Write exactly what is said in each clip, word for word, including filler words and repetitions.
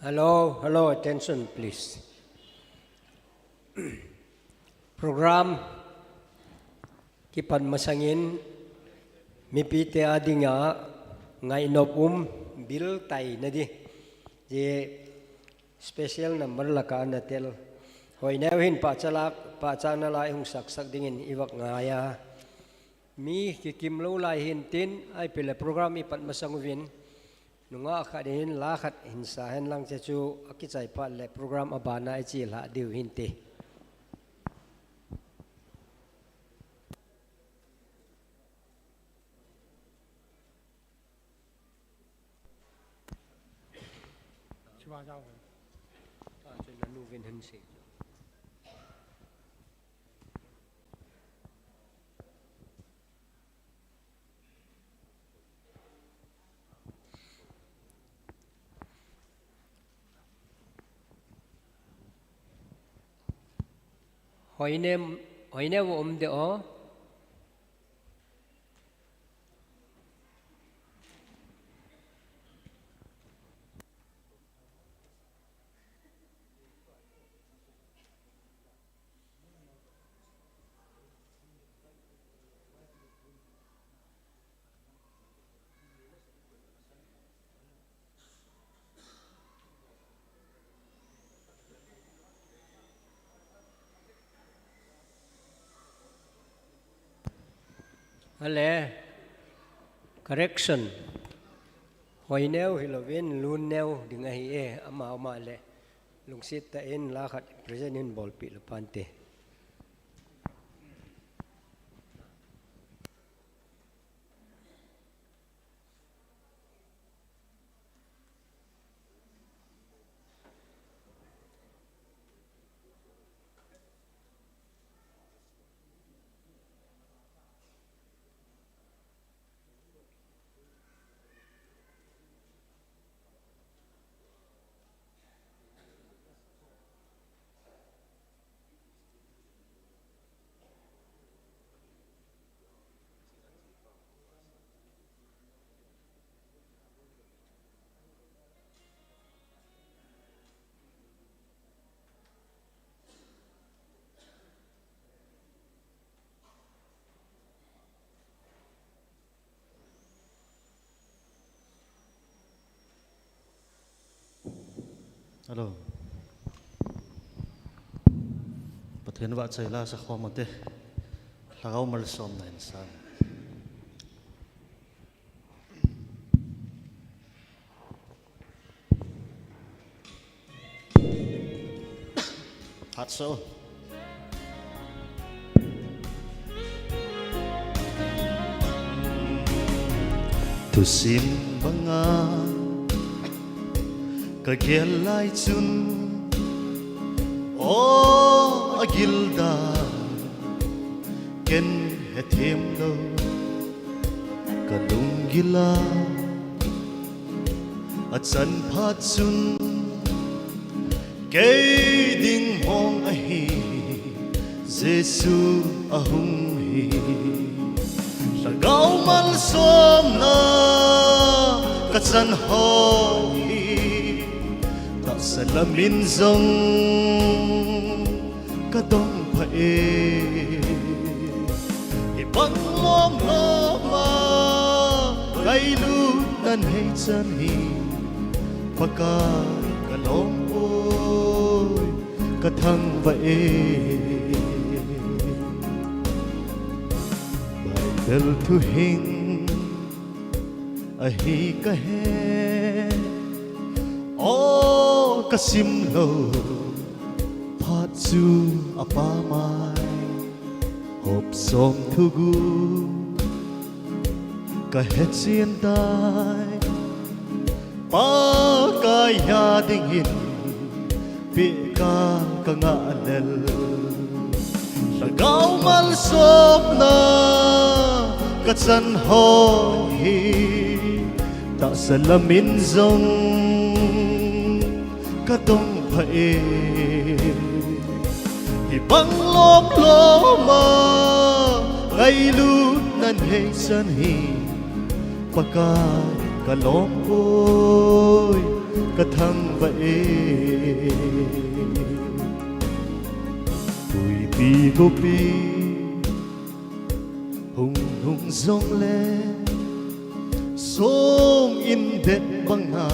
Hello, hello, attention please. Program kipat masangin mipite adinga ngainop um bil tai nadi. Special number laka ana tel. Hoineu hin pahcha la, pahchana la ihung saksak dingin ivak ngaiya. Mi kikim lou lai hintin, ahipeh le program ipat masang uvin. Nungah khat in la khat hin sa henlang, chuche chu akichai phat le program abana iche lha diu hinte. Hoineu, hoineu um de o. Ale, correction. Hoineu hilouvin, Lunneu ding ahi e, ama, ama le. Lungset tah in la khat present in bolpeh lou pante. Hello. Pathen vahchoi la sakhom ute. Lhagao malsomna in san. Phat so. Thusim banga kagel lai chun, o agilda, ken hethem lou kalunggil a. Achan phat chun kei ding mong ahi, Jesu ahung hi. Lhagao malsomna kachan ho hi, tahsa lamin jong kadong pha e. Hibang lom lom a ngailutna nei chan hi, Pakai kalom poi, kathangvah e. Bible thuhing ahi kahe, o kasim lou phat chu apamai, hop som thugup kahe chen tai. Pakai a dingin pehkal kangah lel. Lhagao malsomna kachan ho hi, tahsa lamin jong kadong pha e. Hibang lom lom a ngailutna nei chan hi, Pakai kalom poi, ka thangvah e. Tuipi gopi hung nung jongle, song in det banga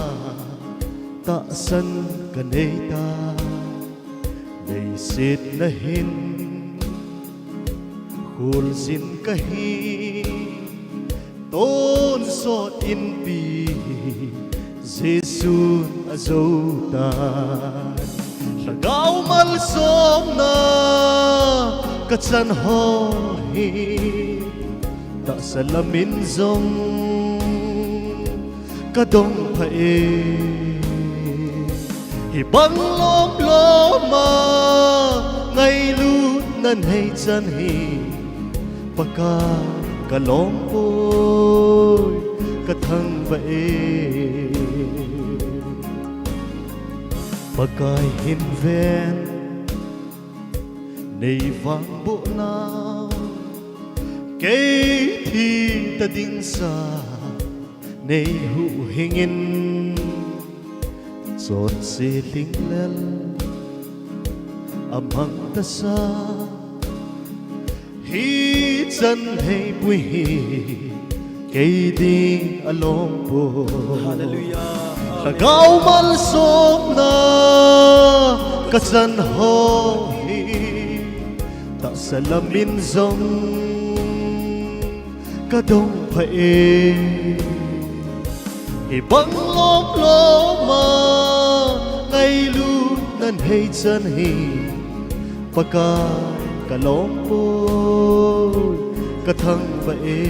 tahsan ka nei ta. Leiset na hin khuljin ka hi, tonsot inpi Jesun ajo tan. Lhagao malsomna ka chan ho hi, tahsa lam in jong ka dong pha e. Hibang lom loma ngailutna nei chan hi, Pakai ka lom poi, ka thangvah e. Pakai hin ven, nei vangbohna kei thi ta ding sa, nei huhhing in, chonse lhinglel amang tasa. Hichan heipui hi kei ding alom poi. Hallelujah. Amen. Lhagao malsomna ka chan ho hi, tahsa lam in jong ka dong pha e. Hibang lom loma ngailutna nei chan hi, Pakai ka lom poi, ka thangvah e.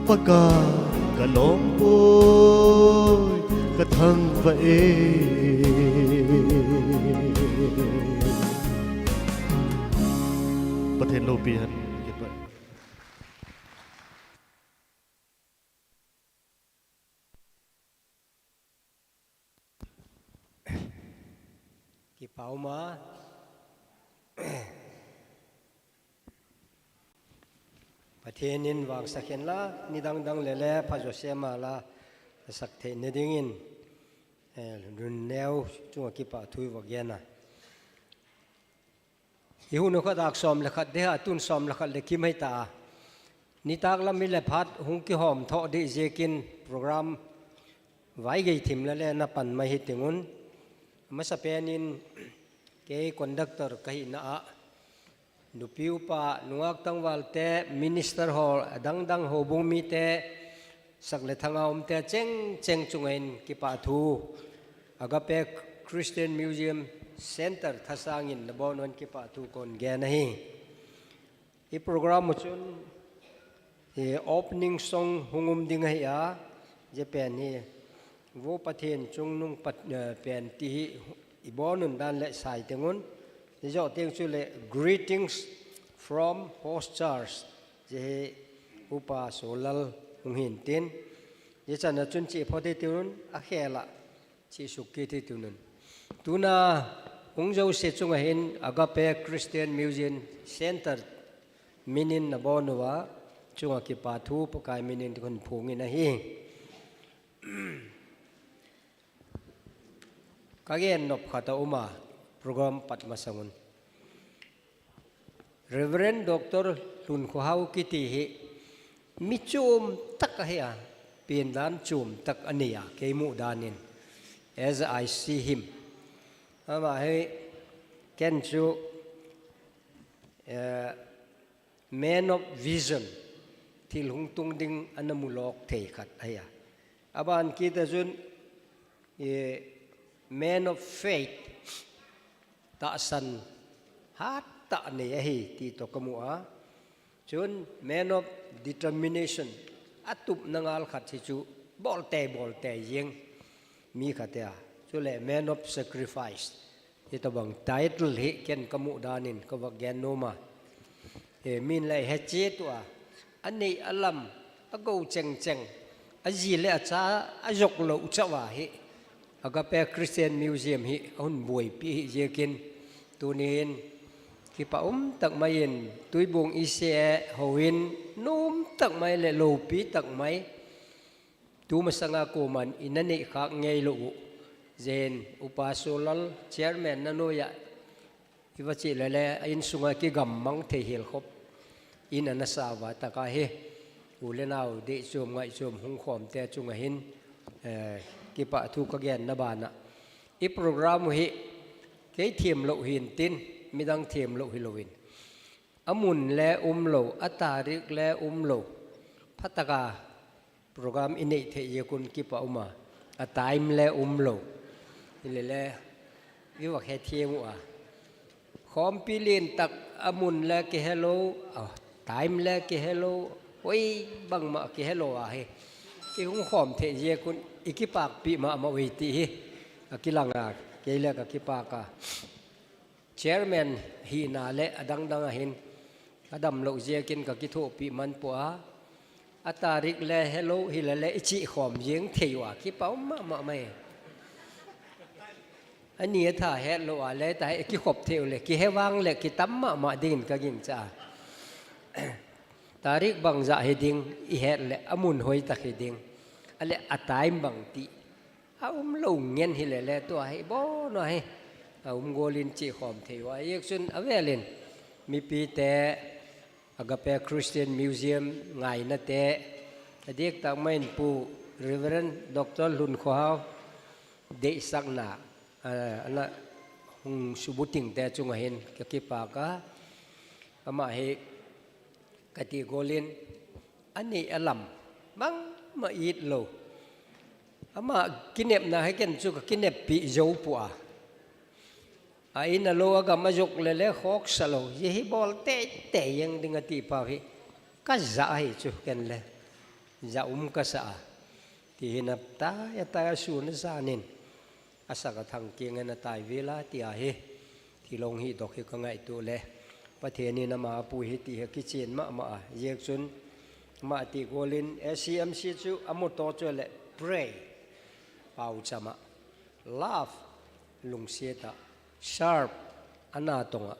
Pakai ka lom poi, ka thangvah e. Pathen loupi hen. Kipa uma. Pathen in vangsa khen la, nidang dang le le, pha Joseph ma la, sak thei ne dingin, eh, lun neo chunga kipa thu va gen a. I hun u khat dak som le khat de ha, tun som le khat le kim hei ta a. Nitak lam hi le phat hung kihom tho di jekin program vai gei thim le le na pan mai hi tingun. Masa pen in kei conductor ka hi na a. Nupi upa, nungak tangval te, minister ho, adang dang ho bung mi te, sak le thanga um te, cheng cheng chunga in kipa thu. Agape Christian Museum Center thasangin nabon un kipa thu kon gen ahi. I program u chun, i opening song hung um ding ahi a, je pen hi, Vo Pathen chungnung pat, eh, pen ti hi i bon un dan le sai tengun, je jo teng chu le greetings from host church, je hi Upa Solal hung hin tin, je chan a chun chi pho te tinun, a khela, chi suk kit hi tunun. Tuna hung jouse chunga hin Agape Christian Mission Center minin nabon uva, chunga kipa thu Pakai minin tikun phungin ahi. Ka gen nop khat a uma program pat masangun. Reverend Doctor Lhunkhohao kiti hi mi chom tak ahi a, pen dan chom tak anei a, kei mu dan in, as I see him. Ama hi ken chu, eh, man of vision, thil hung tung ding ana mu lok thei khat ahi a. Aban kit a chun, eh, man of faith, tahsan hat tah nei ahi ti toh ka mu a. Chun man of determination, a tupna ngal khat hi chu bol tei bol tei jeng mi khat ahi a. Chule man of sacrifice, hitobang title hi ken ka mu dan in ka va gen nom a. Eh, min le he che tu a, anei alam, a go cheng cheng, a ji le a cha a jok lo chauva hi Agape Christian Museum hi a hun buaipi hi jekin, tunin kipa um tak mai in, Tuibung I C A houin, nom tak mai le lopi tak mai, Tumasanga koman ina nei khak ngei lou u. Jen Upa Solal Chairman na noiya iva chi lele a insunga kigammang thei hel khop in ana sava taka hi. U le nau dei chom ngai chom hung khom te chunga hin, eh, kipa thu ka gen na bana. I program hi kei thiam lou hin tin, midang thiam lou hi louvin. A mun le um lou, a tarik le um lou. Phataka program i nei thei ye kun kipa uma. A time le um lou. Ile le, i va khe thiam u a. Khompi lin tak a mun le kihe lou, a time le kihe lou. Oi, bangma kihe lou a hi. I hung khom thei ye kun i kipak pi mama oi ti hi. A kilanga, kei le ka kipaka. Chairman hina le adang dang ahin, ka damlou ziakin ka kithopi man pua. A tarik le helou hi le le i chi khom jing thei ua, kipa um mama mai. Ani a tha hetlou a le ta he kikhop thei u le, kihe vang le kitam mama dingin ka gingcha. Tarik bangza hi ding, i het le a mun hoi tak hi ding. A le a time bang ti. A um lou ngen hi le le tua hi, bon hi. A um golin chi khom thei ua. Yek chun a velin. Mipi te, Agape Christian Museum ngaina te. A diak tak main pu Reverend Doctor Lun Khohau. Deisakna. A, ana hung subuting te chunga hin ka kipaka. Ama hi ka ti golin. Ani a lam. Bangma it lou. Ama kinepna hi ken chu ka kineppi jou pua. A in a lou a gam a jok le le khok sa lou. Ye hi bol te te yang ding a ti pau hi. Ka za hi chu ken le. Za um ka sa a. Ti hi na ta ya ta ya su na sa nin. A sa ka thang ki ngen a tai vila ti a hi. Ti long hi dok hi ka ngai tu le. Pathen in ama pu hi ti hi kichin mama a. Yek chun ma ti golin A C M C chu a motto chu le pray. Pau chama. Love. Lungsiata. Serve. Ana tonga.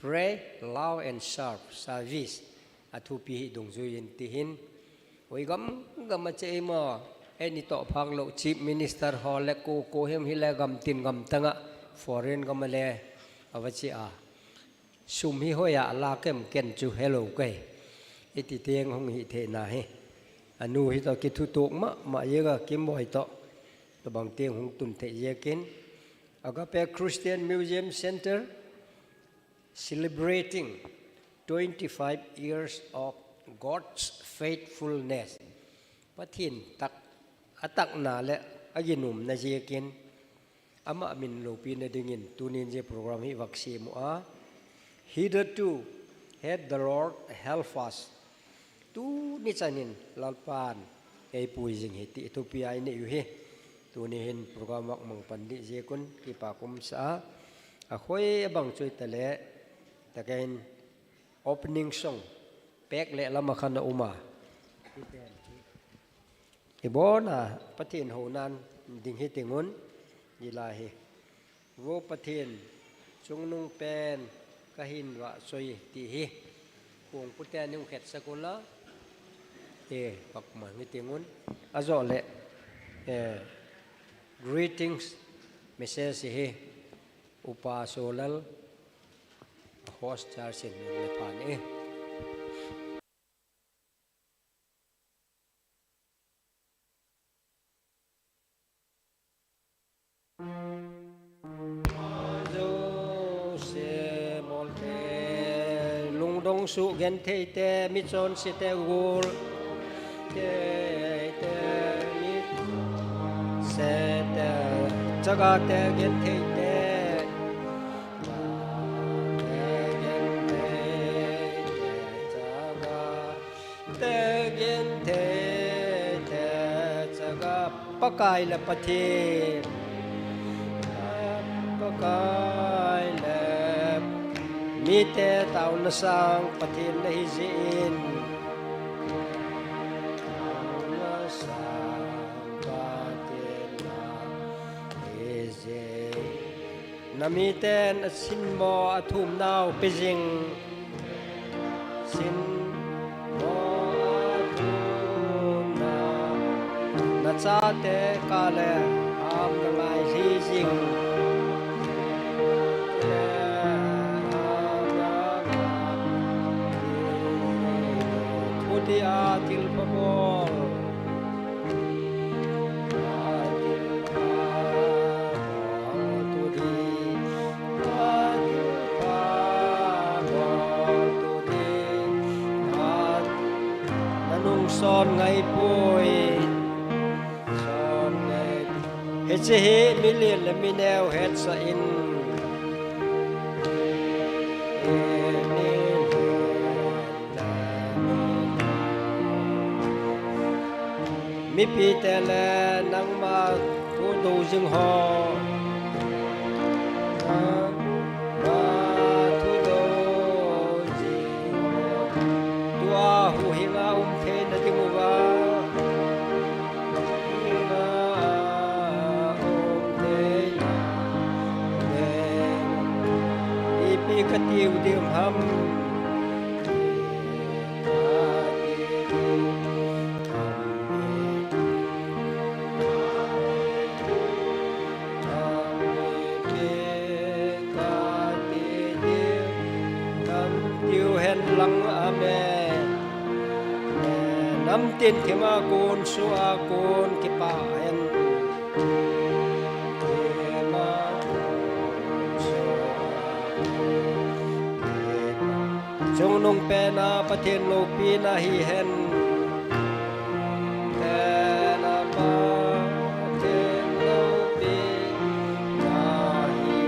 Pray, love and serve. Service. A thupi hi dungjuiyin ti hin. Oi gam, gam a che ima. Eni to phang lo Chief Minister ho le ko, ko hem hi le gam tin gam tanga. Foreign gam a le. A va chi a. Sum hi hoiya la kem ken chu helou kai. Iti teng hung hi thei na hi. A nu hi to kithutuk mama ye ga kim boi to. To bang teng hung tun thei ye kin. Agape Christian Museum Center celebrating twenty-five years of God's faithfulness. Pathen tak, a takna le a ginumna ziakin ama min lopi na dingin tunin je program hi vaksi mu a. Hitherto had the Lord help us. Tuni chanin Lalpan ei pui jing hi ti thupi a i nei u hi. Tuni hin program vak mang pan di ziakun kipa kum sa a. A khoi a bang chui ta le, ta ken opening song, pek le lama khan a um a. I bon a, Pathen ho nan ding hi tingun, i la hi. Vo Pathen, chungnung pen ka hin va soi ti hi. Kung pute ning khet sakula. E, pak ma ngi tingun. A zo le, e, greetings message hi. Upa Solal, host church in le pan e. Jose Molte, lungdong su genthei te, michonse te gul, te, te, mi, se te, chaga te genthei te, te genthei te, chaga, te genthei te, chaga, Pakai le Pathen. Pakai le mite tauna sang Pathen na hi jin. Tauna sang Pathen na hi jin. Na miten a sin mo a thum nau pe jing. Sin mo a thum nau. Chate kale ham na ngai hi jing. Thuti a thil pha bol. A thil pha bol thuti. A thil pha bol thuti. A nanung son ngai poi. Hiche hi mi lien le mi neo hetsah in. Mipi te le nangma thu do jing ho. Nangma thu do jing ho. Tua huhhing a um thei na ding uva. Ipi ka tiu ding ham? Tiu hen lang a me. Namtin thima kun sua kun kipa hen. Thima kun sua kun kipa. Chungnung pena Pathen loupina hi hen. Pena Pathen loupina hi.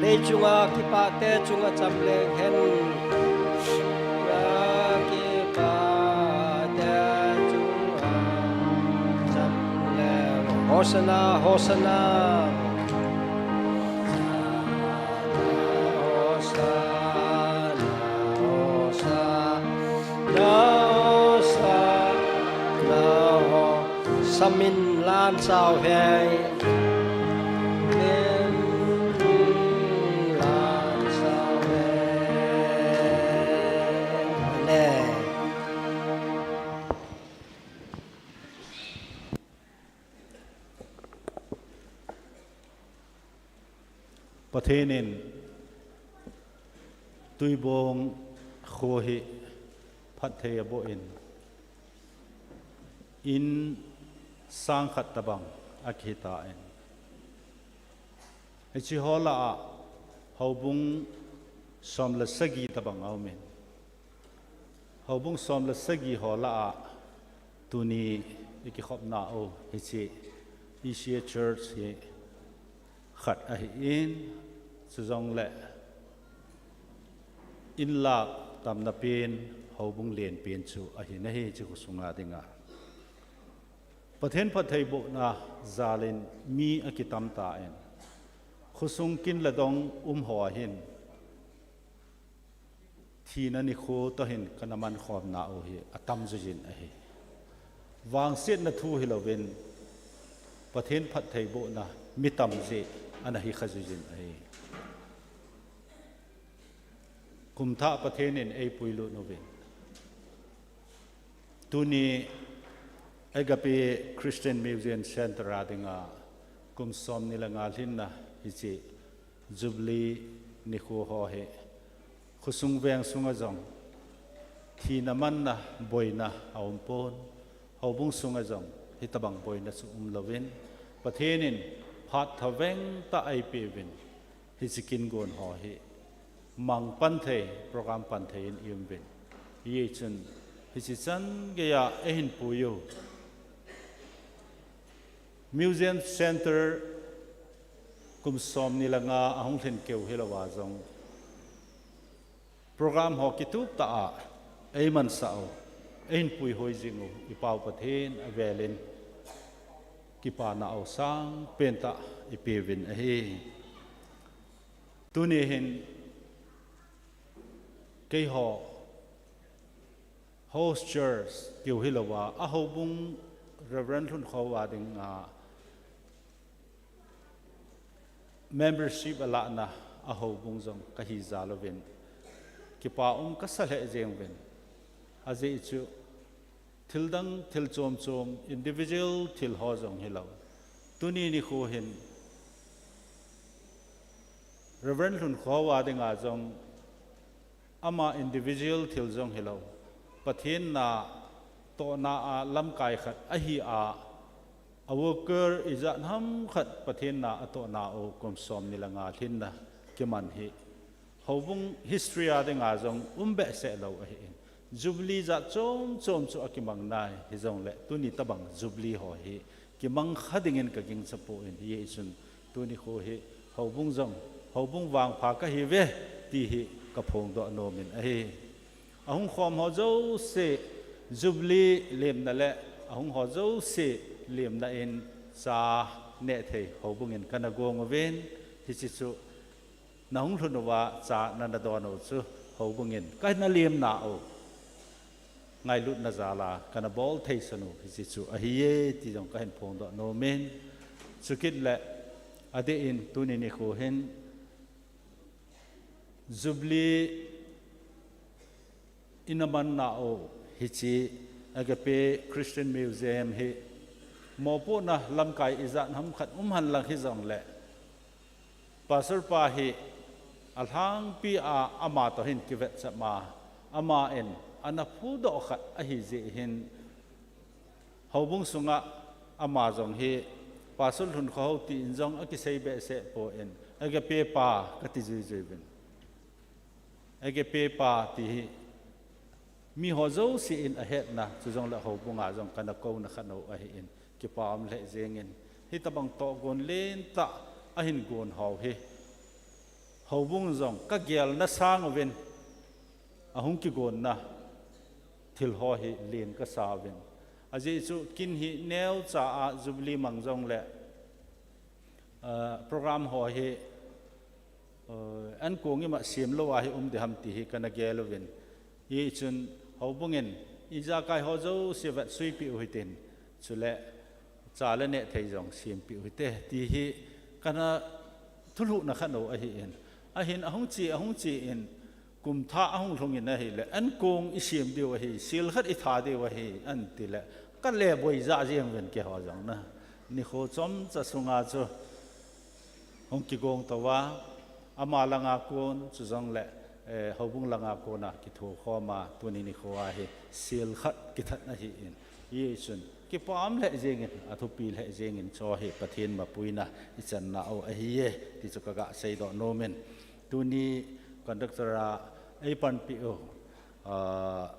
Lei chunga kipate chunga cham leng hen. Kipate chunga cham leng. Hosanna, Hosanna. Hosanna, Hosanna, Hosanna, Hosanna. Samin lan sao hei. Min lan sao hei. Amen. Pathen in Tuibong kho hi phatthei aboh in, in sang khat tabang akihi tan. Hiche ho lah a houbung som le sagi tabang aumin. Houbung som le sagi ho lah a tuni i kikhopna u hiche E C A Church hi khat ahin, chujongle in lak tamna pen houbung len pen chu ahi nahi hiche khosunga dinga. Pathen phattheibohna jalin mi akitam tan. Khosung kin le dong um ho ahin. Thina nikho toh hin kana mankhomna u hi atam juijin ahi. Vangsetna thu hilouvin Pathen phattheibohna mi tam jeh ana hi kha juijin ahi. Kumthah Pathen in eipui lut uvin. Tuni Agape Christian Mission Center a dinga kum somni le nga lhinna hiche Jubilee nikho ho hi khosung veng sunga jong thina manna boina aum pon, houbung sunga jong hitabang boina chu umlouvin, Pathen in phat thaveng tah eipeuvin, hiche kin gon ho hi mang pan thei, program pan thei in i um uvin. Hijeh chun hiche chan geiya eihin pui u Mission Center kum somni le nga ahung lhin keu hilouva jong program ho kitup tah a eimansah u, eihin puihoi jing u i Pau Pathen avelin kipana u sangpen tah ipeuvin ahi. Tuni hin keiho host church keu hilouva, a houbung Reverend Lhunkhou a dinga membership alahna a houbung jong kahi jal uvin, kipa um kasa lheh jeng uvin. Ajeh chu thildang thil chom chom, individual thil ho jong hilou. Tuni nikho hin Reverend Lhunkhoa dinga jong ama individual thil jong hilou. Pathen natohna a lamkai khat ahi a, a worker ijat ham khat Pathen na atohna u kum som ni le nga lhinna kiman hi houbung history a dinga jong um behseh lou ahin. Jubilee jat chom chom chu akimang nai, hijongle tuni tabang Jubilee ho hi kimang kha dingin ka gingcha poi, hijeh chun tuni kho hi houbung jong, houbung vangpha kahi ve ti hi ka phongdoh nom in ahi. Ahung khom ho jouse Jubilee lemna le ahung ho jouse lemna in cha neh thei houbung in kana gong uvin, hiche chu nahung lhun uva cha nana don u chu houbung in kana lemna u ngailutna jal a kana bol theisan u hiche chu ahiye ti jong kahin phongdoh nom in, chukit le adeh in tuni nikho hin Jubilee ina manna u hiche Agape Christian Museum hi mopohna lamkai ijat ham khat um henlang hijongle, Pastor pa hi alhangpi a ama toh hin kivetcham a, ama in ana phudoh khat ahi jeh hin, houbung sunga ama jong hi Pastor Lhunkhoa ti in jong akisei behseh poi, Agape pa kati juijui uvin. Agape pa ti hi miho jouse in ahetna, chujongle houbung a jong kana kouna khat u ahin, kipa um lheh jeng in, hitabang tohgon lentah ahin gon ho hi houbung jong kagelna sang uvin, ahung kigonna thil ho hi len kasa uvin. Ajeh chu kin hi neocha a Jubilee mang jongle, ah, program ho hi, ah, ankong ima sem lou a hi um ding ham ti hi kana gel uvin. Hichun houbung in ijakai ho jouse vetsuipeh u hitin, chule cha le neh thei jong sempeh u hite ti hi kana thulhuhna khat u ahin. Ahin ahung che, ahung che in, kum thah ahung lhung in ahile, ankong isem diu ahi, sel khat itha diu ahi, anti le, kale boi jah jeng uvin keiho jong na. Nikho chomcha sunga chu hung kigong tou va, ama langa kon, chujongle, eh, houbung langa kona kithokhom a, tuni nikho a hi sel khat kithat ahin. Hichun kipa um lheh jeng in, athupi lheh jeng in, chu hi Pathen mapuina ichanna u ahiye ti chu kaga seidoh nom in. Tuni conductor a eipanpi u, ah,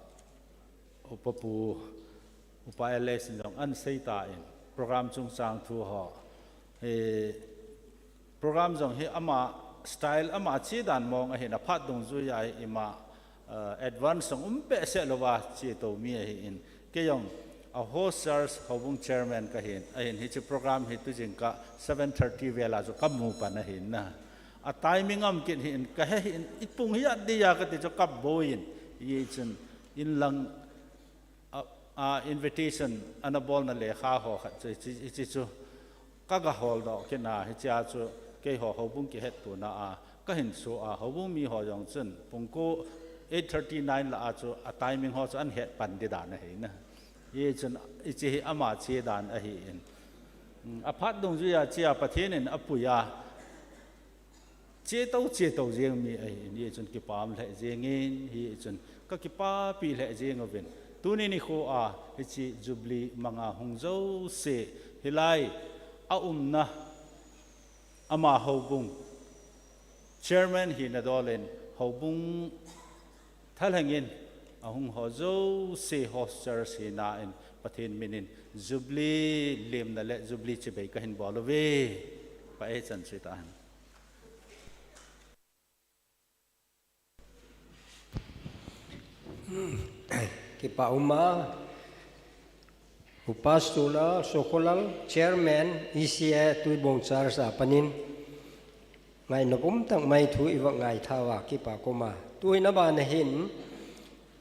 Upa Pu, Upa L S in jong ana seitan, program chungchang thu ho. Hi program jong hi ama style, ama che dan mong ahin, aphat dungjuiya hi ima, ah, advance jong um behseh louva che tou mi ahin. Kei jong a host church houbung chairman kahin, ahin hiche program hi tujingkah seven thirty vel a chu kamu pan ahin na. A timing um kit hin, kahe hin, ipung hi adih a kati chu kaboi in, hichun inlang a, a invitation ana bolna lekha ho khat chu, hiche, hiche chu kaga holdoh kit na, hichea chu keiho houbung kihettuana a kahin so a, houbung miho jong chun pung ko, eight thirty, nine lah a chu a timing ho chu ana het pan ding dan ahi na. Hichun hiche hi ama che dan ahin. Hmm, aphat dungjuiya chea Pathen in apuiya che tou, che tou jeng mi ahin, hichun kipa um lheh jeng in, hichun kakipapi lheh jeng uvin. Tuni nikho a hiche Jubilee manga hung jouse, hilai a umna ama houbung chairman hina dol in houbung thalheng in ahung ho jouse host church hina in Pathen min in Jubilee lemna le Jubilee chibai kahin bol uve. Pa e chan chi ta. Kipa um a, Upa Sula Sokholal, Chairman, E C A Tuibong Church a panin, ngaina pum tang mai thu iva ngai thauva kipa koma. Tuhin abana hin,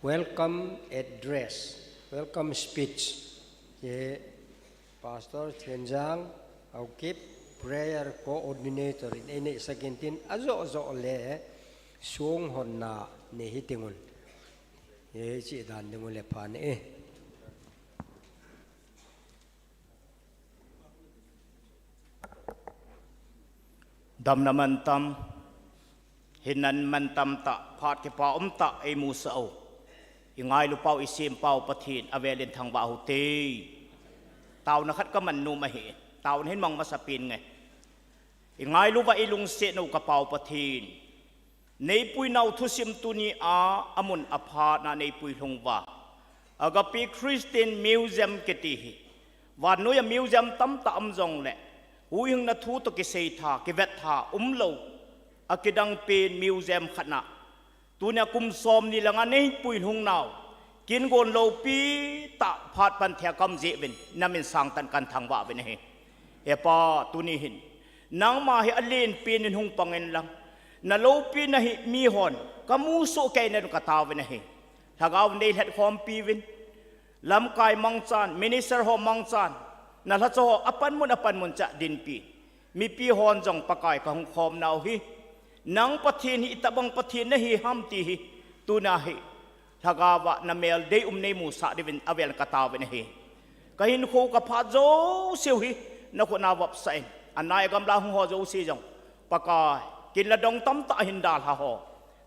welcome address, welcome speech. Ye Pastor Thenjang Haokip, prayer coordinator in einei sakin tin, ajo jo le song honna nei hi tingun. Ye chi dan dingu le phan e. Damna mantam, hinna mantam tah, phat kipa umtah eimusah u, ingailu pau, isem pau Pathen avelin thangvah u hite. Taona khat kaman nom ahi, taona hin mang masapen nge. Ingailu uva ilungset u kapau Pathen, neipuinau thusim tunia amun aphatna neipui lhung uva, Agape Christian Museum kiti hi, vannoiya museum tamtah um jongle, huhhingna thu toh kisei tha, kivet tha umlou, akidang pen museum khatna, tunia kum somni le nga neipui lhung nau, kin gon loupi tah phat pan thei a kaum jeh uvin, namin sangtah in kathangvah uvin ahi. He Pa, tuni hin nangma hi alen pen in hung pang inlang, naloupina hi mihon kamusoh kei in kataovin ahi. Lhagao in neilhet khompi uvin, lamkai mangchan, minister ho mangchan, nalhacha ho apanmun apanmun cheh a dinpi, mipi hon jong Pakai kahung khom nau hi, nang Pathen hi itobang Pathen nahi ham ti hi, tunia hi lhagao a namel deium neimusah diuvin avel kataovin ahi. Kahinkho kaphat jouseu hi nakhut na vopsah in, anai agamla hung ho jouse jong Pakai, kin le dong tamtah ahin dalha ho,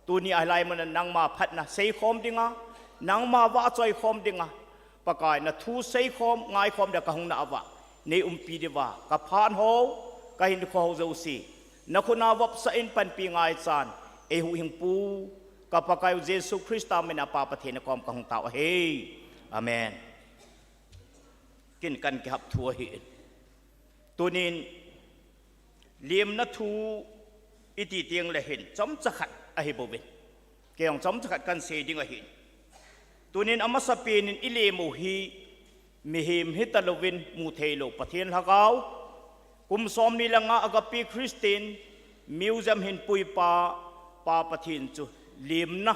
tunia hilai muna nangma phatna seikhom dinga, nangma vahchoi khom dinga, Pakai nathu seikhom ngaikhom dia kahung na uva, neiumpi diuva kaphat ho, kahinkho ho jouse nakhut na vopsah in panpi ngaichan, eihuhhingpu ka Pakai u Jesu Christa mina Pa Pathen akom kahung tao ahi. Amen. Kin kan kihap thu ahi. Tunin lemna thu iti tengle hin chomcha khat ahi bouvin, kei jong chomcha khat kahin sei ding ahi. Tunin amasapen in ilem u hi mihem hitalouvin mutheilou Pathen lhagao, kum somni le nga Agape Christian Museum hin puipa Pa Pathen chu lemna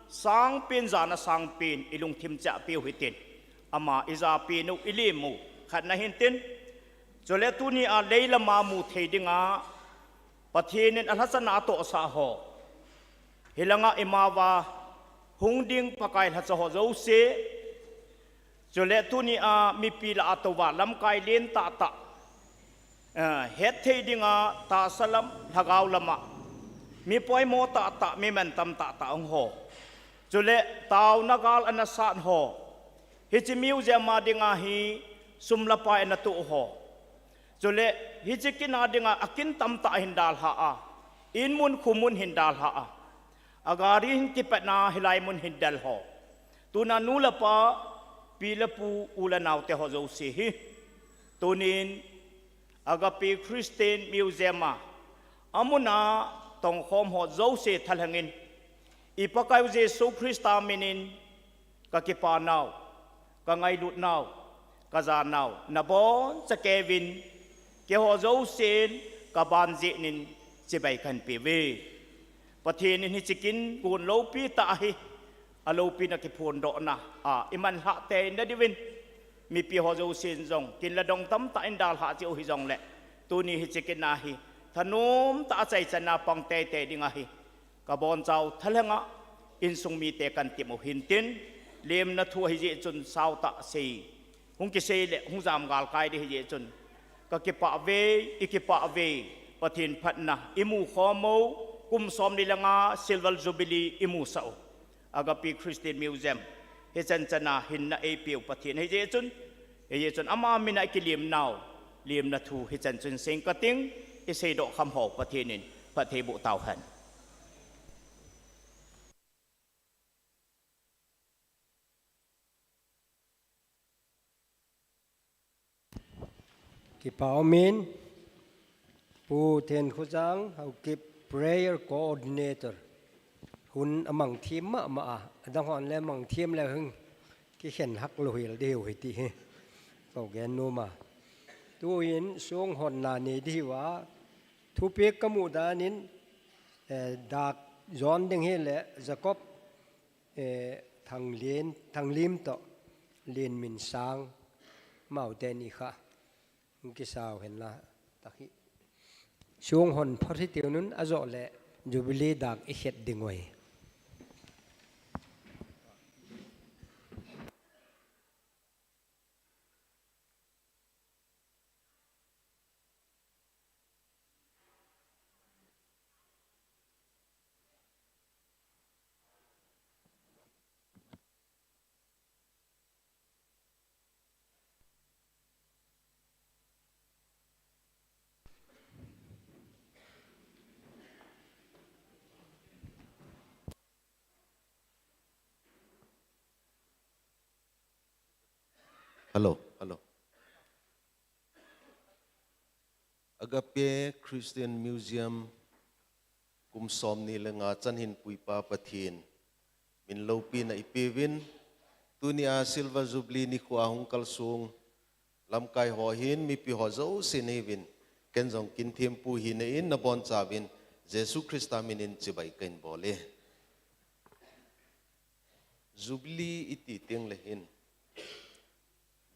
sangpen, jana sangpen ilungthim cheh a peu hitin, ama ijapen u, ilem u khatna hintin, chule tunia leilama muthei dinga Pathen in alhachana atohsah ho, hilanga imauva hung ding Pakai lhacha ho jouse, chule tunia mipi lah a touva lamkai len tahtah, eh, hetthei dinga tahsa lam, lhagao lama mi poimo tahtah, mi mantam tahtah hung ho, chule taona gal ana sat ho, hiche museum a dinga hi sum le pai ana toh ho, chule hiche kin a dinga akin tamtah ahin dalha a, inmun khomun hin dalha a, agari hin kipatna hilai mun hin del ho, tuna nu le pa, pi le pu, u le naote ho jouse hi, tunin Agape Christian Museum a amuna tongkhom ho jouse thalhengin, i Pakai u Jesu Christa minin kakipa nau, kangailut nau, kaja nau nabonchauvin, keiho jousen kaban jeh in chibai kahin peuve. Pathen in hiche kin gon loupi tah hi aloupina kiphondohna a iman lhah teina diuvin, mipi ho jousen jong kin le dong tamtah in dalhah cheh u hijongle, tuni hiche kin a hi thanom tah a chaichan a pang teitei ding ahi, kabonchau thalhenga insung mite kahin tem u hintin, lemna thu ahijeh chun sautah sei, hung kisei le hung jam galkai ding ahijeh chun, kakipah uve, ikipah uve, Pathen phatna imu khom u, kum somni le nga Silver Jubilee imusah u, Agape Christian Museum hichan chan a hinna eipeu Pathen ahijeh chun, hijeh chun ama mina ikilemnau lemna thu hichan chun seiing kating, iseidoh kham ho Pathen in phatthei boh tauhen. Kipa umin, Pu Thenkhochang, Haokip Prayer Coordinator, hun amang them mahmah a, adang hon le mang them leu hen kikhen hak louhel diu ahi ti hi kagen nom a. Tuin songhonna nei diu a, thupek kamu danin, eh, dak jon ding hile Jacob, eh, Thanglen, Thanglim toh Lenminsang, amaute ni kha hung kisau henla, takhi songhon phat hitiu nun, ajoh le Jubilee dak ikhet ding uve. Hello, hello. Agape Christian Museum kum somni le nga chan hinpuipa Pathen min loupina ipeuvin, tunia Silver Jubilee nikhoa hung kalsong lamkai ho hin mipi ho jousen hiuvin, ken jong kinthempu hina in nabonchauvin Jesu Christa minin chibai kahin bol e. Jubilee iti teng le hin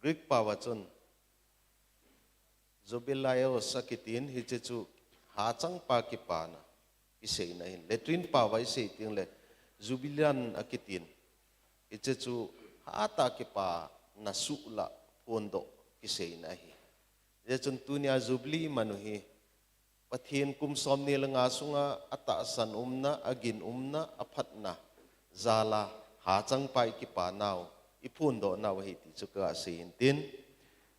Greek paova chun jubileos akitin, hiche chu hachangpa kipana kiseina ahin. Latin paova isei teng le jubilant akitin, hiche chu hatah kipana suhlah phondoh kiseina ahi. Hichun tunia Jubilee imanu hi Pathen kum somni le nga sunga atahsan umna, agin umna, aphatna jala hachangpa ikipanau, iphondohnau ahi ti chu kasei hintin.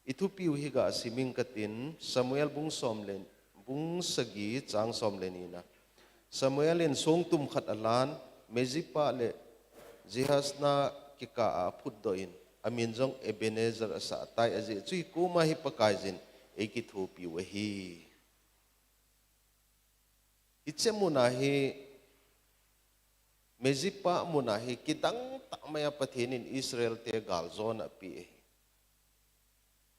Ithupiu hi gasim inge katin, Samuel bung som le, bung sagi chang som le nina. Samuel in songtum khat alan, Mizpah le Jahaz na kikah a aphutdoh in, amin jong Ebenezer asah tai, ajeh chu hikoma hi Pakaiyin eikithopiu ahi. Hiche muna hi, Mizpah muna hi kidang tah maiya Pathen in Israel te galjona apeh ahi.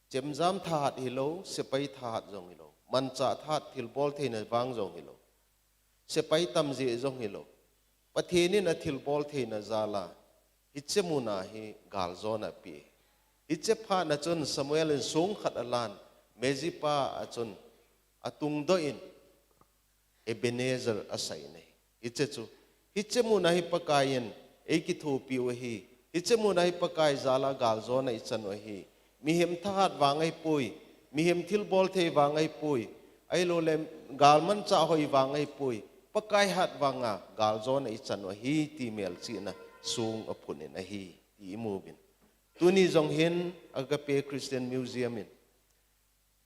Chemjam thahat hilou, sepai thahat jong hilou, manchah thahat thilbol theina vang jong hilou, sepai tam jeh jong hilou, Pathen in athilbol theina jala hiche muna hi galjona apeh. Hiche phatna chun Samuel in song khat alan, Mizpah a chun atungdoh in, Ebenezer asah in ahi. Hiche chu, hiche muna hi Pakaiyin eikithopiu ahi. Hiche muna hi Pakai jala galjona ichan u ahi. Mihem thahat vang ahipoi, mihem thilbol thei vang ahipoi, ahilouleh galmanchah hoi vang ahipoi, Pakai hat vanga galjona ichan u ahi ti melchihna song aphun in ahi ti imu uvin. Tuni jong hin Agape Christian Museum in,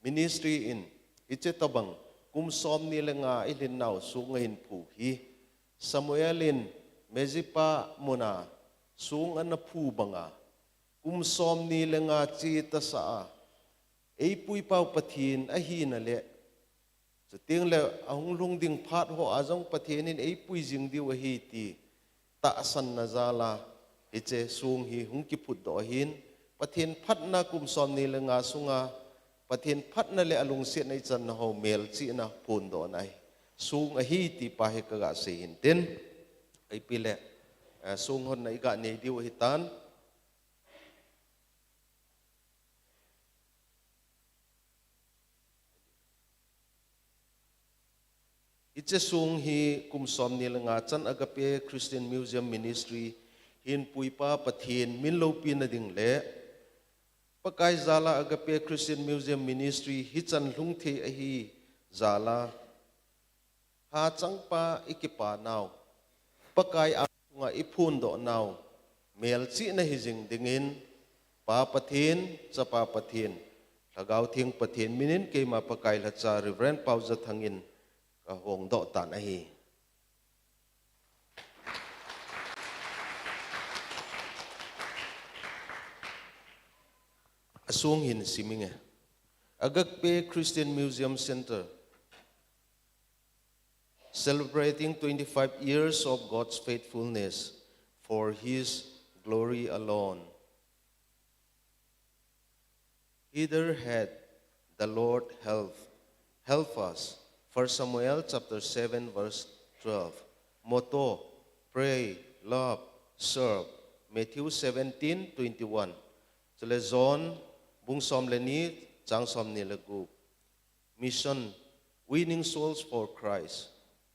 ministry in, hiche tobang kum somni le nga ilhinnau song ahin phu hi, Samuel in Mizpah muna song ana phu banga, kum somni le nga che tasa a, eipuipau Pathen ahina le, chuteng le ahung lhung ding phat hoa jong Pathen in eipui jing diu ahi ti tahsanna jala hiche song hi hung kiphutdoh ahin, Pathen phatna kum somni le nga sunga, Pathen phatna le alungsetna ichanna ho melchihna phondohna ahi. Song ahi ti pa hi kagasei hintin. Ipi le, eh, song honna iga nei diu ahitan. Hiche song hi kum somni le nga chan Agape Christian Museum Ministry hinpuipa Pathen min loupina ding le Pakai jala Agape Christian Museum Ministry hichan lhung thei ahi jala hachangpa ikipanau, Pakai angsunga iphondohnau melchihna hijing dingin, Pa Pathen, Chapa Pathen, Lhagao Theng Pathen minin keima Pakai lhacha Reverend Paojathang in kahongdoh tan ahi. Asong hin sim inge. Agape Christian Museum Center, celebrating twenty-five years of God's faithfulness for His glory alone. Hither hath the Lord help, help us. First Samuel chapter seven verse twelve. Motto, pray, love, serve. Matthew seventeen twenty-one. Chule John bung som le ni chang som ni le gup. Mission, winning souls for Christ.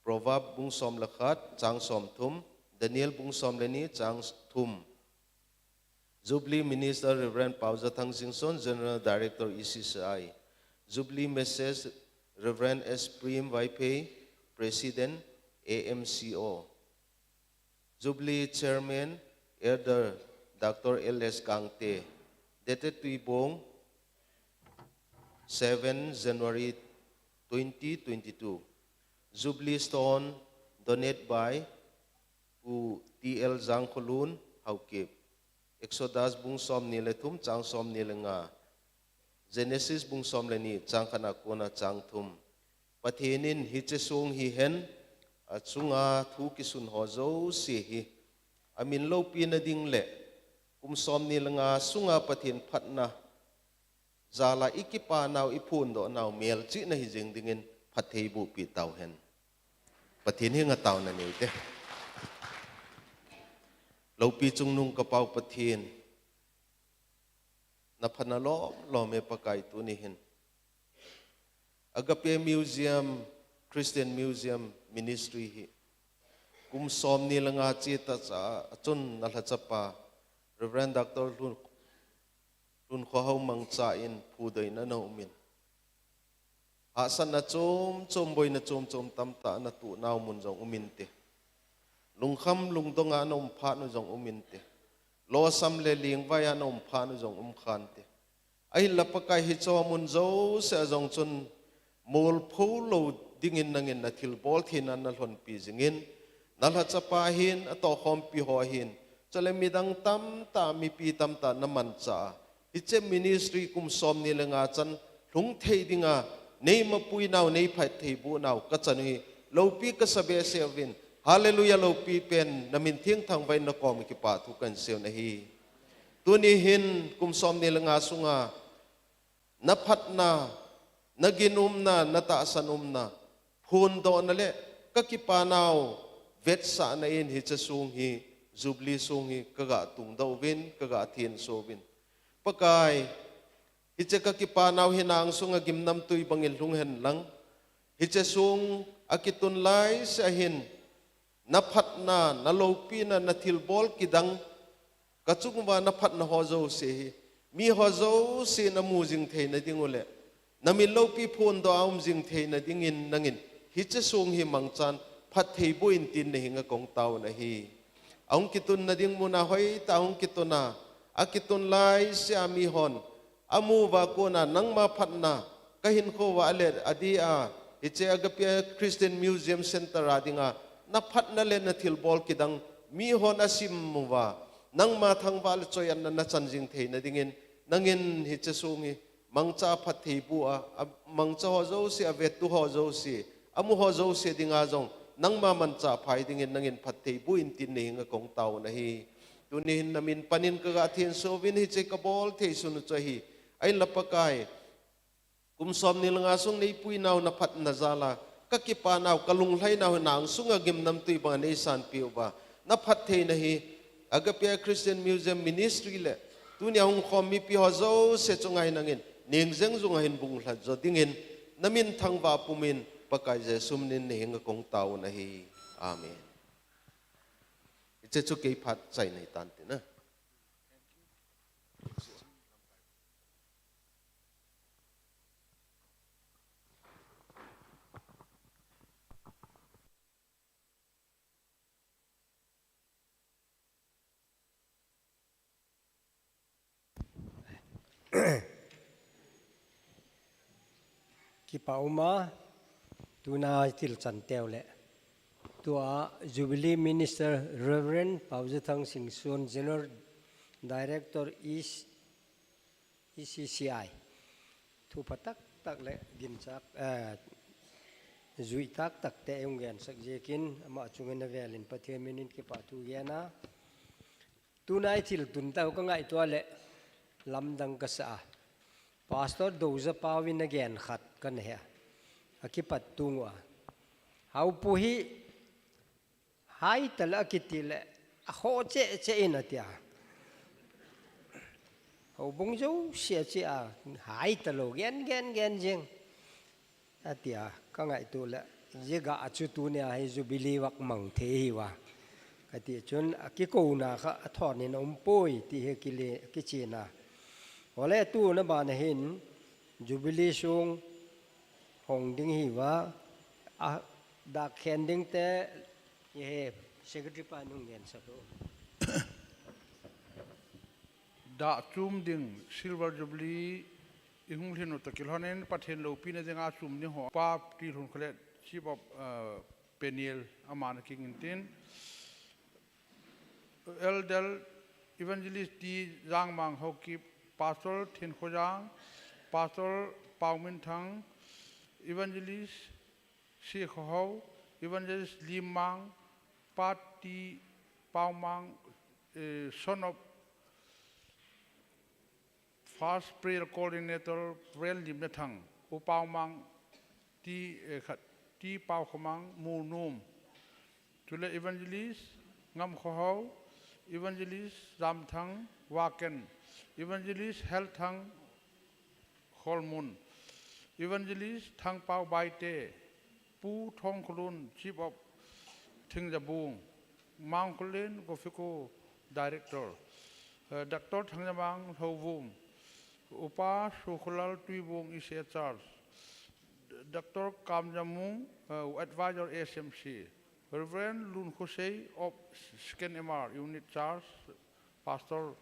Proverb bung som le khat chang som thum. Daniel bung som le ni chang thum. Jubilee Minister Reverend Paojathang Singson, General Director E C C I. Jubilee Message, Reverend S Prem Vaiphei, President A M C O. Jubilee Chairman, Elder Doctor L S Gangte. Date Tuibong, seven January twenty twenty-two. Jubilee Stone, donate by Pu T L Jangkholun Haokip. Exodus bung somni le thum chang somni le nga, Genesis bung som le ni chang khat a kona chang thum. Pathen in hiche song hi hen, achunga thu kisun ho jouse hi amin loupina ding le kum somni le nga sunga Pathen phatna jal a ikipa nau, iphondoh nau melchihna hijing dingin phatthei boh peh tauhen. Pathen henga taona nei ute. Loupi chungnung ka Pau Pathen, na phatna lom lom e Pakai, tuni hin Agape Museum, Christian Museum Ministry hi kum somni le nga cheta cha a chun na lhachapa Reverend Doctor Lhun, Lhunkhohao mangchan phudoh in ana um in, hahsatna chom chom, boina chom chom tamtah ana toh nau mun jong um inte. Lungkham lungdong a ana um phat nu jong um inte. Losam le lingvai a ana um phat nu jong um khante. Ahinla Pakai, hiche mun jouse a jong chun molpho lou dingin nangin na thilbol theina na lhonpi jingin, na lhachapa hin, atohkhompi ho hin, chule midang tamtah, mipi tamtah na manchah a, hiche ministry kum somni le nga chan lhung thei dinga nei mapui nau, nei phatthei boh nau ka chan u hi loupi ka sa behseh uvin. Hallelujah, loupi pen na min thengthang vah in na kom a kipa thu kan sei u ahi. Tuni hin kum somni le nga sunga na phatna, na ginumna, na tahsan umna phondohna le ka kipa nau vetsahna in hiche song hi, Jubilee song hi ka ga tungdoh uvin, ka ga thenso uvin. Pakai, hiche ka kipa nau hi nang sunga gimnamtui bangin lhung hen lang, hiche song a kitun laisea hin na phatna, na loupina, na thilbol kidang ka chung uva na phatna ho jouse hi mi ho jousen amu jing theina ding u le na min loupi phondoh a um jing theina dingin nangin hiche song hi mangchan phatthei boh in tin na henga kong taona ahi. Ahung kitunna ding mun a hoitah a hung kitun a, akitun laisea mi hon amu uva kona nangma phatna ka hinkho uva le adeh a hiche Agape Christian Museum Center a dinga na phatna le na thilbol kidang mi hon asim uva, nangma thangvah le choi-atna na chan jing theina dingin nangin hiche song hi mangcha phatthei boh a, a mangcha ho jouse, avettu ho jouse, amu ho jouse dinga jong nangma manchah phai dingin nangin phatthei boh in tin na henga kong taona ahi. Tuni hin na min panin ka ga thenso uvin, hiche ka bol thei sun u chu ahi. Ahinla Pakai, kum somni le nga sung nei pui nau na phatna jal a ka kipa nau, ka lunglhai nau hi nang sunga gimnamtui banga nei sanpeh uva, na phattheina hi Agape Christian Museum Ministry le tunia hung khom mipi ho jouse chunga hi nangin ning jeng jung a hin bung lhat jo dingin na min thangvah pumin Pakai Jesu minin na henga kong taona ahi. Amen. Hiche chu kei phat chaina hi tan tin a. Kipa um a, tuna thil chan teu le. Tua Jubilee Minister Reverend Paojathang Singson, General Director East E C C I. Thupha taktak le ginchak, eh, jui taktak te hung gensak jeh in, ama chunga avel in Pathen minin kipa thu gen a. Tuna i thil tun tau ka ngaito le lamdang ka sa a. Pastor Doja Pau in agen khat ka na he a. Akipat tung uva, Haopu hi hai ta le akiti le, akhoh cheh cheh in ati a. Houbung jouse a che a, hai talou, gen, gen, gen jeng. Ati a, ka ngaito le, jeh a chu tunia hi Jubilee vak mang thei ahi uva. Ka ti chun, akikouna kha athon in aum poi, ti hi kile, kichen a. Ole tuna bana hin, Jubilee song hong ding ahi uva, a, dak khen ding te, Ehe, Secretary pa nung ngen sa lo. Dah chum ding Silver Jubilee i hung lhin u toh kilhon in Pathen loupina dinga chum ni ho. Pa Tilhun Khalet, Chief of, uh, Peniel, aman a kingin tin. Elder Evangelist T Jangmang Haokip, Pastor Thin Khojang, Pastor Pau Min Thang, Evangelist C Khohau, Evangelist Lim Mang, Pa T Pau Mang, eh, son of First Prayer Coordinator, Prayer Lim Na Thang, U Pau Mang, T, eh, khat, T Pau Khomang, Murnum. Chule Evangelist Ngam Khohau, Evangelist Zam Thang, Waken, Evangelist Hel Thang, Kholmun, Evangelist Thangpau Baite, Pu Thong Khulun, Chief of Thingjabung, Mang Khulin, Gofiko Director, eh, Doctor Thangjamang Lhouvum, Upa Sukhulal Tuibung, E C H R, Doctor Kamjamung, eh, Advisor S M C, Reverend Lun Khosei of Second M R Unit Charge, Pastor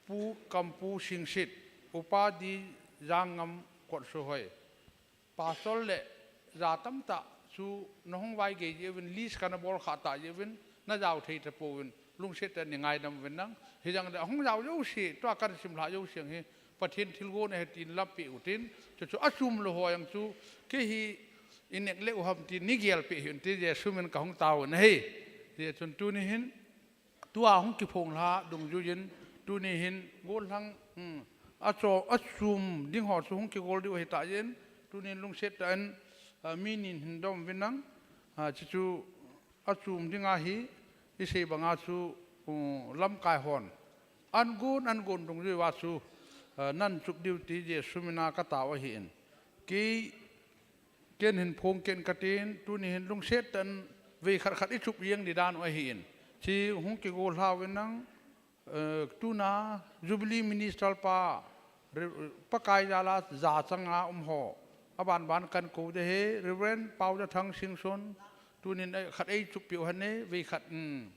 Pu Kampu Singsit, Upa D Jangngam Kotsohoi. Pastor le ja tamtah chu nahung vaigei jeh uvin, list kana bol khah tah jeh uvin, najao thei tapouvin, lungset tah in nei ngaidam uvin lang. Hijong le ahung jao jouse, tua kana simlhah jouse hi Pathen thilgon ahi tin lampeh utin, chuchu achom lou ho jong chu, kei hi i neglect u ham tin nei gelpeh hih un ti Jesu min kahung tao u ahi. Hijeh chun tuni hin, tua hung kiphong lha dungjuiyin, tuni hin gollhang, hmm, acho, achom ding ho chu hung kigol diu ahi tah jeh in, tuni hin lungset tah in, ah, mi ni hin dom uvin lang, ah, chuchu achom ding ahi, i sei banga chu, um, lamkai hon. An gon, an gon dungjui uva chu, ah, nan chup diu ti Jesu mina katao ahin. Kei Ken hin phong ken katin, tuni hin lungset tah in vei khat khat i chup jeng ding dan u ahin. Chu hung kigollha uvin lang, eh, tuna Jubilee Minister pa, Re-, Pakai jal a jachang a um ho. Aban ban kakou ding ahi, Reverend Paojathang Singson, tunin, eh, khat ei chup peh u hite, vei khat, um.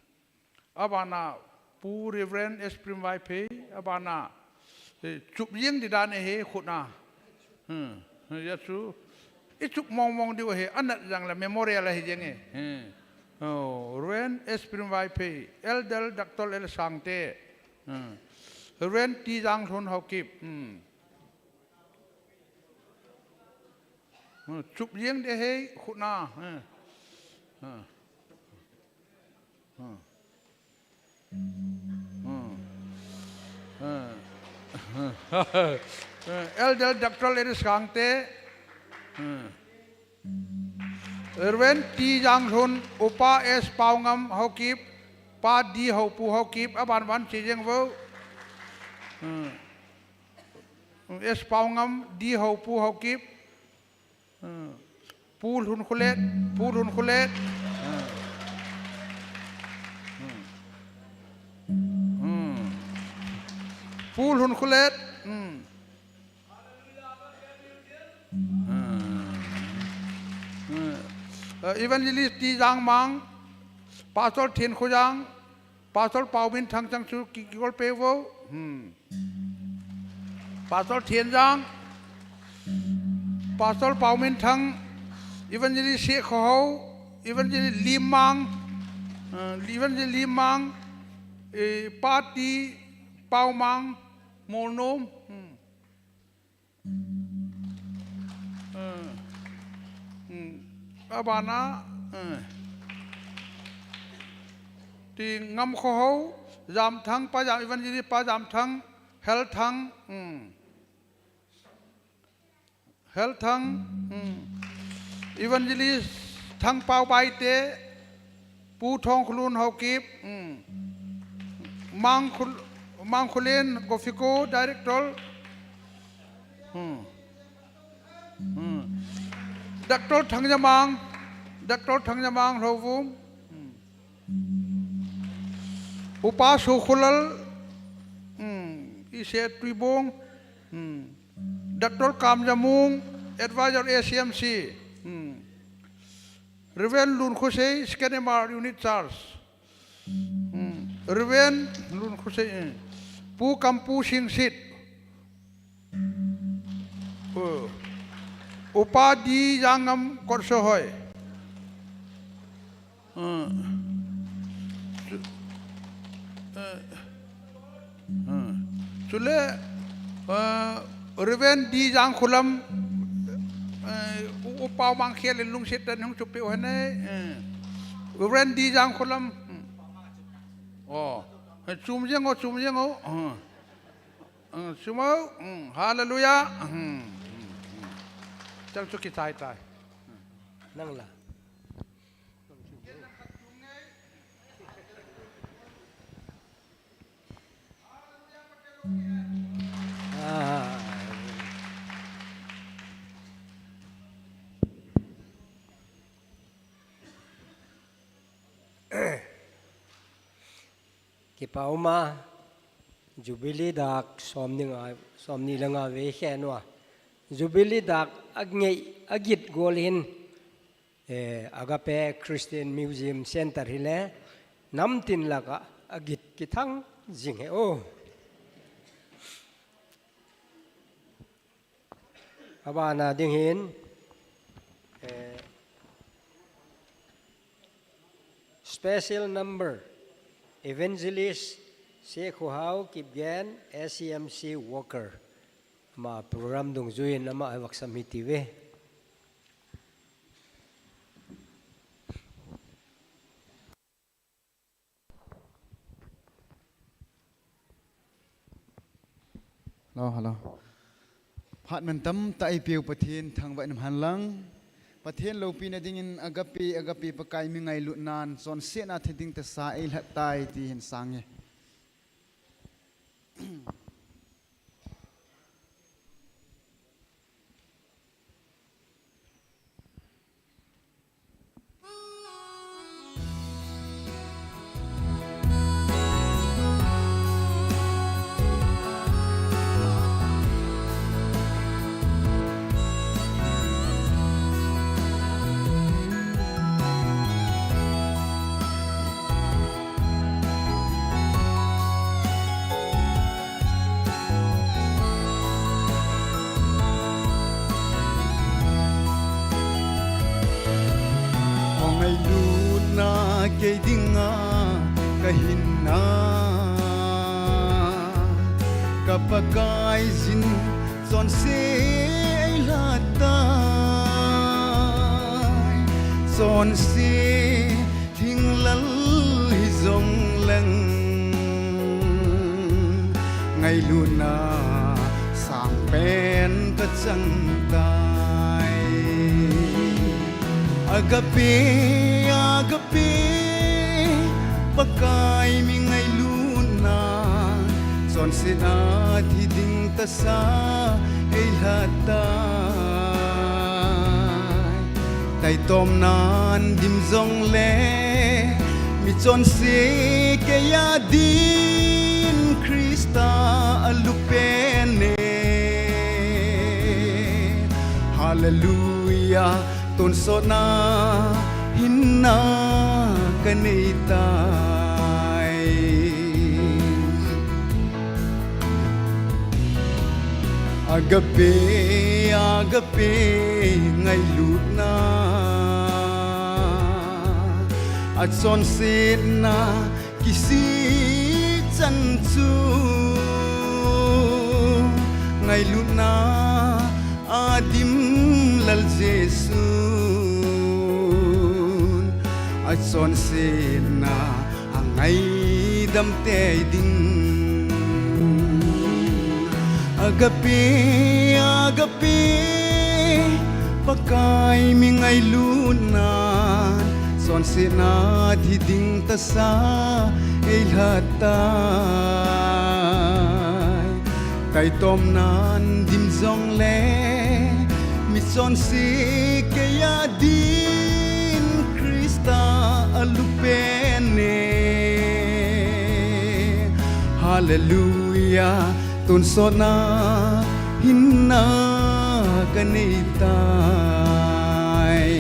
Abana Pu Reverend S Prem Vaiphei, abana, eh, chup jeng ding dan ahi khut a. Hmm, hijeh chu, i chup mong mong diu ahi, anat jong le memorial ahi jenge. Hmm. Oh, Reverend S Prem Vaiphei, Elder Doctor L Sangte. Hmm. Reverend T Janglhun Haokip. Hmm. Hmm, chup jeng ding ahi khut a. Hmm. Hmm. Hmm. Hmm. Hmm. Hmm. Elder Doctor L Sangte. Hmm. Reverend T Janglhun, Upa S Paongam Haokip, Pa D Houpu Haokip, aban ban che jeng uvo. Hmm. S Paongam, D Houpu Haokip. Hmm. Pu Lhunkholet, Pu Lhunkholet. Hmm. Hmm. Hmm. Pu Lhunkholet. Hmm. Hmm. Hmm. Eh, Evangelist T Jangmang, Pastor Thenkhojang, Pastor Paominthang chang chu ki, kigolpeh uvo. Hmm. Pastor Thenjang, Pastor Paominthang, Evangelist Sehkhohao, Evangelist Limmang, eh, Evangelist Limmang, eh, Pa T Paomang, Molnom. Hmm. Eh, hmm. Abana, eh. Ti Ngamkhohao, Jamthang, Pa Jam, Evangelist Pa Jamthang, Helthang, hmm. Helthang, hmm. Evangelist Thangpao Baite, Pu Thongkhulun Haokip, hmm. Mangkhul-, Mangkhulen Gofiko, Director. Hmm. Hmm. Doctor Thangjamang, Doctor Thangjamang Lhouvum. Hmm. Upa Sukholal, hmm, E C H Tuibong. Hmm. Doctor Kamjamung, Advisor A C M C. Hmm. Reverend Lun Khosei, Second M R Unit Charge. Hmm. Reverend Lun Khosei, eh. Pu Kampu Singsit. Oh. Upa D Jangam Kotsohoi. Hmm. Eh, Hmm. Chule, eh, Reverend D Jangkholam, eh, u, u Pau Mangkhel in lungset tah in hung chupeh u hen e, eh. Reverend D Jangkholam. Hmm. Oh. Eh, chum jeng o, chum jeng o. Hmm. Hmm, chum o. Hmm. Hallelujah. Hmm. Hmm. Hmm. Chang chu kichai tai. Nang la. Ah. Kipa um a, Jubilee dak somni nga, somni le nga vei khen uva. Jubilee dak a ngei, a git gol hin, eh, Agape Christian Museum Center hi le, namtin laka a git kithang jing he o. Abana ding hin, eh, special number, Evangelist Sekhuhao Kipgen, S C M C worker. Ama program dungjuiyin ama a vaksam hiti uve. Hello, hello. Phat mantam tah eipeu Pathen thangvah in um hen lang. Pathen loupina dingin Agape, Agape Pakai mi ngailutnan chonsetna thi ding tahsa eilhat tai ti hin sang e. O ngailutna kei dinga kahinna, ka Pakaiyin chonse eilhat tai. Chonse thinglhang hijongleng, ngailutna sangpen kachang tai. Agape, Agape, Pakai mi ngailutna chonsetna thi ding tahsa eilhat tai. Taitomnan dim jongle, michonse keiya din Christa alupen e. Hallelujah, tonsotna hinna kanei tai. Agape, Agape, ngailutna a chonsetna kisih chan chu, ngailutna a dim Lal Jesun a chonsetna a ngaidam tei ding. Agape, Agape, Pakai mi ngailutna chonsetna thi ding tahsa eilhat tai. Taitomnan dim jongle, michonse keiya din Christa alupen e. Hallelujah, tonsotna hinna kanei tai.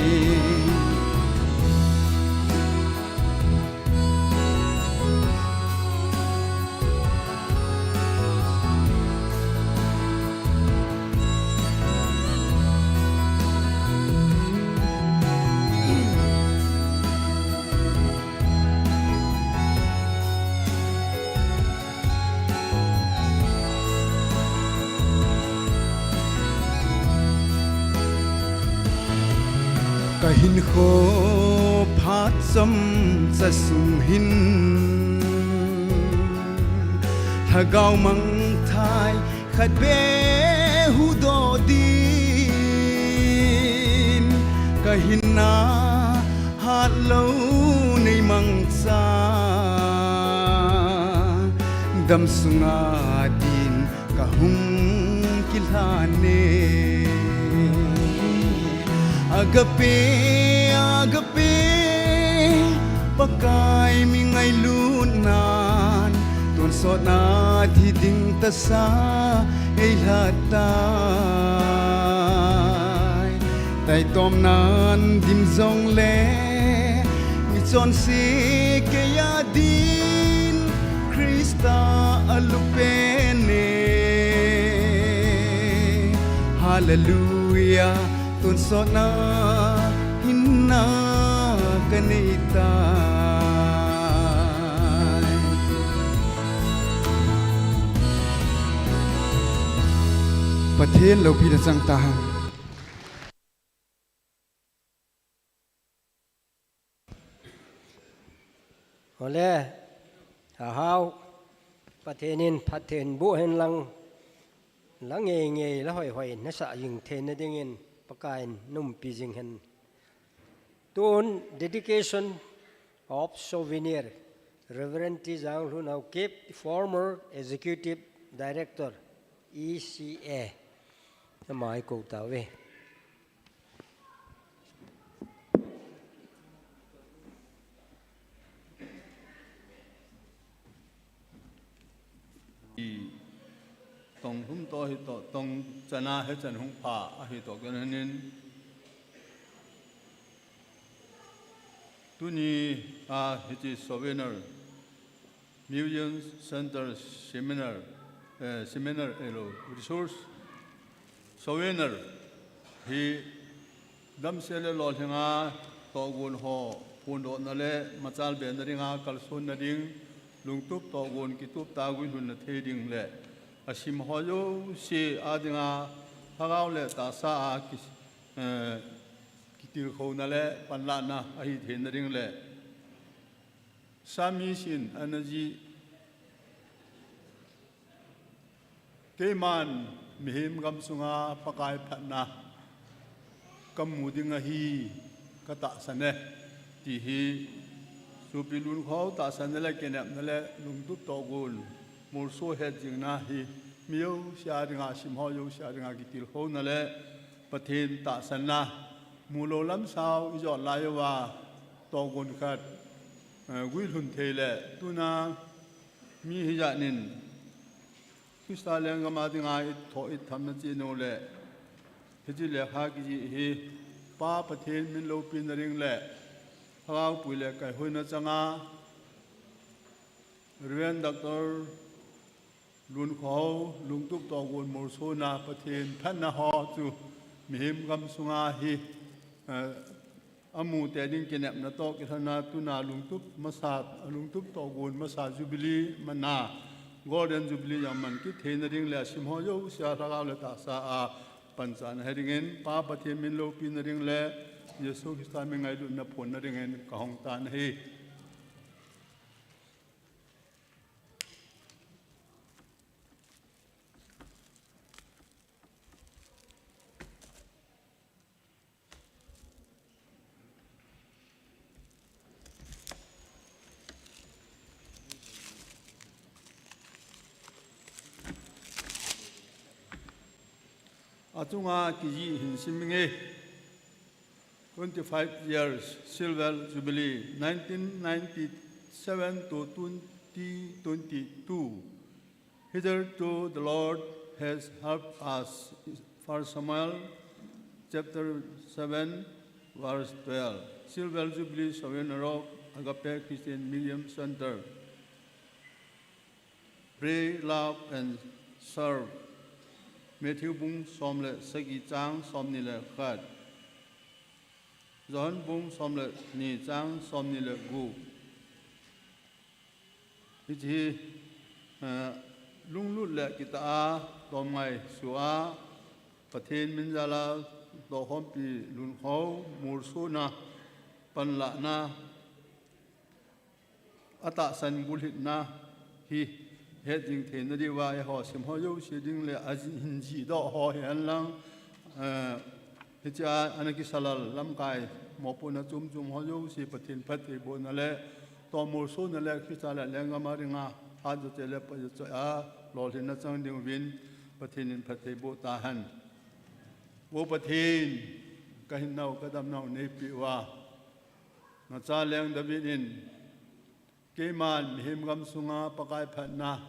Ka hinkho phat chomcha sung hin Lhagao mangthai khat beh huhdoh din, ka hinna hatlou nei mangcha, damsunga din ka hung kilhane. Agape, Agape, Pakai mi ngailutnan, tonsotna thi ding tahsa eilhat tai. Taitomnan dim jongle, michonse keiya din, Christa alup pen e. Hallelujah, tonsotna hinna kanei tai. Pathen loupina chang tahen. Ole, ahao, Pathen in phatthei boh hen lang, la ngeingei, la hoihoi nasah jing theina dingin Pakaiyin na umpi jing hen. Tun dedication of souvenir, Reverend T Janglhun Haokip, former Executive Director, E C A. Ama i kou tauve. I tong hum to hi to, tong chana he chan hung pha ahi to ken hanin. Tuni a hiche souvenir, Museum Center Seminar, eh, Seminar elo, Resource Souvenir hi damsel le lolhinga tohgon ho phondohna le machal bena dinga kalsonna ding, lungtup tohgon kitup tah guilhunna thei ding le asim ho jouse a dinga lhagao le tahsa a ki, eh, kitilkhouna le panlahna ahi theina ding le Sami sin ana jih, keiman mihem gamsunga Pakai phatna kamu ding ahi, katahsan e, ti hi sopi lungkhou tahsanna le kinepna le lungtup tohgon molso het jingna hi mi jouse a dinga, sim ho jouse a dinga kitilkhouna le Pathen tahsanna, mulou lamsao ijot lai uva tohgon khat, eh, guilhun thei le tuna mi hijat in Christa lenggam a dinga ithoh ithamna cheh u le hiche lekha kijih hi Pa Pathen min loupina ding le lhagao pui le kaihoina changa Reverend Doctor Lunkhohao, lungtup tohgon molsona Pathen phatna ho chu mihem gamsunga hi, eh, amu tei ding kinepna toh kilhona tuna lungtup masa, lungtup tohgon masa Jubilee mana, Golden Jubilee jong man kit theina ding le asim ho jouse a lhagao le tahsa a panchahna he dingin Pa Pathen min loupina ding le Jesu Christa min ngailutna phonna dingin kahung tan ahi. Achunga kijih hin sim inge. Twenty-five years Silver Jubilee, nineteen ninety-seven to twenty twenty-two. Hitherto the Lord has helped us. First Samuel chapter seven, verse twelve. Silver Jubilee Souvenir of Agape Christian Museum Center. Pray, love and serve. Matthew bung som le sagi chang som ni le khat. John bung som le ni chang som ni le gup. Hiche hi, eh, lunglut le kitah a, tomngai sua, Pathen min jal a, Lohkhompi Lunkhao molsona panlahna, atahsan bulhitna hi hetjing theina diuva eiho sim ho jouse ding le ahin jihdoh ho hihen lang, eh, hichea ana kisalal lamkai mopohna chomchom ho jouse Pathen phattheibohna le toh molsona le Christa le lenggam a dinga hatjo cheh le phatjo cheh a lolhinna chang dinguvin Pathen in phattheiboh tahen. O Pathen, kahinnau kadamnau neipeh uva, nacha leng David in, keiman mihem gamsunga Pakai phatna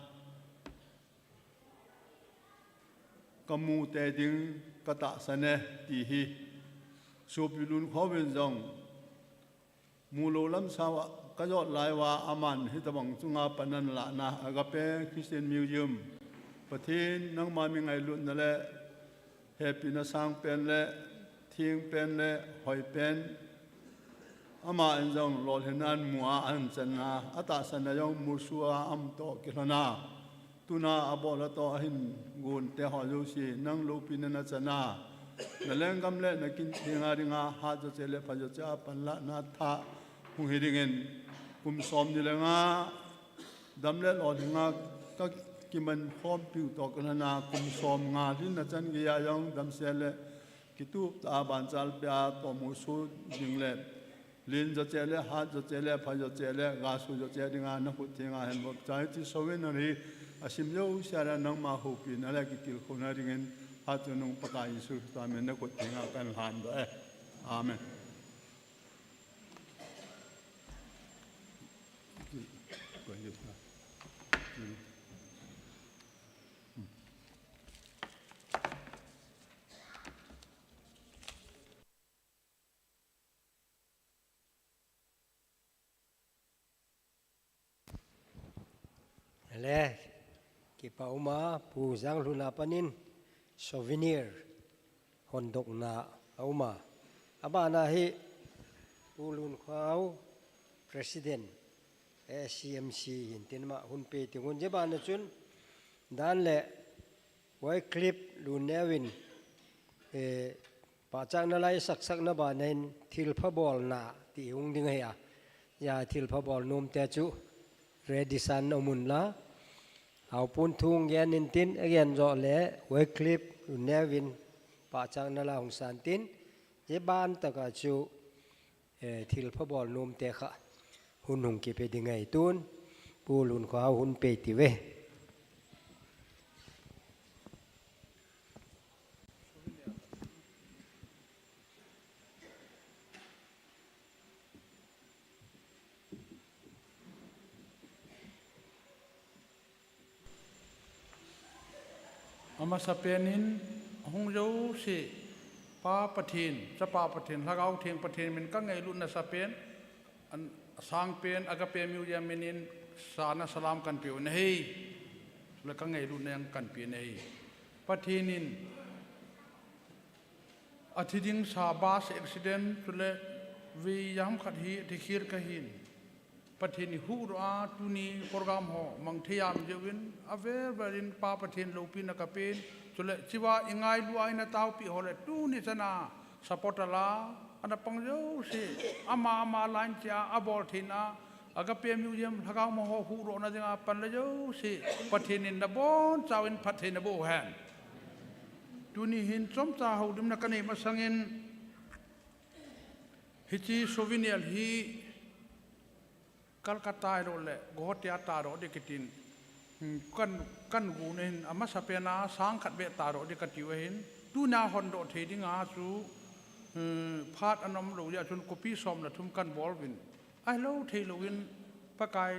kamu tei ding katahsan e, ti hi sopi Lunkhao vin jong mulou lamsao a kajot lai uva aman hitobang chunga pan ana lahna Agape Christian Museum, Pathen nangma mi ngailutna le hepina sangpen le thengpen le hoipen, ama in jong lolhinna amu a ahin channa, atahsanna jong molso a amu toh kilhona, tuna abol a toh ahin gon te ho jouse nang loupina nachan a, nalenggam le nakin thenga dinga hatjo cheh le phatjo cheh a panlahna thah hung hi dingin kum somni le nga dam le lolhinga kakiman khompiu toh kilhona kum somnga lhinna chan geiya jong damsel le kitup tah a banchal pea toh molso ding le lenjo cheh le hatjo cheh le phatjo cheh le gasu jo cheh dinga nakhut thenga hinbop chai ti souvenir hi asim jouse a nangma houpina le kitilkhouna dingin hatchungnung Pakai Jesu Christa min nakhut thenga kahin lhandoh e. Amen. Le, kipa uma, Pu Janglhun a panin souvenir hondohna auma. Abana hi Pu Lunkhao, President, A C M C hin tin ama hunpe tingun, hijeh bana chun dan le Wycliffe Lunneuvin, eh, pachatna lai saksakna bana hin thilpha bolna ti hung ding ahi a. Hijeh a thilpha bol nomte chu ready san umun la. Haopun thu hung gen intin, agen joh le Wycliffe Lunneuvin pachatna la hung san tin, hijeh ban tah a chu eh, thilpha bol nomte kha hun hung kipe ding ahi. Tun Pu Lunkhao hunpe tiu ve. Amasapen in, hung jouse, Pa Pathen, Chapa Pathen, Lhagao Theng Pathen min kangailutna sapen, asangpen, Agape Museum min in, sana salam kanpeh u ahi, le kangailutna jong kanpeh u ahi. Pathen in, athi ding sa bus accident, chule vei jam khat hi, thi khel kahin. Pathen in huhdoh a, tuni program ho, mang thei a um jeh uvin, avel vel in Pa Pathen loupina kapen, chule, hichea ingailu a eina taopeh ho le, tuni chana, support a la, ana pang jouse, ama ama line cheh a, abol theina, Agape Museum, Lhagao Mo ho huhdohna dinga pan le jouse, Pathen in nabonchauvin phatthei naboh hen. Tuni hin chomcha houlimna kanei masangin, hiche souvenir hi, Calcutta a doh le, Guwahati a tadoh ding kitin, hmm, kan, kan gon ahin, amasapen a sang khat beh tadoh ding katiu ahin, tuna hondoh thei dinga chu, hmm, phat ana umlou jeh chun copy som le thum kan bol uvin, ahilou theilouvin, Pakai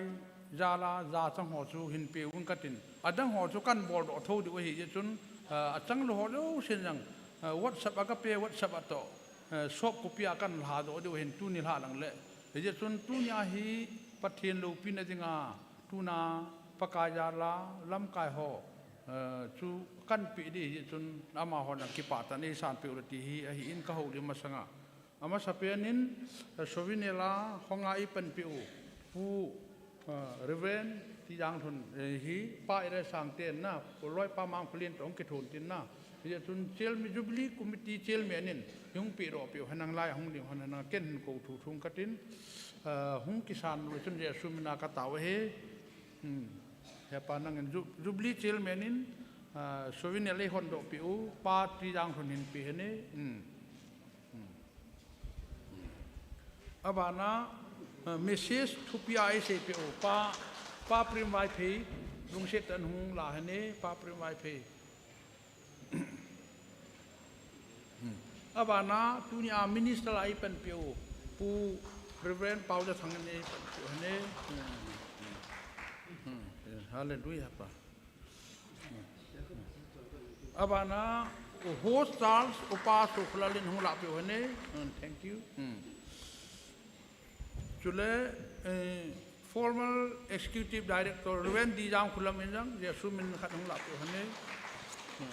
jal a jachang ho chu hinpe uvin katin, adang ho chu kan boldoh thou diu ahi jeh chun, ah, achang lou ho jousen jong, ah, WhatsApp, Agape WhatsApp a toh, eh, soft copy a kan lhadoh diu ahin tuni lhah lang le. Hijeh chun tunia hi Pathen loupina dinga, tuna Pakai jal a lamkai ho, eh, chu kanpeh ding ahi jeh chun amahon akipah tah in eisanpeh u le ti hi ahin kahoulim masanga. Amasapen in, eh, souvenir a hung a eipanpeh u, Pu, eh, Reverend Tijang Lhun, eh, hi Pa Ira Sangte na, Loipa Mangkholin toh hung kithon tin na. Hijeh chun chairman, Jubilee Committee Chairman in hung pehdoh peh u hen, nang lai hung ding hen, nang ken hin kou thu thung katin, eh, hung kisan u chun Jesu mina katao ahi. Hmm. Hepa nangin Ju-, Jubilee Chairman in, ah, souvenir lei hondoh peh u, Pa Tijang Lhun hin pe hen e. Hmm. Hmm. Abana, ah, message thupi a eisei peh u, Pa, Pa Prem Vaiphei, lungset tah in hung la hen e, Pa Prem Vaiphei. Hmm. Abana, tunia minister a eipanpeh u, Pu Reverend Paojathang in eipanpeh u hen e. Hmm. Hmm. Hmm. Hallelujah, Pa. Abana, Host Charge, Upa Sokholal in hung lahpeh u hen e. Hmm, thank you. Hmm. Chule, eh, former Executive Director, Reverend D. Jangkholam in jong, Jesu min khat hung lahpeh u hen e. Hmm.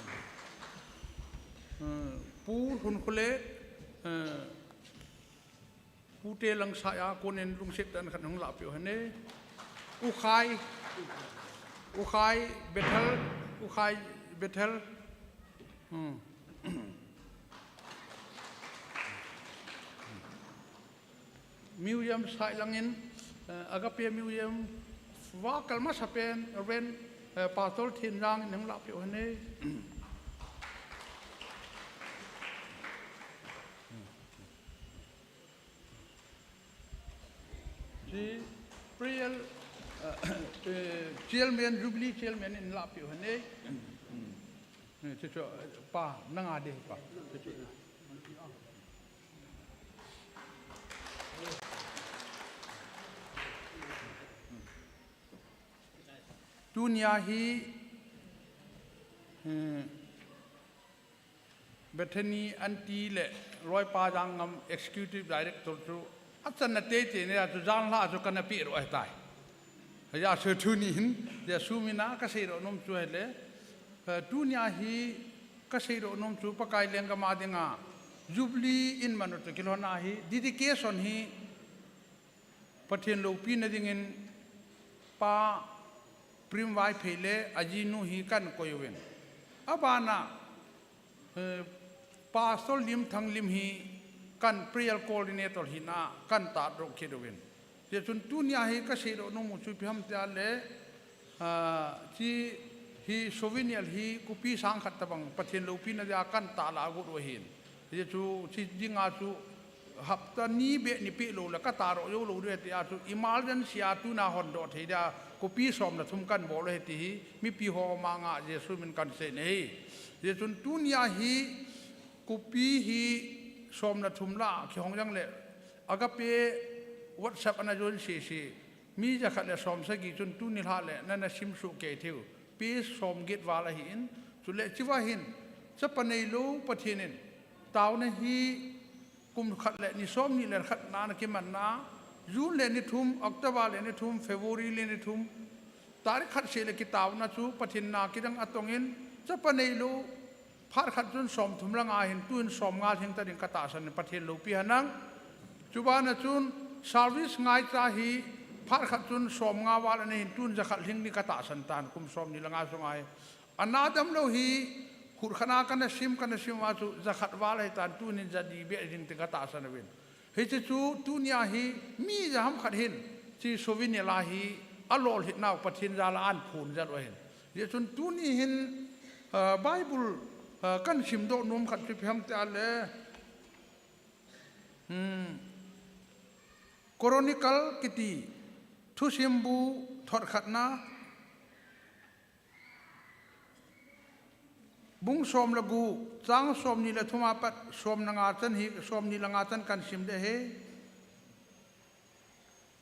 Hmm. Pu Lhunkhole, eh, Pute Langsaia konin lungset tah in khat hung lahpeh u hen e. U Khai, U Khai Bethel, U Khai Bethel. Hmm. Museum side langin, eh, Agape Museum, vakal masapen, Reverend, eh, Pastor Thinjang in hung lahpeh u hen e. Chi prayer, eh, eh, chairman, Jubilee chairman in lahpeh u hen e. Hmm. Eh, chu, chu, Pa, nanga ding Pa. Chu, chu. Tunia hi, eh, Bethany Aunty le Loipa Jangngam Executive Director chu achanna teitei nia chu janhi a chu kana peh u ahitai. Hijeh a chu tuni hin, Jesu mina kaseidoh nom chu ahile, eh, tunia hi kaseidoh nom chu Pakai lenggam a dinga Jubilee in manu chu kilhon a hi dedication hi Pathen loupina dingin Pa Prem Vaiphei le ajinu hi kahin koi uvin. Abana, eh, Pastor Limthang Lim hi kahin prayer coordinator hina kahin tahdoh kit uvin. Hijeh chun tunia hi kaseidoh nom u chu ipi ham tia le, ah, chi hi souvenir hi kopi sang khat tabang Pathen loupina dia kahin tahlah got u ahin. Hijeh chu chi dinga chu hapta ni beh ni peh lou le katahdoh jou lou diu ahi tia chu emergency a tuna hondoh thei dia kopi som le thum kahin bol u ahi ti hi mipi ho manga Jesu min kahin sei ahi. Hijeh chun tunia hi kopi hi som le thum lah a kihong jongle Agape WhatsApp ana join sese. Mi jakhat le som sagi chun tuni lhah le nana sim soh kei thei u. Pi som get val ahin, chule chiva hin, chapa neilou Pathen in, taona hi kum khat le ni som ni le khat na ana kimanna, June le ni thum, October le ni thum, February le ni thum, tarik khat seh le kitaona chu Pathen na kidang atongin, chapa neilou, phat khat chun som thum le nga hin, tuin som nga lhing ta ding katahsan in Pathen loupi henlang. Chubana chun service ngaicha hi phat khat chun som nga val ana hin, tun jakhat lhing ding katahsan tan, kum som ni le nga sunga hi. Ana damlou hi, khut khat na kana sim, kana sim uva chu jakhat val ahitan, tunin jani beh ding ti katahsan uvin. Hiche chu tunia hi mi jaham khat hin, chi souvenir la hi, alolhinna u Pathen jal a ahin phon jal u ahin. Hijeh chun tuni hin, ah, Bible, ah, kahin simdoh nom khat chu ipi ham tia le, hmm, Chronicle kiti thusim bu thot khatna, bung som le gup, chang som ni le thum a pat som le nga chan hi, som ni le nga chan kahin sim ding ahi.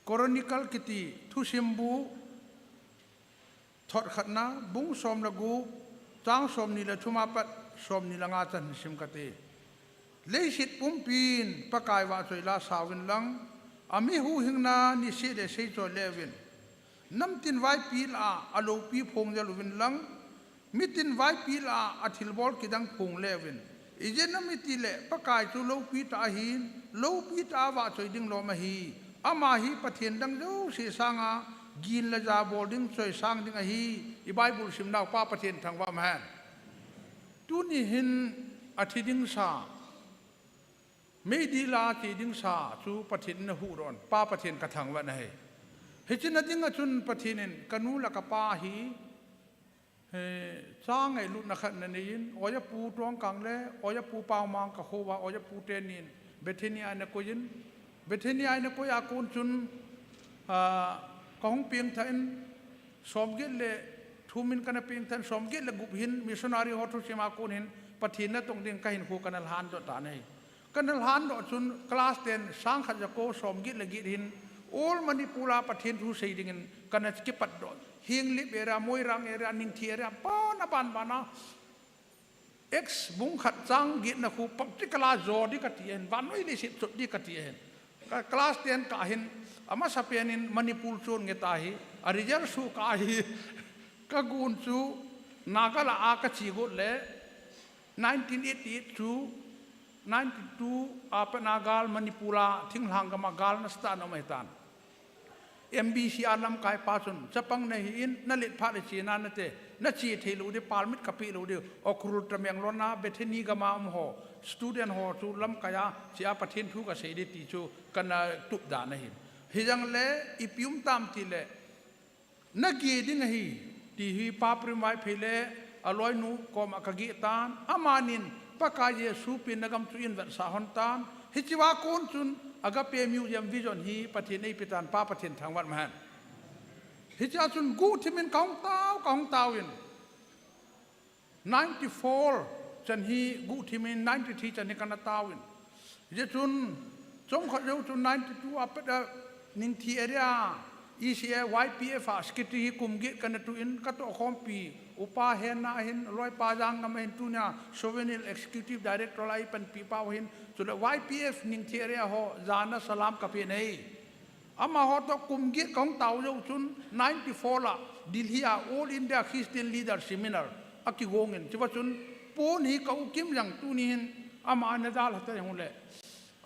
Chronicle kiti thusim bu thot khatna, bung som le gup, chang som ni le thum a pat som ni le nga chan hin sim kate. Leiset pumpin Pakai vahchoi la sauvin lang, ami huhhingna niseh le seichoi le uvin. Namtin vaipi lah a aloupi phong jal uvin lang, mitin vaipi lah a athilbol kidang phong le uvin. Ijeh inem itile Pakai chu loupi tah ahin, loupi tah a vahchoi ding lom ahi. Ama hi Pathen dang jouse sanga Gin le ja bol ding, choisang ding ahi. I Bible simnau Pa Pathen thangvah hen. Tuni hin athi ding sa, meidil a thi ding sa chu Pathen in ahuhdoh in, Pa Pathen kathangvah ahi. Hiche na dinga chun Pathen in kanu le kapa hi, he, cha ngailutna khat nanei in, Ojapu Tongkang le Ojapu Paomang kakhoa, Ojapu tenin Bethany a eina koi in, Bethany a eina koi a kon chun, ah, kahung pengthah in, somget le thum in kana pengthah in, somget le gup hin missionary ho thusim a kon hin Pathen natong ding kahinkho kana lhandoh tan ahi. Kana lhandoh chun class ten sangkhat jako somget le get hin All Manipur a Pathen thu sei dingin kana kipatdoh. Henglep area, Moirang area, Ningthi area, aban aban bana Acts bung khat chang getna khu practical a jo ding kati ahin, vannoi leiset chot ding kati ahin. Ka class ten kah hin, amasapen in Manipur chu nge ta hi, a result chu kah hi, kagon chu Naga lah a kache got le, nineteen eighty-eight chu ninety-two a pat na gal Manipur a thinglhang gam a gal nasatah in aum ahitan. M B C a lamkai pa chun, chapang nahi in, nalet phat le chena nate, nache thei lou ding, permit kapeh lou ding, Ukhrul, Tamenglong a Bethany gam a um ho, student ho chu lamkai a che a Pathen thu kasei ding ti chu kana tup dan ahin. Hijongle, ipi um tam tile, nage ding ahi, ti hi Pa Prem Vaiphei le aloinu koma kageh tan, amanin, Pakai Jesu pen nagam chu eivetsah lhon tan, hichea kon chun Agape Museum vision hi Pathen eipe tan, Pa Pathen thangvah hen. Hichea chun guhthim in kahung tao, kahung tao in, ninety-four chan hi guhthim in, ninety-three chan hi kana tao in. Hijeh chun, chomkhat jou chun ninety-two a pat a Ningthi area, E C A, Y P F a secretary hi kum get kana tu in, katohkhompi, Upa Hena ahin, Loipa Jangam ahin, tunia Souvenir Executive Director a eipanpi pau ahin, chule Y P F Ningthi area ho, jana salam kape ahi. Amaho toh kum get kahung tao jou chun, ninety-four a Delhi a All India Christian Leader Seminar akigong in, chua chun pon hi ka u Kim jong tuni hin ama ana dalha ta jongle,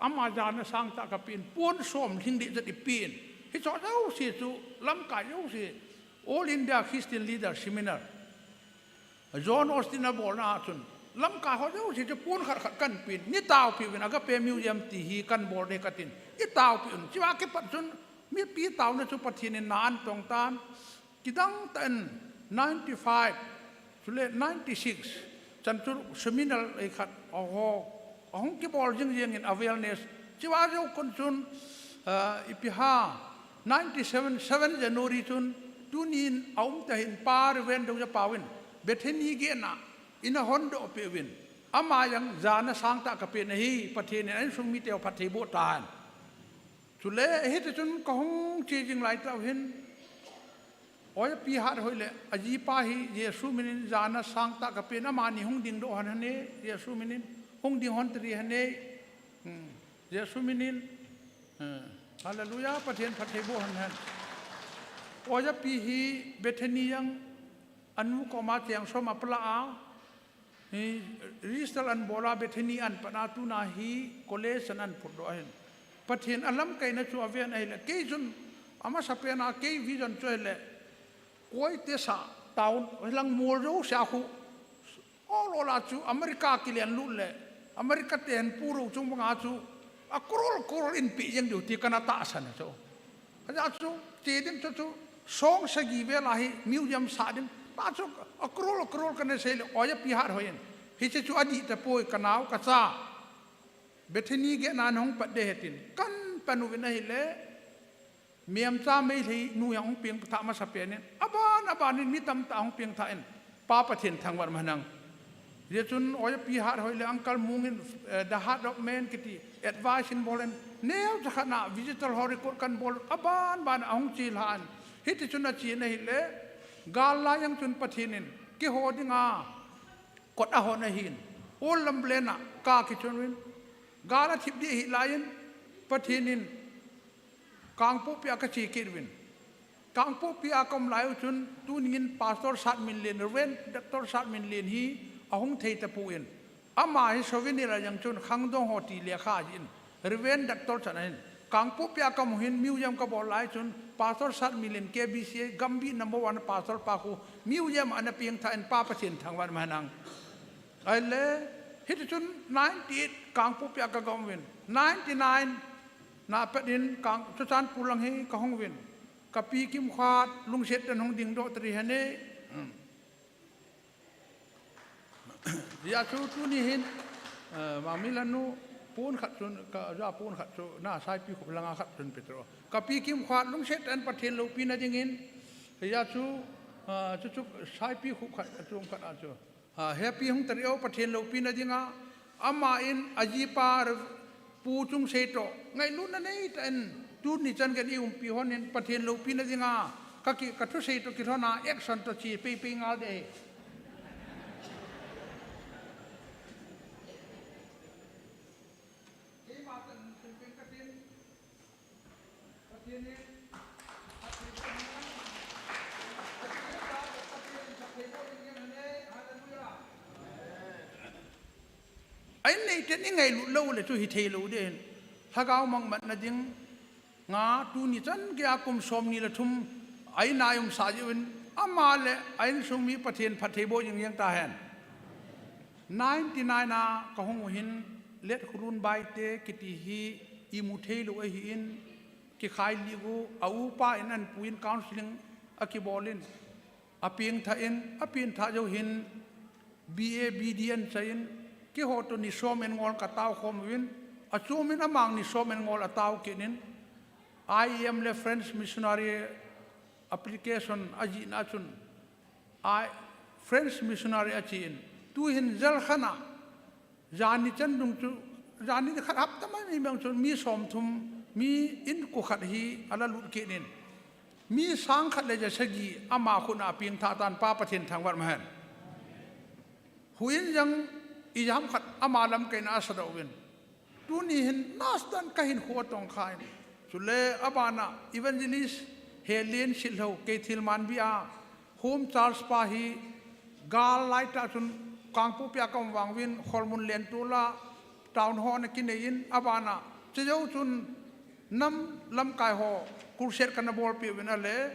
ama jana sangtah kapen, pon som lhing ding jet ipen. Hicho jouse chu lamkai jouse, All India Christian Leader Seminar, John Osteen abolna a chun, lamkai ho jouse chu pon khat khat kahin pen, nei taopi uvin, Agape Museum ti hi kahin bol ding katin, nei taopi un. Chua kipat chun, mipi taona chu Pathen in na ahin tong tan, kidang tah in ninety-five, chule ninety-six chan chu seminar ei khat, oho, ahung kibol jing jing in awareness. Chua jou kon chun, ah, ipi ham, ninety-seven, seven January chun, tunin aum tah in Pa Reverend Doja Pau in, Bethany gehna, eina hondoh peh uvin, ama jong jana sangtah kapen ahi, Pathen in a insung mite phatthei boh tahen. Chule, hiti chun kahung che jing lai tah u hin, Ojapi Hathoi le ajipa hi Jesu min in jana sangtah kapen, amani hung dingdoh hon hen, Jesu min in hung ding hon tiri hen. Hmm. Jesu min in, hmm. Hallelujah, Pathen phatthei boh hon hen. Ojapi hi Bethany jong anu koma cheng som apelah a, hi, register ahin bol a, Bethany ahin patna, tuna hi college ahin phutdoh ahin. Pathen alamkaina chu aven ahile, kei chun amasapen a kei vision chu ahile, koite sa, town, hilang mol jouse a khu, ol ol a chu America kilen lut le, America te hin puro chung banga chu, a crore crore in pe jeng diu ti kana tahsan ahi chu. Ajeh chu, che ding chu chu, song sagi vel a hi museum sah ding. Tah chu, a crore, a crore kana sei le, Ojapi Hathoi in. Hiche chu adih tapoi, kanao kacha. Bethany gehna ahung pat ding ahi tin. Kahin pan uvin ahile, Meimcha Meitei nu jong hung pengthah masapen in. Aban, aban in mi tamtah hung pengthah in. Pa Pathen thangvah hen. Hijeh chun Ojapi Hathoi le Uncle Mung in, eh, The Heart of Man kiti advice ahin bol in, neocha khat na visitor ho record kahin bol, aban ban ahung chelha in. Hiti chun achen ahile, gal lai jong chun Pathen in keiho dinga kot ahon ahin. Ol lam len a ka kichon uvin. Gal athip ding ahi lai in, Pathen in Kangpokpi a kache kit uvin. Kangpokpi a kaum lai u chun, tunin Pastor Satminlen, Reverend Doctor Satminlen hi ahung thei tapon. Ama hi Souvenir a jong chun khangdong ho ti lekha ahin. Reverend Doctor chan ahin. Kangpokpi a kaum u hin museum kabol lai chun, Pastor Sat Milin K B C A Gambih number one pastor pa khu museum ana pengthah in Pa Pathen thangvah in um hen. Ahile, hiti chun ninety eight Kangpokpi a ka ga um uvin. Ninety nine na pet in Kang Churachandpur lang hi ka hung uvin. Ka pi kimkhat lungset tah in hung dingdoh tari hen e. Hijeh chun tuni hin, eh, Mangmilanu pon khat chun, ka ja pon khat chu, na Saipikhup langa khat chun Petro. Ka pi kimkhat lungset tah in Pathen loupina dingin, hijeh chun, eh, chu chu Saipikhup khat, a chung khat a chu. Ah, Happy hung tari o Pathen loupina dinga, ama in ajipa Rev Pu Chungsei toh, ngailutna neitah in, tuni chan gei in i umpi hon in Pathen loupina dinga, ka ki, ka thusei toh kilhon a, action toh chi, pei pei ngal de. Keima tan, pen pen ka tin, Pathen in, Pathen in, Pathen in, Pathen in, Hallelujah. Ahin neiten i ngailut lou le chu hithei lou ding ahin. Lhagao mang matna dinga tuni chan geiya kum somni le thum a in a i umsah jeh uvin ama le a insung mi Pathen phattheiboh jing jeng tahen. Ninety nine a ka hung u hin Letkholun Baite kiti hi imu thei lou ahin, kikhai lih u, a upa in an pu in counseling akibol in, apengthah in, apengthah jou hin B A B D an chai in, keiho toh ni som in ngol ka tao khom uvin, achom in amang ni som in ngol atao kit in, I E M le French Missionary application ajihna chun, I, French Missionary ache in, tu hin Jharkhand a, jani chan dung chu, jani khat hapta mai mi bang chun mi somthum, mi inko khat hi ala lut kit in, mi sang khat le ja sagi ama khut a apengthah tan, Pa Pathen thangvah in um hen. Huin jong ijat ham khat ama lamkaina asadoh uvin. Tuni hin nasatah in ka hinkho atongkha in. Chule abana Evangelist Helen Sitlhou, Keithelmanbi a home church pa hi gal laitah chun Kangpokpi a ka um vang uvin Kholmun Lentol a town hall ana kinei in, abana chejou chun nam lamkai ho crusade kana bolpeh uvin ahile,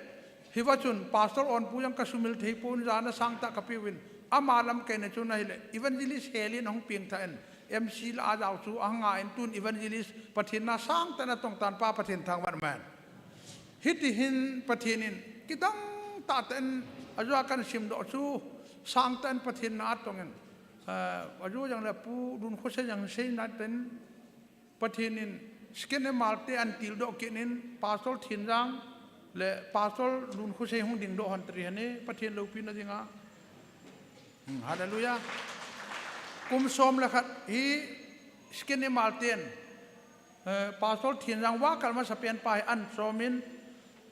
hiva chun Pastor Onpu jong ka sumil thei pon, jana sangtah ka pe uvin, ama lamkaina chun ahile Evangelist Helen ahung pengthah in, M C lah a jao chu ahung nga in, tun Evangelist Pathen na sangtah in atong tan, Pa Pathen thangvah in um hen. Hiti hin Pathen in kidang tahtah in, ajou a kan simdoh chu sangtah in Pathen na atong in, eh, ajou jong le Pu Lunkhosei jong seina tah in, Pathen in Second M R te ahin tildoh kit in, Pastor Thenjang le Pastor Lunkhosei hung dingdoh hon tari hen e, Pathen loupina dinga. Hmm, hallelujah. Kum som le khat hi Second M R ten, eh, Pastor Thenjang vakal masapen pa hi ahin som in,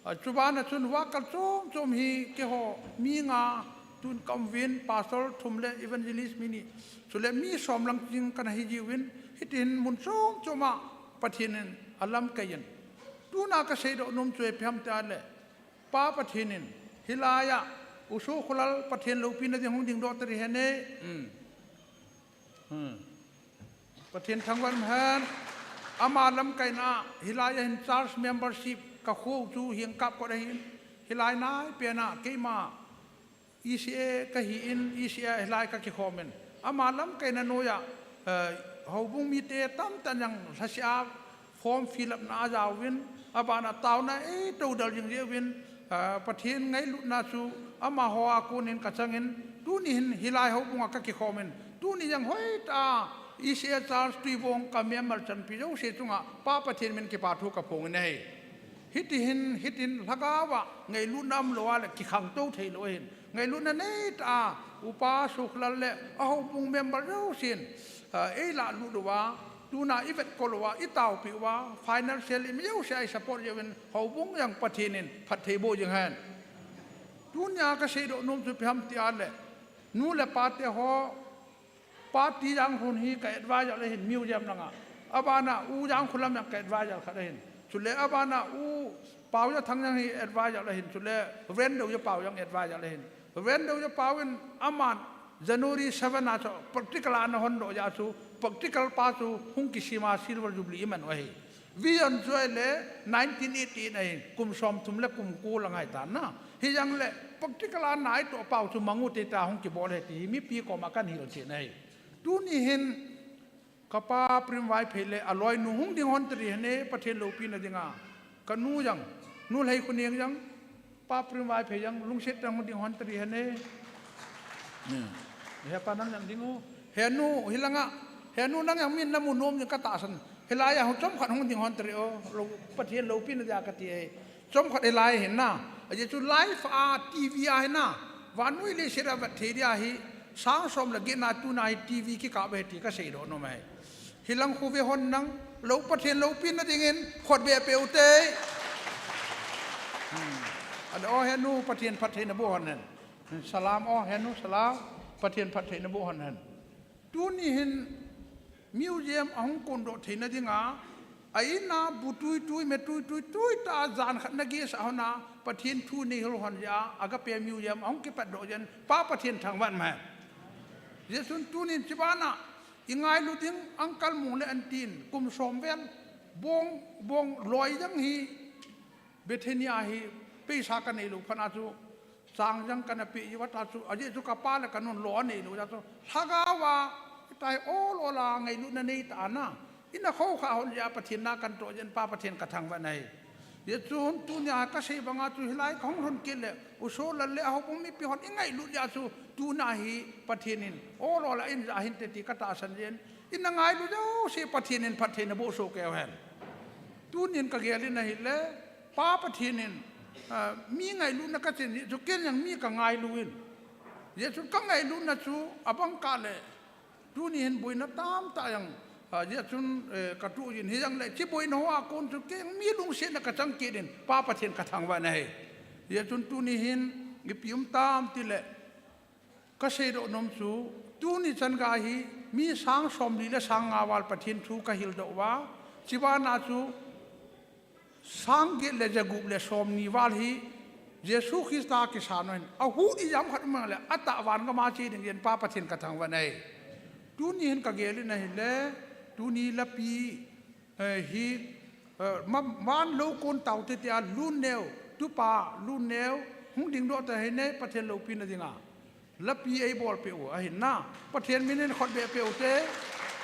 a, chubana chun vakal chom chom hi keiho mi nga tun ka um uvin, Pastor thum le Evangelist mi ni. Chule mi som lang jing kana hi jiuvin, hiti hin mun chom chom a Pathen in alamkai in. Tuna ka seidoh nom chu ipi ham tia le, Pa Pathen in hilai a U Sokholal Pathen loupina ding hung dingdoh tari hen e. Hmm. Hmm. Pathen thangvah in um hen. Ama lamkaina a hilai a hin church membership ka kho u chu Hiangkap kot ahin. Hilai naipen a keima E C A ka hi in, E C A hilai ka kikhom in. Ama lamkaina noiya, eh, houbung mite tamtah in jong lhasetna a form fill up na ajaovin, abana taona eitodel jing jeh uvin, ah, Pathen ngailutna chu amaho a kon in ka chang in, tuni hin hilai houbung a ka kikhom in, tuni jong hoitah a E C A church Tuibong ka member chanpi jouse chunga Pa Pathen min kipa thu ka phong in ahi. Hiti hin, hitin lhagao a ngailutna umlou a le kikhangtou thei lou ahin. Ngailutna neitah a, Upa Sokholal le a houbung member jousen, ah, eilalut uva, tuna i vetkol uva, i taopeh uva, financial i mi jouse a i support jeh uvin, houbung jong Pathen in phattheiboh jing hen. Tunia ka seidoh nom chu ipi ham tia le, nu le pa te ho, Pa Tijang Lhun hi ka advisor ahin, museum langa. Abana U Jangkholam jong ka advisor khat ahin. Chule abana U Paojathang jong hi advisor ahin. Chule Reverend Doujapao jong advisor ahin. Reverend Doujapao in aman January seven a chu practical a ana hondoh jeh a chu practical pa chu hung kisem a Silver Jubilee i man u ahi. Vision chu ahile nineteen eighty-eight ahi, kum som thum le kum ko lang ahi tan na. Hijeng le practical a na itoh pau chu mang u te tia hung kibol ahi ti hi mipi koma kan hil cheh ahi. Tuni hin ka Pa Prem Vaiphei le aloinu hung ding hon tari hene, Pathen loupina dinga. Ka nu jeng, Nu Lheikhoning jeng, Pa Prem Vaiphei jeng, lungset tah in hung ding hon tari hene. He pa nang jeng ding u. He nu, hilanga, he nu nang jeng min namu nom jeng ka tahsan. Hilai a hung chomkhat hung ding hon tari o. Lou-, Pathen loupina dia kati e. Chomkhat hilai hin na. Ajeh chu live a, T V a hin na. Vannoi leiset a vet thei dia hi. Sang som le get na tuna hi T V kikap ahi ti ka seidoh nom ahi. Hilang khu ve hon nang, lou Pathen loupina dingin, khut beh peh u te. Hmm. Ade o he nu, Pathen phattheina boh hon hen. Salam o he nu, salam, Pathen phattheina boh hon hen. Tuni hin museum ahung kondoh theina dinga, a in a bu tuitui, me tuitui, tuitah a jan khat na geh sah hon a, Pathen thu nei hil hon jeh a, Agape Museum ahung kipatdoh jeh in, Pa Pathen thangvah in um hen. Hijeh chun tunin chubana, i ngailu ding, Uncle Mung le aunty in, kum som vel, bong, bong loi jeng hi, Bethany a hi, peisa ka neilou phat a chu, chang jeng kana pe jiu va ta chu, ajeh chu ka pa le ka nun lou aneilou jeh a chu, lhagao a, hitia hi ol ol a ngailutna nei ta a na, ina khoukhah hon jeh a Pathen na kan toh jeh in Pa Pathen ka thangvah in ahi. Hijeh chun tunia ka sei banga chu hilai ka hung lhun kit le, U Solal le a houbung mipi hon i ngailut jeh a chu, tuna hi Pathen in ol ol a eijah hinte ti ka tahsan jeh in, ina ngailu jouse Pathen in phattheina boh soh kei u hen. Tunin ka gel in ahile, Pa Pathen in, ah, mi ngailutna ka chin jeh chu ken jong mi ka ngailu in. Hijeh chun ka ngailutna chu abang kah le, tuni hin boina tamtah jong, ah, hijeh chun, eh, ka tuh jin hijeng le, hiche boina hoa kon chu ken jong mi lungsetna ka chang kit in, Pa Pathen ka thangvah in ahi. Hijeh chun tuni hin, ipi um tam tile, ka seidoh nom chu, tuni chan gei hi, mi sang somli le sang nga val Pathen thu ka hildoh uva, chubana chu, sang get le ja gup le somni val hi, Jesu Christa kisan u hin, ahuh ijat ham khat um le, atahvan gam a che ding jeh in Pa Pathen ka thangvah in ahi. Tuni hin ka gel in ahile, tuni lapi, eh, hi, eh, ma-, van lou kon taote tia Lunneo, tupa Lunneo, hung dingdoh ta hine Pathen loupina dinga. Lapi eibolpeh u ahin na. Pathen min in khut beh peh u te,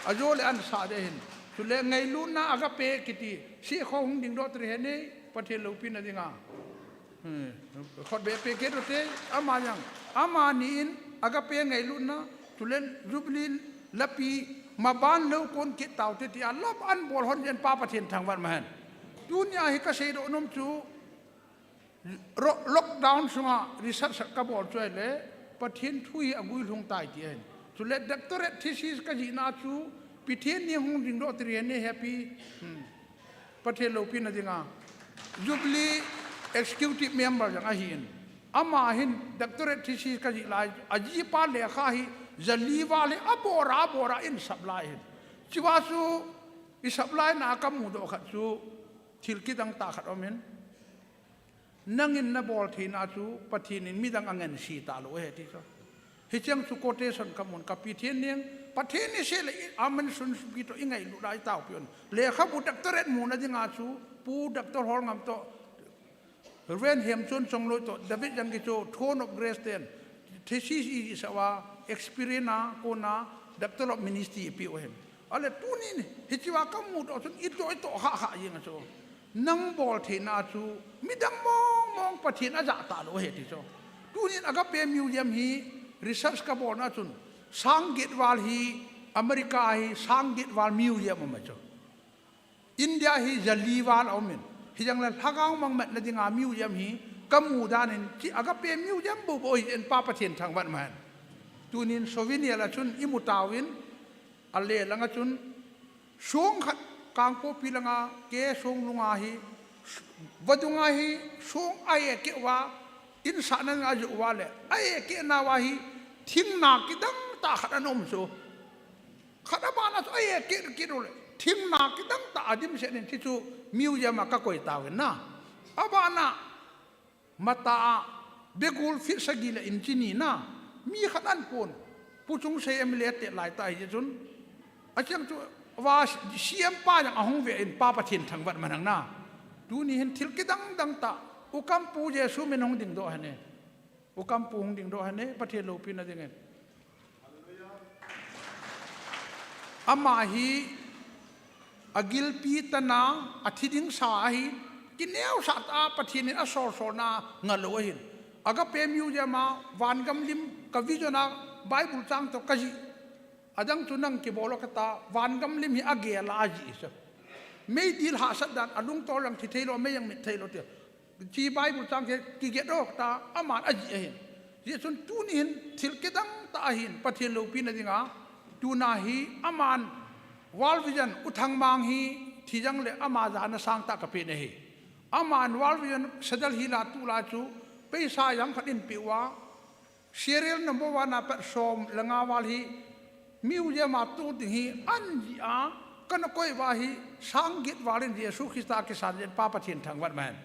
ajo le ansah ding ahin. Chule ngailutna Agape kiti, sikho hung dingdoh tari hine, Pathen loupina dinga. Hmm. Khut beh peh kit u te, ama jong, amani in, Agape ngailutna, chule Jubilee lapi, maban lou kon kit taote tia, lop an bol hon jeh in Pa Pathen thangvah in um hen. Tunia hi ka seidoh nom chu, ro-, lockdown sunga research ka bol chu ahile, Pathen thu hi aguilhung tai ti ahin. Chule doctorate thesis ka jihna chu, Pathen ni hung dingdoh tari hine happy, hmm. Pathen loupina dinga. Jubilee Executive Member jong ahin. Ama hin doctorate thesis ka jih lai, ajipa lekha hi, jali val hi, abora, abora in sap lai hin. Chua chu, i sap laina ka mudoh khat chu, thil kidang tah khat um in. Nangin na bol theina chu, Pathen in midang angansea talou ahi ti chu. Hicheng chu quotation ka mun ka Pathen ning, Pathen ni se le i amen sun pi toh i ngailut a i taopi un. Lekhabu doctorate muna dinga chu, Pu Doctor Holngam toh, Reverend Hemchon Chongloi toh, David Jangkicho, Throne of Grace ten, thesis ijih sah uva, experience a, kona, Doctor of Ministry ipeh u ahin. Ahile tunin, hichea ka mudoh chun, itoh, itoh, kha, kha, jeng a chu. Nang bol theina chu, midang mong mong Pathen ajah talou ahi ti chu. Tunin Agape Museum hi research ka bolna chun, sang get val hi America hi sang get val museum um a chu. India hi jali val a um in. Hijeng le lhagao mang matna dinga museum hi ka mu dan in chi Agape Museum bou bou hi in Pa Pathen thangvah in um hen. Tunin souvenir a chun i mu tauvin, a le langa chun, song khat Kangpokpi langa, ke song lunga hi, vadunga hi, song a ekeh uva, in sahna a joh uva le, a ekeh nauva hi, thingna kidang tah khat ana um chu. Khat abana chu a ekeh kit u le, thingna kidang tah a dimset in chi chu museum a ka koi tauvin na. Abana, Mata a, begul feet sagi le inch ni na, mi khat an pon, Pu Chungsei M L A te lai ta hi chun, a chang chu, Ava siampa jong ahung ve in Pa Pathen thangvah man hen na. Tuni hin thil kidang dang tah. U Kampu Jesu min hung dingdoh hen e. U Kampu hung dingdoh hen e, Pathen loupina dingin. Ama hi agilpi tana, athi ding sa ahi, kineosah tah a Pathen in asol solna ngah lou ahin. Agape Museum a vangam lim ka vision a Bible chang toh kajih. Adang chu nang kibol o kati, vangam lim hi agel a ajih chu. Meidil hahsat dan, alungtol jong thi thei lou, mei jong mit thei lou ti. Hiche Bible chang hi kiget o kati, aman ajih ahin. Hijeh chun tuni hin thil kidang tah ahin, Pathen loupina dinga. Tuna hi aman World Vision U Thangmang hi thi jongle ama jana sangtah kapeh ahi. Aman World Vision Sadar Hill a tulai chu paisa jang khat in peh uva, serial number one a pat som le nga val hi museum a toh ding hi ajih a, kana koi uva hi sang get val in Jesu Christa kisan jeh in Pa Pathen thangvah man.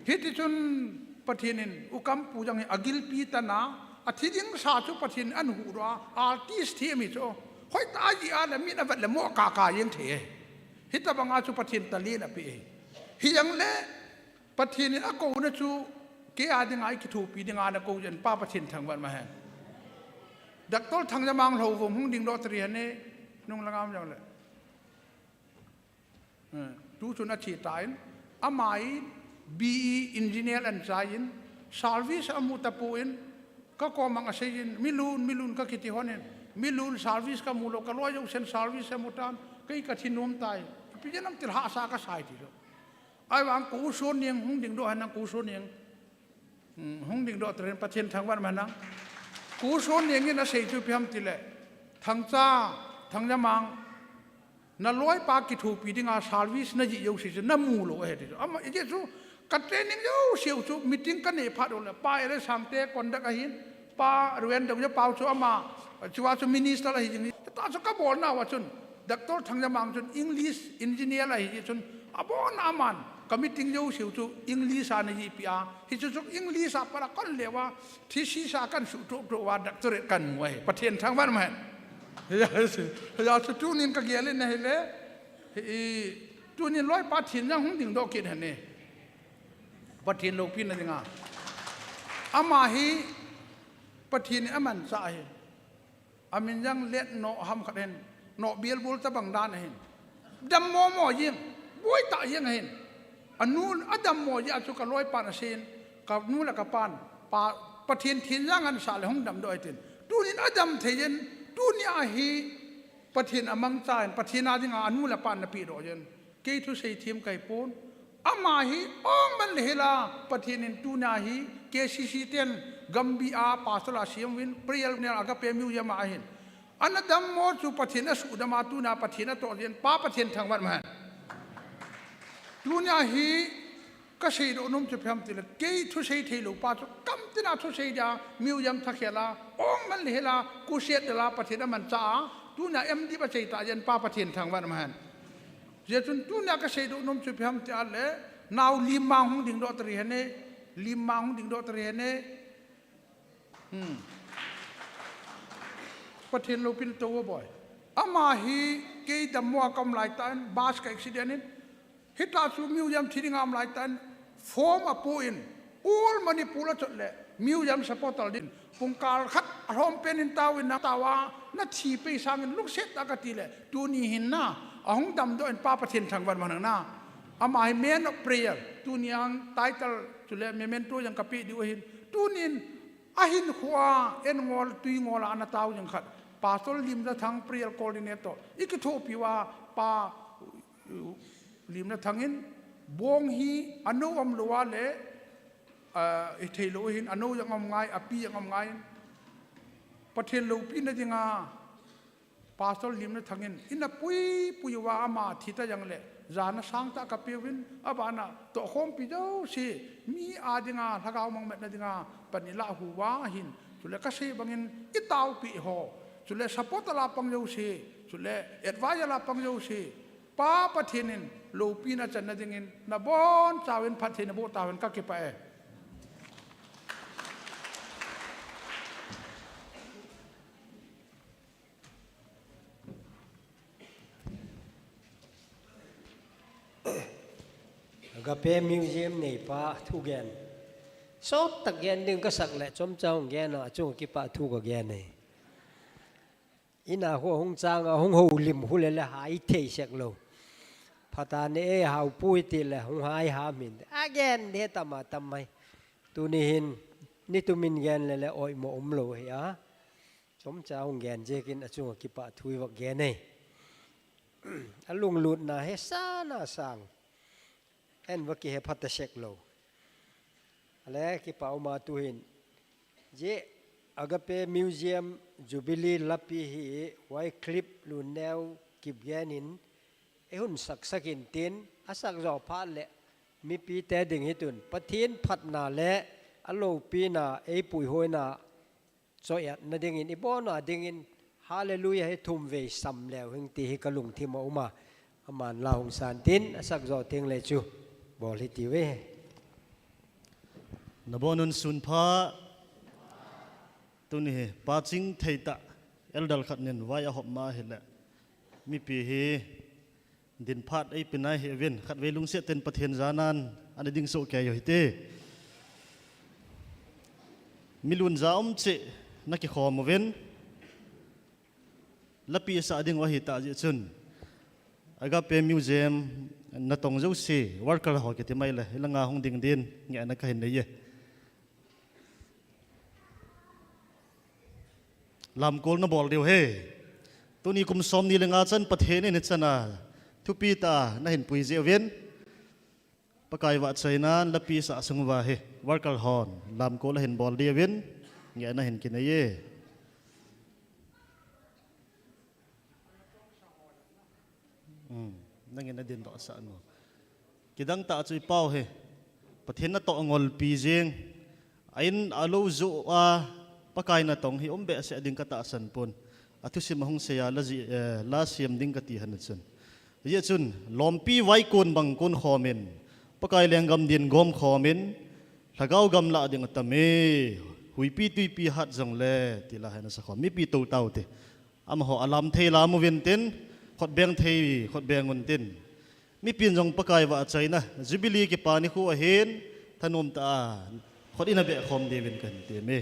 Hiti chun Pathen in U Kampu jong hi agilpi tana, athi ding sa chu Pathen in ahuhdoh a, artist thi mi chu. Hoitah a ajih a le min avet le mo kaka jeng thei e. Hitabang a chu Pathen talent apeh e. Hijongle Pathen in akouna chu kei a dinga ikithopi dinga ana kou jeh in Pa Pathen thangvah man hen. Doctor Thangjamang Lhouvum hung dingdoh tari hen e, nung le ngam jongle. Eh, tuchun ache tan, ama hi B E engineer ana chai in, service amu tapon, kakom a asei in, mi lun, mi lun kakiti hon in, mi lun service kamu lou, kaloi jousen service amu tan, kei kathi nom tai. Ipi jeh ham thil hahsa kasai ti chu. Ahivang ka u Sonneng hung dingdoh hen, ka u Sonneng. Hmm, hung dingdoh tah in Pathen thangvah man hen. Ka u Sonneng in asei chu ipi ham tile, Thangcha, Thangjamang, naloipa kithopi dinga service najih jouse chu namu lou ahi ti chu. Ama, hijeh chu ka training jouse u chu meeting kanei phat uleh, Pa L A Sangte conduct ahin, Pa Ruendong Pao chu ama, chua chu minister ahi jing. Tah chu kabolna uva chun, Doctor Thangjamang chun English engineer ahi jeh chun, abon a aman ka meeting jouse u chu English a ana jihpi a. Hichu chu English a pat a kon leuva, thesis a kan suhtoh toh uva, doctorate kan mu ahi. Pathen thangvah man hen. Hijeh chu, hijeh chu tunin kagel in ahile, hi, tunin loipa Thinjang hung dingdoh kit hen e. Pathen loupina dinga. Ama hi Pathen in amanchah ahi. Amin jong Letnoh ham khat ahin, Noh Bialbul tabang dan ahin. Dammo mo jeng, boitah jeng ahin. Anu adammo jeh a chu kaloipan asei in, kanu le kapan, Pa, Pathen Thinjang ahin sah le hung damdoh e tin. Tunin adam thei jeh in, tunia hi Pathen amangcha in, Pathen a dinga anu le apan ana pehdoh jeh in. Kei thusei them kahi pon. Ama hi ong man le hila, Pathen in tunia hi K C C ten Gambih a pastor a sem uvin, prayer nel Agape Museum a ahin. Ana dammo chu Pathen asuhdam a, tunia Pathen atoh jeh in, Pa Pathen thangvah man hen. Tunia hi kaseidoh nom chu ipi ham tile, kei thusei theilou pa chu kamtina thusei dia, museum thakhel a, ong man le hila, crusade nel a, Pathen amanchah a, tunia M D ba chei tah jeh in, Pa Pathen thangvah man hen. Hijeh chun tunia kaseidoh nom chu ipi ham tile, nao Limmang hung dingdoh tari hen e, Limmang hung dingdoh tari hen e. Hmm. Pathen loupina tou o boi. Ama hi kei dammo a kaum laitah in, bus ka accident in, hitah chu museum thi dinga um laitah in, form apo in, all Manipur a chot le, museum supporter din, pungkal khat alhom pen in taovin, natao a, nathi pei sangin lungset tah a kati le, tuni hin na, ahung damdoh in Pa Pathen thangvah man hen na. Ama hi Man of Prayer, tuni a title chule memento jong kapeh diu ahin, tunin, ahinkho a, en ngol, tui ngol a ana tao jing khat, Pastor Limjathang, prayer coordinator, ikithopi uva, Pa, Limjathang in, bong hi, anou umlou a le, ah, itheilou hin, anou jong um ngai, api jong um ngai in, Pathen loupina dinga, Pastor Limjathang in, ina puipui uva ama thi ta jongle, jana sangtah kapeuvin, abana tohkhompi jouse, mi a dinga, lhagao mangmatna dinga, pan ilah u ahin, chule kasei bangin, itaopeh ho, chule supporter a pang jouse, chule advisor a pang jouse, Pa Pathen in, loupina channa dingin, nabonchauvin phatthei naboh tauvin kakipah e. Agape Museum neipa thugen. Sot tak gen ding kasak le chomcha hung gen a, achung kipah thu kagen e. Ina khu hung chang a, hung houlim khu le le hai thei sek lou. Phatah ne e, haopui ti le hung hai ha min. Agen de tama tam mai. Tuni hin, ni tumin gen le le oimo umlou hi a. Chomcha hung gen jekin achung kipah thu i va gen e. Alunglutna hi sana sang. En va kihe phat a sek lou. Ale kipah uma tuhin. Jeh Agape Museum Jubilee lapi hi Wycliffe Luneo Kipgen in eihung saksak in tin, asak jo phat le mipite ding hi tun. Pathen phatna le aloupina eipuihoina choi-atna dingin, ibona dingin, Hallelujah hi thum vei sam leu hing ti hi kalungthim a uma. Aman la hung san tin, asak jo teng le chu bol hi ti ve. Nabonun sunpha. Tuni hi, paching thei tah, elder khat nin vai ahop ma hile. Mipi hi, din phat eipe nai hi uvin, khatvei lungset ten Pathen janan, ana ding soh kei u hite. Mi lungja um cheh, nakikhom uvin. Lapi sah ding u ahi tah jeh chun. Agape Museum natong jouse, worker ho kiti mai le, ilanga hung ding din, ngehna kahin nei e. Lamkol nabol diu ahi. Tuni kum som ni le nga chan Pathen in hichan a thupi tah a nahin pui jeh uvin. Pakai vahchoinan lapi sah sung uva hi worker hon lamkol ahin bol diuvin ngehna hin kinei e. Hmm, nangin nadin doh sah nu. Kidang tah chu i pau hi. Pathen natoh ngolpi jing. A in a lou joh a Pakai natong hi um behseh ding katahsan pon. A thusim a hung sei a la ji, eh, la siam ding kati hana chun. Hijeh chun, lompi vai kon bang kon khomin, Pakai lenggam din gom khomin, lhagao gamla ding atam e, huipi tuipi hat jongle, ti la hena sa khom, mipi tou tau te. Amaho alam thei lam uvin tin, khut beng thei, khut beng un tin. Mipin jong Pakai vahchoina, Jubilee kipa nikho ahin, thanom tah a, khut in abeh khom diuvin kahin tem e.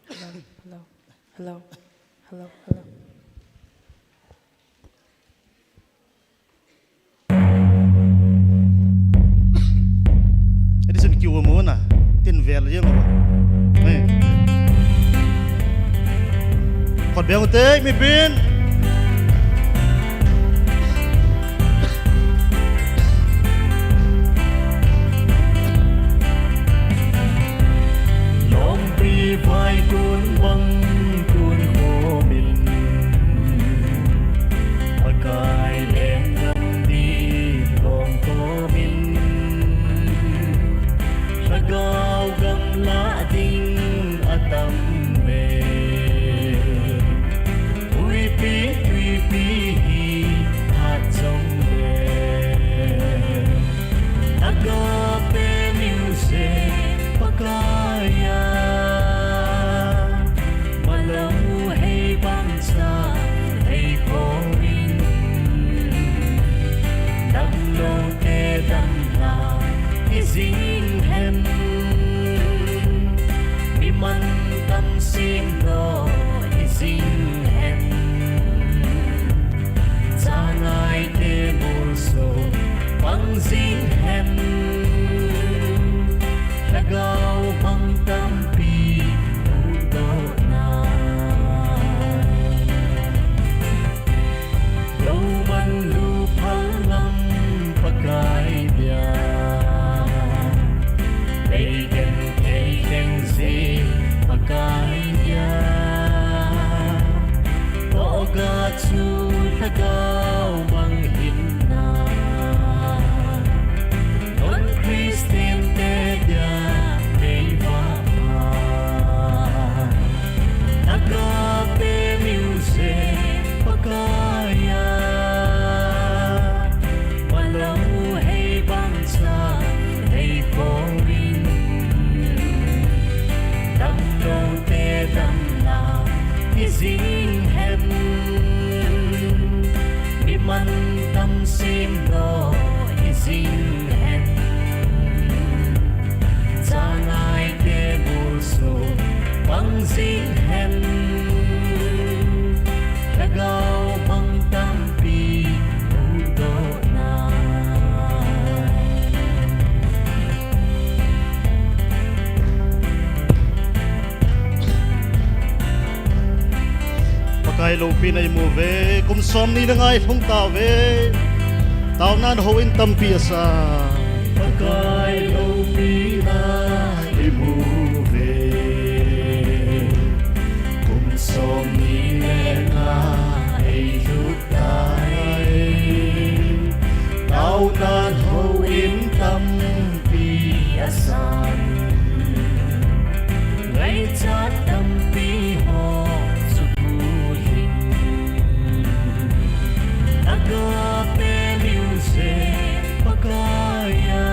Hello, hello, hello, hello, hello. Edison kiu mo na, tin vel jeng o. Hey. Khut beng u te, mipin. Lompi vai kon bang kon khomin, Pakai lenggam din gom khomin, lhagao gamla ding atam e. Huipi tuipi hi hat jongle, Agape Museum Pakai a, malam u hei bang chan hei khomin, damlou te damna hi jing hen. Mi mantam simdoh hi jing hen. Changai te molso pang jing hen. Lhagao bang tampi huhdoh na. Lou man lu phal ngam Pakai dia. Lei genthei lheng jing Pakai dia. Tohga chu lhagao bang hinna. Non Christian te dia kei vahma. Agape Museum Pakai a, malam u hei bang chan hei khomin, damlou te damna hi jing hen. Mi mantam simdoh hi Jing hen, lhagao mang tampi huhdohna. Pakai loupina imu uve, kum somni le nga ilhung tauve. Taonan houin tampi asan. Pakai loupina imu uve. Kum somni le nga eilut tai. Taonan houin tampi asan. Ngaichat tampi ho chu puiyin. Agape Music Pakai a,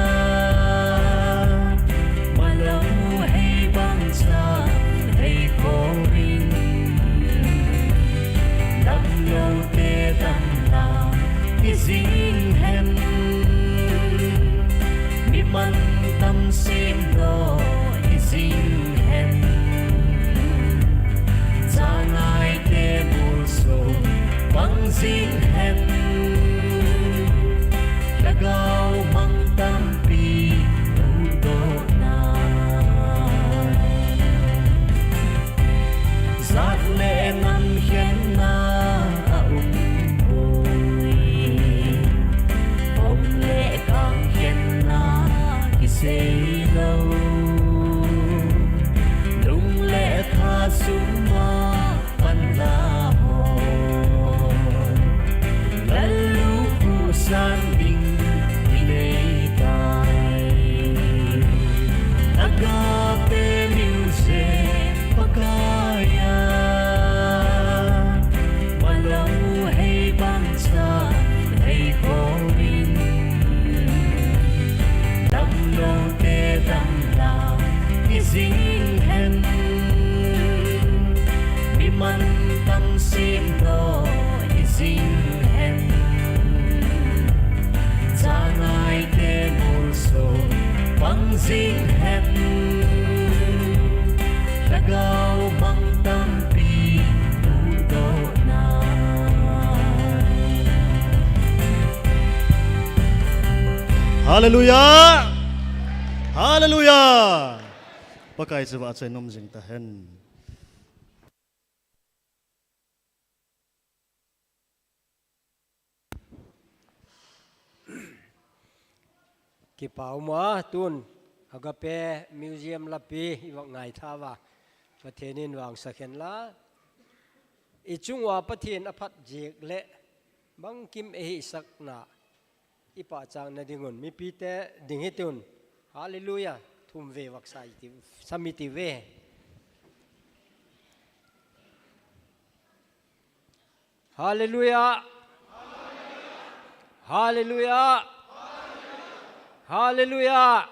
malou hei bangchan hei kouvin. Damlou te damna ijing hen. Mi mantam simdoh ijing hen. Changai te mulso pang jing hen. Lhagao mang tampi huhdohna. Jat le nam khenna aum poi. Om le kang khenna kisei lou. Lung le tha suma panla ho. Lallukhuh san ding inei tai. Agape Music Pakai a, malou hei bangchan hei kouvin. Damlou te damna ijing hen. Mi mantam simdoh ijing hen. Changai te mulso pang jing hen. Lhagao mang tampi huhdohna. Hallelujah! Hallelujah! Pakai chu vahchoi nom jing tahen. Kipa um a, tun Agape Museum lapi i vak ngaitha uva, Pathen in vangsa khen la. I chung uva Pathen aphat jek le bangkim eihisakna i pahchang na ding un, mipite ding hitun. Hallelujah. Thum vei vak sa iti, sam iti ve. Hallelujah. Hallelujah. Hallelujah.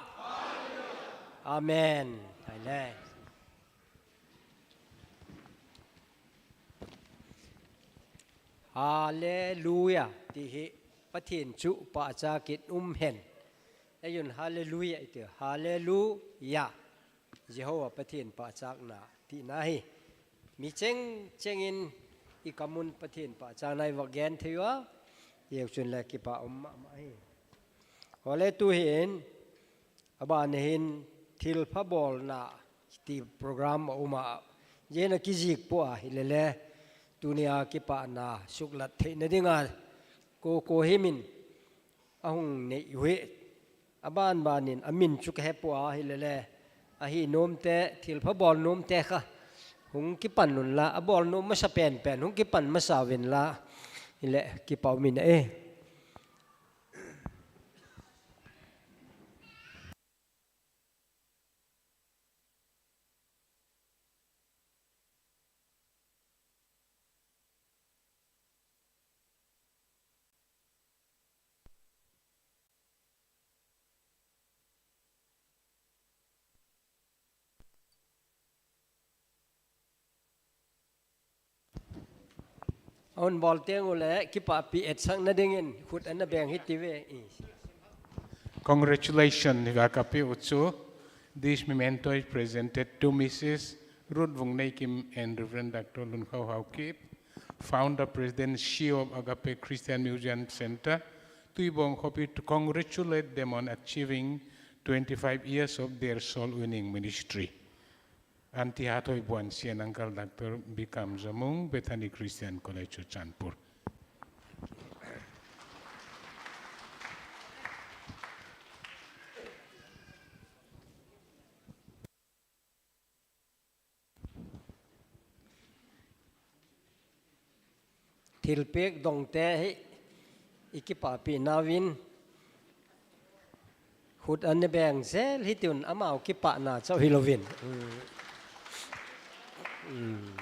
Amen. Amen. Hallelujah. Ti hi Pathen chu pahcha kit um hen. Eiun hallelujah iti. Hallelujah. Jehovah Pathen pahchakna tina hi. Mi cheng chengin i kamun Pathen pahchakna i vak gen thei uva. Eiu chun le kipa um mama hi. Ole tu hin, aban hin thilpha bolna ti program a um a. Jena kijik po a hi le le. Tunia kipana suklat theina dinga. Ko ko himin. Ahung nei uve. Aban banin amin chu kahe po a hi le le. Ahi nomte, thilpha bol nomte kha. Hung kipan un la, abol nom masa pen pen, hung kipan masa uvin la. Hi le, kipa um in e. Ahin bol teng ule, kipahpi etsakna dingin, khut ana beng hiti ve. Congratulations, Agape Uchu. This memento is presented to Missus Ruth Vungneikim and Reverend Doctor Lunkhao Haokip, Founder President, C E O of Agape Christian Museum Center, Tuibong Khopi, to congratulate them on achieving twenty-five years of their soul winning ministry. Auntie Hathoibuan, C N, Uncle Doctor Bikam Jamung, Bethany Christian College, Churachandpur. Thilpeh dongte hi i kipahpeh nauvin, khut ana beng jel hitin, amau kipahna chauh hilouvin. Um. Um.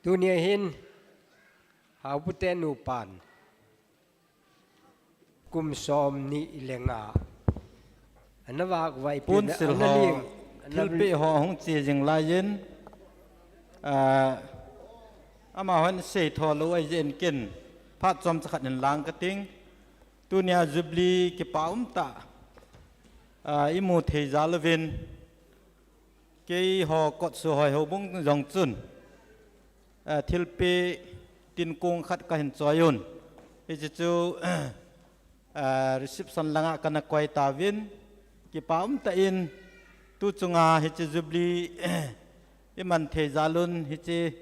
Tunia hin, Haopute nupan, kum somni le nga, ana vak vai pun sil ho, thilpeh ho hung che jing laiyin, ah, amahon sei tho lou ahin ken, phat chomcha khat in lang kating. Tunia Jubilee kipa umtah, ah, imu thei jal uvin, keiho Kotsohoi houbung jong chun, ah, thilpeh tin kong khat kahin choi un. Hiche chu, ah, reception langa kana koi tauvin, kipa umtah in, tu chunga hiche Jubilee iman thei jal un, hiche,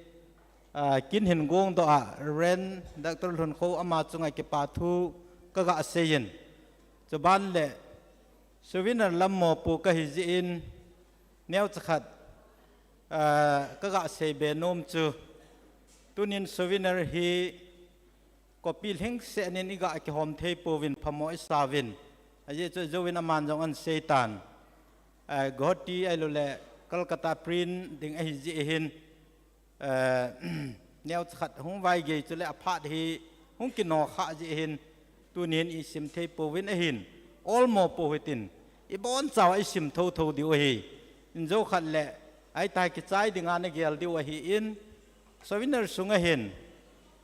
ah, kin hin gongdoh a, Reverend Doctor Lhunkho ama chunga kipa thu kaga seiyin. Chuban le, souvenir lam mopo kahi jeh in, neocha khat, ah, kaga seibe nom chu, tunin souvenir hi copy lhingset in iga kihom thei pouvin phamo isauvin. Ajeh chu jouvin aman jong ahin seitan. Ah, Guwahati ahilouleh Kolkata print ding ahi jeh hin, eh, neocha khat hung vaigei chule aphat hi hung kino kha jeh hin, tunin isim thei pouvin ahin, olmo pou hitin, ibonchauva isim thotho diu ahi. Injo khat le, ahitai kichai dinga nagel diu ahin, souvenir sunga hin,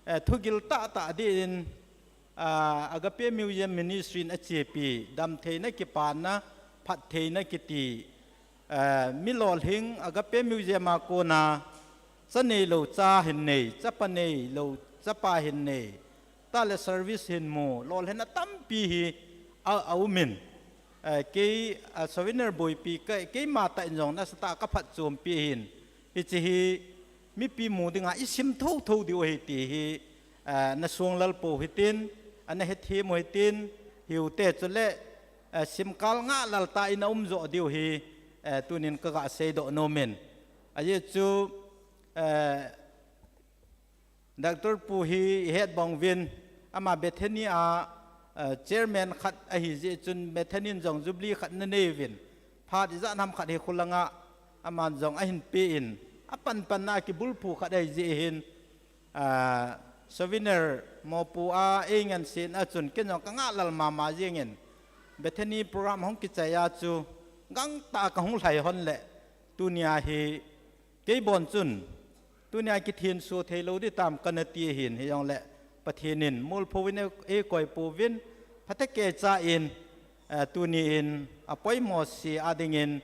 eh, thugil tahtah din, ah, Agape Museum Ministry in achepi, damtheina, kipana, phattheina kiti, eh, mi lolhing Agape Museum a kona, cha neilou cha hin nei, chapa neilou chapa hin nei, tah le service hin mu, lolhinna tampi hi a, aumin. Eh, kei, ah, souvenir boipi kei, keima tah in jong nasatah a kaphatchompi ahin. Hiche hi mipi mu dinga isim thotho diu ahi ti hi, ah, nasonglel pou hitin, ana hethem u hitin, hiute chule, eh, simkal ngahlel tah in aumjo diu hi, eh, tunin kaga seidoh nomin. Ajeh chu, eh, Doctor pu hi ihet bang uvin, ama Bethany a, eh, chairman khat ahi jeh chun Bethany in jong Jubilee khat nanei uvin. Phat ijat ham khat hi khulanga aman jong ahin pen, apanpanna kibulphu khat ahi jeh hin, ah, souvenir mopo a eingansena chun ken jong kangahlel mama jengin. Bethany program hung kichai a chu gangtah kahung lhai hon le, tunia hi kei bon chun, tunia kithenso theilou ding tam kana ti ahin, hijongle Pathen in molpho in e, eikoi pouvin, phatecha in, eh, tuni in apoimo se a dingin,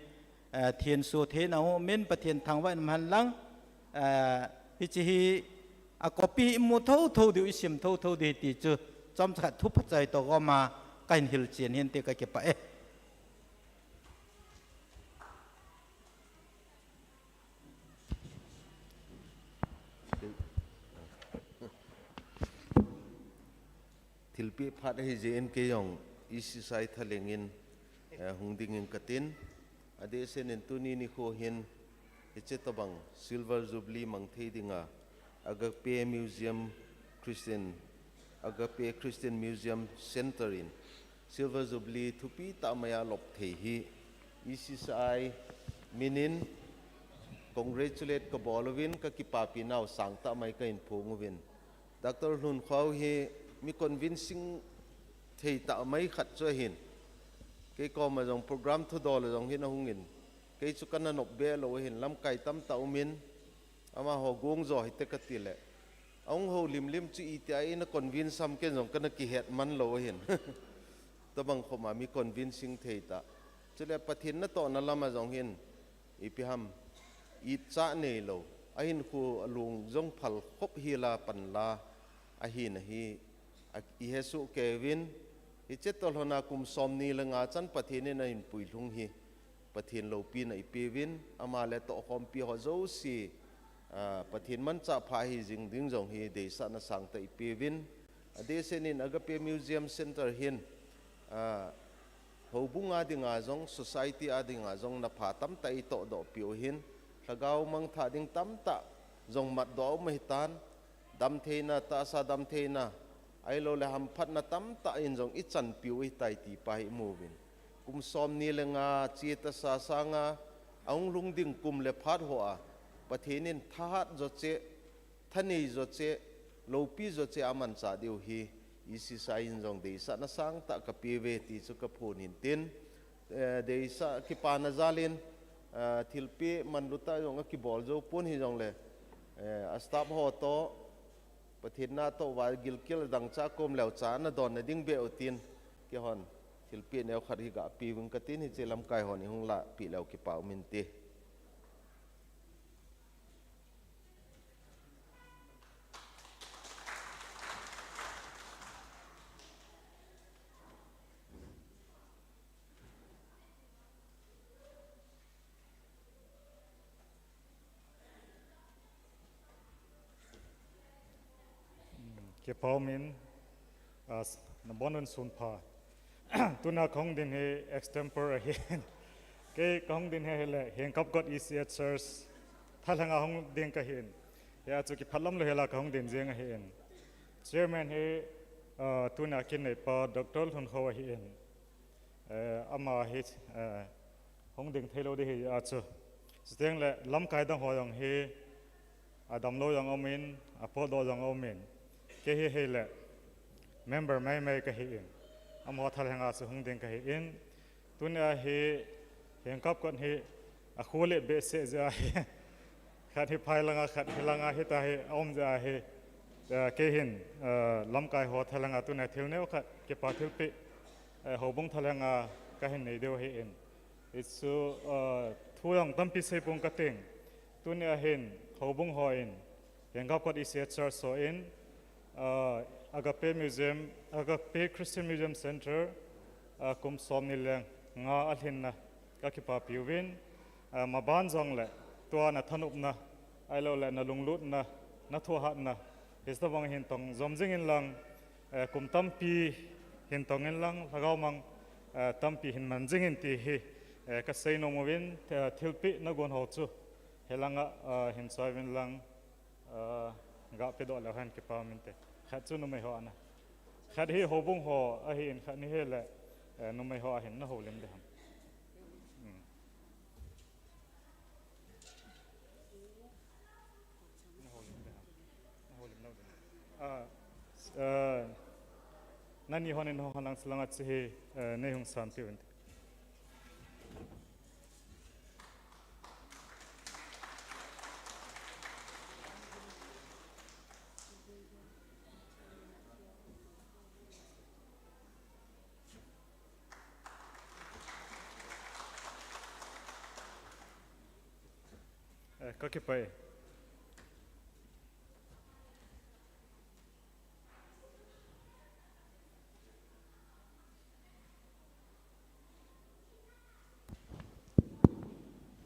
eh, thenso theina aumin, Pathen thangvah in umhen lang, eh, hiche hi a copy hi imu thotho diu, isim thotho diu ti chu, chomcha khat thu phachai toh goma kahin hilchen hin ti kakipah e. Thilpeh phat ahi jeh in kei jong E C S I thalheng in, eh, hung dingin katin. Adehset in tuni nikho hin, hiche tobang Silver Jubilee mang thei dinga, Agape Museum Christian, Agape Christian Museum Center in Silver Jubilee thupi tah mai a lop thei hi E C S I min in congratulate kabol uvin, kakipapi nau sangtah mai kahin phong uvin. Doctor Lhunkho hi mi convincing thei tah mai khat chu ahin. Kei koma jong program thudol a jong hin ahung in, Kei chu kana nop be lou ahin, lamkai tamtah umin, amaho gong jo hite kati le, ahung houlim lim chu itia ina convince ham ken jong kana kihet man lou ahin. Tobang khoma mi convincing thei ta. Chule Pathen natohna lama jong hin, ipi ham, itcha neilou, ahinkho alung jong phal khop hi la pan la, ahina hi, a, ihe soh kei uvin, hiche toh lhona kum somni le nga chan Pathen in ahin puilhung hi, Pathen loupina ipeuvin, ama le tohkhompi ho jouse, a, Pathen manchah pha hijing ding jong hi deisahna sangtah ipeuvin, adehset in Agape Museum Center hin, a, houbung a dinga jong, society a dinga jong, na pha tamtah itohdoh piu hin, lhagao mangthah ding tamtah jong matdoh a um ahitan, damtheina, tahsa damtheina, ahilou le hamphatna tamtah in jong ichanpiu ahitai ti pa hi imu uvin. Kum somni le nga che tasa sanga, ahung lhung ding kum le phat hoa, Pathen in thahat jo cheh, thanei jo cheh, loupi jo cheh a amanchah diu hi, ECCI in jong deisahna sangtah kapeuve ti chu kaphon hin tin, eh, deisah kipana jal in, eh, thilpeh manlutah jong akibol jou pon hijongle, eh, a staff ho toh, Pathen natoh uva gilkel dangchah kom leu cha ana donna ding beh u tin, keihon thilpeh neokhat hi gapeuving katin hiche lamkai hon ihung lahpeh leu kipa um inte. Kipa umin, ah, nabonun sunpha. Tuna kahung din hi extempore ahi. Kei kahung din hi ahile, Hengkapkot ECA Church, thalheng a hung ding kahin. Hia chu kiphalam lou hela kahung din jeng ahin. Chairman hi, ah, tuna kinei pa Doctor Lhunkho ahin. Eh, ama hi, eh, hung ding theilou ding hi a chu. Chuteng le lamkai dang ho jong hi, adamlou jong aumin, apotdoh jong aumin. Kei hi ahile, member maimai kahin. Amaho thalheng a chu hung ding kahin. Tunia hi, Hengkapkot hi, akholet behseh jeh ahi. Khat hi phai langa, khat hi langa, hita hi, aum jeh ahi. Eh, kei hin, eh, lamkai ho thalheng a tunia thil neokhat, kipa thilpeh, eh, houbung thalheng a kahin nei diu ahin. Hichu, eh, thu jong tampi seipong kating. Tunia hin, houbung hon, Hengkapkot ECA Church hon, ah, Agape Museum, Agape Christian Museum Center, ah, kum somni le nga alhinna kakipapi uvin, ah, maban jongle tua nathanopna, ahilou le nalunglutna, nathohatna, hitabang hin tong jom jing inlang, eh, kum tampi hin tong inlang, lhagao mang, eh, tampi hin man jing in ti hi, eh, kaseinom uvin, eh, thilpeh nagon ho chu, hilanga, ah, hin choi uvin lang, Ah, gapedoh leu hen kipa um inte. Khat chu numei ho ana. Khat hi houbung ho ahin, khat ni hile, eh, numei ho ahin, nahoulim ding ham. Hmm. Nahoulim ding ham. Nahoulim lou ding. Ah, s-, eh, nani hon in ho lang silanga chi hi, eh, neihung sanpeh uvin. Eh, kakipah e.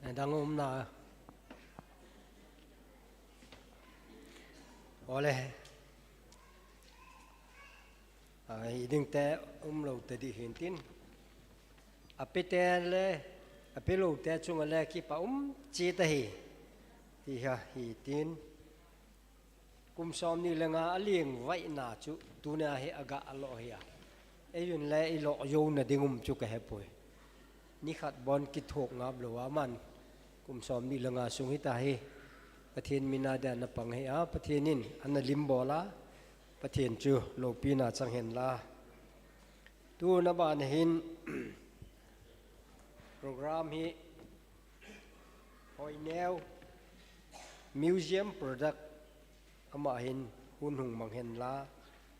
Adang umna. Ole. Ai, ding te umlou te ding hintin. Ape te le, ape lou te chunga le kipa um chi ta hi. Ti ha hintin. Kum somni le nga a lengvaina chu tunia hi aga alo hi a. Eijun le ilo jouna ding um chu kahepoi. Nikhat bon kithok ngap lou a man. Kum somni le nga sung hita hi. Pathen mina dia napang hi a. Pathen in ana lim bol a. Pathen chu loupina chang hen la. Tuna ban hin program hi Hoineu, museum product, ama hin hun hung mang hen la,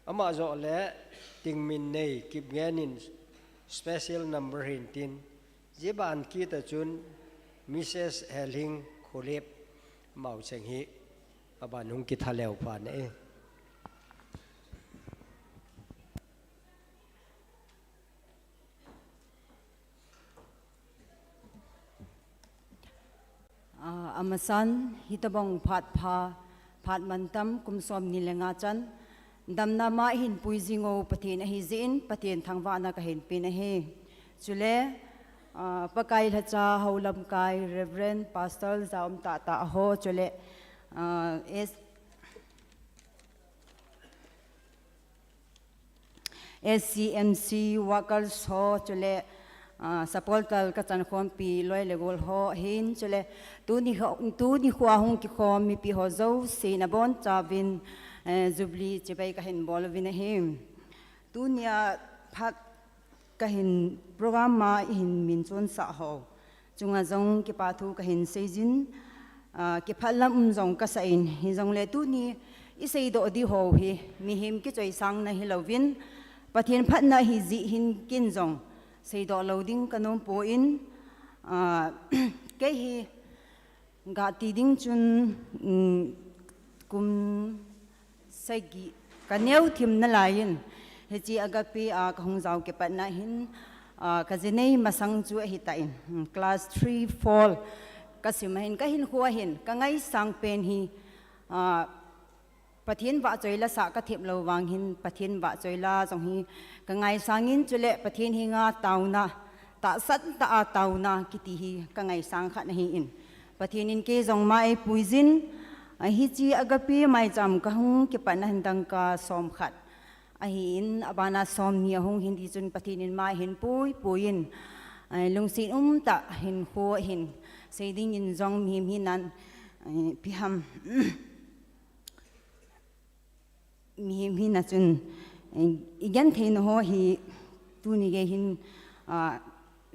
ama joh le Tingminnei Kipgen in special number hin tin, zia ban kit a chun Missus Helhing Kholep, amau cheng hi aban hung kitha leu pha na e. Ah, amasan, hitobang phat pha, phat mantam, kum som ni le nga chan, damna ma hin pui jing u Pathen ahi jeh in, Pathen thangvahna kahin pen ahi. Chule, ah, Pakai lhacha hou lamkai, Reverend Pastor Jaum Tata ho, chule, ah, S, S C M C workers ho, chule, ah, supporter ka chankhompi loi le gol ho hin, chule, tuni ho, tuni kho a hung kikhom mipi ho jouse nabonchauvin, eh, Jubilee chibai kahin bol uvin ahi. Tunia phat kahin program a ihin min chonsah ho chunga jong kipa thu kahin seijin, ah, kipah lam um jong kasa in, hijongle tuni iseidoh di ho hi mihem kichoisangna hilouvin, Pathen phatna ahi jeh hin ken jong seidoh lou ding kanom poi, ah, kei hi gati ding chun, um, kum sagi kaneo thim nalai in, hiche Agape a kahung jao kipatna hin, ah, kajinei masang chu ahitan, um, class three, four kasim a hin, kahinkho a hin kangaisang pen hi, ah, Pathen vahchoi la sah kathep lou vang hin, Pathen vahchoi la jong hi kangaisang in, chule Pathen henga taona, tahsan tah a taona kiti hi kangaisang khat ahin, Pathen in kei jong ma eipuijin, ah, hiche Agape maicham kahung kipatna hin dangka som khat ahin, abana som ni ahung hin tichun Pathen in ma eihin puipui in, ah, lungset umtah hinkho hin, sei dingin jong mihem hina, ah, ipi ham, mihem hina chun, eh, igenthei na ho hi tuni gei hin, ah,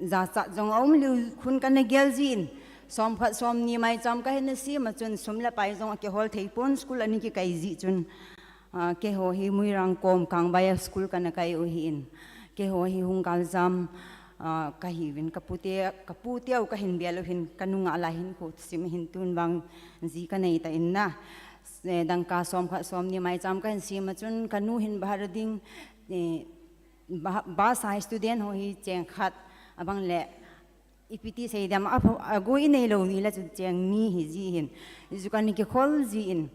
jachat jong aum lheh khun kana gel jin, som khat som ni maicham kahin sem a chun sum le pai jong akihol thei pon, school ana kikai jeh chun, ah, keiho hi Muirang kom Kangbai a school kana kai u ahin, keiho hi hung galjam, ah, kahiuvin, kapute, kaputeu kahin bel u hin, kanungah lai hin khosim hin tun vang ji kanei tan na. Eh, dangka som khat som ni maicham kahin sem a chun kanu hin bahar ding, eh, ba-, bus a student ho hi cheng khat abang le ipi ti sei dem a, agu inei lou ni la chu cheng ni hi ji hin. Ju kana kikhol jin,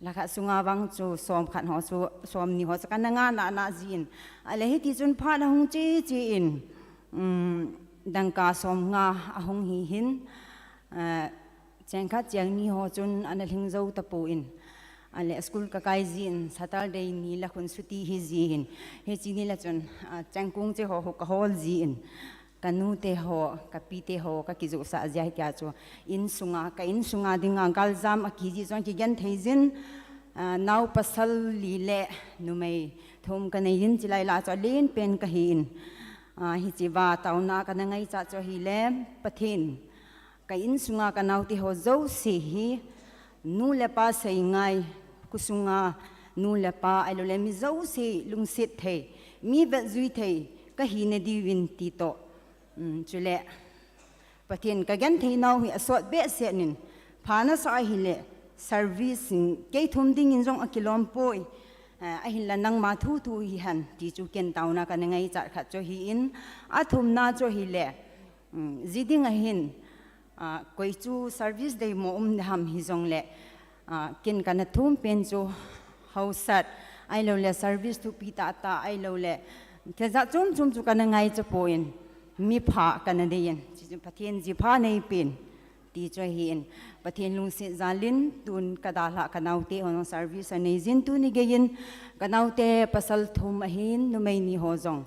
la khat sunga vang chu som khat ho chu, som ni ho chu kana nga na na jin. Ale hiti chun phat ahung che che in, um, dangka som nga ahung hi hin, eh, Cheng khat cheng ni ho chun ana lhing jou tapon. Ale school kakai jin, Saturday ni la khun suti hi jin. Hiche ni la chun, ah, chengkong che ho, ho kahol jin. Kanu te ho, kapi te ho, kakijosah jia hitia chu. Insunga, ka insunga dinga galjam akiji chun kigenthei jin. Ah, nao pasal li le numei thum kanei jin, chulai lah chu alen pen kahin. Ah, hiche va taona kana ngaichat chu ahile, Pathen. Ka insunga ka naote ho jouse hi, nu le pa seingai, khosunga nu le pa, ahilou le mi jouse lungset thei, mi vetjui thei, kahi nadiuvin ti toh. Um, chule, Pathen ka genthei nau hi asot behseh in, pha nasah ahile, service in, kei thum dingin jong akilom poi, eh, ahinla nangma thu thu hihen, ti chu ken taona kana ngaichat khat chu ahin, athumna chu ahile, Um, ji ding ahin, ah, koi chu service deimo um ham hijongle, ah, ken kana thum pen chu haosat, ahilou le service thupi tah tah, ahilou le thil jat chom chom chu kana ngaicha pon, mi pha kana dei in, Pathen jipha nei pen, ti chu ahin, Pathen lungset jal in, tun ka dalhah ka naote ho jong service anei jin, tuni gei in, ka naote pasal thum ahin, numei ni ho jong,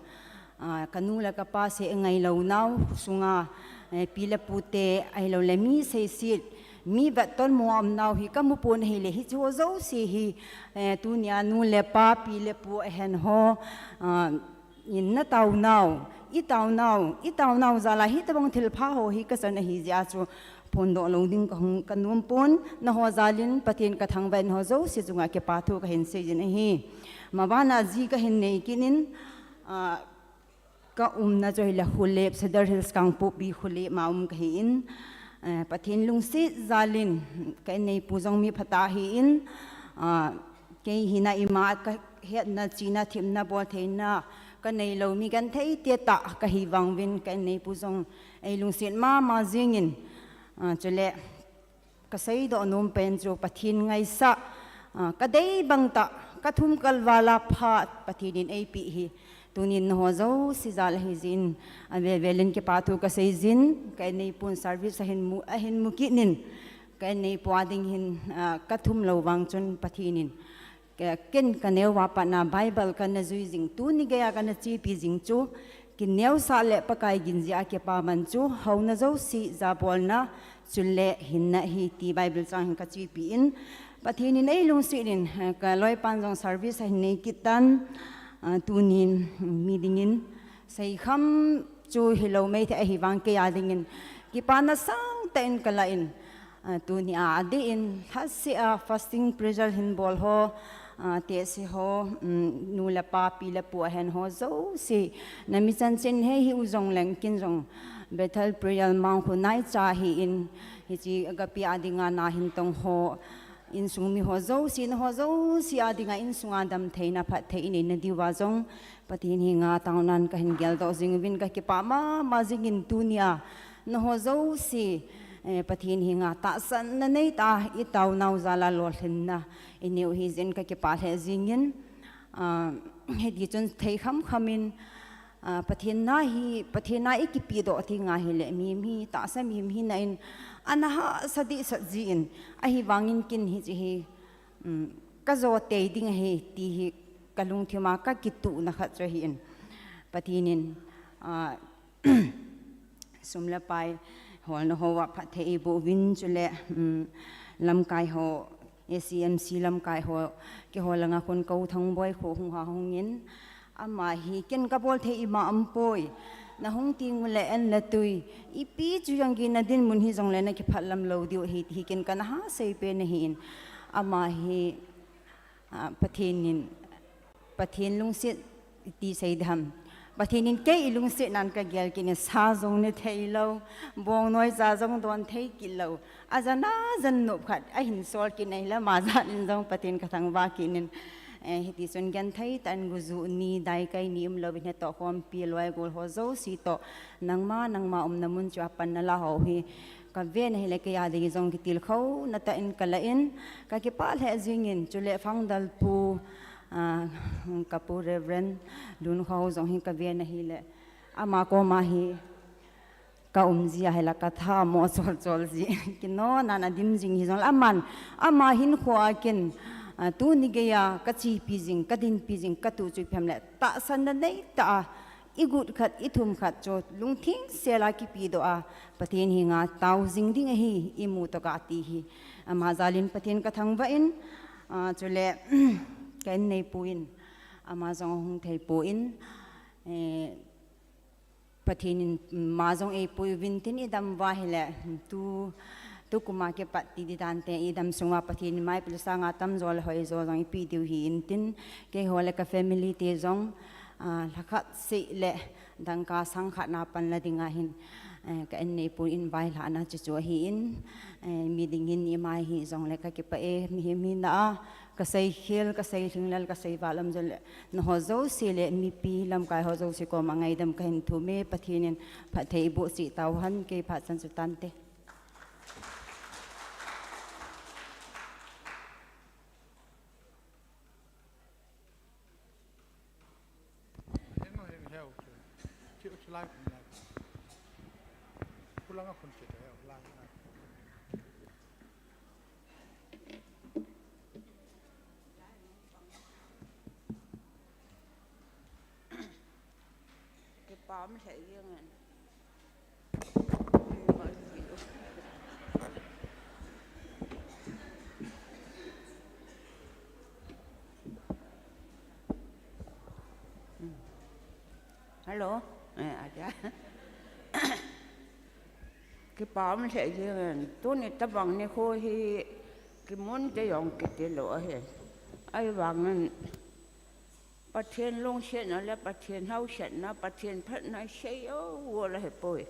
ah, ka nu le ka pa seingai lou nau, sunga, eh, pi le pu te, ahilou le mi seiset, mi vetton mo a um nau hi ka mu pon ahile, hiche ho jouse hi, eh, tunia nu le pa, pi le pu ahen ho, ah, in na tao nau, i tao nau, i tao nau jal a hitabang thil pha ho hi ka chan ahi jeh a chu, phondoh lou ding ka hung ka nom pon, naho jalin Pathen ka thangvah in ho jouse chunga kipa thu ka hin sei jin ahi. Mabana ji ka hin nei kit in, ah, ka umna chu hile Khulep, Sadar Hills Kangpokpi Khulep ma um ka hi in, eh, Pathen lungset jalin ka inneipu jong mi phatah ahi in, ah, kei hina ima ka hetna, chihna, themna, boltheina ka neilou mi genthei te tah ka hi vang uvin ka inneipu jong ei lungset mama jingin, ah, chule ka seidoh nom pen chu Pathen ngaisah, ah, ka dei bang tah, ka thum kalval a phat Pathen in eipeh hi. Tunin naho jouse jal ahi jin, avel velin kipa thu ka sei jin, ka inneipun service ahin mu, ahin mu kit in, ka inneipu a ding hin, ah, ka thum lou vang chun Pathen in Ke-, ken ka neo a pat na Bible ka na jui jing, tuni geiya ka na chepi jing chu, kineosah le Pakai gin jeh a kipaman chu, houna jouse, jabolna, chule hinna ahi ti Bible chang hin ka chepi in, Pathen in ei lungset in, eh, ka loipan jong service ahin nei kit tan, ah, tunin mi dingin, seikham chu hilou maithei ahi vang kei a dingin, kipana sangtah in ka la in, Ah, tuni a, adeh in, lhaseh a fasting prayer hin bol ho, ah, tehse ho, um, nu le pa, pi le pu ahin ho jouse. Na mi chanchin hei hi u jong leng kin jong Bethel Prayer Mount khu naicha hi in, hiche agape a dinga na hin tong ho, insung mi ho jouse, na ho jouse a dinga insung a damtheina phatthei in nei na diuva jong, Pathen henga taonan ka hin geldoh jing uvin ka kipah mama jingin tunia, na ho jouse, eh, Pathen henga tahsanna neitah a i taonau jal a lolhinna i neiu hi jeh in ka kipah lheh jingin, ah, hiti chun thei khamkham in, ah, Pathen na hi, Pathen na i kipedoh tenga hile, mihem hi tahsa mihem hina in, ana hahsa dehset jin, ahivangin kin hiche hi, um, ka jo tei ding ahi, ti hi ka lungthim a ka kituhna khat chu ahi in. Pathen in, ah, sum le pai holna hoa phatthei eiboh uvin chule, um, lamkai ho, A C M C lamkai ho, keiho langa khun Kou Thangboi kho hung ha hung in, Ama hi ken ka bol thei ima umpoi. Na hung teng ule an le tui. Ipi chu jong gin na dinmun hi jongle na kiphatlam lou diu ahi, ti hi ken ka na ha sei pen ahi in. Ama hi, ah, Pathen in, Pathen lungset ti sei ding ham. Pathen in kei i lungset nan ka gel kit in sa jong ne thei lou. Bongnoi cha jong don thei kit lou. Ajan ajan nop khat, ahin sol kit in ahile ama jal in jong Pathen ka thangvah kit in, eh, hiti chun genthei tah in gujuh ni, daikai ni umlou in hetoh khompi loi gol ho jouse toh, nangma, nangma umna mun chu a pan na la ho hi, ka ven ahile kei a ding jong kitilkhouna tah in ka la in, ka kipah lheh jingin, chule founder pu, ah, ka pu Reverend Lunkhohao jong hi ka ven ahile, ama koma hi, ka um ji ahile ka tha mo chol chol ji. Kino nan a dim jing hi jongle aman, ama hinkho a ken, ah, tuni geiya ka chepi jing, ka dinpi jing, ka tuh chu ipi ham le tahsanna neitah a, i got khat, i thum khat chu lungthim sel a kipedoh a, Pathen henga tao jing ding ahi, i mu tokah ti hi. Ama jal in Pathen ka thangvah in, ah, chule, ka inneipu in, ama jong ahung thei poi in, eh, Pathen in, mm, ama jong eipui uvin tin i dam uva ahile, mm, tu, tukum a kipat ti di dan te i dam sung uva Pathen in maipil sanga tamjo le hoijo jong ipi diu ahi in tin, keiho le ka family te jong, ah, lhakhat seh le dangka sangkhat na pan la ding ahin, eh, ka inneipu in vailhahna chu chu ahi in, eh, mi dingin ima hi jongle ka kipah e, mihem hina a, Ka seikhel, ka seilhinglel, ka seivalam jong le, na ho jouse le, mipi lamkai ho jouse koma ngaidam ka hin thum e, Pathen in phatthei eiboh cheh tauhen, kei phat chan chu tante. Kipah lheh jeng in. Hello. Eh, aja. Kipa um lheh jengin, tuni tabang nikho hi kimun te jong kiti lou ahi. Ahivangin Pathen lungsetna le Pathen hausetna, Pathen phatna sei jou jou la hipoi.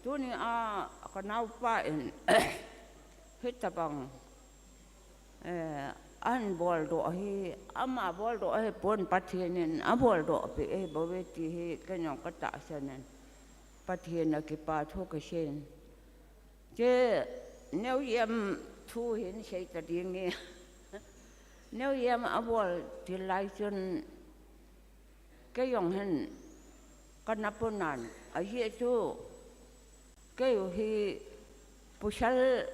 Tuni a ka naopa in hitabang eh, an boldoh hi, ama boldoh ahipon, Pathen in aboldoh peh ahi bouve ti hi kei jong ka tahsan in, Pathen a kipa thu ka seiyin. Che, Neo Yem thu hin sei ta ding e. Neo Yem abol til lai chun kei jong hin ka na pon nan, ajeh chu kei u hi pasal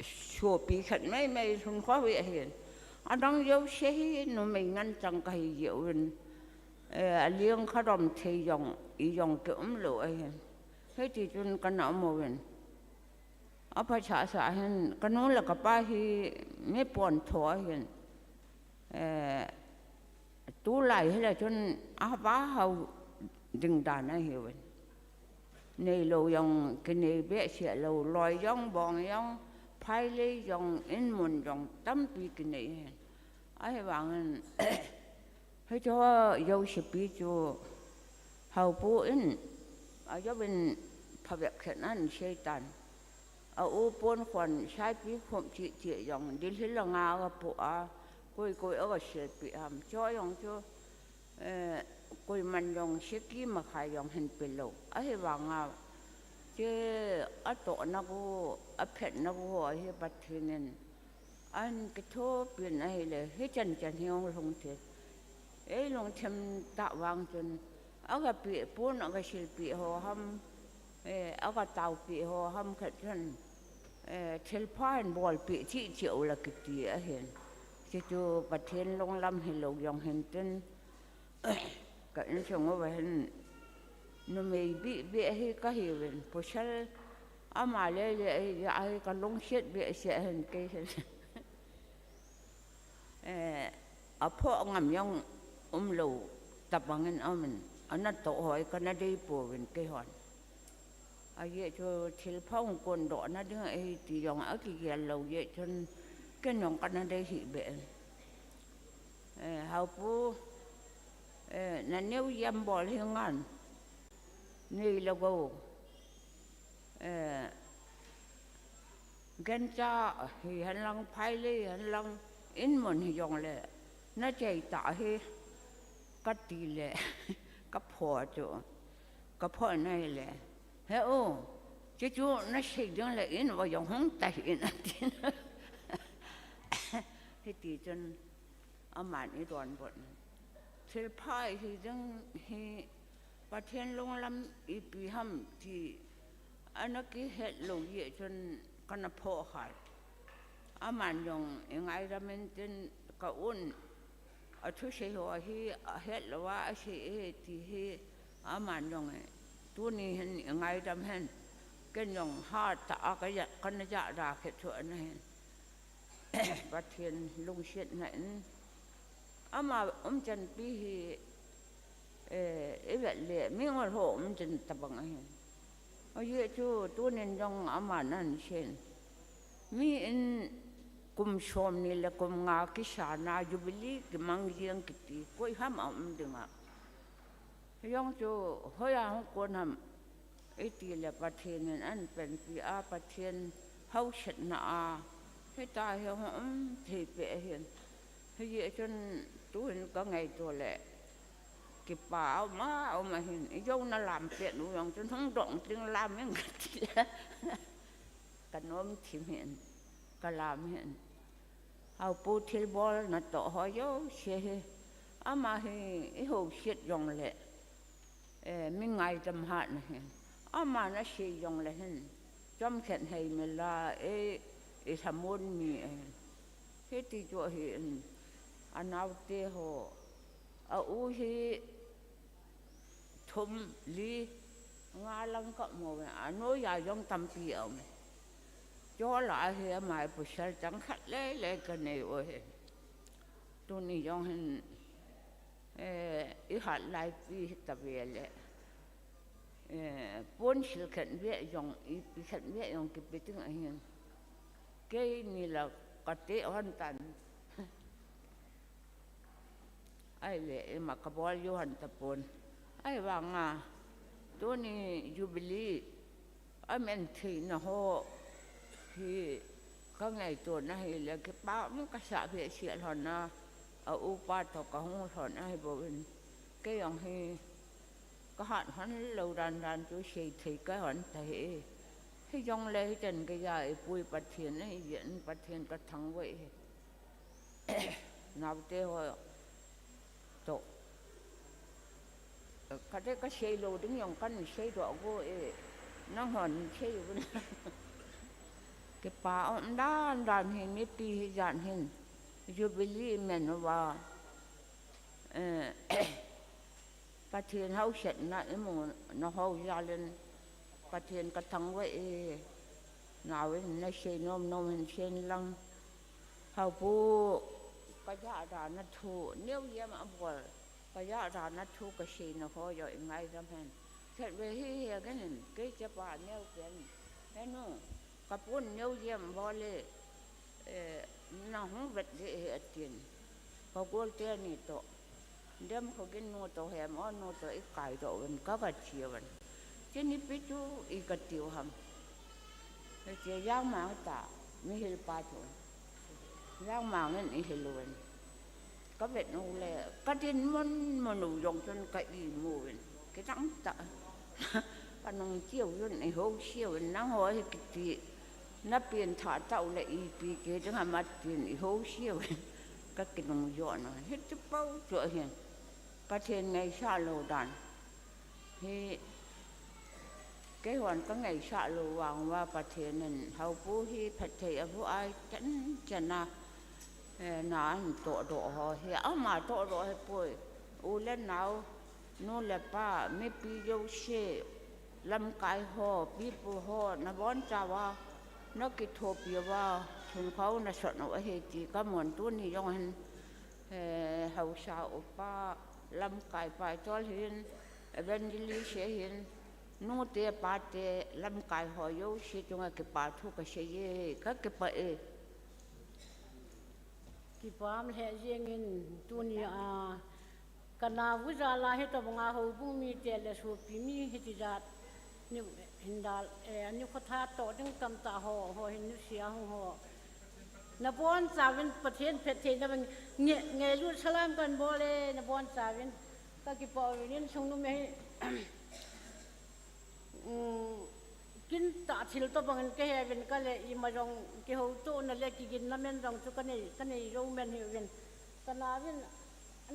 sopi khat maimai lhun kha uve ahin. Adang jouse hi numei ngen chang ka hi jeh uvin, eh, aling kha dom thei jong, ijong ki um lou ahin. Hiti chun ka na um uvin. Apha sasa hin, ka nu le ka pa hi mi pon tho ahin. Eh, tulai hile chun a va hao ding dan ahiuvin. Neilou jong kinei behseh lou, loi jong, bong jong, phailei jong, inmun jong tampi kinei ahin. Ahivangin, hiche ho jouse pi chu haopu in, ajouvin phabep khat in ahin sei tan. A u pon khon saipi khum cheh cheh jong, Delhi langa aga pu a, koi koi aga silpeh ham. Chu jong chu, eh, koiman jong saki makhai jong hin pe lou. Ahivanga, che atohna gu, aphetna gu ho hi Pathen in ahin kithopi in ahile, hichan chan hi hung lhung thei. Ei lungthim tah vang chun, aga peh pon, aga silpeh ho ham, eh, aga taopeh ho ham khat chun, eh, thilpha hin bolpeh cheh cheh u la kiti ahin. Chuchu Pathen lunglam hilou jong hin tin, ka insung uva hin numei bih bih hi ka hiuvin, pasal ama le le ahi, ahi ka lungset behseh ahin kei hin. Eh, aphoh ngam jong umlou tabang in aumin, ana toh hoi ka na dei pouvin keihon. Ajeh chu thilpha hung kondoh na ding ahi ti jong akigel lou jeh chun ken jong ka na dei hih beh in. Eh, haopu, eh, na Neo Yem bol hi ngan, nei le gou, eh, gancha hihen lang, phailei hihen lang, inmun hijongle, na chei tah hi, ka ti le, ka phoh chu, ka phoh na hile, he u, chuchu na sei ding le in uva jong hung ta hih in ati. Hiti chun, aman eidonbut in, thilpha hi ding hi Pathen lunglam ipi ham ti ana kihet lou jeh chun ka na phoh khai. Aman jong eingaidam in tin, ka un athusei ho hi ahet louva asei e ti hi aman jong e, tuni hin eingaidam hen, ken jong hatah a ka ja, ka na jahda khet chu ana hin. Pathen lungsetna in, ama umchanpi hi, eh, ivet le mingol ho umchan tabang ahin. Ajeh chu tunin jong ama nan seiyin, mi in kum somni le kum nga kisana Jubilee kimang jeng kiti koi ham aum dinga. Hijong chu hoiya hung kon ham itile Pathen in ahin panpi a, Pathen haosetna a hitia hi hung um thei peh ahin. Hijeh chun tuhin ka ngaito le kipa aum a, aum ahin, ijou na lam pet u jong chun hung dong ding lam in kati le ka nom thim hin, ka lam hin. Haopu thilbol natoh ho jouse hi, ama hi ihouset jongle, eh, mi ngaidam hat nahin. Ama nasei jongle hin, chomkhat hei mila, eh, ilhamon mi ahin. Hiti chu ahin, anaote ho, a u hi thum, li, nga lang ka mu ve, anoiya jong tampi aum. Chola hi ama hi pasal chang khat lele ka nei u hi. Tuni jong hin, eh, ihat laipi hita ve le. Eh, pon sil khen ve jong, ipi khen ve jong kipe ting ahin. Keini la kate hon tan. Ahile, ima kabol jou hon tapon. Ahivanga, tuni Jubilee, amen theina ho, hi kangaito na hile, kipa um kasa behseh lhon a, a upa toh kahung lhon ahi bouvin. Kei jong hi, kahat hon lou dan dan chu sei thei kahon tahih. Hijongle hiten keija ipu i Pathen ahi jeh in Pathen kathangvah e. Naote ho toh. Kate kasei lou ding jong kan seidoh go e. Nanghon sei uvin. Kipa um dan dan hi mipi hijat hin. Jubilee imen uva. Eh, Pathen hausetna imu nahou jal in Pathen kathangvah e, naovin nasei nom nom hin seilang. Haopu, kajah dan a thu, neo jeng abol, kajah dan a thu kaseina ho jong ingaidam hen. Khatvei hi hegin in, kei chapa neo pen, henu, kapun neo jeng bol e, eh, nahung vet ding ahi atin. Kagol teni toh. Dem kho gin nu toh hem o nu toh ikaidoh uvin kagache uvin. Chuni pi chu ikatiu ham. Hiche jangmang ta mihil pa chu. Jangmang in ihil uvin. Kavet u le, kadinmun mun u jong chun ka imu uvin. Kidang tah. Kanung chiu uvin, ihousiu uvin, nangho hi kiti. Napen tha tau le ipi kei ding ham atin ihousiu uvin. Kakinung jona. Hiche pau chu ahin. Pathen ngaisah lou dan. Hi Keihon kangaisah lou vang uva Pathen in haopu hi phatthei avu ai chan chan a, eh, na ahin tohdoh ho hi ama tohdoh ahipoi. U le nao, nu le pa, mipi jouse, lamkai ho, pipu ho, nabonchauva, nakithopi uva, chunkhou nasot u ahi ti kamun tuni jong hin, eh, haosa upa, lamkai pa chol hin, evangelist hin, nute pate lamkai ho jouse chunga kipa thu kasei e, kakipah e. Kipah lheh jengin tunia, kanao jal a hitobanga houbung mite le sopi mi hitijat ni hin dal, eh, nikho tha toh ding tamtah ho, ho hin nusia hung ho. Nabonchauvin Pathen phattheina vang nge, ngailut salam kanbol e, nabonchauvin kakipah uvin insung numei hi. Um, kintah thil tobangin kahe uvin kale ima jong kihoutohna le kiginna men jong chu kanei, kanei jou men hi uvin. Kanaovin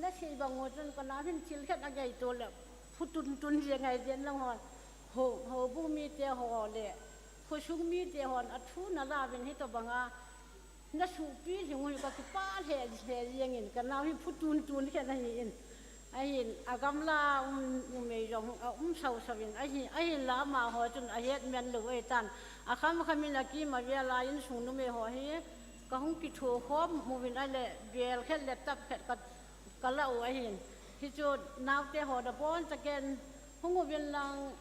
nasei bang u chun kanaovin thil khat angaito le phu tuntun jeng ahi jeng lang hon. Ho, houbung mite ho le khosung mite hon athu nalauvin hitobanga nasopi lhing u hi kakipah lheh, lheh jengin kanao hi phu tuntun khat ahin. Ahin, agamla um, numei jong, aum sausauvin, ahin, ahinla amaho chun ahet men lou ahitan. Akham khamin akim avel a insung numei ho hi, kahung kithokhom uvin ahile, bel khat le tap khat ka, kalah u ahin. Hichu naote ho nabonchauvin hung uvin lang,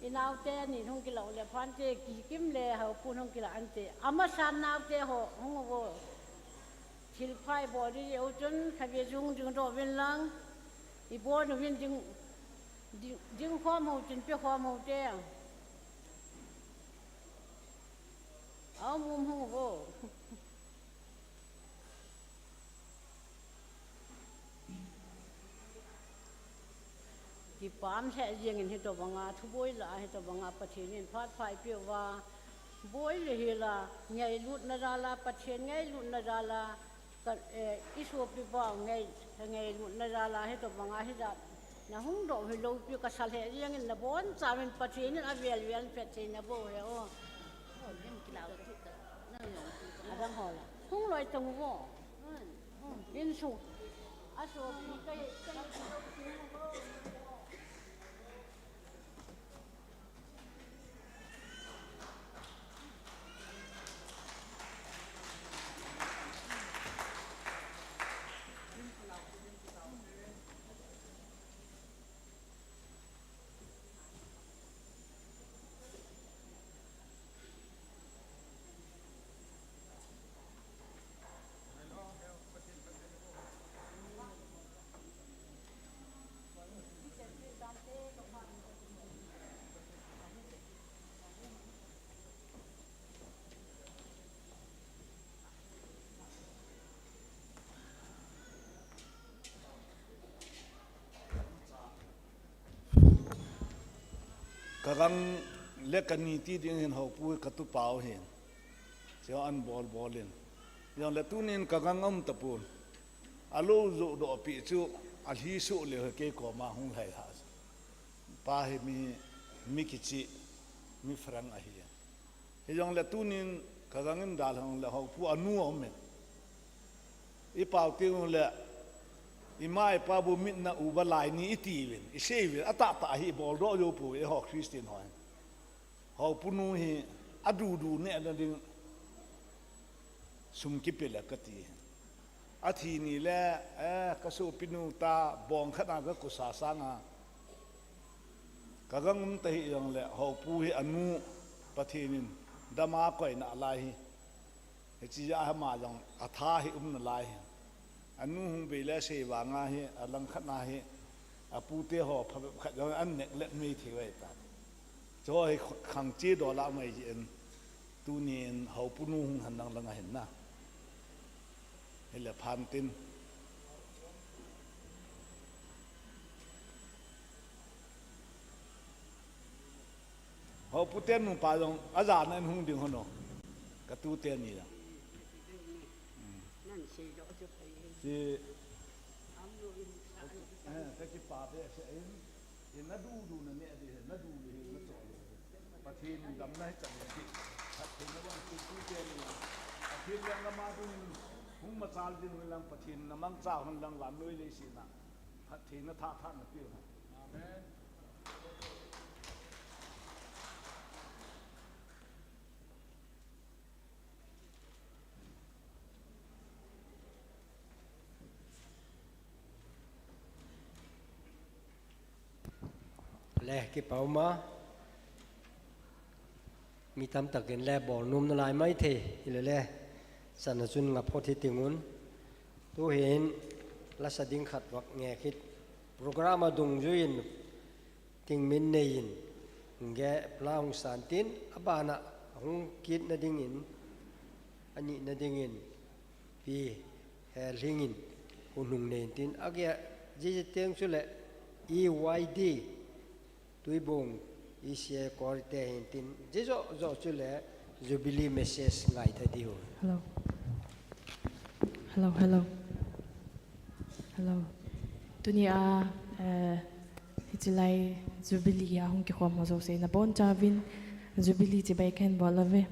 inaote ni hung kilah u le phante, Kikim le Haopu hung kilah ante. Amasan naote ho hung uvo. Thilpha ibol ding jeh u chun khatvei jung dingdoh uvin lang, ibon uvin ding, ding, dingkhom u chun pekhom u te. Aum um hung uvo. Kipah lheh jengin hitobanga thuboi lah a hitobanga Pathen in phat pha eipeh uva, boi le hila, ngailutna jal a, Pathen ngailutna jal a, ka, eh, isopipa ngai, ngailutna jal a hitobanga hijat nahung doh u hi loupi kasa lheh jengin nabonchauvin Pathen in avel vel in phatthei naboh u hen o. Adang ho la. Hung loi tang uvo. Insung. Asopi ka, ka Kagang le kani ti ding hin Haopu hi katupau hin. Chua an bol bol in. Jongle tunin kagang um tapon. Alou joh doh pi chu alhi suh leu hi kei koma hung lhai lha. Pa hi mi, mi kichi, mi frank ahi. Hijongle tunin kagang in dalhang le Haopu anu aum in. Ipau teng ule, ima ipa bu mitna uva lai ni itiuvin, iseiuvin, atahtah hi ibol doh jou pouve, eiho Christian hon. Haopu nu hi adudu nehna ding sum kipe le kati. Athi ni le, eh, kasopinu ta bong khat a kakusa sanga. Kagang um ta hijongle, Haopu hi anu Pathen in dama koina lai hi. Hiche jeh a ama jong atha hi um nalai hi. Anu hung bei le sei vanga hi, alangkhat na hi, apute ho phabep khat jong an neglect mei thei uve ta. Chu hi khang che dola mai jeh in, tunin Haopu nu hung hen lang lang ahin na. Hile phan tin. Haopu te nupa jong, ajana in hung ding hon o. Katu teni jong. Ti, eh, kakipa behseh in, in nadudu naneh ding, nadu ding, nachoh ding. Pathen in damna hichan in ti. Pathen in nabon tu teni jong. Pathen in lama ding, hung machal ding lang, Pathen in namangcha hon lang, vannoi leiset na. Pathen in atha tha napeh. Amen. Le, kipa um a. Mi tamtah in le bol nom nalai maithei, hile le. Sana chun nga phot hi tingun. Tuhin, lasa ding khat vak nge kit. Program a dungjuiyin, tingmin neiyin, nge pla hung san tin, abana hung kitna dingin, anina dingin, Pi Helhing in, hun hung nei tin, age, jiji teng chule, E Y D, Tuibong, E C A Corps te hin tin, jijo jo chule, Jubilee message ngai ta diu. Hello. Hello, hello. Hello. Tunia, eh, hiche lai Jubilee a hung kikhom ho jouse nabonchauvin Jubilee chibai kahin bol uve.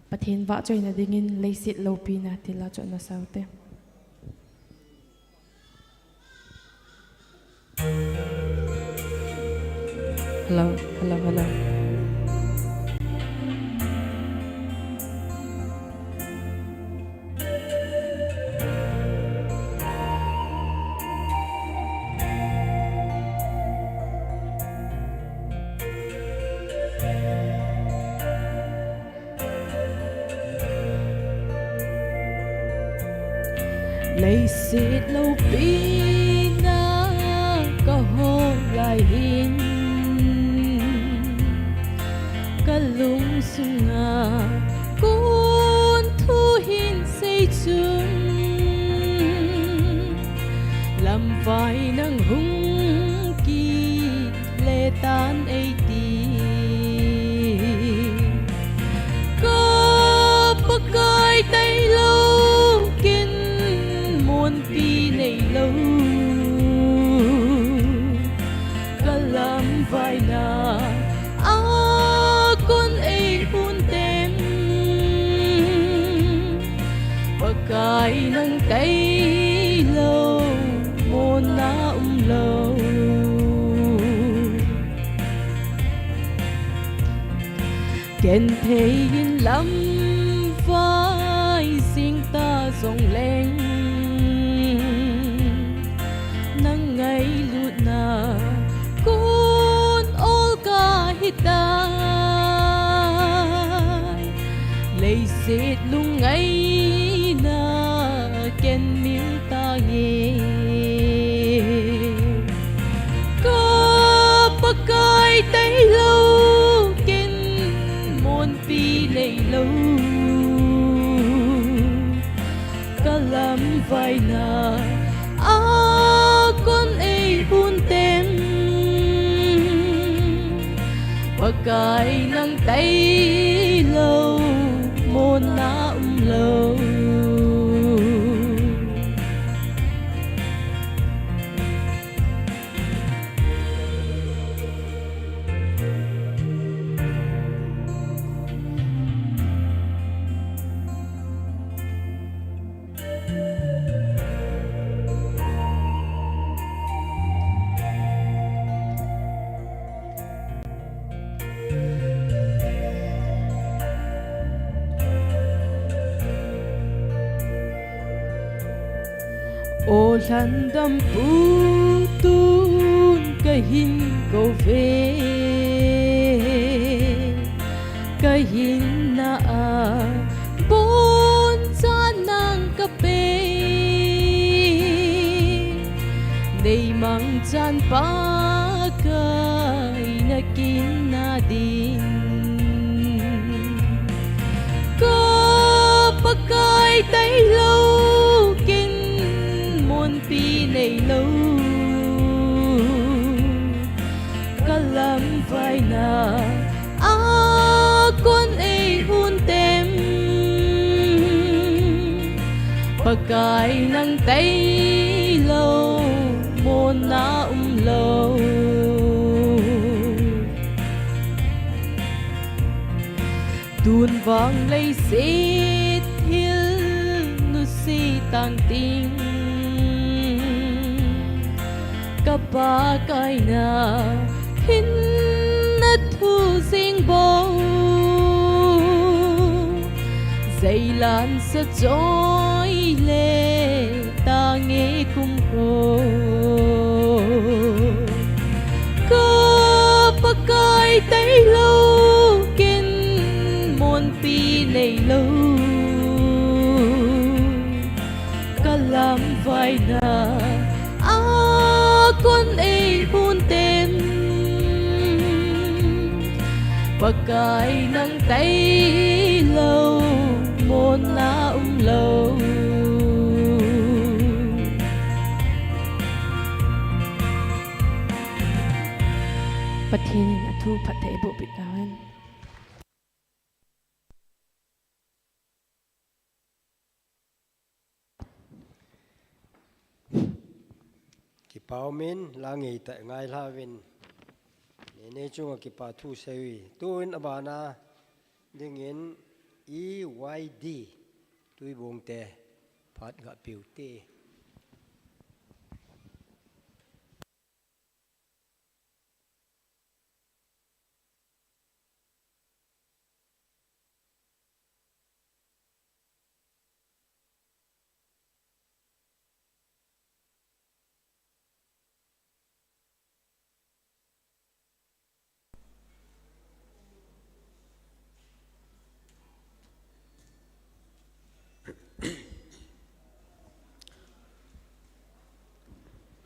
Pathen vahchoina dingin leiset loupina ti la chonna saute. Hello, hello, hello. Leiset loupina kahol lai hin, kalungsunga kon thu hin sei chun, lamvai nang hung kit le tan eiti. Ka Pakai tailou ken monpi neilou, ka lamvaina a kon eipun teng, Pakai nang tailou monna umlou. Genthei in lamvai jing ta jongleng, nang ngailutna kon ol kahitai. Leiset lungngaina ken mil tange. Ka Pakai tailou ken monpi neilou, ka lamvaina a kon eipun teng, Kai nang tailou, mona umlou. O lhandam pu tun kahin kouve, kahinna a bonchan nang kape. Neimang chan Pakai nakinna ding. Ka Pakai tailou ken monpi neilou. Kalam vaina a kon eihon tem. Pakai nang tailou, mona umlou. Tun vang leiset hil nusi tang ting. Ka Pakai na hinna thu jing bou. Zeilan sa choi le tange kum ko. Ka Pakai tailou ken monpi neilou. Kalam vaina a kon eihon tem. Pakai nang tailou, mona umlou. Pathen in athu phatthei boh peh tahen. Kipa umin, la ngeitah ngailha uvin. Neinei chunga kipa thu seiyu. Tuin abana dingin E Y D Tuibong te phat gah peh ute.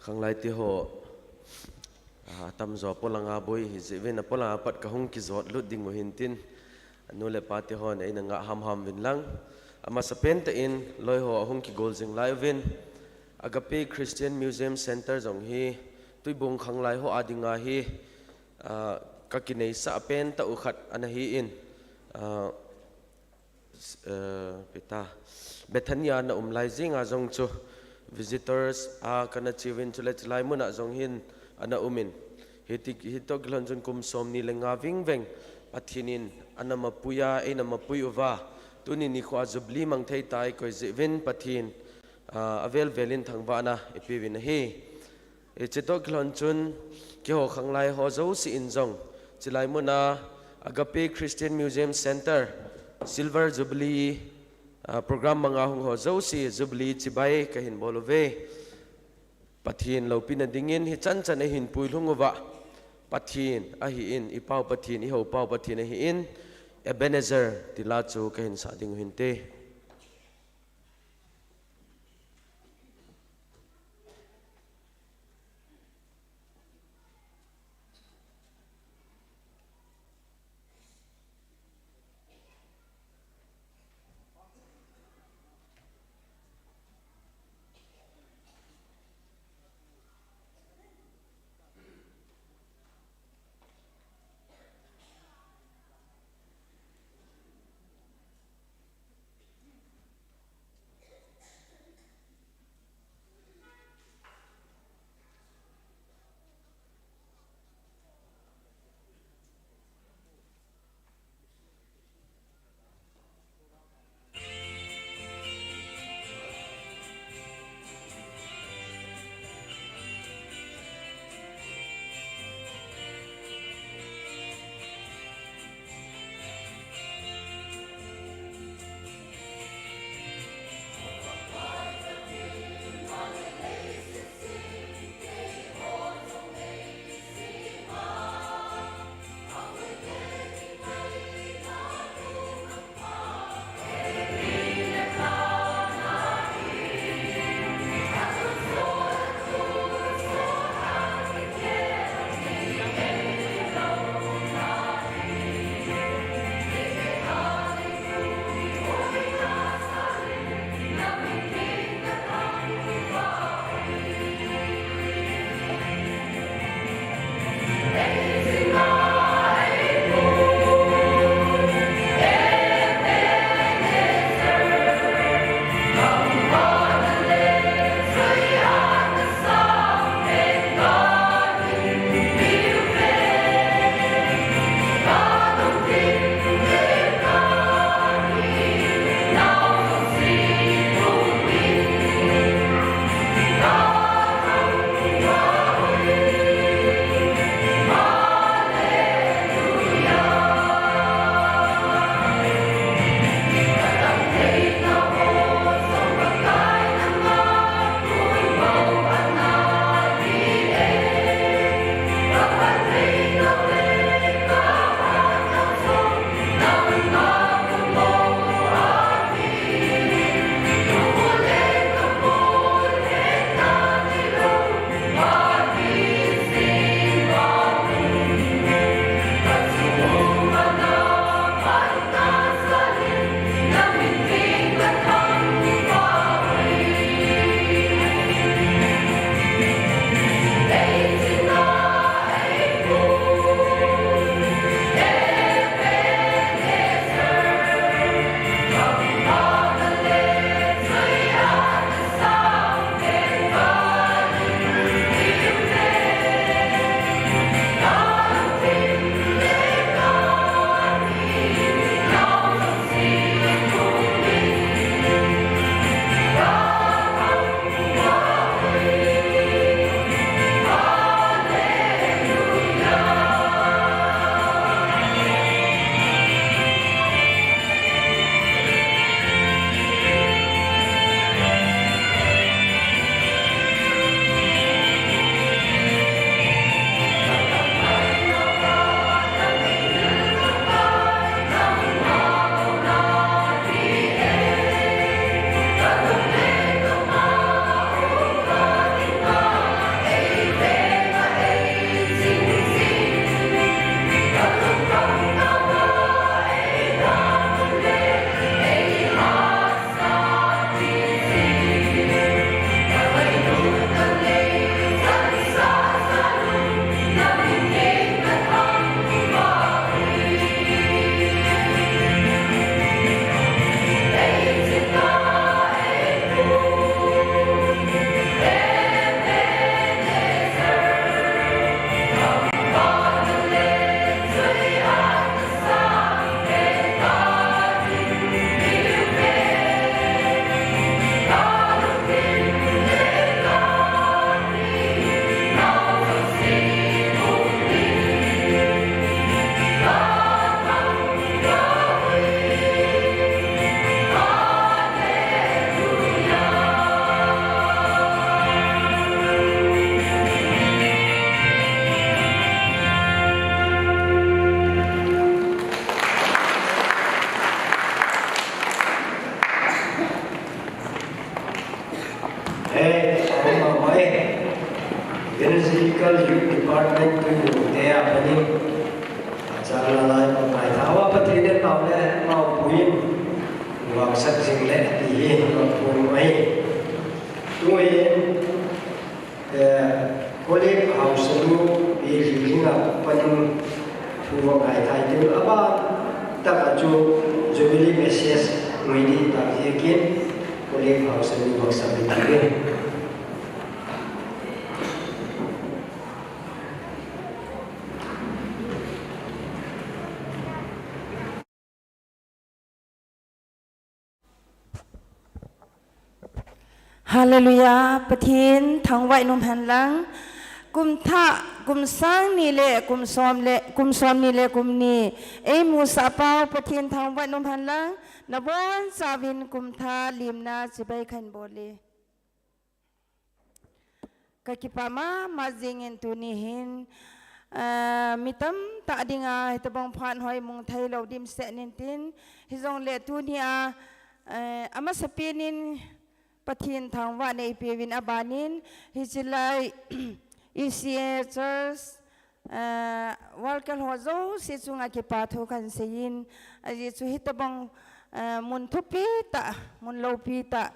Khanglai te ho, ah, atamjo polanga boi ahi jeh uvin, apolanga pat kahung kijot lut ding u hintin, anu le apa te hon eina ngah hamham uvin lang. Amasapen tah in, loi ho ahung kigol jing lai uvin, Agape Christian Museum Center jong hi, Tuibong khanglai ho a dinga hi, ah, kakineisah pen tah u khat ana hin, ah, S-, eh, pita, Bethania ana um lai jinga jong chu visitors a kana che uvin, chule chulai muna jong hin ana umin. Hiti, hitoh kilhon chun kum somni le nga vingveng Pathen in ana mapui a, eina mapui uva. Tuni nikho a Jubilee mang thei tai koi jeh uvin Pathen, ah, avel vel in thangvahna ipeuvin ahi. Hiche toh kilhon chun, keiho khanglai ho jouse in jong, chulai muna Agape Christian Museum Center Silver Jubilee, ah, program manga hung ho jouse Jubilee chibai kahin bol uve. Pathen loupina dingin hichan chan ahin puilhung uva, Pathen ahin, ipau Pathen, ihou pau Pathen ahin, Ebenezer tila chu kahin sah ding u hinte. Evangelical Youth Department tu te a pani. Chang la lai pa mai tha wa Pathen in mau le mau puin. Wa sak sing le ti hi mau pun mai. Tu in, eh, College House nu i ringa panin thu va ngai thai tu aba ta ka chu Jubilee message mai di ta hi kin College House nu wa sak ta ni. Hallelujah, Pathen thangvah in um hen lang. Kum thah, kum sang ni le, kum som le, kum som ni le, kum ni. Ei musah pau, Pathen thangvah in um hen lang. Nabonchauvin kum thah limna chibai kahin bol e. Ka kipah mama jingin tuni hin, ah, mi tamtah dinga, hitobang phat hoi mong thei lou dimset intin, hijongle tuni a, eh, amasapen in Pathen thangvah nei peuvin abanin, hiche lai E C A Church, eh, worker ho jouse chunga kipa thu kahin seiyin, ajeh chu hitobang, eh, mun thupi tah, mun loupi tah,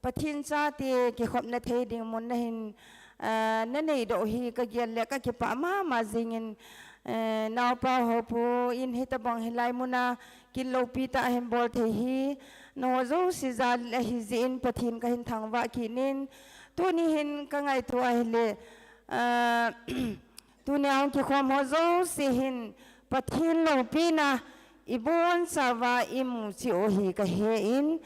Pathen chate kikhopna thei ding mun nahin, eh, nanei doh hi kagel le kakipah mama jingin, eh, naopa Haopu in hitobang hilai muna kin loupi tah ahin bol thei hi, nangho jouse jal ahi jeh in Pathen kahin thangvah kit in, tuni hin kangaito ahile, eh, Tunia hung kikhom ho jouse hin Pathen loupina ibonchauva imu cheh u hi kahen,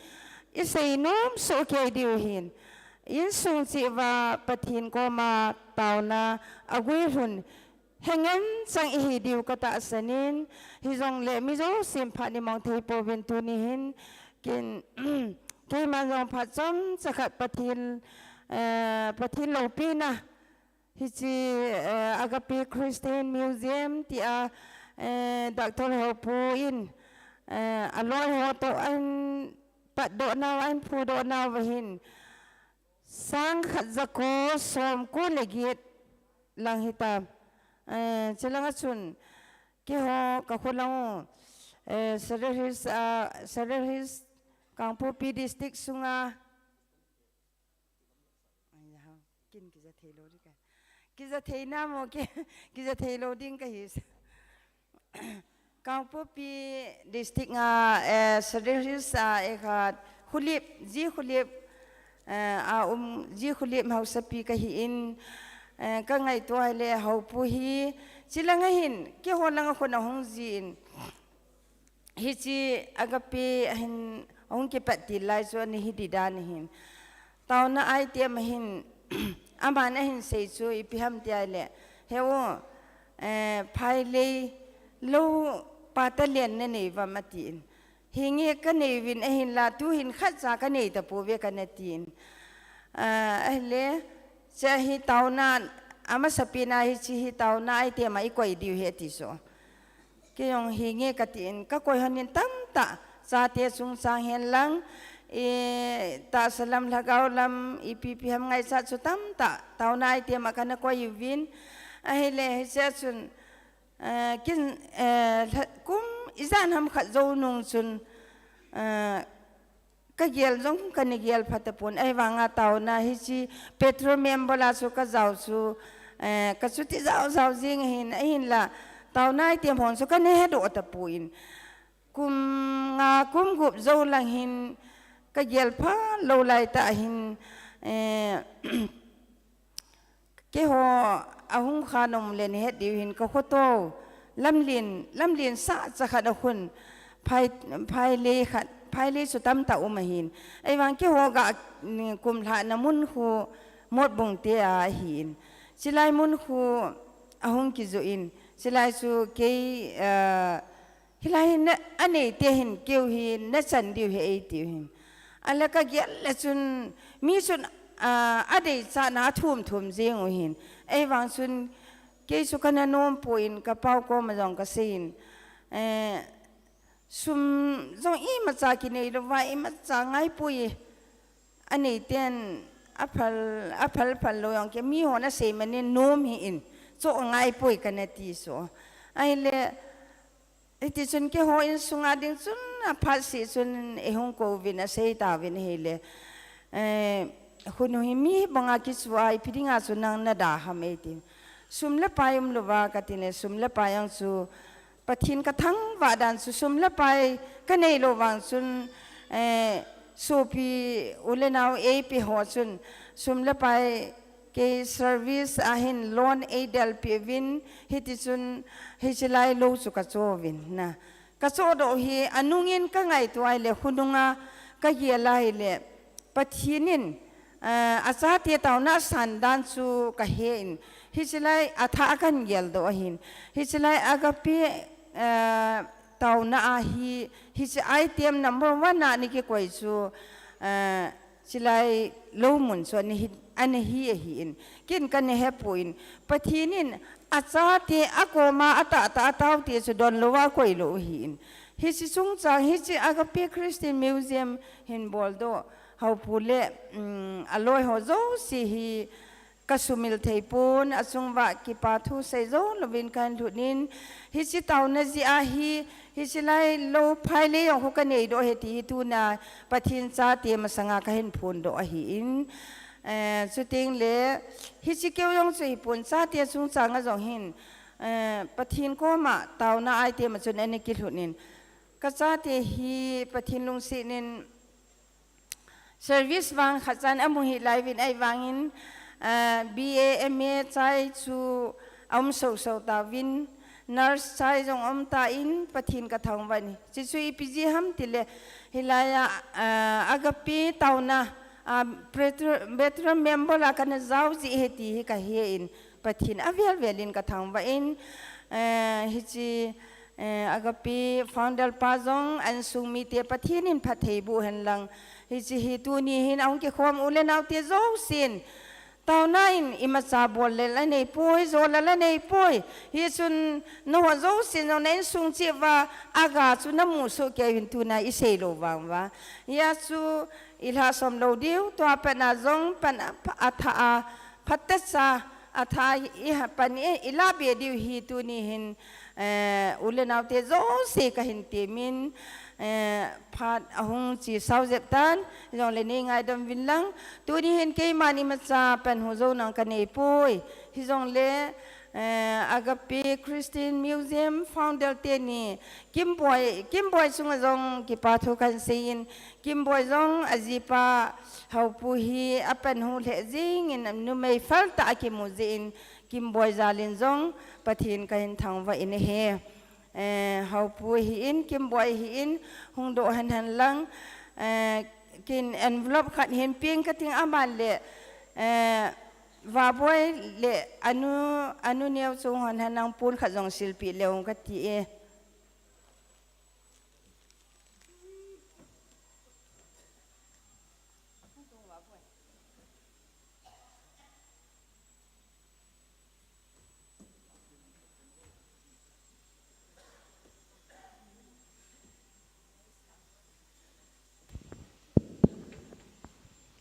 isei nom soh kei diu hin, insung cheh uva Pathen koma taona aguilhun hengen chang ihi diu katahsan in, hijongle mi jousen phat imang thei pouvin tuni hin kin, keiman jong phat chomcha khat Pathen, eh, Pathen loupina Hiche, eh, Agape Christian Museum tia, eh, Doctor Haopu in, eh, aloi ho toh ahin patdoh nau, ahin phudoh nauva hin, sang khat jako som ko le get lang hitam. Eh, chulanga chun, keiho kakholang u, eh, Surrey Hills, ah, Surrey Hills, Kangpokpi District sunga, Ai, hao. Kin kija thei lou ding ka. Kija thei na mo ki, kija thei lou ding kahi. Kangpokpi District a, eh, Surrey Hills a, eh, khat, Khulip, J Khulip, eh, a um, J Khulip Haosapi kahin, eh, kangaito ahile Haopu hi, chulanga hin, keiho langa khun ahung jin. Hiche Agape ahin, ahung kipat til lai chu ana hi ding dan ahin. Taona item ahin, aman ahin sei chu ipi ham tia le. He u, eh, phailei lou pa talen nanei uvam atin. Hinge kanei uvin ahinla, tuhin khatcha kanei tapouve kana tin. Ah, ahile, hiche hi taona, amasapen a hiche hi taona item a ikoi diu ahi ati chu. Kei jong hinge katin, kakoi hon in tamtah, chate chungchang hen lang, i tahsa lam, lhagao lam, ipi ipi ham ngaichat chu tamtah, taona item a kana koi uvin, ahile, hichea chun, eh, kin, eh, lha-, kum ijat ham khat jou nung chun, eh, Kagel jong kana gel phat tapon, ahivanga taona hiche petrol member a chu kajao chu, eh, kachuti jao jao jing ahin, ahinla, taona item hon chu kana hedoh tapon. Kum nga, kum gup jou lang hin, kagel phalou laitah hin, eh, Keiho ahung kha nom le nahet diu hin kakhoto lamlen, lamlen sah cha khat a khun phai, phailei khat, phailei chu tamtah um ahin. Ahivang keiho ga, mm, kumlhahna mun khu Motbung te a ahin. Chulai mun khu ahung kijoh in, chulai chu kei, ah, Hilai hin na, anei te hin keiho hin, nachan diu ahi eitiu hin. Ahile kagel le chun, mi chun, ah, adeichatna athum thum jing u hin. Ahivang chun, kei chu kana nom pon, kapau koma jong kaseiyin. Eh, sum jong imacha kinei louva, imacha ngai poi. Anei ten aphal, aphal phal lou jong kei, mi hon asei manin nom hih in, chu ngai poi kana ti chu. Ahile, hiti chun keiho insung a ding chun aphat seh chun eihung kouvin asei tauvin ahile, eh, khunu hi mi banga kichu a ipi dinga chu nang nada ham eiti. Sum le pai umlouva kati le, sum le pai jong chu Pathen kathangvah dan chu sum le pai kanei lou vang chun, eh, sopi u le nao eipe ho chun sum le pai kei service a hin loan eidelpeh uvin, hiti chun hiche lai lou chu kacho uvin na. Kachodoh u hi anungin kangaito ahile, khonunga kagel ahile, Pathen in, eh, achate taona asan dan chu kahe in, hiche lai athah a kahin geldoh ahin. Hiche lai Agape, eh, taona a hi, hiche item number one a ana kikoi chu, eh, chulai lou mun chu ana hi, ana hi ahin. Ken kana hepoi. Pathen in achate akoma atahtah a taote chu donlouva akoilou ahin. Hiche chungchang, hiche Agape Christian Museum hin boldoh Haopu le, um, aloi ho jouse hi kasumil thei pon, achunguva kipa thu sei jou louvin kahin lhut in, hiche taona jeh a hi, hiche lai lou phailei jong khu kaneidoh ahi ti hi tuna Pathen chate masanga kahin phondoh ahin. Eh, chuteng le, hiche keu jong chu hipon, chate chungchang a jong hin, eh, Pathen koma taona item a chun ana kilhut in, kachate hi Pathen lungset in, service vang khat chan amu hih lai uvin ahivangin, ah, B A, M A chai chu aum soso tauvin, nurse chai jong aum tan, Pathen kathangvah in. Hichu ipi jeh ham tile, hilai a, ah, Agape taona, ah, Bethel, Bethel member a kana jao jeh ahi ti hi kahe in, Pathen avel vel in kathangvah in, eh, hiche, eh, Agape founder pa jong, insung mite Pathen in phatthei boh hen lang. Hiche hi tuni hin ahung kikhom u le naote jousen, taona in imacha bol le la nei poi, jo la la nei poi. Hichun nangho jousen jong na insung cheh uva aga chu namu soh kei uvin tuna isei lou vang uva. Hia chu ilhahsam lou diu, tua pat na jong pan a, athah a, phatecha, athah a iha pan i, ilah be diu hi tuni hin, eh, u le naote jouse kahin temin, eh, phat ahung chesau jep tan, hijongle nei ngaidam uvin lang, tuni hin keiman imacha panhu jou nang kanei poi, hijongle, eh, Agape Christian Museum founder teni, Kimboi, Kimboi chunga jong kipa thu kahin sei in, Kimboi jong ajipa Haopu hi apanhu lheh jingin numei phaltah a kimu jeh in Kimboi jal in jong Pathen kahin thangvah in ahi. Eh, Haopu hi in, Kimboi hi in, hung doh hen hen lang, eh, kin envelope khat hin peng kating aman le, eh, Vaboi le anu, anu neo chu hon hen lang pon khat jong silpeh leu kati e.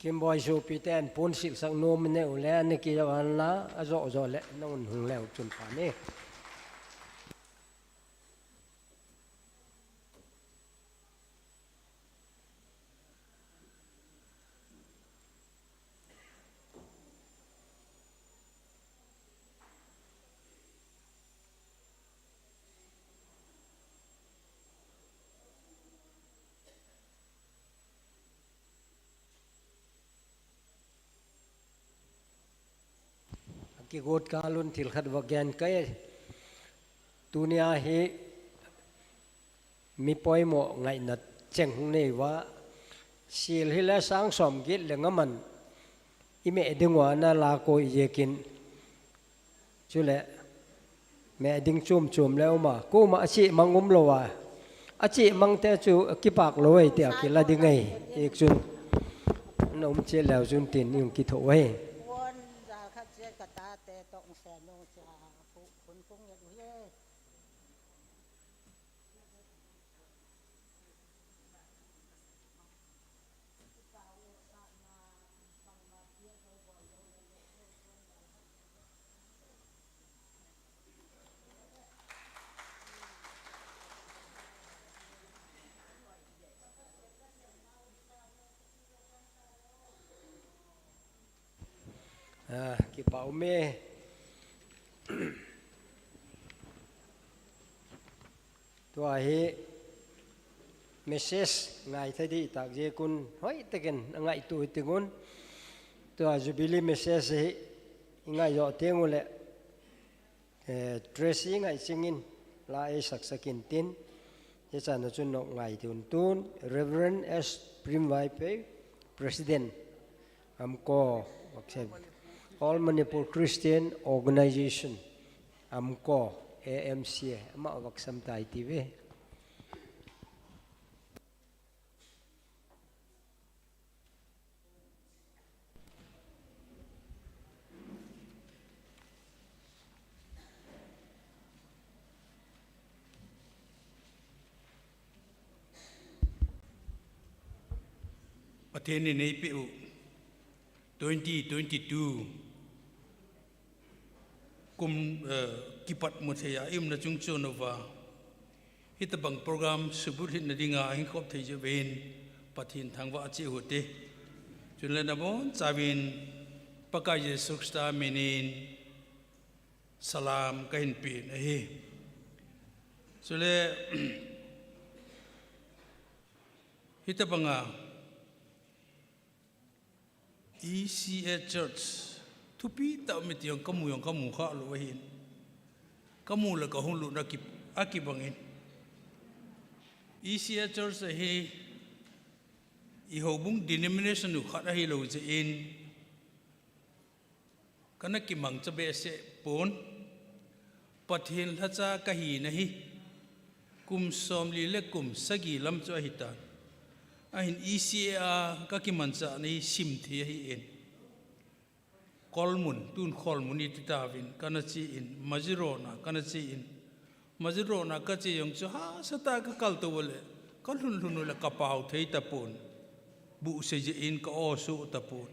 Kimboi sopi ten pon silsak nom neu le, ani kijo anla, ajo jo le, nahung leu chun pha ni. Kigot kalun thil khat va gen kei. Tunia hi mi poimo ngaina cheng hung nei uva. Sil hile sang som get le ngaman i meh ding uva na la koi jeh in. Chule, meh ding chom chom le uma, koma achemang umlou a. Achemang te chu kipak lou e tia kila ding e. Hijeh chun, na um cheh leu chun tin, i hung kitho e. Ah, kipa ume. Tua hi message ngai thei di tak je kun hoi takin angai tu tingun. Tua Jubilee message hi ngai jo tingu le. Eh, Tracy ngai chingin la ei saksakin tin. Hichana chun nok ngai tun tun Reverend S Primvaiphei, President, AMCO, All Manipur Christian Organization, AMCO, A M C A, ama vaksam tai tive. Pathen in eipeh u twenty twenty-two kum, eh, kipat mu thei a i umna chung chon uva. Hitabang program subulhit na dinga ahin khop thei jeh uvin Pathen thangvah cheh u hite. Chule nabonchauvin Pakai Jesu Christa minin salam kahin pen ahi. Chule hitabanga E C A Church thupi tah um e ti jong kamu jong kamu kha lou ahin. Kamu le kahung lut na ki, akibangin. E C A Church ahi i houbung denomination u khat ahilou jeh in. Kana kimangcha behseh pon, Pathen lhacha kahina hi, kum somli le kum sagi lam chu ahitan. Ahin E C A a kakimanchahna hi simthei ahin. Kolmun, tun Kholmun iti tauvin, kana che in, Majirona, kana che in. Majirona kache jong chu hahsatah a kakaltou le, kalhun lhun u le kapao thei tapon. Buhsei jeh in ka-o soh tapon.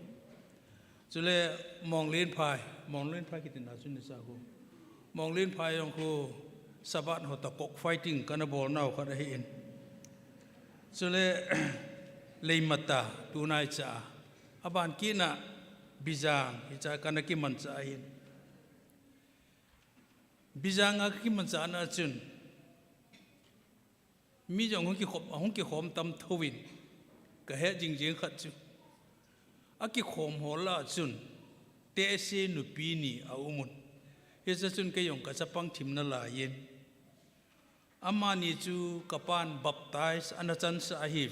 Chule Monglenphai, Monglenphai kiti na chu nisa khu. Monglenphai jong khu Sabbath ho toh cock fighting kana bol nau khat ahin. Chule Leimata tunaicha. Aban kit na Bijang, hicha kana kimanchah ahin. Bijang a kakimanchahna chun. Mi jong hung kikhom, hung kikhom tam thouvin. Kahet jingjing khat chu. Akikhom ho lah a chun. Tehse nupi ni aumun. Hiche chun kei jong kachapang thim nalaiyin. Amani chu kapan baptize ana chansah ahi.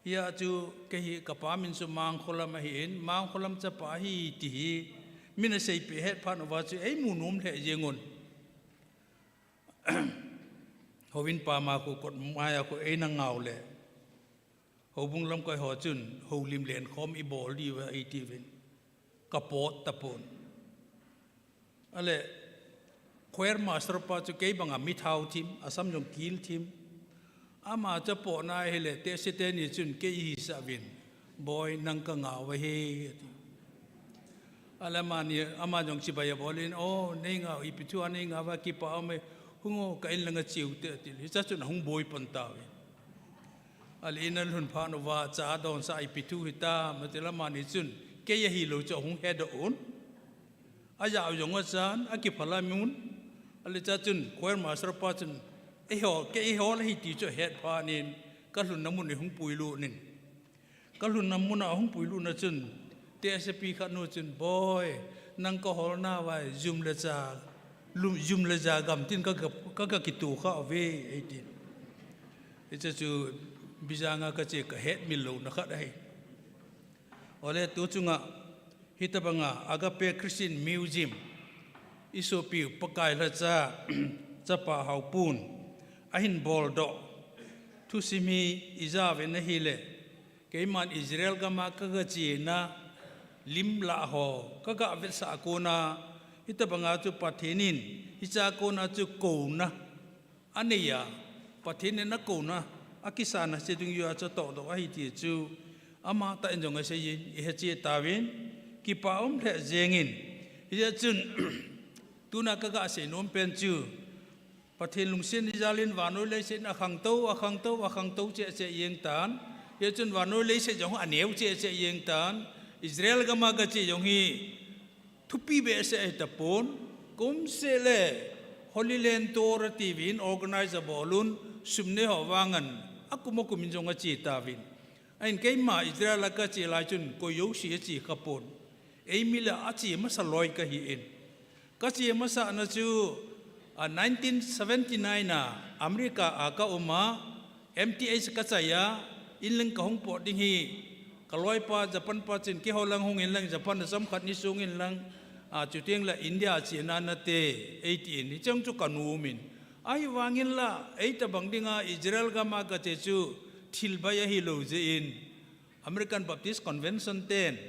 Hia chu kei hi kapa min chu Mangkholam ahin, Mangkholam chapa ahi ti hi. Min aseipeh het phat uva chu eimu nom lheh jengun. Houin pam a khu kot mai a khu eina ngau le. Houbung lamkai ho chun, houlim lenkhom ibol diu ahi tiuvin. Kapot tapon. Ale, choir master pa chu kei banga mithao thim, asam jong kil thim. Ama chu apotna ahile, tehse teni chun kei ahisah uvin. Boi, nang kangau ahi, ati. Ale amani, ama jong chibai abolin, o, neingau, ipi thu a neingau a kipa ume, hung o, ka in langa cheu te, ati. Hicha chun ahung boi pan tauvin. Ale in alhun phat uva, cha adonsah ipi thu hitam, ati le amani chun, kei ahilou chu ahung hedoh un. Ajah u jong achan, akiphal amun. Ale cha chun, choir master pa chun, eiho, kei eiho le hi ti chu ahet phat in, kalhunna mun ahung puilut in. Kalhunna mun a ahung puilut na chun, tehse pi khat nu chun, boi, nang kahol nauva, jum le cha, lum, jum le ja gamtin ka, ka, ka, ka kitoh kha uve, eitin. Hiche chu Bijang a kache kahetmil louna khat ahi. Ole tu chunga, hitabanga Agape Christian Museum, isopiu Pakai lhacha, Chapa Haopu'n, ahin boldoh, thusim hi ija uvin ahile, keiman Israel gam a kaga chena lim lah ho, kaga vetsah a kona, hitabanga chu Pathen in, hicha kona chu kouna, anei a, Pathen in akouna, akisan a hiche dungjui a chu atohdoh ahi ti chu, amatah in jong aseiyin, ihe cheh tauvin, kipa um lheh jengin, hijeh chun, tuna kaga seinom pen chu, Pathen lungset in ijal in vannoi leiset in akhangtou, akhangtou, akhangtou cheh cheh jeng tan. Hijeh chun vannoi leiset jong aneo cheh cheh jeng tan. Israel gam a kache jong hi thupi behseh ahi tapon, kumseh le Holy Land Tour atiuvin organize abol un, sum nei ho vangin akum akum in jong ache tauvin. Ahin keima Israel a kache lai chun koi jouse ache khapon. Eimi le ache masa loi kahin. Kache masana chu, a, nineteen seventy-nine a America a ka um a, M T H ka chai a, inlang ka hung pot ding hi, ka loipa Japan pa chun, keiho lang hung inlang, Japan a chomkhat ni sung inlang, a, chuteng le India a chena nate, eitin, hicheng chu ka nom in. Ahivangin la, eitobang dinga Israel gam a kache chu, thil bai ahilou jeh in, American Baptist Convention ten,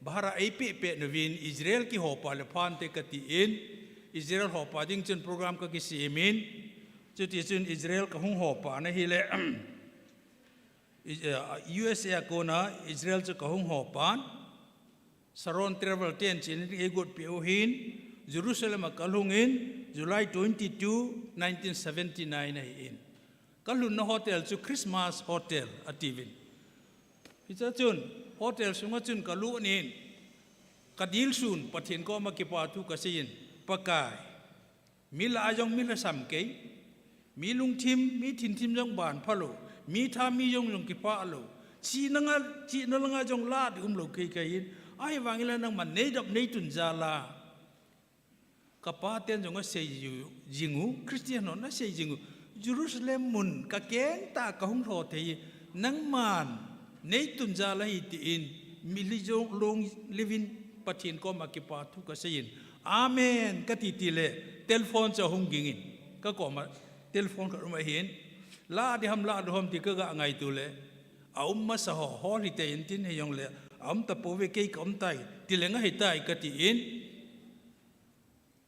bhara eipeh peh nauvin Israel kihopa le phante katin, Israel hopa ding chun program ka kisem in, chuti chun Israel ka hung hopa na hile, Is-, eh, U S A a kona Israel chu ka hung hopan, Sharon Travel ten chun eigot peh u hin, Jerusalem a ka lhung in, July twenty-two, nineteen seventy-nine ahin. Ka lhunna hotel chu Christmas Hotel atiuvin. Hichea chun, hotel sunga chun ka lut in, ka dilsun, Pathen koma kipa thu ka seiyin, Pakai, mi lah a jong mi lhasam kei, mi lungthim, mi thinthim jong ban phalou, mi tha mi jong jong kipah lou, chihna nga, chihna langa jong lah ding umlou kei kahin, ahivangin la nangman neidop neitun jal a, ka paten jong asei jing u, Christian hon asei jing u, Jerusalem mun ka keng tah a ka hung lho thei, nangman neitun jal ahi tin, mitlhi jong long leuvin Pathen koma kipa thu ka seiyin, Amen kati tile, telephone chu ahung ging in, ka koma telephone khat um ahin, lah ding ham, lah lou ham ti ka ga ngaito le, aum masa ho, hol hite in tin, hijongle, aum tapouve, kei ka um tai, tile nga hitai katin,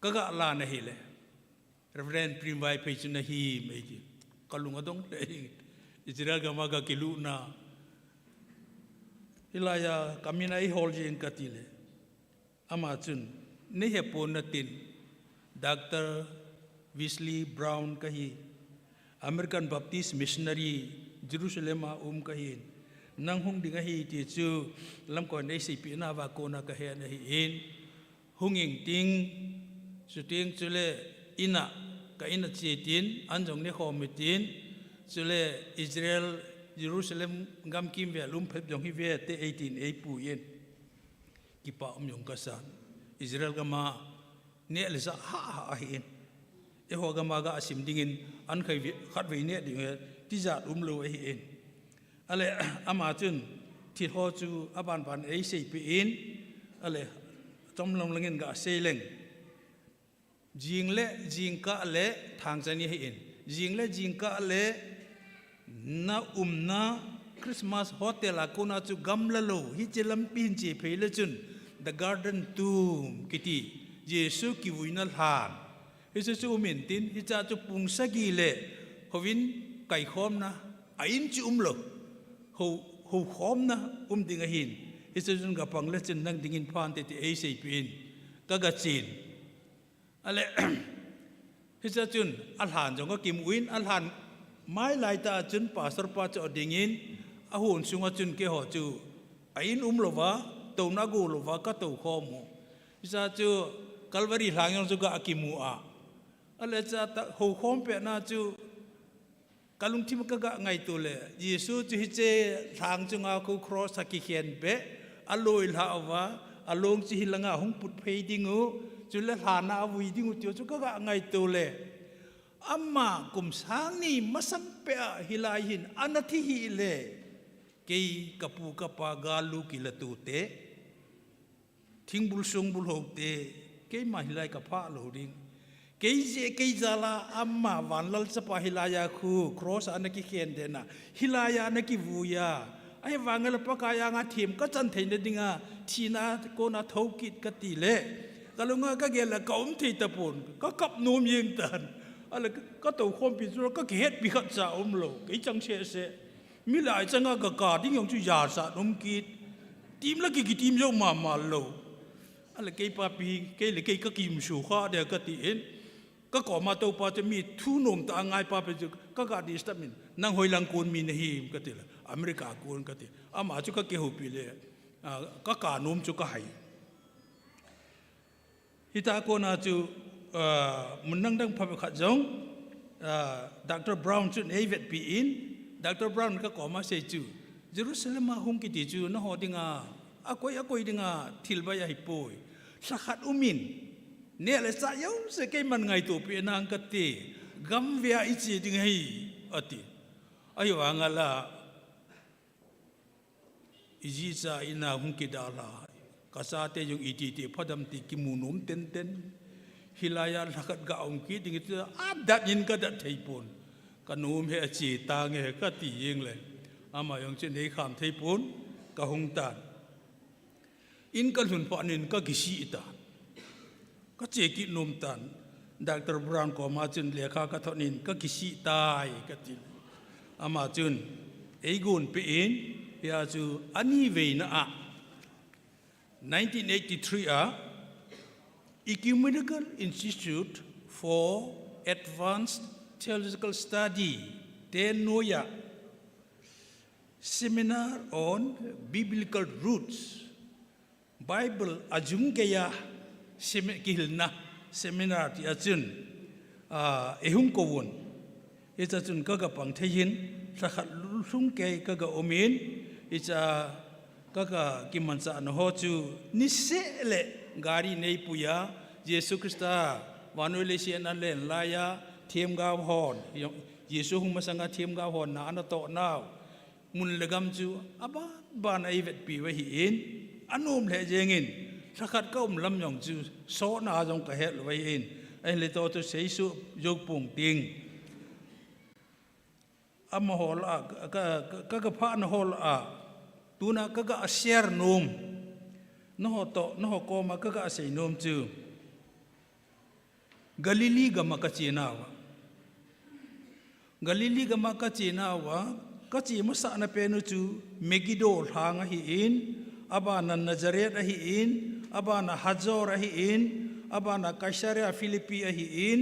ka ga lah na hile, Reverend Prem Vaiphei chu nahim eitin. Ka lung adong lheh, Israel gam a ka kilutna. Hilai a ka min a eihol jeng kati le, ama chun, nei hepon natin, Doctor Wesley Brown kahi, American Baptist Missionary, Jerusalem a um kahin. Nang hung ding ahi ti chu, lamkai'n eiseipeh nauva kona ka he na ahin. Hung ingting, chuteng chule in a, ka in a che tin, an jong nekhom hitin, chule Israel, Jerusalem gam kimvel um phabep jong hi vete eitin eipuiyin. Kipa um jong kasan. Israel gam a neh le chah hahsat ahin. Eiho gam a ga sim dingin an khatvei, khatvei neh ding hi tijat umlou ahin. Ale, ama chun thil ho chu abanban eiseipeh in, ale, chomlam langin ga sei leng. Jing le jingkah le thangcha ni ahin. Jing le jingkah le na umna Christmas Hotel a kona chu gamla lou, hiche lampi hin che phei le chun The Garden Tomb kiti, Jesu kivuina lhan. Hiche chu um intin, hichea chu pung sagi le houvin kaikhomna, a in chu umlou, hou, houkhomna um ding ahin. Hiche chun ga pang le chun nang dingin phante ti eiseipeh in, ka ga chen. Ale, hichea chun alhan jong ka kimu in, alhan mai laitah a chun pastor pa chu adingin, ahon sunga chun keiho chu a in umlouva, touna ago louva ka toukhom u. Hichea chu Calvary lhang jong chu ga kimu a. Ale, chea ta houkhom petna chu ka lungthim ka ga ngaito le, Jesu chu hiche lhang chunga khu cross a kikhen beh, aloi lhah uva, along chu hilanga hung put phei ding u, chule lhan a avui ding u ti chu ka ga ngaito le, ama kum sang ni masang peh a hilai hin ana thi hih le, kei ka pu ka pa gal lu kila tute, thingbul songbul houte, keima hilai ka phah lou ding. Kei jeh kei jal a ama vanlal chapa hilai a khu cross a ana kikhen den a, hilai a ana kivui a, ahivang le Pakai anga themcha chan theina dinga thina kona thou kit kati le, ka lunga ka gel a ka um thei tapon, ka kap nom jeng tan. Ale ka, ka toukhompi chu ka kihetpi khatcha umlou, kei chang seh seh. Milai changa ka kap ding jong chu jachat um kit. Tim la ki, kitim jou mama lou. Ale kei papi, kei le kei ka kimusuh kha de kati in. Ka koma toupa chu mi thu nom tah a ngai pa pe chu ka ga disturb in. Nang hoilang kon mi nahim kati le, America kon kati. Ama chu ka kihoupi le, ah, ka ka nom chu ka hai. Hita kona chu, ah, mun dang dang phabep khat jong, ah, Doctor Brown chun ei vetpi in, Doctor Brown ka koma sei chu, Jerusalem a hung kiti chu naho dinga, akoi, akoi dinga thil bai ahi poi. Lhakhat umin, neh le chah jouse keiman ngaito pi nang kati, gam vea i che ding ahi, ati. Ahivanga la, i ji cha in a hung kidalha. Ka chate jong iti ti phadam ti kimu nom tenten. Hilai a lhakhat ga um kit ding ti a dat in ka dat thei pon. Ka nom he a che tange kati jeng le. Ama jong chun ei kham thei pon ka hung tan. In ka lhun phat in ka kisih tan. Ka che kit nom tan. Doctor Brown koma chun lekha ka thot in ka kisih tai kati. Ama chun ei gon pe in, hia chu ani veina a nineteen eighty-three a Ecumenical Institute for Advanced Theological Study te noiya Seminar on Biblical Roots, Bible a jung geiya semi-, kihilna seminar ti a chun, ah, ei hung kou un. Hicha chun ka ga pang thei in, lhakhat lhung kei ka ga um in, hicha ka ga kimanchahna ho chu niseh le gari nei puiya, Jesu Christa vannoi leiset a alen laiya, themgao hon, Jesu hung masanga themgao hon na ana toh nau. Mun le gam chu aban ban a ei vetpi uva ahi in, anom lheh jeng in, lhakhat ka um lam jong chu sotna jong ka het lou uva ahi in, ahin le to chu seisoh jou pong ting. Amaho lah a, ka, ka, ka, ka phahna ho lah a, tuna ka ga share nom, naho to, naho koma ka ga sei nom chu. Galilee gam a ka che nauva. Galilee gam a ka che nauva, ka che masahna pen u chu Megiddo lhang ahi in, abana Nazareth ahi in, abana Hazor ahi in, abana Caesarea Philippi ahi in,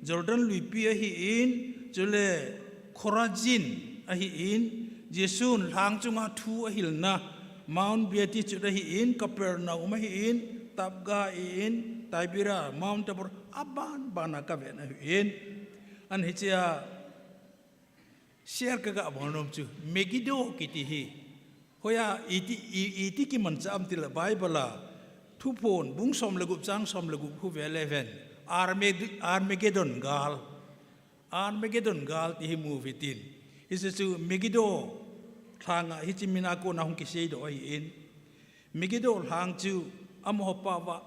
Jordan luipi ahi in, chule Chorazin ahi in, Jesun lhang chunga thu ahilna, Mount Beatitude ahi in, Capernaum ahi in, Tabgha ahi in, Tiberia, Mount Tabor, aban bana ka vet ahi in. An hichea share ka ga bol nom chu, Megiddo kiti hi. Hoiya iti, i, iti kimanchah am tile Bible a, Thuphon, bung som le gup chang som le gup khu ve le ven. Armag-, Armageddon gal. Armageddon gal ti hi mu uvitin. Hiche chu Megiddo lhang a hiche min a kona hung kiseidoh ahi in. Megiddo lhang chu amaho pao va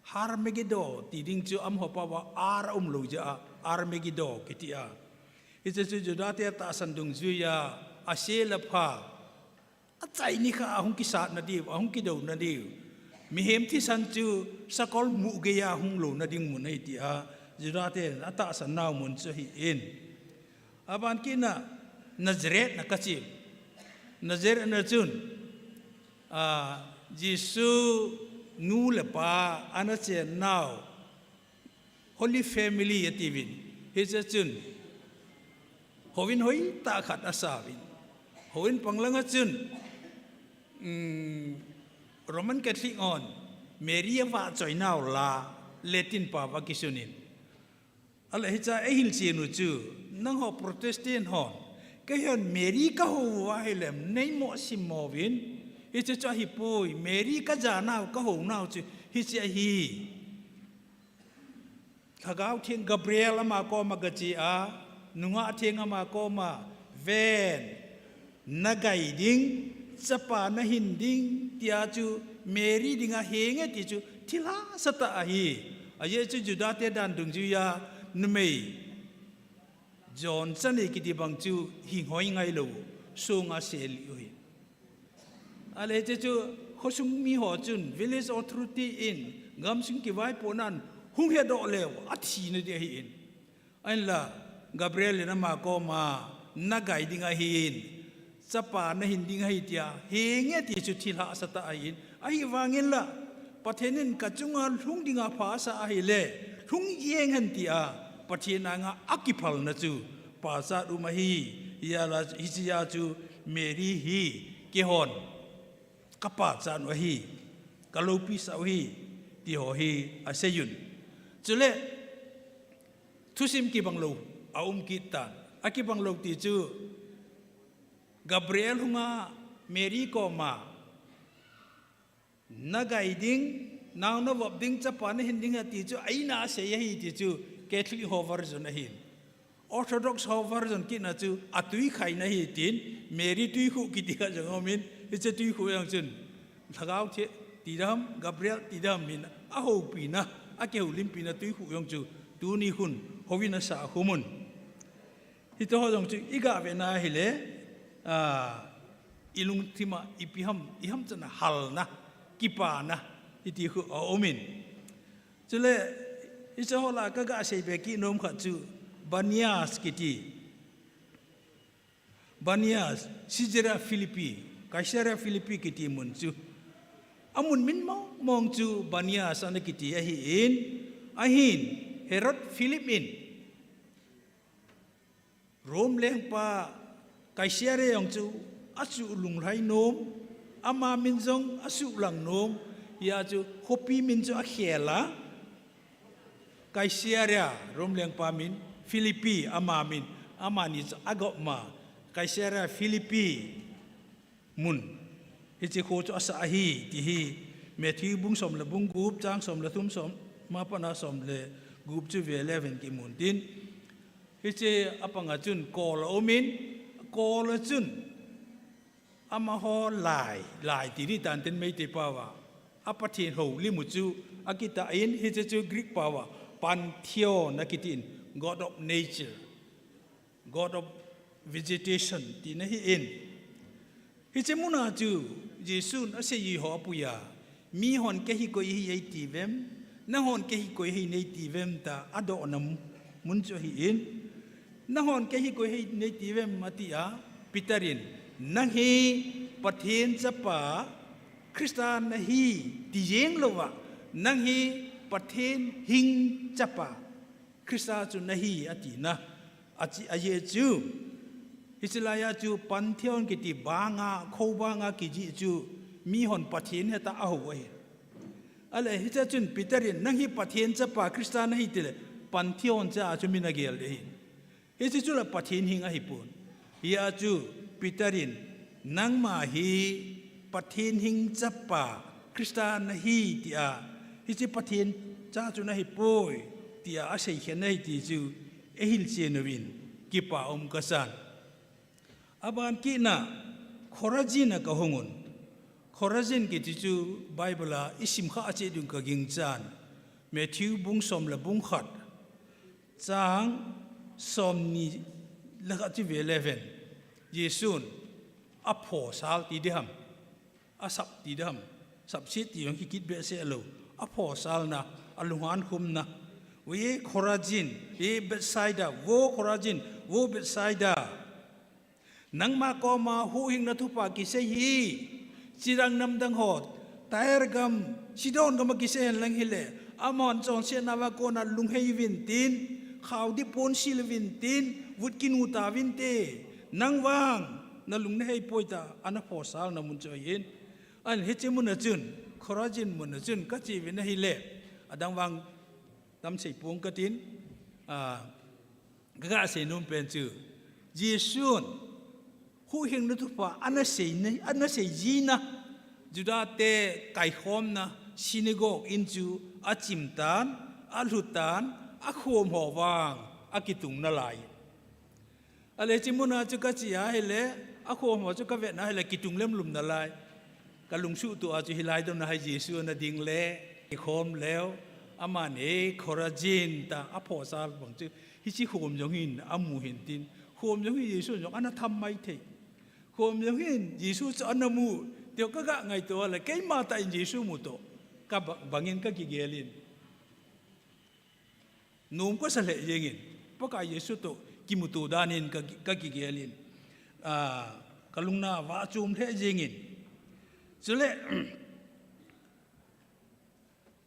Har Megiddo ti ding chu amaho pao va Ar aum lou jeh a Armageddon kiti a. Hiche chu Juda te tahsan dungjuiya ase le pha, achai nikho a hung kisatna diu, ahung kidouna diu. Mihem thisan chu sakol mu geiya hung louna ding mun ahi tia Juda ten atahsan nau mun chu ahi in. Aban kit na Nazareth na ka che. Nazareth na chun, a, Jesu nu le pa ana chen nau, Holy Family atiuvin. Hiche chun houin hoitah khat asauvin. Houin pang langa chun, um, Roman Catholic hon Mary avahchoi nau la Latin pao va kisunin. Ahile hiche a eihil chen u chu, nangho Protestant hon, keihon Mary kahou uva ahilem, neimo simmo uvin, hiche chu ahipoi, Mary kaja nau, kahou nau chu, hiche ahi. Lhagao Theng Gabriel ama koma gache a, Nungah Theng ama koma, ven, nagai ding, chapa nahin ding, tia chu Mary dinga henge ti chu thil hahsa tah ahi. Ajeh chu Juda te dan dungjuiya numei John chanei kiti bang chu hing hoi ngailou, sunga seli u hi. Ahile hiche chu khosung miho chun village authority in gamsung kivaipohnan hung hedoh leu athina ding ahi in. Ahinla Gabriel in ama koma nagai ding ahin, chapa nahin ding ahi tia henge ti chu thil hahsa tah ahin. Ahivangin la Pathen in kachunga lhung dinga pha asah ahile, lhung jeng hen tia Pathen anga akiphalna chu pachat um ahi. Hijeh a la, hichea chu Mary hi keihon ka pachat u ahi, ka lopi sah u ahi, ti ho hi asei un. Chule, thusim kibang lou a um kit tan. A kibang lou ti chu, Gabriel hunga Mary koma, na gai ding, nao na vop ding, chapa na hin ding ati chu, aina asei ahi ti chu, Catholic ho version ahin. Orthodox ho version kit na chu, atui khaina ahi tin, Mary tuikhuh kiti kha jong umin, hiche tuikhuh jong chun, Lhagao Theng ti dam, Gabriel ti dam hin, ahoupina, akihoulimpina tuikhuh jong chu, tuni khun, houin asah khum un. Hitoh jong chu iga vena hile, a, ilungthima ipi ham, iham chana halna, kipana, iti khu aumin. Chule, hiche ho lah a kaga sei be kit nom khat chu Banias kiti. Banias, Caesarea Philippi, Caesarea Philippi kiti mun chu. Amun min mong mong chu Banias ana kiti ahin, ahin Herod Philip in Rome lengpa Caesarea jong chu asuh lunglhai nom, ama min jong asuh lang nom, hia chu khopi min chu akhel a, Caesarea, Rome lengpa min, Philippi, ama min, amani chu agop ma, Caesarea Philippi mun. Hiche kho chu asah ahi, ti hi Matthew bung som le bung gup, chang som le thum, som, ma pana som le gup chu ve le ven kimun tin. Hiche apanga chun kol aumin, kol a chun amaho lai, lai ti di tan tin Meitei pao a, a Pathen houlim u chu akitah in, hiche chu Greek pao a Pantheon akiti in, God of nature, God of vegetation tina ahin. Hiche muna chu Jesun asei ho apui a, mihon kei hi koi hi eiti uvem, nanghon kei hi koi hi neiti uvem tia adohna mun chu ahin. Nanghon kei hi koi hi neiti uvem ati a, Peter in, nang hi Pathen chapa, Christa nahi ti jeng louva, nang hi Pathen hing chapa, Christa chu nahi atina. Achi, ajeh chu, hiche laiya chu Pantheon kiti banga, kho banga kijih chu, mihon Pathen heta ahou ahi. Ale, hiche chun Peter in, nang hi Pathen chapa Christa nahi tile, Pantheon cha chu min agel ding ahi. Hiche chu la Pathen hing ahipon. Hia chu Peter in, nangma hi Pathen hing chapa Christa nahi tia, hiche Pathen cha chu nahipoi tia aseikhen ahi ti chu, eihil chen uvin, kipa um kasan. Aban kit na, Chorazin a kahung un. Chorazin kiti chu Bible a isim kha a che ding kaginchan. Matthew bung som le bung khat, chang som ni le khat chu ve le ven. Jesun aphosal ti ding ham, asap ti ding ham, sapset ti jong kikit behseh lou. Aphosalna, alunghan khumna. We Chorazin, we Bethsaida, wo Chorazin, wo Bethsaida. Nangma koma huhhingna thupha kisei hi, chidang namdang ho, Tyre gam, Sidon gam a kisei hen lang hile, amahon chonsetna uva kona lunghei uvin tin, khaodip ponsil uvin tin, vut kinu tauvinte, nang vang, nalung nahei poi tia, ana phosalna mun chu ahin. An hiche mun a chun, Chorazin mun a chun, kache uvin ahile, adang vang tam sei pong katin, a, Kaga sei nom pen chu, Jesun huhhingna thupha ana sei na, ana sei jina, Juda te kaikhomna synagogue in chu achim tan, alhut tan, akhom ho vang akitung nalai. Ale hiche muna chu kache ahile, akhom ho chu kavet na hile kitung lemlum nalai. Kalungsuh tua chu hilai dona hi Jesu ana ding le, kikhom leu, amani Chorazin tia aphosal bang chu, hiche khom jong hin amu hin tin, khom jong hi Jesu jong ana tham maithei. Khom jong hin Jesu chu ana mu, tia kaga ngaito le, keima tah in Jesu mu toh, kabang, bangin kakigel in. Nom kasa lheh jengin, Pakai Jesu toh kimuto dan in ka, kakigel in, a, kalungna vah chom lheh jengin. Chule,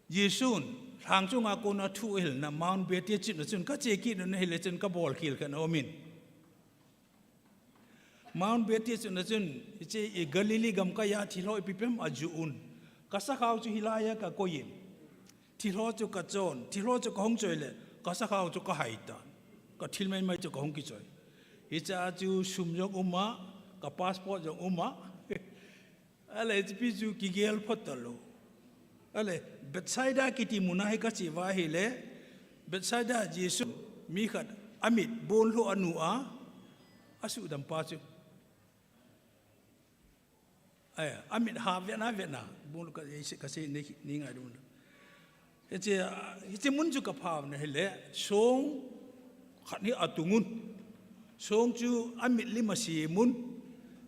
Jesun, lhang chunga kona thu ahilna, Mount Beatitude na chun, kache kit na hile chun kabol khel khat aumin. Mount Betty chu na chun, hiche i Galilee gamkai a thilho ipi pem a ju un. Ka sakhao chu hilai a ka koi in. Thilho chu ka chon, thilho chu ka hung choi le, ka sakhao chu ka hai ta. Ka thil mai mai chu ka hung kichoi. Hicha chu sum jong um a, ka passport jong um a. Ale, hichepi chu kigel phot talou. Ale, Bethsaida kiti mun a hi ka che uva ahile, Bethsaida Jesu mi khat amit bon lho anu a, asudam pa chu. Ai, amit ha vetna vetna, bon lho ka, ka sei nei, nei ngai dun. Hiche, hiche mun chu ka phah na hile, song khat hi atung un. Song chu amit lim a sem un.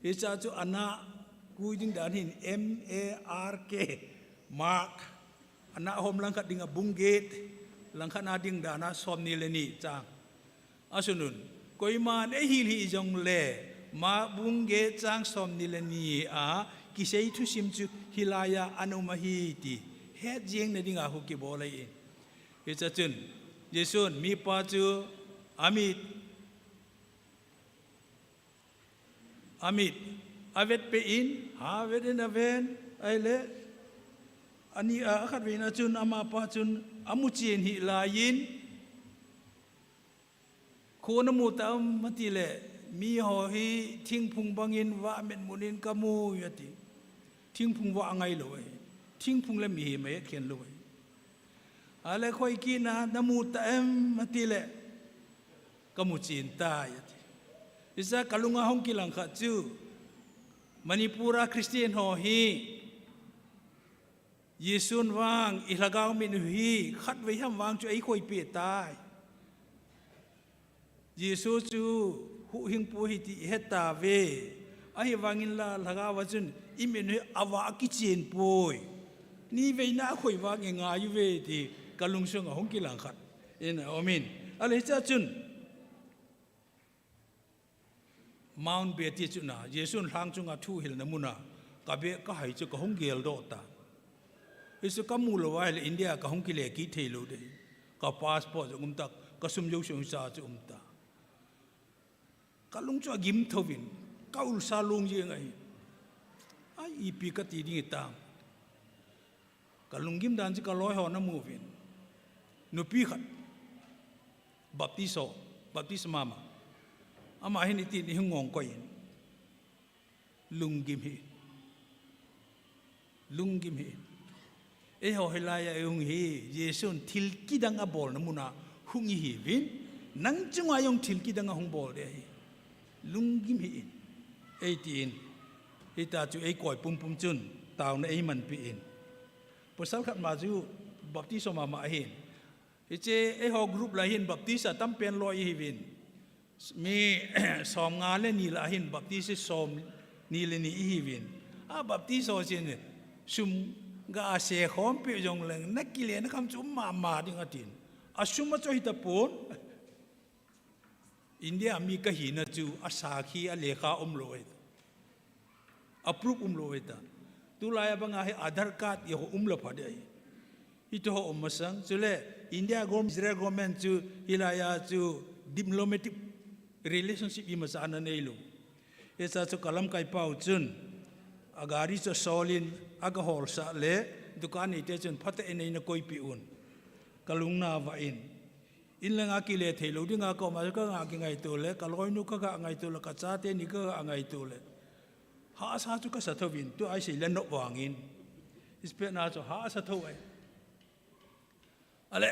Hicha chu ana kui ding dan hin M A R K, mark. Ana hom langkhat ding a bung get, langkhat na ding dan a som ni le ni chang. Asun un, koiman eihil hih jongle, Mark bung get chang som ni le ni a kisei thusim chu hilai a ana um ahi ti het jeng na ding a hu kibol ahi. Hicha chun, Jesun mipa chu amit, amit, avet peh in, ha vet in aven, ahile, ani a, akhat vei na chun, amapa chun, amu chen hih lai in, Kho namu tam ati le, miho hi thingphung bangin vah met mun in ka mu ati. Thingphung vah angai lou ahi. Thingphung le mihem ahet khen lou ahi. Ale khoi kit na, namu ta em ati le, ka mu chen tai ati. Hicha ka lung a hung kilang khat chu, Manipur a Christian ho hi, Jesun vang, i lhagao mit u hi, khatvei ham vang chu eikhoi peh tai. Jesu chu huhhingpu ahi ti i het tauve. Ahivangin la lhagao a chun i mit u hi avah a kichen poi. Nivei na akhoi vang i ngai uve ti ka lungsung a hung kilang khat in a um in. Ale hicha chun, Mount Betty chu na, Jesun lhang chunga thuhilna mun a, ka beh ka hai chu ka hung geldoh ta. Hichu ka mu lou ahile India ka hung kile kit thei lou ding. Ka passport chu um ta, ka sum jouse chu um ta. Ka lung chu agim thouvin, ka ulsa lung jeng ahi. Ai, ipi ka ti ding hitam. Ka lunggim dan chu ka loi ho na mu uvin. Nupi khat. Baptist ho, Baptist mama. Ama hin itin i hung ngong koi in. Lunggim hih in. Lunggim hih in. Eiho hilai a i hung hi, Jesun thil kidang abolna mun a hung i hiuvin. Nang chunga jong thil kidang ahung bol ding ahi. Lunggim hih in. Eitin. Hita chu eikoi pumpum chun, taona eimanpi in. Pasal khat ma chu Baptist ho mama ahin. Hiche eiho group lah hin Baptist a tampen loi i hiuvin. Mi som nga le ni lah hin Baptist som ni le ni i hiuvin. A Baptist ho chun sum ga a se khom peh jongleng na kile na kham chu um mama ding atin. A sum a chu hita pon. India mi ka hina chu a sakhi a lekha um lou ahi. A proof um lou ahi ta. Tulai a banga hi Aadhaar card i ho um la pha ding ahi. Hiti ho um masang. Chule India government, Israel government chu hilai a chu diplomatic relationship i masa ana nei lou. Hicha chu ka lamkai pau chun a gari chu solin a ga holsah le dukan neite chun phatah in eina koipeh un. Ka lungna vah in. In langa kile thei lou dinga ka um a, ka ga kingaito le, ka loinu ka ga ngaito le, ka chate ni ka ga ngaito le. Hahsa chu ka sa thouvin, tua i sei le nop vangin. Ispet na chu hahsa thou ahi. Ale,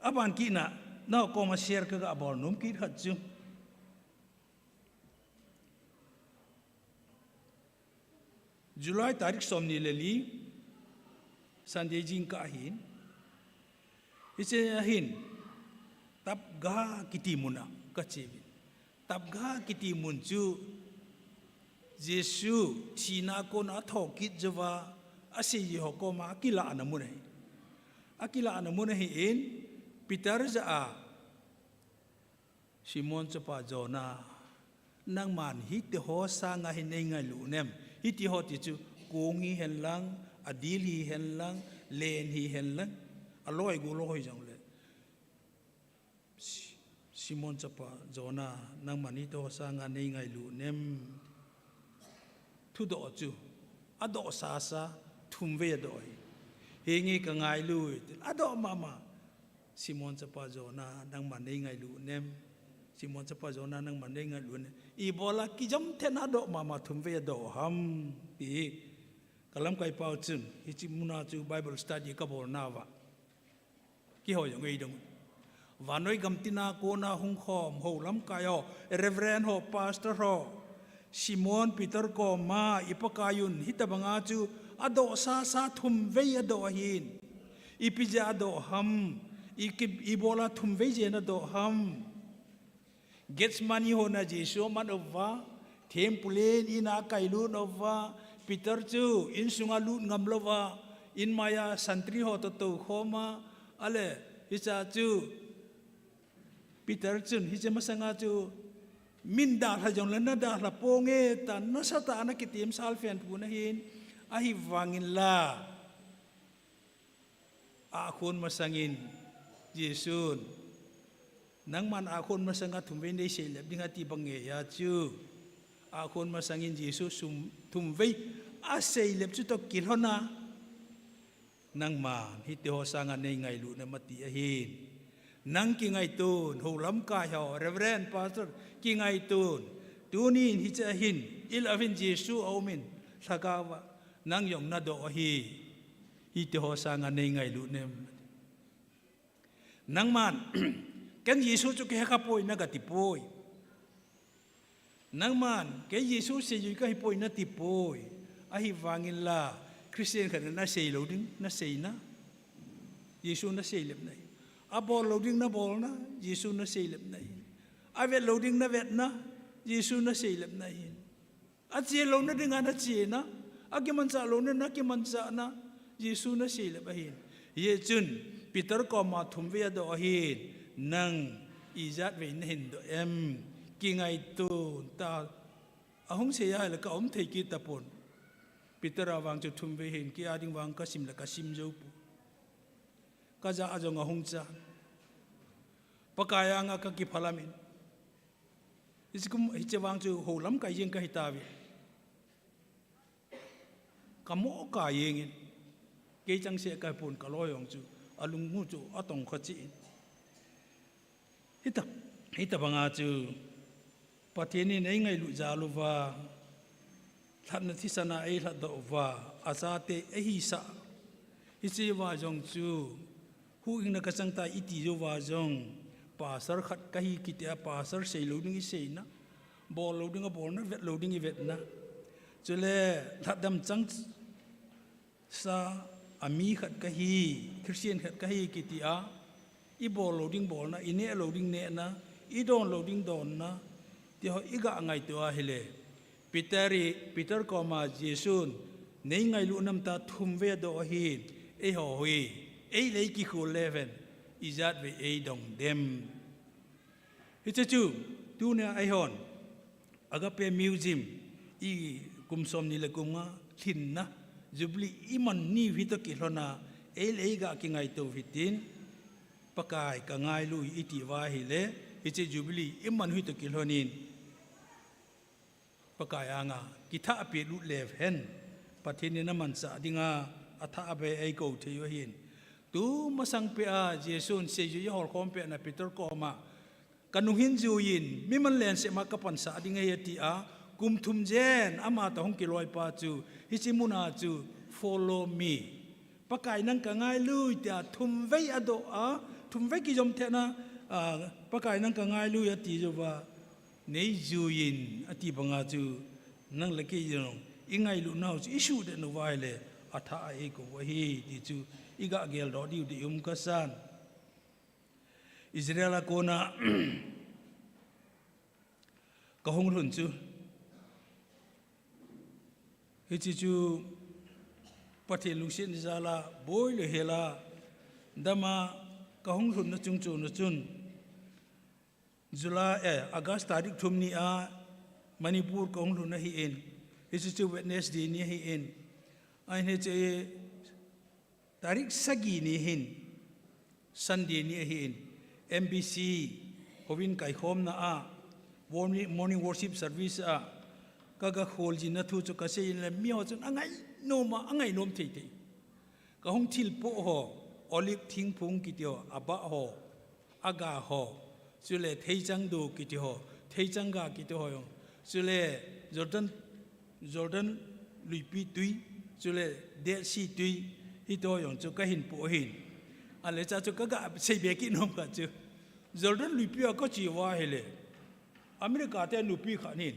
aban kit na, nao koma share ka ga bol nom kit khat chu. July tarik som ni le li, Sunday jingkah ahin. Hiche ahin, Tapgha kiti mun a ka che uvin. Tapgha kiti mun chu Jesu thina a kona athokit jouva, aseiji ho koma akilahna mun ahi. Akilahna mun ahin, Peter jah a, Simon chapa Jonah, nangman hiti ho sanga hi nei ngailu nem? Hiti ho ti chu kong hihen lang, adil hihen lang, len hihen lang, aloi gol ho hijongle. Si-, Simon chapa Jonah, nangman hiti ho sanga nei ngailu nem? Thudoh chu adoh sasa thumvei adoh ahi. Henge ka ngailu, adoh mama. Simon chapa Jonah, nangman nei ngailu nem? Simon chapa Jonah, nangman nei ngailu nem? Ibola kijam thena adoh mama thumvei adoh ham? Ti hi kalamkai pau chun, hiche muna chu Bible study kabol nauva kihoi jong eidong. Vannoi gam tina kona hung khom ho lamkai ho, Reverend ho, Pastor ho, Simon Peter koma i Pakaiyun hitabanga chu adoh sasa thumvei adoh ahin. Ipi jeh a adoh ham? I ki, ibola thumvei jeh in adoh ham? Gethsemane hona Jesu aman uva, thempulen ina akailut uva, Peter chu insunga lut ngam louva, inmaiya santri ho toh toukhoma, ale, hichea chu Peter chun hiche masanga chu, min dalha jongle nadalha ponge tia nasatah a ana kitem salpen pon ahin, ahivangin la akhon masangin Jesun, nangman akhon masanga thumvei nei seilep ding ati bang ngeiya chu, akhon masangin Jesu sum, thumvei aseilep chutoh kilhona, nangman hiti ho sanga nei ngailu nem ati ahin. Nang kingaitun, ho lamkai ho, Reverend, Pastor, kingaitun, tunin hichea hin, ilah uvin Jesu aumin, lhagaova nang jong nadoh ahi. Hiti ho sanga nei ngailu nem? Nangman, ken Jesu chu kahekha poi nagati poi. Nangman, kei Jesu seijui kahipoi nati poi. Ahivangin la, Christian khat in nasei lou ding naseina, Jesu naseilep nahi. Abol lou ding nabolna, Jesu naseilep nahi. Avet lou ding navetna, Jesu naseilep nahi. Ache louna dinga nachena, akimanchah louna nakimanchahna, Jesu naseilep ahin. Hijeh chun, Peter koma thumvei adoh ahin, nang ijat vei nahin doh em? Kingaitun tia ahung seiya ahile kaum thei kit tapon. Peter a vang chu thumvei ahin, kei a ding vang kasim le kasim jou poi. Kajah a jong ahung chan. Pakai anga kakiphalam in. Hiche kum, hiche vang chu ho lamkai jeng kahitauve. Kamo kajeng in. Kei changseh kahipon, kaloi jong chu alung u chu atongkha cheh in. Hita, hitabanga chu Pathen in eingailut jal uva, lhatna thisan a eilhatdoh uva, achate eihisah. Hichea jong chu, huhhingna kachang tai iti jouva jong, pastor khat kahi kitia pastor sei lou ding iseina, bol lou ding abolna, vet lou ding ivetna. Chule lhatdam chang sa a mi khat kahi, Christian khat kahi kitia, ibol lou ding bolna, ineh lou ding nehna, idon lou ding donna, tiho iga ngaito ahile, Peter i, Peter koma Jesun, nei ngailu nam tia thumvei adoh ahin, eiho hi, eile eikikhol le ven, ijat vei eidong dem? Hiche chu, tunia eihon, Agape Museum, i kum somni le kum nga lhinna, Jubilee iman niu hitoh kilhona, eile eiga kingaito hitin, Pakai kangailui itiuva ahile, hiche Jubilee iman hitoh kilhonin, Pakai anga kithahpeh lut leu hen, Pathen in amanchah dinga athahbeh eikou theiu ahin. Tumasang peh a Jesun seijui aholkhom pehna Peter koma, kanung hin juiyin, mi manlen sema kapansah ding ahi atia, kum thum jen amatoh hung kiloipa chu, hiche muna chu, Follow me. Pakai nang kangailui tia thumvei adoh a, thumvei kijom thehna, a, Pakai nang kangailui ati jouva, nei juiyin ati banga chu, nang le kei jong, ingailunau chu isuhdet uva ahile, athah a eikou u ahi ti chu, iga geldoh diu ding um kasan. Israel a kona kahung lhun chu, hiche chu Pathen lungsetna jal a, boi le hel a, dam a kahung lhunna chungchona chun, July, eh, August tarik thum nia Manipur kahung lhun ahin, hiche chu Wednesday ni ahin, ahin hiche tarik sagi ni hin, Sunday ni ahin, M B C Hovin kaikhomna a, morning, morning worship service a, ka, ka khol jin na thu chu ka sei in le mi ho chun a ngai nom a, a ngai nom thei thei. Ka hung thil po ho, olive thingphung kiti ho, a ba ho, a ga ho, chule theichang du kiti ho, theichang ga kiti ho jong, chule Jordan, Jordan luipi tui, chule Dead Sea tui, hito jong chu ka hin po hin. A le cha chu ka ga sei be ki nom ka chu. Jordan luipi a ka chi va hi le. America te nupi khat nin,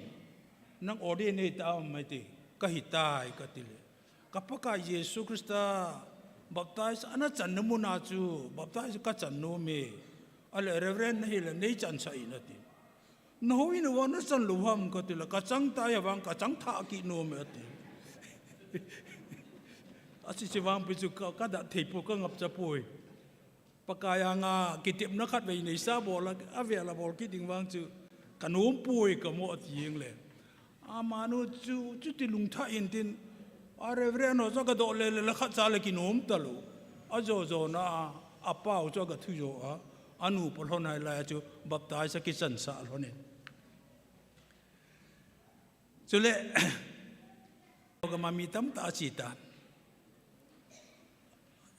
nang ordain nei ta mai ti, ka hi tai ka ti le. Ka Pakai Jesu Christa baptize ana chan na mun a chu, baptize ka chan nom e. A le Reverend na hi le nei chan sa in a ti. Na ho in a va na chan lo ham ka ti le, ka chang tai a vang ka chang tha ki nom e a ti. A si si vang pi chu ka, ka da thei po ka ngap cha poi. Pakai anga kitepna khat vei nei sa bol a, a vel a bol kit ding vang chu ka nom poi ka mo a ti ing le. Amanu chu, chu ti lungtha in tin, a Reverend ho cha ka do le le la khat cha le ki nom ta lo. A jo jo na a, a pau chu ka thu jo a, a nu pa lhon hai lai chu baptize a ki chan sa lhon in. Chule, ka ma mi tam ta chi ta.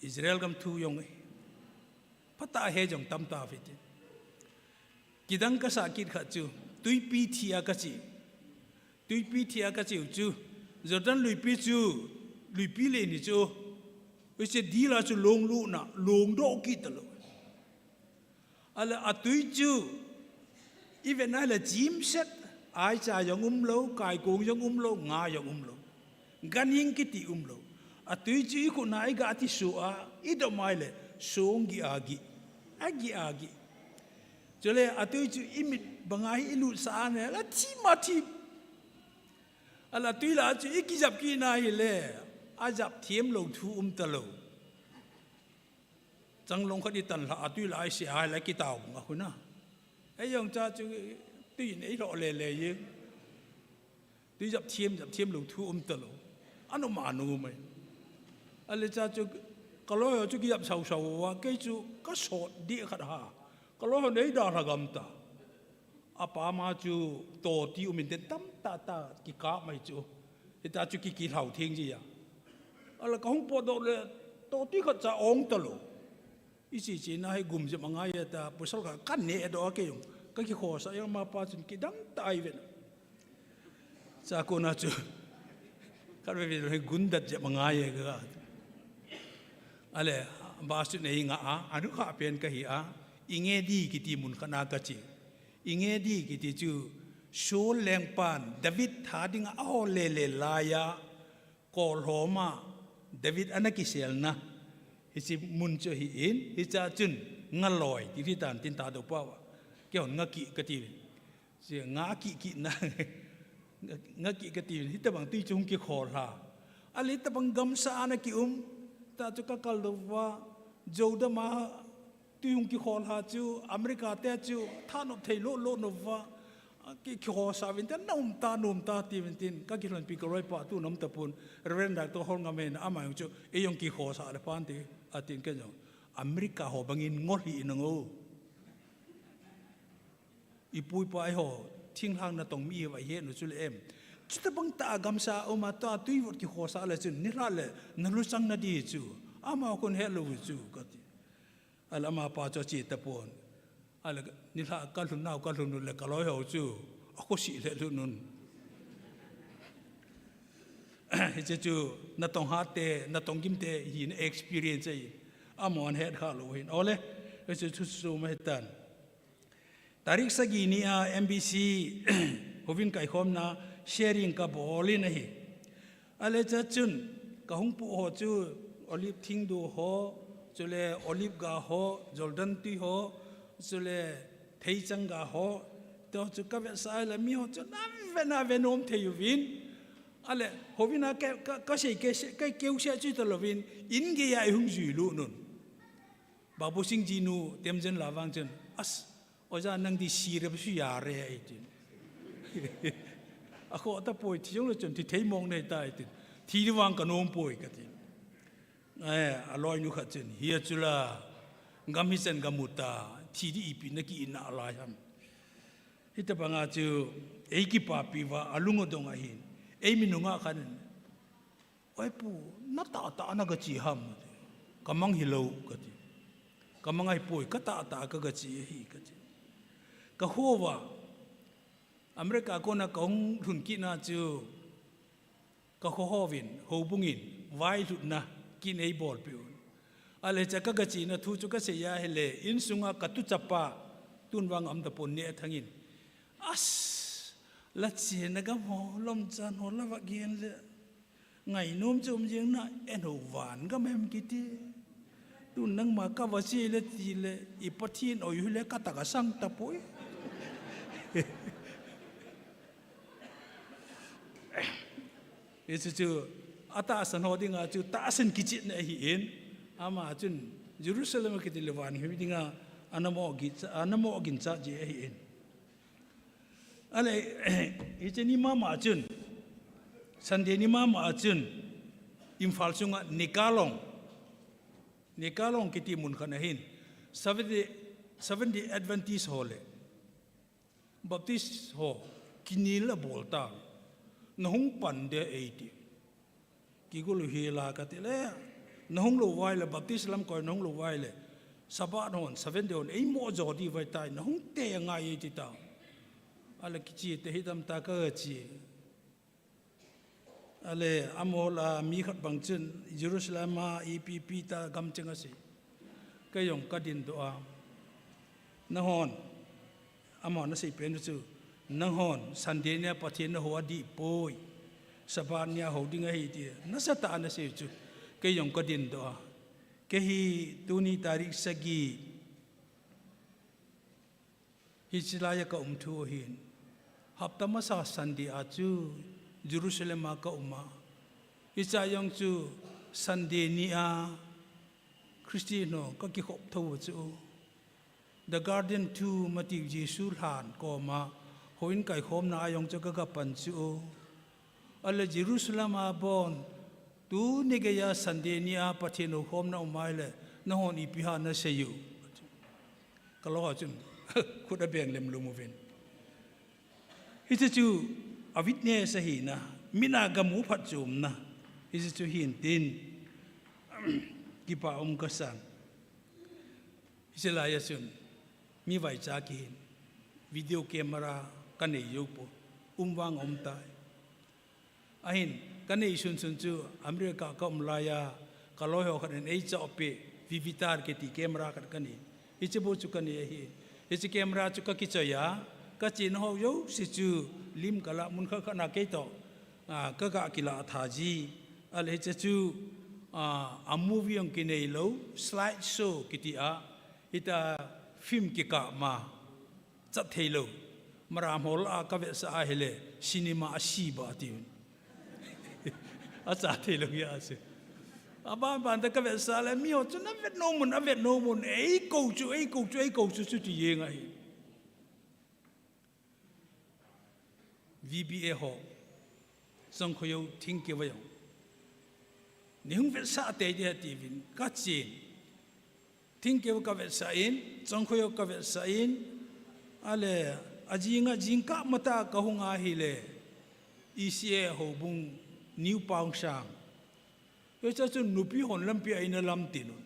Israel gam thu jong e. Phatah a he jong tam ta ve ti. Kidang ka sa kit khat chu, tuipi thi a ka chi. Tuipi thi a ka chi u chu, Jordan luipi chu, luipi le ni chu. U che di la chu long lu na, long do ki ta lo. A le a tui chu, i ve na le chim set, ai cha jong um lo, kai kong jong um lo, nga jong um lo. Gan hing kiti um lo. A tui chu i khu na i ga ti su a, i do mai le, song gi a gi. A gi a gi. Chule a tui chu i mit banga hi i lut sa a ne, la thi ma thi. A la tui la chu i ki jap ki na hi le, a jap thiam lo thu um ta lo. Chang long khat i tan la, a tui la i se ai la ki tau nga khu na. Ei jong cha chu tui nei lo le le ye. Tui jap thiam, jap thiam lo thu um ta lo. Ano ma no mai. A le cha chu ka lo ho chu ki jap sau sau wa, kei chu ka sot di khat ha. Ka lo ho nei da la gam ta. A pa ma chu to ti um in ten tam ta ta ki ka mai chu. Hita chu ki ki hlau thing ji ya. A la ka hung po do le to ti khat cha ong ta lo. I chi chi na hi gum jep a ngai a ta, pasal kha ka ne do a ke jong. Ka ki kho sa jong ma pa chun ki dang tai ven. Cha ko na chu. Ka ve ve hi gun dat jep a ngai a ka. A le, ba su nei nga a, anu kha pen ka hi a. I nge di kiti mun kha na ka chi. I nge di kiti chu, Saul lengpan, David tha ding a ho le le lai a. Kolhoma David ana kiselna. Hichi mun chu hi in, hicha chun nga loi, ti hi tan tin ta do pa wa. Ke hon nga ki ka ti. Si nga ki ki na. Nga ki ka ti. Hita bang tui chung ki khol ha. Ali ta bang gamsa ana ki um. Ta chu ka kal do wa. Jodama Tui hung kikhol ha chu, America te chu, thanop thei lo lo nop va. Ki, kikhosah uvin tin, na um ta, na um ta, ti uvin tin, ka kilhonpi ka loipa tu na um tapon, Reverend Doctor Holngam in, ama jong chu, ei jong kikhosah le pan ti, atin ken jong. America ho bangin ngol hih in nang o. I pu i pa eiho, thinglhang natong mi hi va i het u chu le em. Chuti bang tah a gamsa a um a, tua tui vot kikhosah le chun, nilhah le, na luchang na di chu. Ama kon het lou chu, ka ti. Ahile ama pa chu ache tapon. Ahile nilhah ka lhun nau ka lhun u le ka loi ho chu akhosi le lhun un. Hiche chu natong hat te, natong gim te hina experience ahi. Amahon het kha lou hin. Ole, hiche chu chu ma hitan. Tarik sagi ni a M B C hovin kaikhomna sharing ka bol in ahi. Ahile chun ka hung pu ho chu olive thingdu ho, chule olive ga ho, Jordan tui ho, chule theichang ga ho, to chu ka vetsah le mi ho chu na ve na ve nom thei uvin. Ahile hovin a ka, ka, ka sei ke, ka keu se chu ta louvin, in gei a i hung jui lut un. Babu Singh ji nu Temjen la vang chun, as, Oja, nang di si re ba su ya re, ai tin. A kho ta poi, thi jong le chun thi thei mong nei ta, ai tin. Thi di vang ka nom poi, ka tin. Eh, a loi nu khat chun, hi a chu la, gam hi chan ka mu ta, thi di ipi na ki-it nalai ham. Hitabanga chu, ei kipapi uva, alung adong ahin. Ei minunga khan, "Oi pu, na tahtah na gache ham?" Ka mang hilou, kati. Ka mang ahipoi, ka tahtah ka gache ahi, kati. Ka kho uva, America kona ka hung lhun kit na chu, ka kho hovin, houbungin, vailhutna, kin ei bolpeh un. Ahile hiche ka gachena thu chu ka sei ahile, insunga ka tu chapa, tun vang aum tapon, Nehthangin, "As, la chena gam ho, lomchan ho, la va gen le, ngainom chu um jeng na, en ho van gam hem kiti. Tun nangma ka va che le ti le, i Pathen oi hile ka ta ka sang tapoi." Hichu chu, atahsan ho dinga chu tahsan kichetna ahin, ama chun Jerusalem kiti le van hi dinga ana mo ginchat, ana mo ginchat ji ahin. Ahile, hiche ni mama chun, Sunday ni mama chun, Imphal sunga Nikalong, Nikalong kiti mun khat ahin, Seventh Day, Seventh Day Adventist ho le Baptist ho kinel abol ta. "Na hung pan de," eiti. Kigol u hila kati le, "Na hung lou uva ahile, Baptist lam koi na hung lou uva ahile, Sabbath hon, Seventh Day hon ei mo jo diu ahitai, na hung tei angai e," eiti ta. Ahile kiche te hitam ta ka che. Ahile amaho lah a mi khat bang chun Jerusalem a ipi ipi ta gam cheng asei. Kei jong ka dindoh a. Nanghon, amaho na sei pen u chu, nanghon Sunday nia Pathen na hou adih poi, Sabbath nia hou ding ahi ti nasatah a na sei u chu, kei jong ka dindoh a. Kei hi tuni tarik sagi, hiche laiya ka um thu ahin, hapta masa Sunday a chu Jerusalem a ka um a. Hiche a jong chu Sunday ni a Christian ho ka kikhop tho u chu, The Garden Tomb ati Jesu lhan koma houin kaikhomna a jong chu ka ga pan chu. Ahile Jerusalem a bon, tuni geiya Sunday ni a Pathen houkhomna um ahile, nanghon ipi ham na sei u? Ka loi ho chun khut abeng lemlum uvin. Hiche chu a witness ahina, mit a ga mu phat chu umna. Hiche chu hin tin, kipa um ka san. Hiche laiya chun, mi vaicha kihin, video camera ka nei jou poi, um vang aum tai. Ahin, ka nei sun sun chu America ka um laiya, ka loi ho khat in ei chohpeh, Vivitar kiti camera khat ka nei. Hiche bou chu ka nei ahi. Hiche camera chu ka kichoi a, ka chena ho jouse chu lim ka la, mun khat khat na kei toh, a, ka ga kilah tha ji. Ahile hiche chu, a, a movie jong kinei lou, slide show kiti a, hita film kikap ma, chat thei lou. Maram ho lah a ka vetsah ahile, cinema a si ba ti un. A chat thei lou hi a chu. Aban ban ta ka vetsah le, mi ho chu na vet nom un, a vet nom un, ei kou chu, ei kou chu, ei kou chu, chuti jeng ahi. V B A ho, Chongkhoyo Thingkeo a jong, nei hung vetsah tei ding ahi tiuvin, ka chen. Thingkeo ka vetsah in, Chongkhoyo ka vetsah in, ahile, ajing a jingkah matah ka hung ahile, E C A houbung New Paosang. Hiche chu nupi hon lampi a eina lam tin un.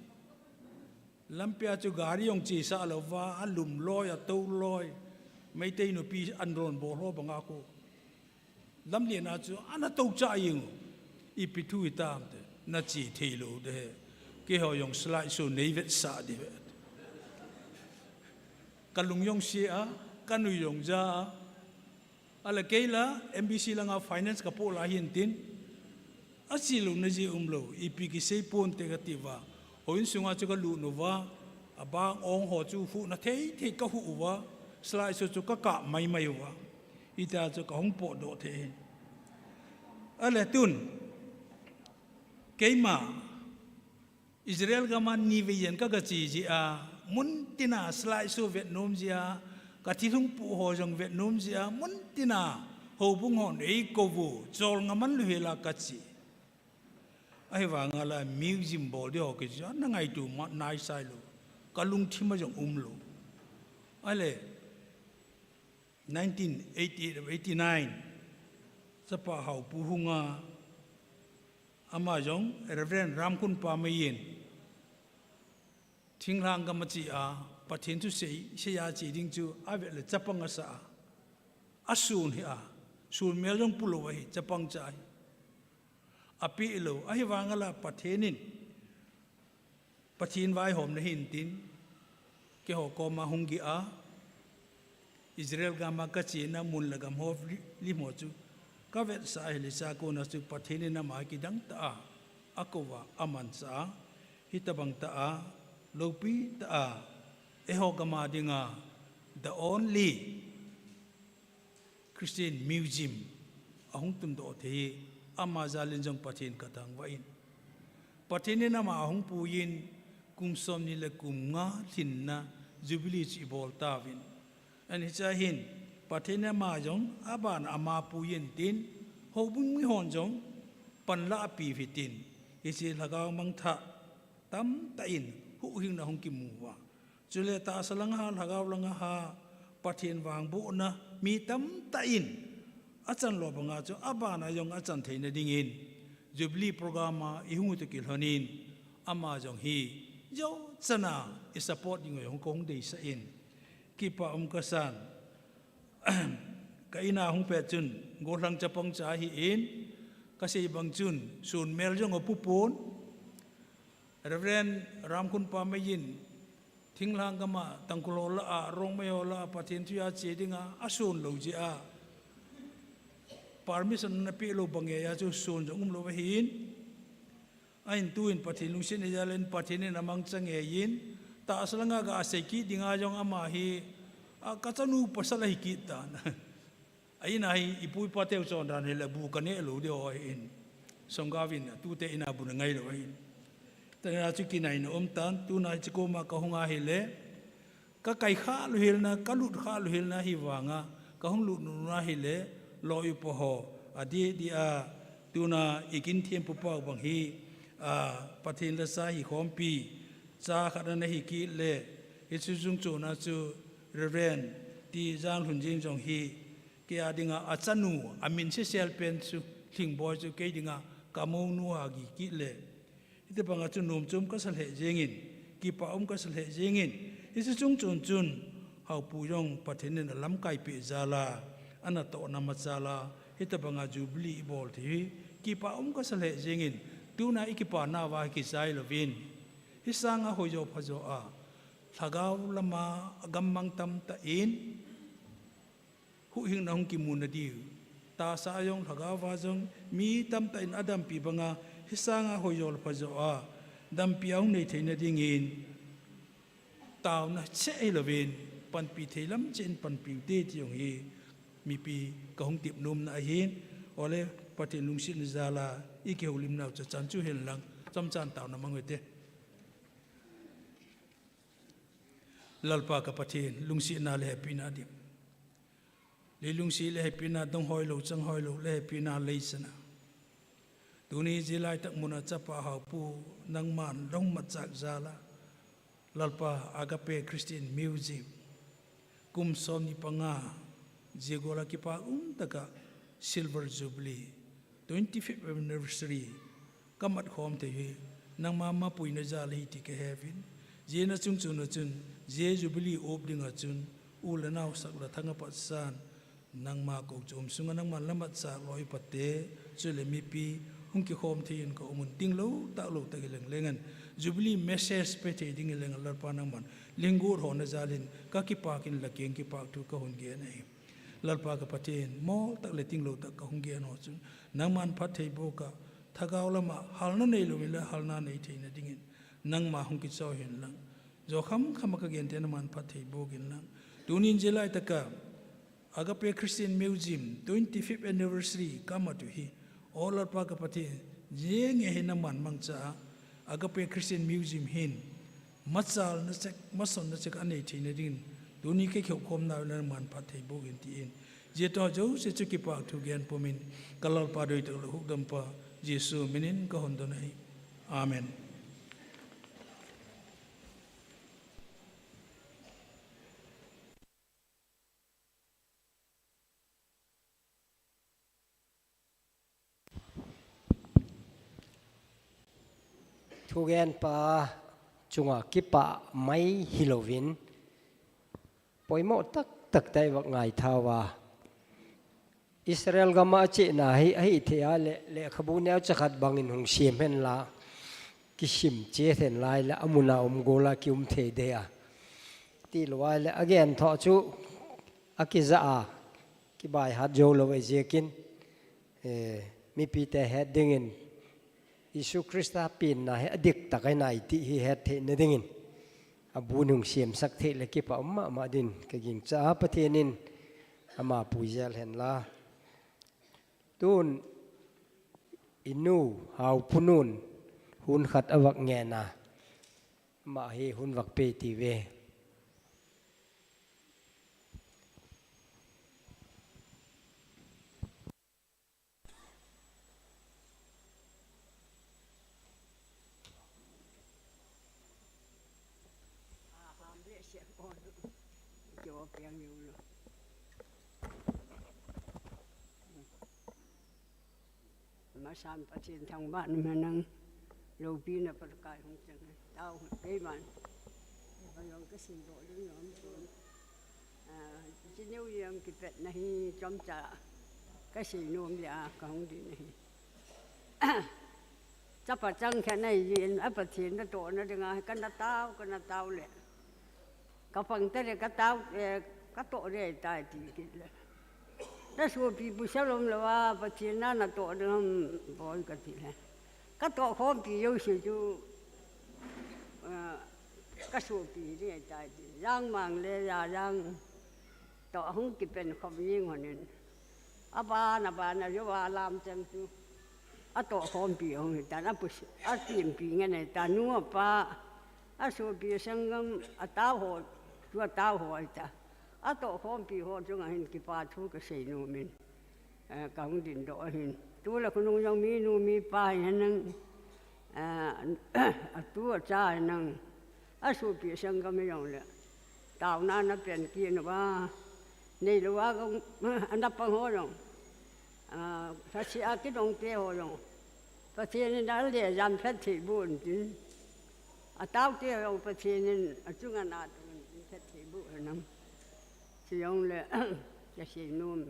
Lampi a chu gari jong chesah louva, alum loi, atou loi. Meitei nupi an ron bol ho banga khu. Lamlen a chu ana tou cha jeng u. Ipi thu hitam ti, na che thei lou ding ahi. Keiho jong slide show nei vetsah ding ahi. Ka lung jong sia a, ka nui jong ja a. Ahile kei la M B C langa finance ka poh lai hin tin, ache louna jeh um lou, ipi kisei ponte ka ti uva. Houin sunga chu ka lut uva, abang ong ho chu huhna thei thei ka huh uva, slide show chu ka kap mai mai uva. Hita chu ka hung potdoh thei ahi. Ahile tun, keima, Israel gam a ni vei jen ka ga che jeh a, mun tina slide show vet nom jeh a, ka thilhung pu ho jong vet nom jeh a, mun tina houbung hon ei kou u, chol nga man lou hela ka che. Ahivanga la museum bol ding ho kiche a, na ngaito ma nai sai lou. Ka lungthim a jong um lou. Ale, nineteen eighty-eight, eighty-nine, Chapa Haopu hunga, ama jong Reverend Ramkhun Pamei in, thinglhang gam a che a, Pathen thu sei, seiya che ding chu avet le chapang asa a, asun hi a, sun mel jong pulou ahi, chapang cha ahi. Apeh lou, ahivang ala Pathen in, Pathen vaihomna hin tin, keiho koma hung geh a, Israel gam a kachena mun le gam ho li, lim ho chu kavetsah ahile, chua kona chu Pathen in ama kidang tah a akou a, amansah a, hitobang tah a, loupi tah a, eiho gam a dinga the only Christian Museum ahung tundoh thei hi, ama jal in jong Pathen kathangvah in. Pathen in ama ahung pui in, kum somni le kum nga lhinna Jubilee chu ibol tauvin. Ahin hichea hin, Pathen in ama jong aban ama pui in tin, houbung mihon jong panlah apiu hitin, hiche lhagao mangthah tamtah in huhhingna hung kimu uva. Chule tahsa langa ha, lhagao langa ha, Pathen vangbohna mi tamtah in achan lo banga chu abana jong achan theina dingin, Jubilee program a ihung u toh kilhon in, ama jong hi, jou chan a isupport ding u jong kahung deisah in, kipa um kasan. Ka in a hung pet chun, gollhang chapang cha ahin, kasei bang chun, sun mel jong apupon, Reverend Ramkhun Pamei in, thinglhang gam a, Tangkhul ho lah a, Rongmei ho lah a, Pathen thu a che dinga, asun lou jeh a, permission ana peh lou bang ngeiya chu sun jong umlou ahin. Ahin tuin Pathen lungsetna jal in Pathen in amangcha ngei in, tahsa langa ga asei kit dinga jong ama hi, a, kachanu pasal ahi kit tan. A in a hi ipu ipa teu chondan hile bu kaneh lou diu ahin. Songgaovin atute in a bu nangai lou ahin. Tuna chu kinaina um tan, tuna hiche koma kahung ahile, kakai kha lou hilna, kalut kha lou hilna hivanga, kahung lut nuna hile, loi upa ho, adeh deh a, tuna ikin thempu pau bang hi, a, Pathen lasa hi khompi, cha khat ana hi kit le, hiche chungchon a chu Reverend T. Janglhunjing jong hi, kei a dinga achanu, amin sesel pen chu, Lhingboi chu kei dinga kamounu a gi kit le. Hitobanga chu nomchom kasa lheh jengin, kipa um kasa lheh jengin, hiche chungchon chun, Haopu jong Pathen in alamkai peh jal a, anatohna machal a, hitobanga Jubilee ibol thei hi, kipa um kasa lheh jengin, tuna ikipa nauva kichai louvin. Hisanga hoijo phajo a, lhagao lama gammang tamtah in, huhhingna hung kimu nadiu. Tahsa a jong, lhagao va jong, mi tamtah in adampi banga, hisanga hoijo le phajo a, dampi ahung nei theina dingin, taona cheh hilouvin, panpi thei lam cheh in panpi u hite ti jong hi, mipi kahung tep nomna ahin, ole Pathen lungsetna jal a, ikihoulimnau chu chan chu hen lang, chomchan taona mang u hite. Lalpa ka Pathen, lungsetna le hepina dim. Lei lungset le hepina dong hoilou, chang hoilou le hepina lei chana. Tuni jilai tak muna Chapa Haopu nangman dong matchah jal a. Lalpa Agape Christian Museum. Kum somni panga, jia gola kipa um taka Silver Jubilee, twenty-fifth anniversary, kamat khom thei hi, nangma mapuina jal ahi ti kaheuvin. Jia na chungchon a chun, jia Jubilee up dinga chun, u le nao sak le thang a patsan, nangma kou chom sunga nangman lamat sak loi pate, chule mipi, hung kikhom thei in ka um un tinglou, taklou tak hi leng leng an. Jubilee message pe thei ding hi leng an Lalpa nangman, linggot hona jal in, kakipak in la keng kipakthu kahung gen ahi. Lalpa ka Pathen, mol tak le tinglou tak kahung gen ho chun, nangman phatthei boh ka, thagao lama halna neilou in le halna nei theina dingin, nangma hung kichoi hen lang. Jou khamkham a ka gente nangman phatthei boh in lang. Tunin jilai taka, Agape Christian Museum, twenty-fifth anniversary, kamat u hi. O Lalpa ka Pathen, jenge hi nangman mangcha a, Agape Christian Museum hin, machalna cheh, masonna cheh anei theina dingin, tuni ka kikhopkhomna u nangman phatthei boh in tin. Jia toh jouse chu kipakthu gen pumin, ka Lalpa doitak le hukdampa, Jesu minin kahung don ahi. Amen. Thugenpa chunga kipah mai hilouvin, poimo taktak tah in vak ngaithauva, Israel gama achena hi, ahithei a le, lekhabu neocha khat bangin hung sem henla, kisim cheh hen lai le, amun a um gol a kium thei ding a. Tilou a le, agen tho chu, akija a, kibaihat jou lou ahi jeh in, eh, mipite het dingin, Jesu Christa penna hi adiktak ahi nai ti hi hetthei na dingin, abun hung semsak thei le kipah um mama din kagingcha a, Pathen in ama puijel henla. Tun inu, Haopunun, hun khat avak ngen a, ama hi hun vak pe tive. Masan Pathen thangvahna um hen lang, loupina Pakai hung chang hen. Tao hung kei man. Ka jong ka sim doh ding jong pon. Ah, hiche New Year kipatna hi chomcha ka seinom jeh a ka hung ding ahi. Chapa chang khat nahi jeh in, a Pathen natohna dinga kana tao, kana tao le, ka pang ta le ka tao, eh, ka toh ding ahitai ti kit le. Na sopi pasal umlouva, Pathen na natoh ding ham boi kati le, ka toh khompi jouse chu, eh, ka sopi ding ahitai ti. Jangmang le Jajang toh ahung kipen khom jing lhonin, abana bana jouva lam chang chu atoh khompi ahung hitan, apus-, atempi ngen ahitan, nu apa, asopi asanggam, atao ho, chu atao ho ahitan. Atoh khompi ho chunga hin kipa thu ka seinom in, eh, ka hung dingdoh ahin. Tule khonung jong minu mipa hihen lang, eh, atu acha hihen lang, asopi asanggam hijongle, taona ana pen kit uva, neilouva gong, ana pang ho jong, ah, lhasetna kidong te ho jong, Pathen in ale jam phatthei boh intin, atao te ho jong Pathen in achunga natong intin phatthei boh henlang. Chujongle, ka seinom,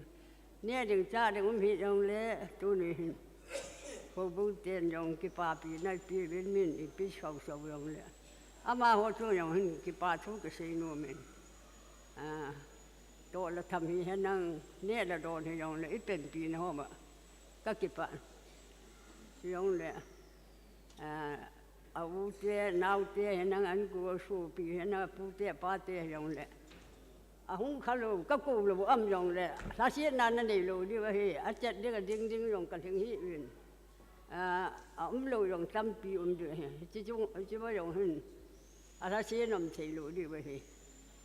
neh ding chah ding um hijongle, tuni hin houbung ten jong kipapina ipeuvin, min ipi soso jongle, amaho chu jong hin kipa thu ka seinom in. Ah, toh le tham hihen lang, neh le don hijongle, ipenpi na ho ma ka kipah. Chujongle, ah, a u te, nao te hihen lang, an ku sopi hihen lang, apu te, apa te hijongle, ahung khalou, ka kou lou um jongle, lhasetna na neilou diu ahi, achat ding ading ding jong ka lhing hih uvin. Ah, aumlou jong tampi um diu ahi. Hiche chung, hiche va jong hin, alhase nom theilou diu ahi.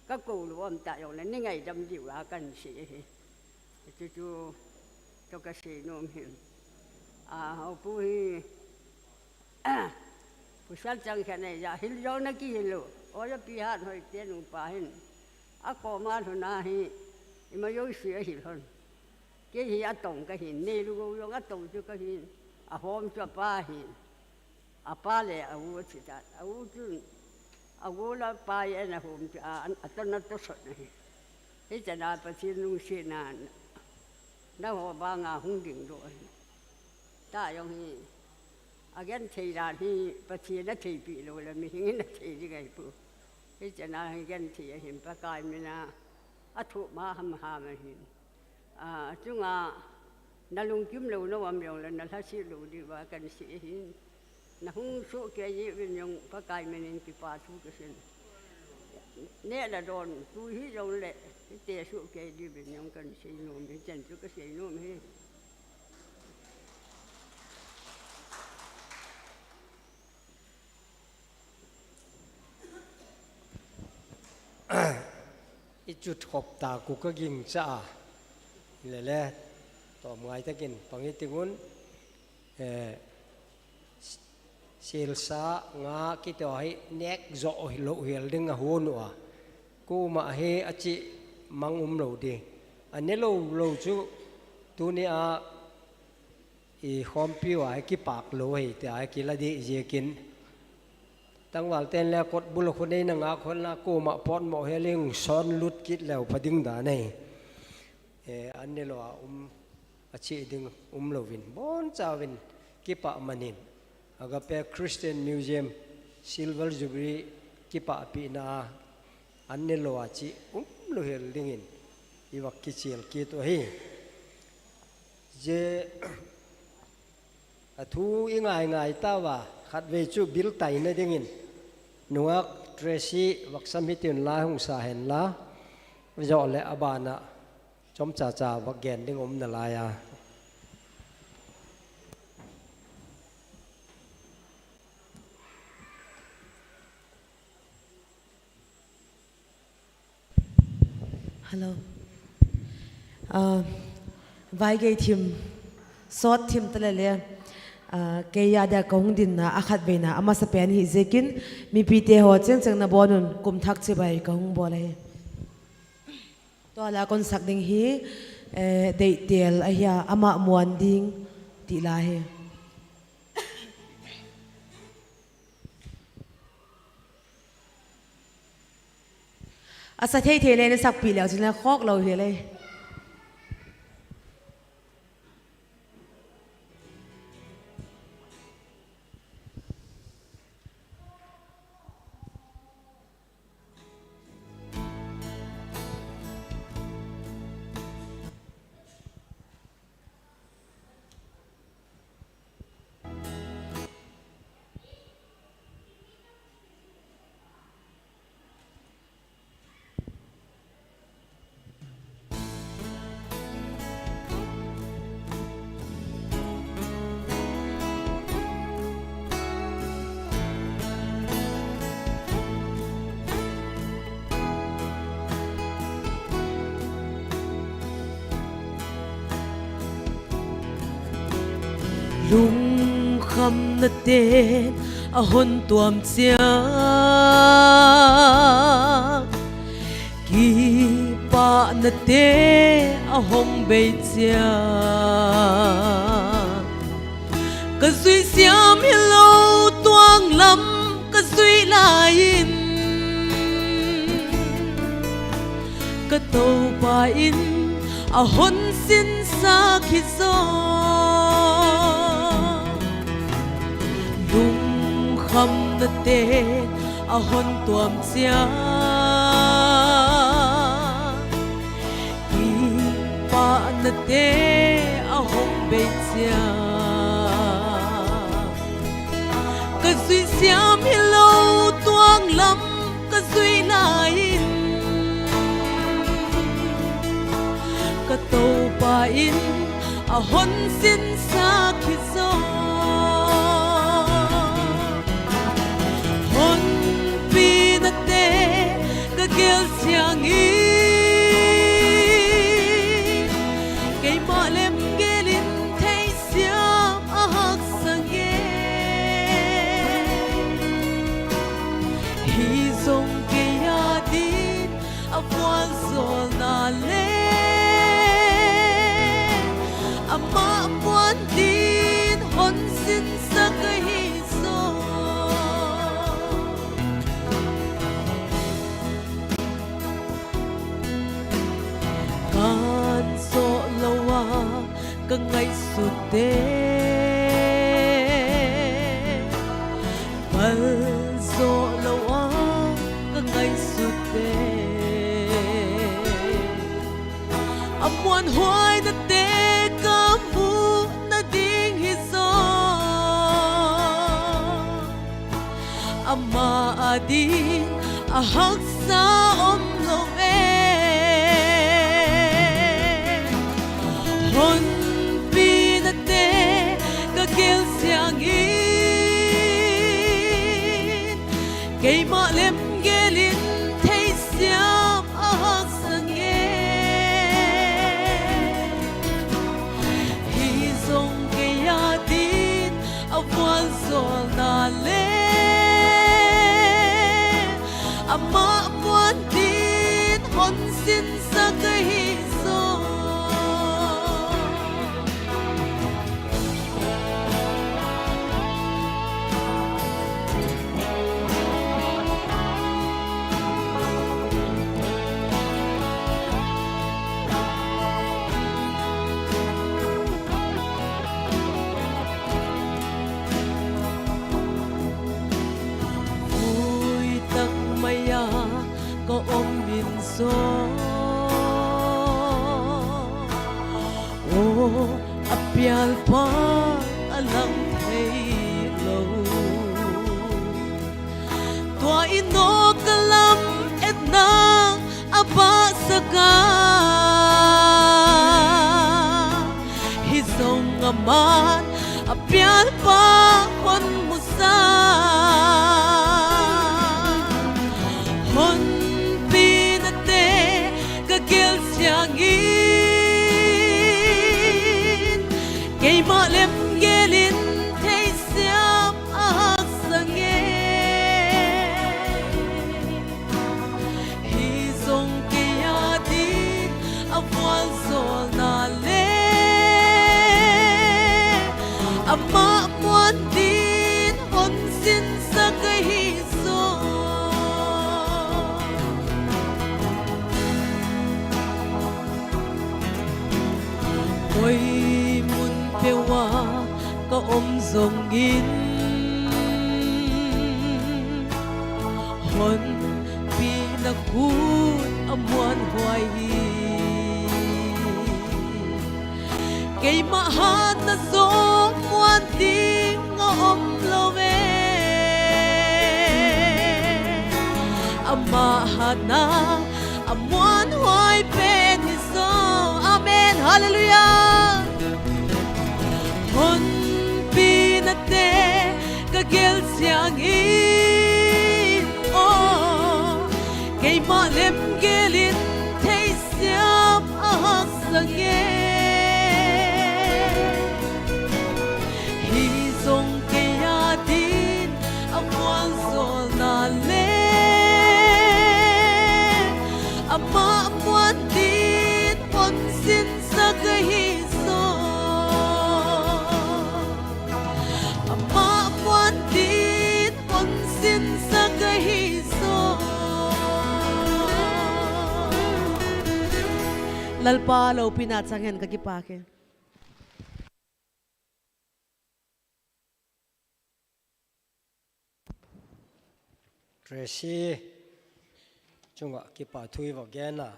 Ka kou lou um ta jongle, nei ngaidam diu a kan sei ahi. Hiche chu, chu ka seinom ahi. Ah, Haopu hi, pasal chang khat ahi jeh a, hil jong na kihil lou. Oja Pi Hathoite nupa hin, akoma lhun a hi, ima jouse ahil lhon. Kei hi atong kahin, neilou gou jong atong chu kahin, ahom chu apa ahin. Apa le a u athi tan. A u chun, a u le apa in ahom chu a, a, atona tosot ahi. Hichan a Pathen lungsetna, nangho vanga hung dingdoh ahi. Tah jong hi, agenthei dan hi, Pathen in atheipeh lou le, mihem in athei ding ahipoi. Hichan a hi genthei ahin, Pakai mina, athoh ma hamham ahin. Ah, chunga na lungkim lou na um jongle na lhaset lou diuva kan sei ahin. Na hung sohkei jeh uvin jong Pakai min in kipa thu kasei. Neh le don tu hijongle, hiti sohkei diuvin jong kan seinom, hichan chu kaseinom ahi. I chut khop ta ku ka gingcha a. Lele, tom ngai takin pang hitin un, eh, s-, selsa nga kiti ho hi nek jo hi lou hel ding a hon u a. Kuma hi achi mang um lou ding. A ne lou lou chu tuni a i khompi uva hi kipak lou hi, tia hi kila ding jeh in, Tangval ten le kot bul khu nei na nga khon la koma pot mo heling son lut kit leu pha ding dan ahi. Eh, an ni lo a um a chi ding um lovin bon chauvin kipa manin Agape Christian Museum Silver Jubilee kipa pi na an ni lo a chi um lo hel dingin i vak kichil kit u hi. Je a thu i ngai ngai tauva, khatvei chu bil taina dingin nungak Tracy Vaksam hitin la hung sa hen la, jo le abana chomcha cha vak gen ding um na lai a. Hello. Ah, vaigei thim, sot thim tale le, ah, kei a dia ka hung dinna a khatveina a masapen hi ziakin mipite ho chengcheng na bonun kum thak chibai ka hung bol ahi. Tua la kon sak ding hi, eh, Deitel ahi a, ama muan ding ti la hi. A sa thei thei le na sakpi leu chun a khok lo hi le. Lungkhamna ten a hon tuam chia, kipahna te a hong bei chia. Ka zui siam hilou tuang lam ka zui lai in, ka Toupa in a hon sinsa khi zo. Lungkhamna te a hon tuam chia, kipahna te a hong bei chia. Ka zui siam hilou tuang lam ka zui lai in, ka Toupa in a hon sinsa khi zo. Honpina te ka gel siang in, keima lemgel in theisiam a haksa nge. Hijong kei a din a vualzawlna le ama puan din hon sinsa ka hi zaw. Kan zawh lo a ka ngaihsut te, bal zawh lo a ka ngaihsut te, a muanhuaina te ka muhna ding hi zaw. Ama a din a haksa om lo e. Honpina te ka gel siang in, keima lemgel in theisiam a haksa nge. Hijong kei a din a vualzawlna le ama puan din hon sinsa ka hi zaw. ka, hijong aman apialpa hon musa. Honpina te kagel siangin, keima lemgelin theisiam ahahsa nge. Hijong kei adin avualzolna le ama muan din hon sinsa kahi jong. Koi mun peuva ka om jongin, honpina khut amuan huai hi. Keima hatna jong muan ding aum lou ve. Ama hatna amuan huai pen hi jong. Amen. Hallelujah. Honpina te kagel siangin, oh, keima lemgelin theisiam ahahsa nge. Hijong kei adin avualzolna le ama muan din hon sinsa kahi jong. Ama muan din hon sinsa kahi jong. Lalpa loupina chang hen, ka kipak e. Tracy chunga kipa thu iva gen a.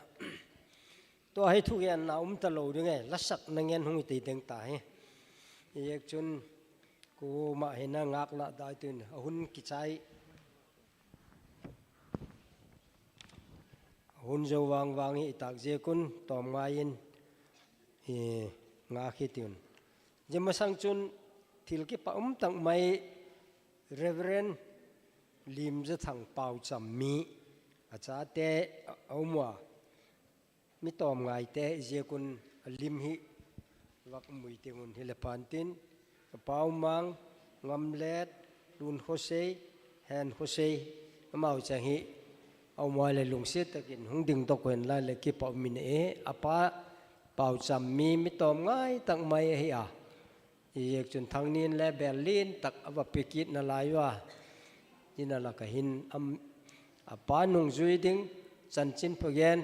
Tua hi thugenna um talou ding e, lasakna ngen hung hi tei ding tahi. Hijeh chun keima hin ngakna dai tun, ahun kichai. Ahun jou vang vang hi itah jeh un tom ngaiyin, i, ngak hi tun. Hijeh masang chun thil kipa um tah mai Reverend Limjathang Paocham mi, achate a, aum uva. Mi tom ngai te, hijeh un alim hi vak mui teng un hile pan tin, Paomang, Ngamlet, Lunkhosei, Henkhosei, amau chang hi aum uva le lungset takin hung ding doh hen lang le kipa um in e, apa Paocham mi, mi tom ngai tah mai ahi a. Hijeh chun thangnin le bel lentah ava pe kit nalai uva. Hijeh a la kahin am, apa nungjui ding, chanchin phagen,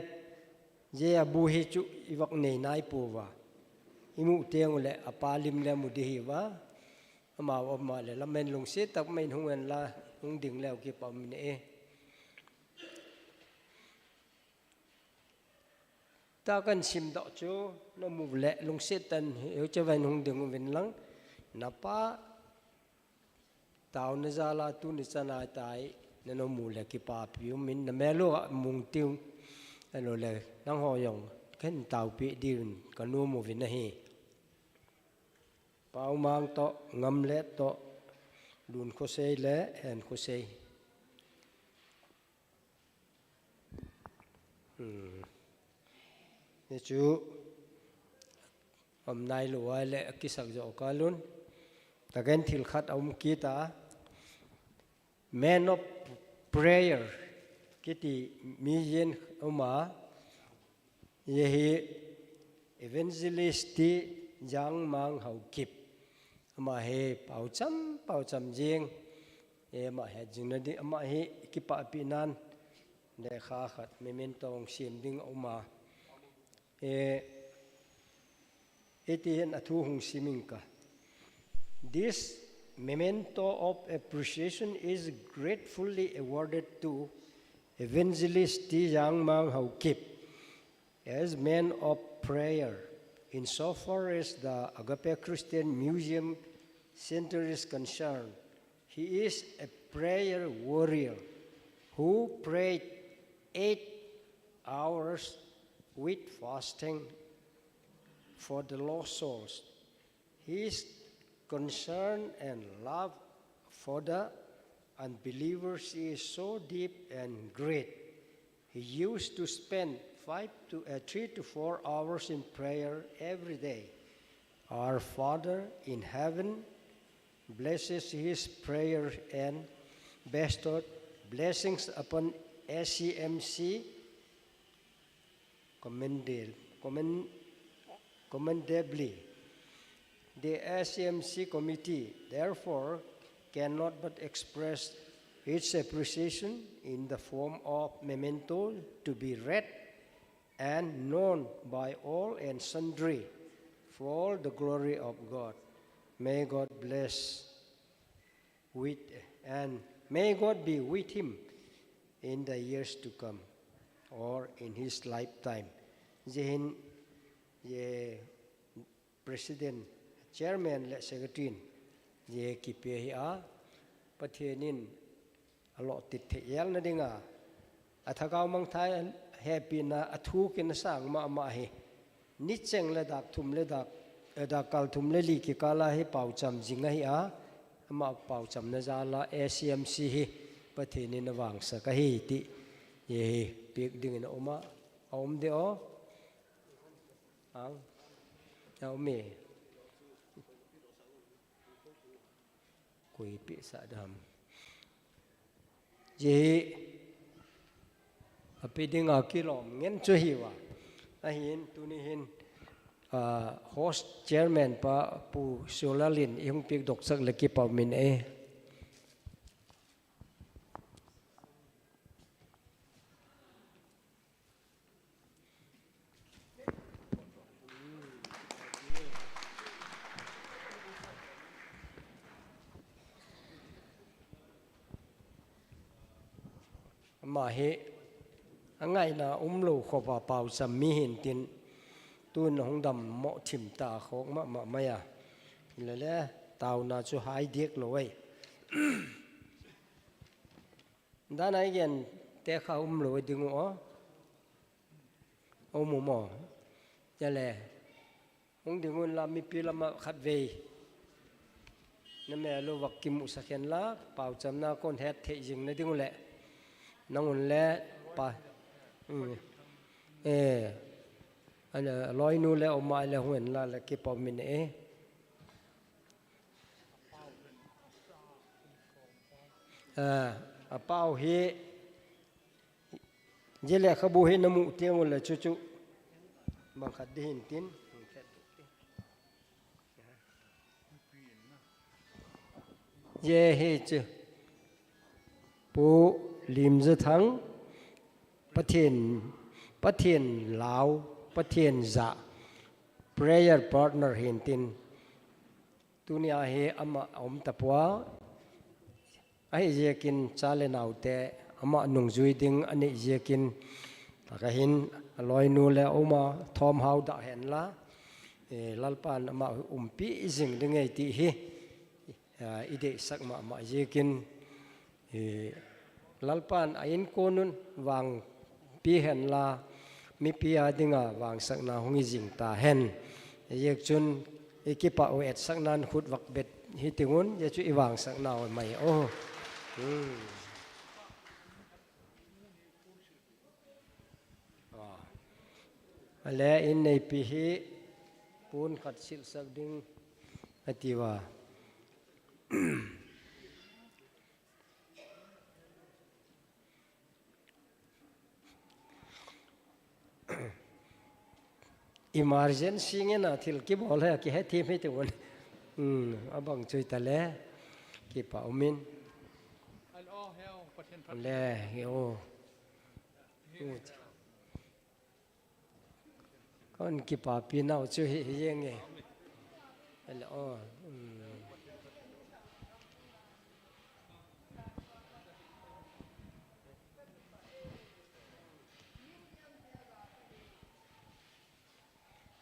hijeh a bu hi chu ivak nei nai pouva. Imu teng ule apa lim le mu ding ahiuva. Amau, ama le lamen lungset tah mai in hung hen lang, hung ding leu kipa um in e. Tua kahin simdoh chu, namu le lungset tah in hiche vang hung ding uvin lang, napa taona jal a tuni chan a tai, nanomu le kipapi um in, namel u a mung tiu, ahilou le, nangho jong kahin taopi diuvin kanom uvin ahi. Paomang toh, Ngamlet toh, Lunkhosei le Henkhosei. Hmm. Hichu, um, nailou uva le kisak jo kalun. Taken thil khat aum kit a. Man of Prayer kiti mi jen aum a. Hiche hi Evangelist T Jangmang Haokip. Ama hi paocham, paocham jing. E, ama hi jing nadi, ama hi kipapi nan. Lekha khat memento hung sem ding aum a. E, iti hin athu hung sim inge. This memento of appreciation is gratefully awarded to Evangelist T Jangmang Haokip as man of prayer, insofar as the Agape Christian Museum Center is concerned. He is a prayer warrior who prayed eight hours with fasting for the lost souls. His concern and love for the unbelievers is so deep and great. He used to spend five to, uh, three to four hours in prayer every day. Our Father in heaven blesses his prayer and bestowed blessings upon S C M C commended, commend, commendably. The S C M C committee, therefore, cannot but express its appreciation in the form of memento to be read and known by all and sundry for the glory of God. May God bless with, and may God be with him in the years to come or in his lifetime. Hijeh hin, hijeh President, Chairman le Secretary in hijeh kipe ahi a, Pathen in aloh titthei elna dinga, athagau mangthah hepina, athu kin asang mama ahi. Nicheng le dak thum le dak, eh, dak kal thum le li kikal a hi paocham jing ahi a, ama paochamna jal a S C M C hi Pathen in avangsak ahi ti, hijeh hi peh dingin aum a, aum deh o. Ang. Aum e. Koi pehsah dam. Hijeh hi ape dinga kilom ngen chu ahi uva. Ahin tuni hin, ah, host chairman pa Pu Siolalin ihung peh dohsah le kipa umin e. Ama hi angaina umlou khop a paocham mi hintin, tun ahung dammo thim ta khok mama mai a. Lele, taona chu hai diak lou e. Dan a igente kha umlou ding u o. Um u mo. Chule, hung ding un la mipi lama khatvei namel u va kimusak hen la, paochamna kon hetthei jing na ding u le. Nang un le pa. Um. Eh. Ana, loinu le uma le hung hen la le kipa umin e. Ah, apao hi, hijeh lekhabu hi namu teng u le chuchu bang khat ding hintin. Hijeh hi chu Pu Limjathang, Pathen, Pathen lau, Pathen jah, prayer partner hintin. Tunia hi ama aum tapoi. Ahi jeh in cha le naote ama nungjui ding anei jeh in, taka hin aloinu le uma thom hao da hen la, eh, Lalpan ama umpi jing ding e ti hi, eh, i deisah mama jeh in, eh, Lalpan a inko nun vangpi hen la, mipi a dinga vangsahna hung hi jing ta hen. Hijeh chun i kipah u etsahnan khut vak bet hi ding un, hijeh chun i vangsahna u mai o. Hmm. Ah. Ale in neipi hi pon khat silsah ding ati uva. Emergency ngen a thil kibol hi kihethem hi ti un. Hmm, abang chu hita le. Kipa umin. Le, hi o. Kon kipapi nau chu hi, hi jeng e. Hello. Hmm.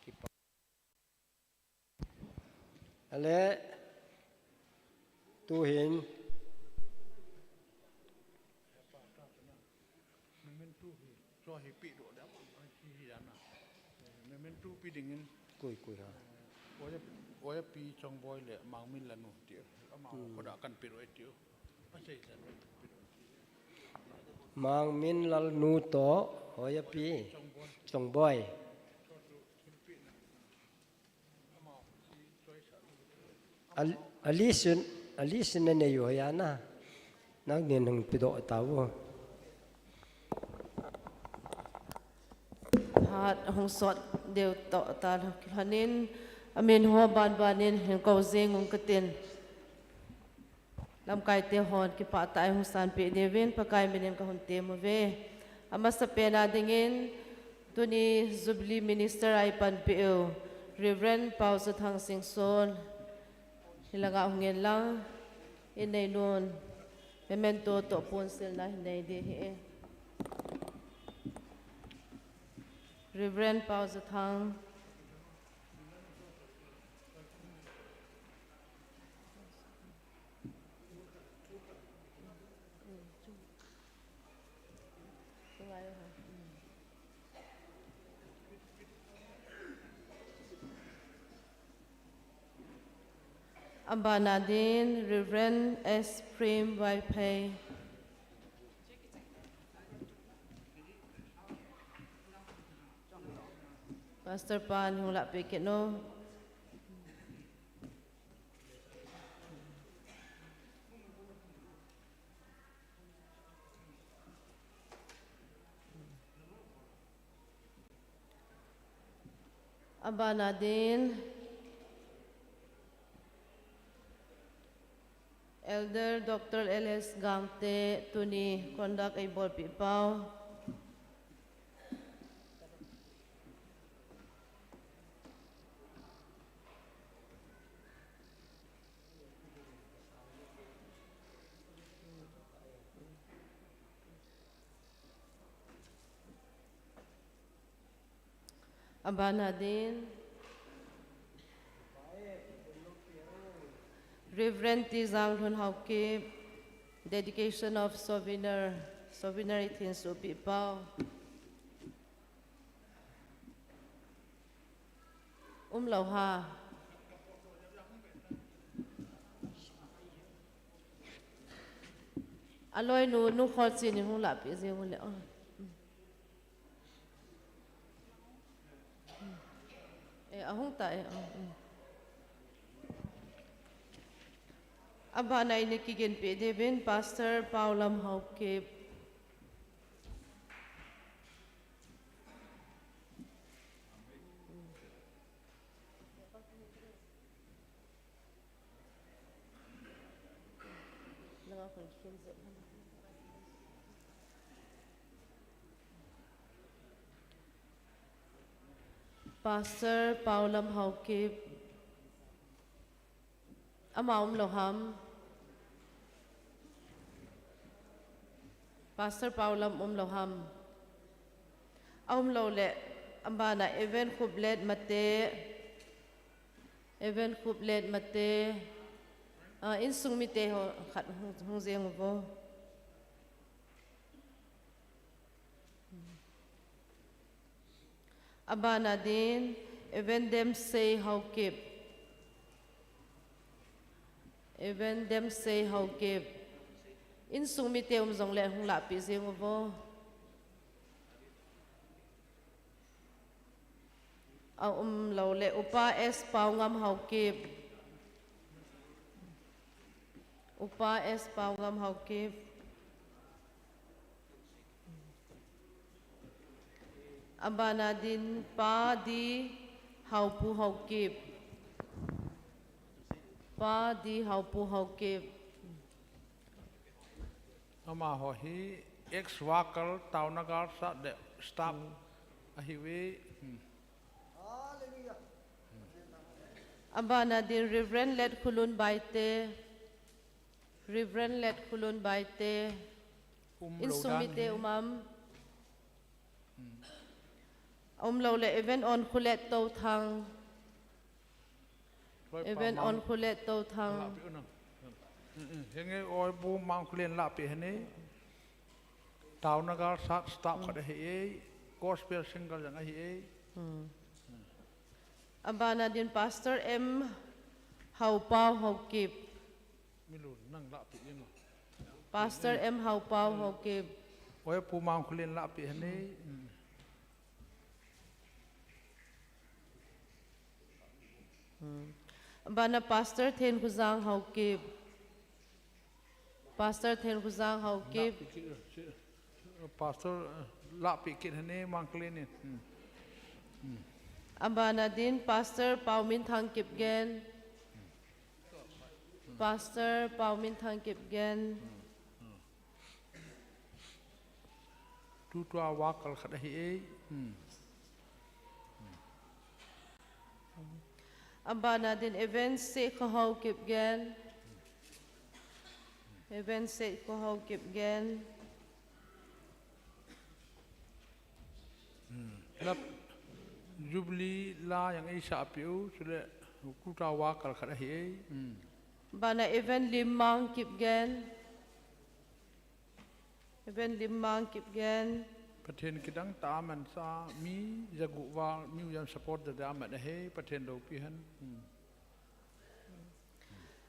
Kipa. Ale, tu hin. Hi jana. Memento pi dingin. Koi, koi ha. Oya, Oya pi Chongboi le Mangmin Lalnu ti. Ama khoda kan pi roi ti. Asei sa. Mangmin Lalnu to, Oya pi Chongboi. Al-, alisun, alisun na nei u hi ana. Nang nin hung pidoh tau. Hat hung sot deu to ta lhanin, amin ho ban banin hin ko jing ung katin. Lamkai te hon kipah tah a hung sanpeh diuvin Pakai minin kahung tem uve. Amasapen a dingin tuni Jubilee Minister a ipanpeh u Reverend Pau Zathang Singson hilanga hung in lang, inei nun memento toh ponsilna hinei ding ahi. Reverend Pau Zathang. Abana din Reverend S Prem Vaiphei. Pastor pan hung lah peh kit o. Abana din Elder Doctor L S Gangte tuni conduct eibolpeh pau. Abana din Reverend T Janglhun Haokip, dedication of souvenir, souvenir ithin suhpeh pau. Umlou ha. Aloinu, Nu Kholchin in hung lahpeh jeng u le. Eh, ahung ta e. Abana in kigenpeh diuvin Pastor Paulam Haokip. Pastor Paulam Haokip. Ama umlou ham? Pastor Paulam umlou ham? Aumlou le, abana Evan Khuplet Mate, Evan Khuplet Mate, ah, insung mite ho khat hung, hung jeng uvo. Abana din, Evan Demsei Haokip. Evan Demsei Haokip. Insung mite um jongle hung lahpeh jeng uvo. Aumlou le, Upa S Paungam Haokip. Upa S Paungam Haokip. Abana din Pa D Haopu Haokip. Pa D Haopu Haokip. Amaho hi ex-worker, Taonagar Sat le staff ahiuve. Abana din Reverend Let Khulun Baite. Reverend Let Khulun Baite. Insung mite um am? Aumlou le, Evan On Khulet Touthang. Evan On Khulet Touthang. Henge oi bu mang khulen lahpeh hene. Taonagar Sat staff khat ahi e. Gospel singer jong ahi e. Hmm. Abana din Pastor M Haopao Haokip. Milu nang lahpeh in. Pastor M Haopao Haokip. Oi, Pu Mangkholin lahpeh hane. Hmm. Hmm. Abana Pastor Thenkhojang Haokip. Pastor Thenkhojang Haokip. Pastor, eh, lahpeh kit hane Mangkholin in. Hmm. Hmm. Abana din Pastor Pauminthang Kipgen. Pastor Pauminthang Kipgen. Hmm. Hmm. Tutua worker khat ahi e. Hmm. Abana din Evans Sekhahao Kipgen. Evans Sekhahao Kipgen. Hmm. Lap Jubilee la jong eisah peh u, chule tutua worker khat ahi e. Hmm. Abana Evan Limmang Kipgen. Evan Limmang Kipgen. Pathen kidang tah a amansa mi jagup val, mi ujam support dada aman ahi, Pathen loupi hen. Hmm.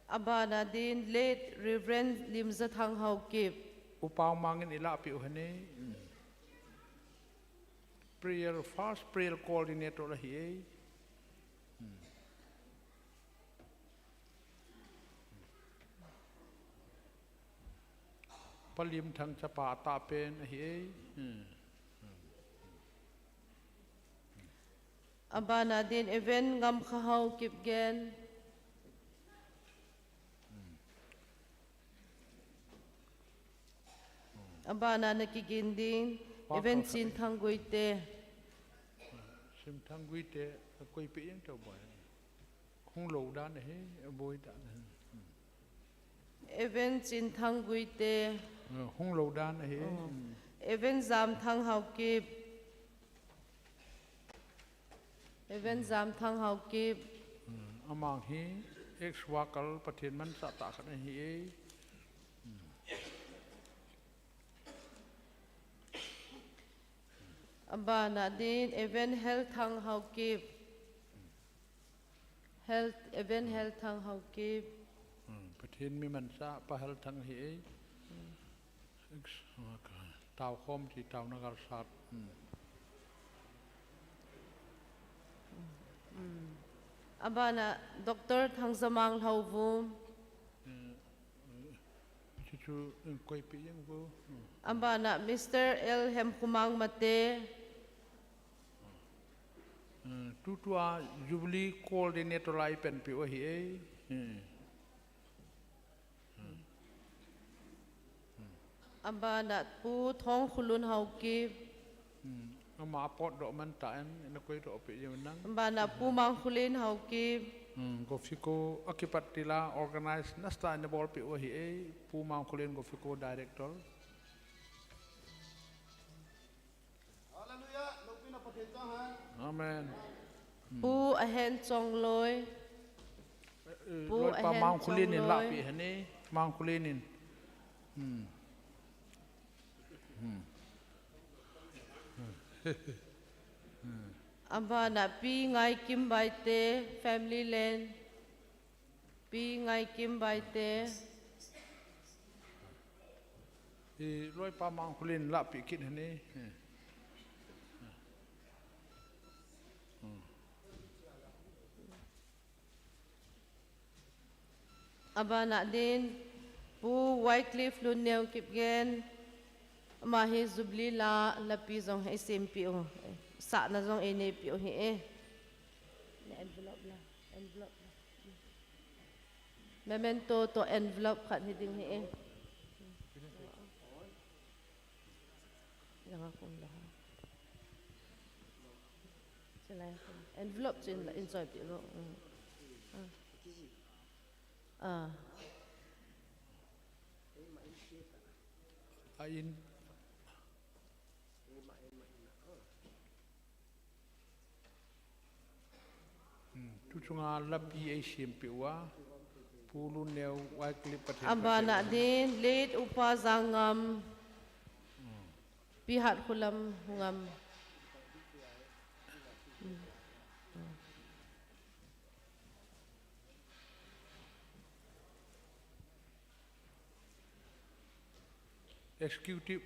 Abana din late Reverend Limjathang Haokip. U Paomang in ilahpeh u hane. Hmm. Prayer, first prayer coordinator ahi e. Hmm. Pa Limthang chapa atahpen ahi e. Hmm. Abana din Evan Ngamkhahao Kipgen. Abana na kigin ding, Evan Chinthang Guite. Chinthang Guite, koi peh jeng tobang. Hung lou dan ahi, aboi dan ahi. Evan Chinthang Guite. Eh, hung lou dan ahi. Oh. Hmm. Evan Jamthang Haokip. Evan Jamthang Haokip. Hmm. Amang hi ex-worker Pathen manchah tah khat ahi e. Hmm. Abana din Evan Helthang Haokip. Hel-, Evan Helthang Haokip. Hmm, Pathen mi manchah Pa Helthang ahi e. Hmm. Ex-, okay. Taokhom ti taona galsat. Hmm. Hmm. Abana Doctor Thangjamang Lhouvum. Hmm. Chuchu, eh, koi peh jeng vo. Hmm. Abana Mister L Hemkhomang Mate. Hmm, tutua Jubilee Coordinator la ipen peh u ahi e. Hmm. Hmm. Hmm. Abana Pu Thongkholun Haokip. Hmm. Ama apot doh man tah in, ina koi doh peh jeng nang. Abana Pu Mangkholin Haokip. Hmm, Gofico akipat tila organize nastah in ina bolpeh u ahi e, Pu Mangkholin Gofico Director. Hallelujah, loupina Pathen chang hen. Amen. Hmm. Pu Ahen Chongloi. Eh, eh, Pu Loipa Ahen Mangkholin in Chongloi. Lahpeh hane, Mangkholin in. Hmm. Hmm. Abana Pi Ngaikim Baite, Family Land. Pi Ngaikim Baite. I Loipa Mangkholin lahpeh kit hane. Hmm. Abana din, Pu Wycliffe Lunneo Kipgen, ama hi Jubilee la, lapi jong eisempeh u, sahna jong eineipi u ahi e. Na envelope la, envelope la. Memento toh envelope khat hiding ahi e. Janga kum la ha. Chulai kum. Envelope chu in la, in choipeh lo. Mm. Ah. Ah. A in. Hmm, tu chunga lapi eisempeh uva, Pu Lunneo Wycliffe Pathen. Abana din, late Upa Jangngam, hmm. Pi Hatkholam Ngam. Executive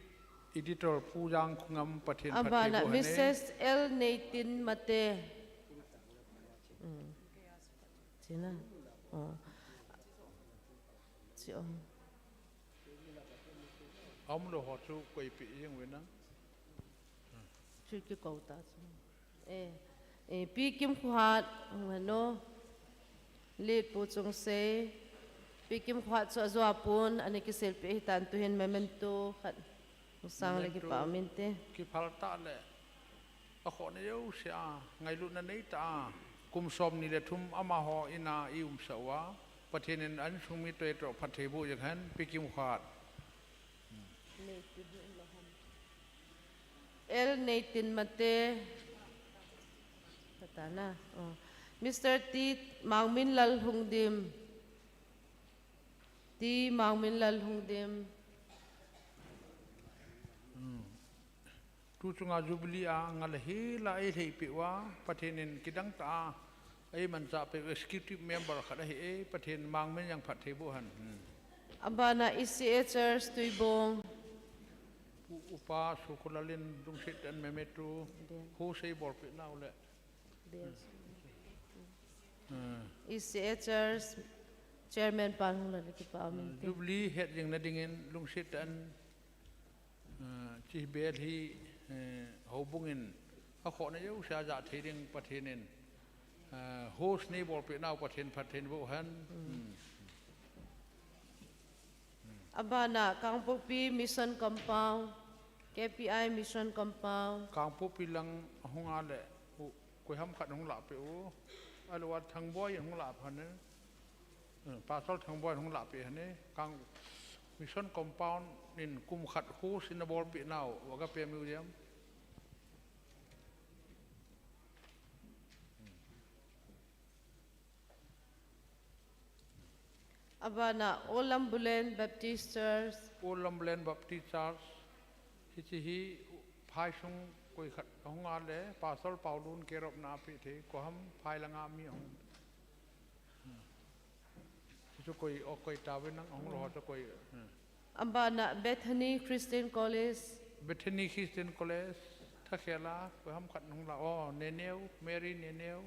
Editor Pu Jang Khungam, Pathen phattheiboh hen e. Abana Missus L Neitin Mate. Hmm. China. Oh. Chi om. Aumlou ho chu koi pe jeng uvin lang. Chu kikou ta chu. Eh, eh, Pi Kimkhohat, hung hen o. Late Pu Chungsei. Pi Kimkhohat chu ajo a pon, ana kiselpeh ahitan, tuhin memento khat hung sang le, memento, kipah um inte. Kiphal tah le, akhohna jouse a ngailutna neitah a, kum somni le thum amaho in a eiumsah uva, Pathen in a insung mite toh phattheiboh jeng hen. Pi Kimkhohat. L Neitin Mate. Patana. Oh. Mister T Mangminlal Lhungdim. T Mangminlal Lhungdim. Hmm. Tu chunga Jubilee a ngal ahila eilhei peh uva, Pathen in kidang tah a eimanchah peh u executive member khat ahi e, Pathen Mangmin jong phattheiboh hen. Hmm. Abana E C A Church Tuibong. Pu Upa Sukhulalin lungset tah in memento, Bel, host eibolpeh nau le. Bel. Hmm. E C A Church Chairman pan hung lal le kipah um inte. Jubilee het jing na dingin lungset tah in, eh, hiche bel hi, eh, houbung in akhohna jouse a jah thei ding Pathen in, eh, host neibolpeh nau Pathen phattheiboh hen. Hmm. Hmm. Abana Kangpokpi Mission Compound, K P I Mission Compound. Kangpokpi lang ahung a le, u, koiham khat hung lahpeh u. Ahilou a Thangboi in hung lah phan e. Hmm, Pastor Thangboi in hung lahpeh hen e. Kang Mission Compound in kum khat host in abolpeh nau, Agape Museum. Abana Old Lambulen Baptist Church. Old Lambulen Baptist Church. Hiche hi phaisung koi khat ahung a le, Pastor Paulun care of na apeh thei, koiham phai langa mi ahung. Hmm. Hichu koi, o koi tauvin lang ahung lou ho chu koi. Hmm. Abana Bethany Christian College. Bethany Christian College. Thakhel a, koiham khat hung lah. Oh, Neneo, Mary Neneo.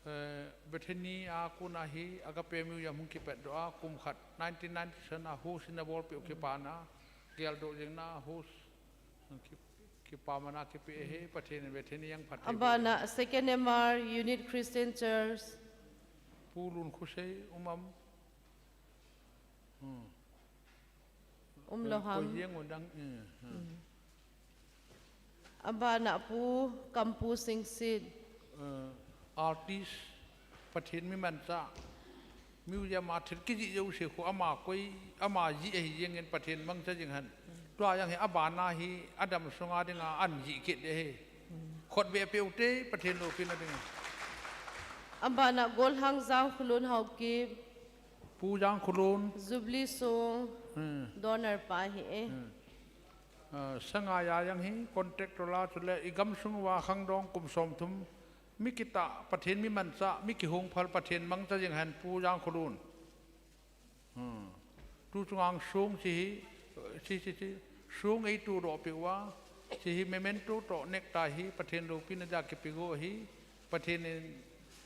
Eh, Bethany a kona hi Agape Museum hung kipatdoh a, kum khat nineteen ninety-seven a host in abolpeh u kipana, geldoh jing na host, ki, kipamana kipeh ahi, Pathen in Bethany jong phattheiboh. Abana Second M R Unit Christian Church. Pu Lunkhosei um am. Hmm. Umlou ham. Koi jeng u dang, eh, eh. Hmm. Abana Pu Kampu Singsit. Eh, artist, Pathen mi manchah. Museum a thil kijih jouse khu ama koi, ama jih ahi jeng in Pathen mangcha jing hen. Tua jong hi abana hi adam sunga dinga an jih kit ahi. Khut beh peh u te Pathen loupina ding. Abana Golhang Jangkholun Haokip. Pu Jangkholun. Jubilee song. Hmm. Donor pa ahi e. Hmm. Ah, Sangaiya jong hi contractor la chule i gamsung uva khangdong kum somthum. Mi kitah, Pathen mi manchah, mi kihung phal, Pathen mangcha jing hen Pu Jangkholun. Hmm. Tu chunga song hiche hi, hiche, hiche, hiche, song eitudoh peh uva, hiche hi memento toh necktie hi, Pathen loupina dia kipe u ahi, Pathen in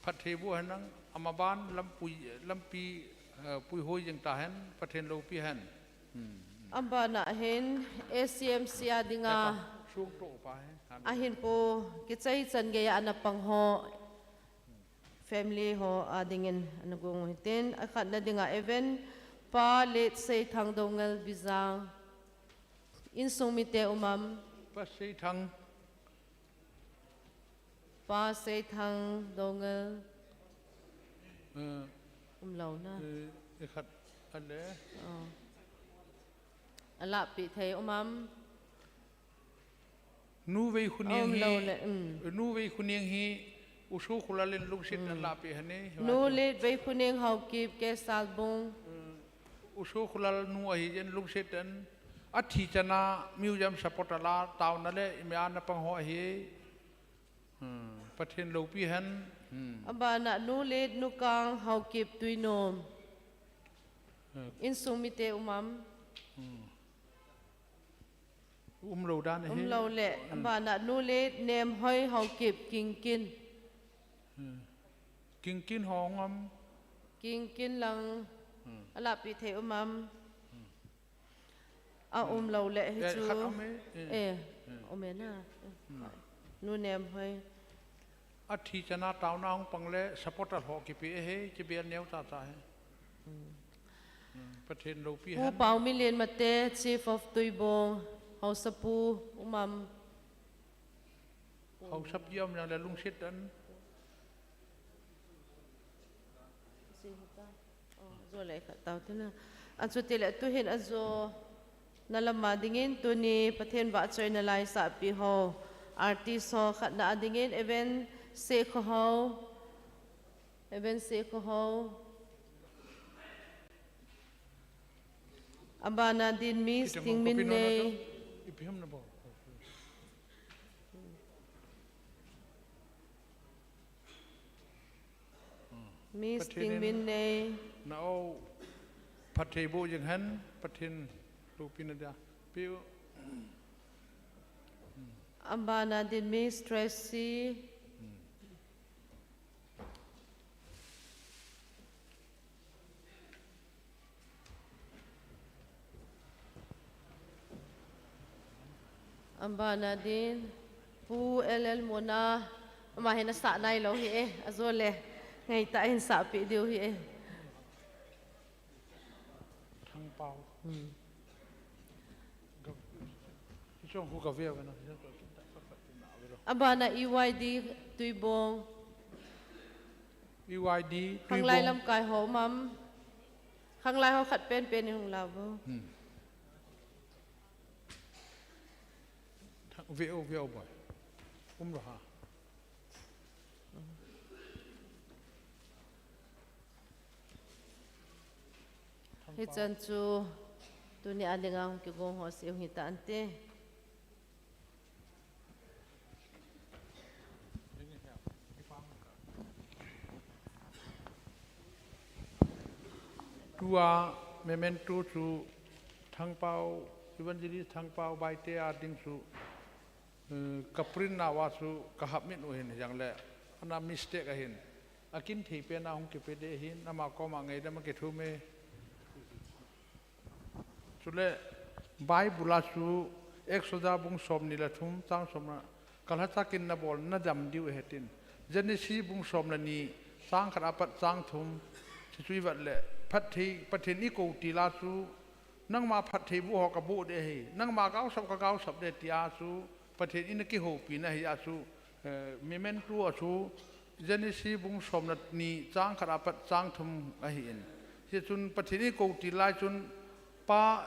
phattheiboh hen lang, amaban lampui, lampi, eh, puihoi jing tahen, Pathen loupi hen. Hmm. Abana hin A C M C a dinga. Epa, song toh pa he. Ahin pu, kichai chan geiya ana pang ho. Family ho a dingin ana gong u hitin, akhatna dinga Evan pa Late Seithang Doungel Bijang. Insung mite um am. Pa Seithang. Pa Seithang Doungel. Eh, umlou na. Eh, ikhat ale. Oh. Alahpeh thei um am. Nu Veikhoneng hi, umlou le, um. Nu Veikhoneng hi, U Sokholal in lungset in alahpeh hen e. Nu Late Veikhoneng Haokip, Kesalbung. U Sokholal nu ahi jeh in lungset in, athi chana museum support ala, taona le, imia ana pang ho ahi. Hmm, Pathen loupi hen. Hmm. Abana Nu Late Nukang Haokip Tuinom. Hmm. Insung mite um am. Hmm. Um lo dan ahi. Um lo le, hmm, abana Nu le Nemhoi Haokip Kingkin. Hmm. Kingkin ho ngam. Kingkin lang, hmm, alapi thei um am. Hmm. A um lo le hi chu. Eh, khat am e. Eh. Eh, hmm, um e na. Hmm. Nu Nemhoi. Athi chana tauna hung pang le supporter ho kipe e he, kibel neo cha cha he. Hmm. Hmm. Pathen lopi hen. Pu Paomilin Mate, Chief of Tuibong, Haosapu, um am. Haosapi um jang le lungset dan. Ajo le khat tau tina. Achuti le tuhin ajo na lama dingin tuni Pathen vahchoina lai sahpi ho, artist ho khatna a dingin Evan Sekhohao, Evan Sekhohao. Abana din Miss Tingminnei. Miss Tingminnei. Na o Pathen bo jeng hen, Pathen lopi na dia. Piu. Abana din Miss Tracy. Abana din, Pu L L Mona, ama hin asah nailou hi e, ajo le, ngaitah in sahpi diu hi e. Thangpao. Hmm. Ga-, hichong hu ka veu na, hichong ka veu. Abana E Y D Tuibong. E Y D Tuibong. Khanglai lamkai ho um am. Khanglai ho khat penpen in hung la vo. Hmm. Thang, veu, veu boi. Um lo ha. Hichan chu tuni a dinga hung kigong ho si hung hita ante. Tua memento chu Thangpao, Evangelist Thangpao Baite a ding chu, eh, ka print nauva chu ka hapmit u hin jang le, ana mistake ahin. Akin thei pen a hung kipe de hin, ama koma ngaidam a kithum e. Chule Bible a chu Exodus bung somni le thum chang somna, kalhachakin nabol nadam diu ahi tin. Genesis bung som le ni chang khat apat chang thum, chu chu i vet le, phatthei, Pathen i kou til a chu, nangma phattheiboh ho ka boh de ahi, nangma gaosap ka gaosap de tia chu, Pathen in a kihoupina hi a chu, eh, memento a chu Genesis bung som le ni chang khat apat chang thum ahi in. Hi chun Pathen i kou til lai chun pa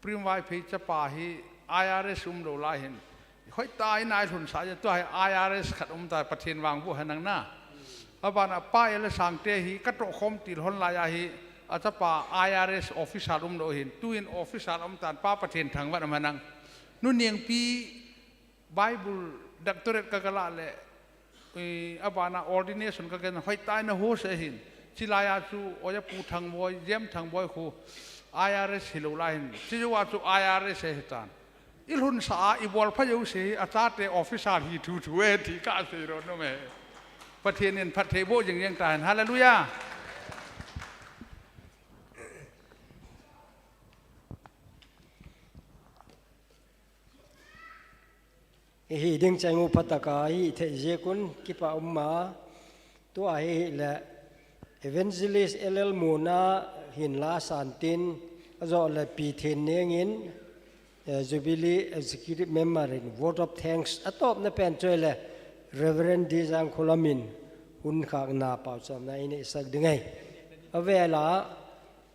Prem Vaiphei chapa hi I R S um lou lai hin. Hoitah in a i lhun sah a tua hi I R S khat um ta Pathen vangboh henlang na. Abana pa L. Sangte hi ka tohkhom til hon lai a hi a chapa I R S officer um lou hin. Tuin officer um tan pa Pathen thangvah um henlang. Nu Nengpi Bible doctorate ka ga la le, eh, abana ordination ka ga na hoitah in a host ahin. Chilai a chu Oja Pu Thangboi, Jem Thangboi khu I R S hilou lai hin. Chijou a chu I R S ahi tan. I lhun sah a, i bol pha jouse hi, a chate officer hi thu thu e, ti ka sei ro no me. Pathen in phattheiboh jing jing ta hen. Hallelujah. Hi ding chang u phatah a hi thei jeh un kipa um a, tua hi le Evangelist L L Mona hin la san tin, ajo le Pi Thin Neng in, eh, Jubilee Executive Member in vote of thanks a topna pen choi le Reverend D. Jangkholam in hun khakna pao chomna i nei sak ding ahi. Avel a,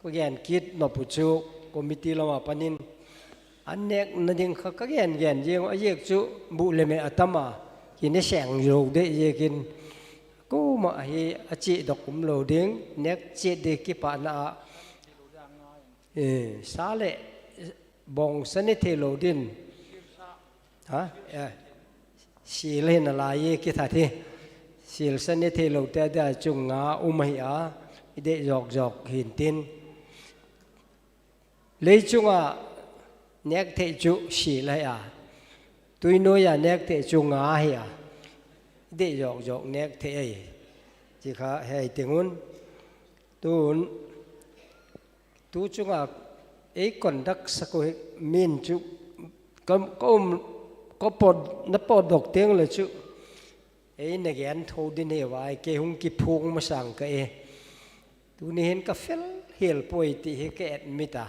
ka gen kit nop u chu committee lam a panin, an nek na ding kha ka gen gen jeng, a jeh chu bu le me a tam a, kine seng jou de jeh in, kuma hi a chi dok um lou ding, nek chi de kipana a, eh, sa le bong sa ne thei lou din. Ha? Eh, sil hin a lai e kithat hi. Sil sa ne thei lou te dia chunga um ahi a, i dei jok jok hin tin. Lei chunga Nek thei chu si lai a. Tuinoi a nek thei chu nga hi a. Dei jok jok nek thei ai. Chi kha hei tingun. Tun. Tu chunga ei conduct saku hi min chu ka, ka um, ka pod, na pod dok teng le chu. Ei na gen tho din he vai, kei hung kiphung masang ka e. Tuni hin ka fel hel poi ti hi ka admit a.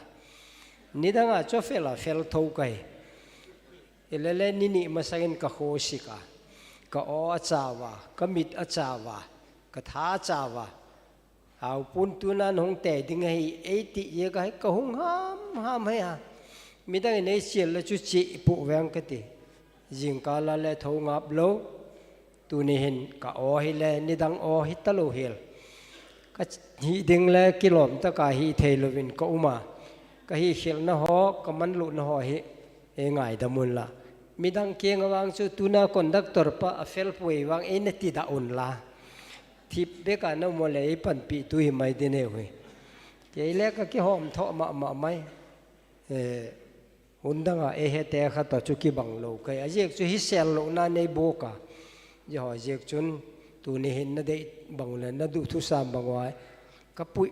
Nidanga chu fel a fel tho ka hi. Ilele ni ni masangin ka khosik a. Ka aw a chava, ka mit a chava, ka tha a chava. Aw pun tunan hung te ding ahi, ei ti ye ka hi ka hung ham, ham hai ha. Midang in ei sial le chu chi pu veng ka ti. Jingkal a le tho ngap lo. Tuni hin ka aw hi le nidang aw hi ta lo hel. Ka hi ding le kilom ta ka hi thei lovin ka um a. Ka hi khel na ho, ka man lo na ho hi. Ei ngaidam un la. Midang keng a vang chu tuna conductor pa a fel poi vang ei na ti da un la. Thip bek a na um le ei panpi tu hi mai din e hui. Kei le ka kihom tho ma ma mai. Eh, hun dang a ei he te kha ta chu kibang lo kai. A jek chu hi sel lo na nei bo ka. Ji ho jek chun tuni hin na dei bang le na du thu sam bang wai. Ka pui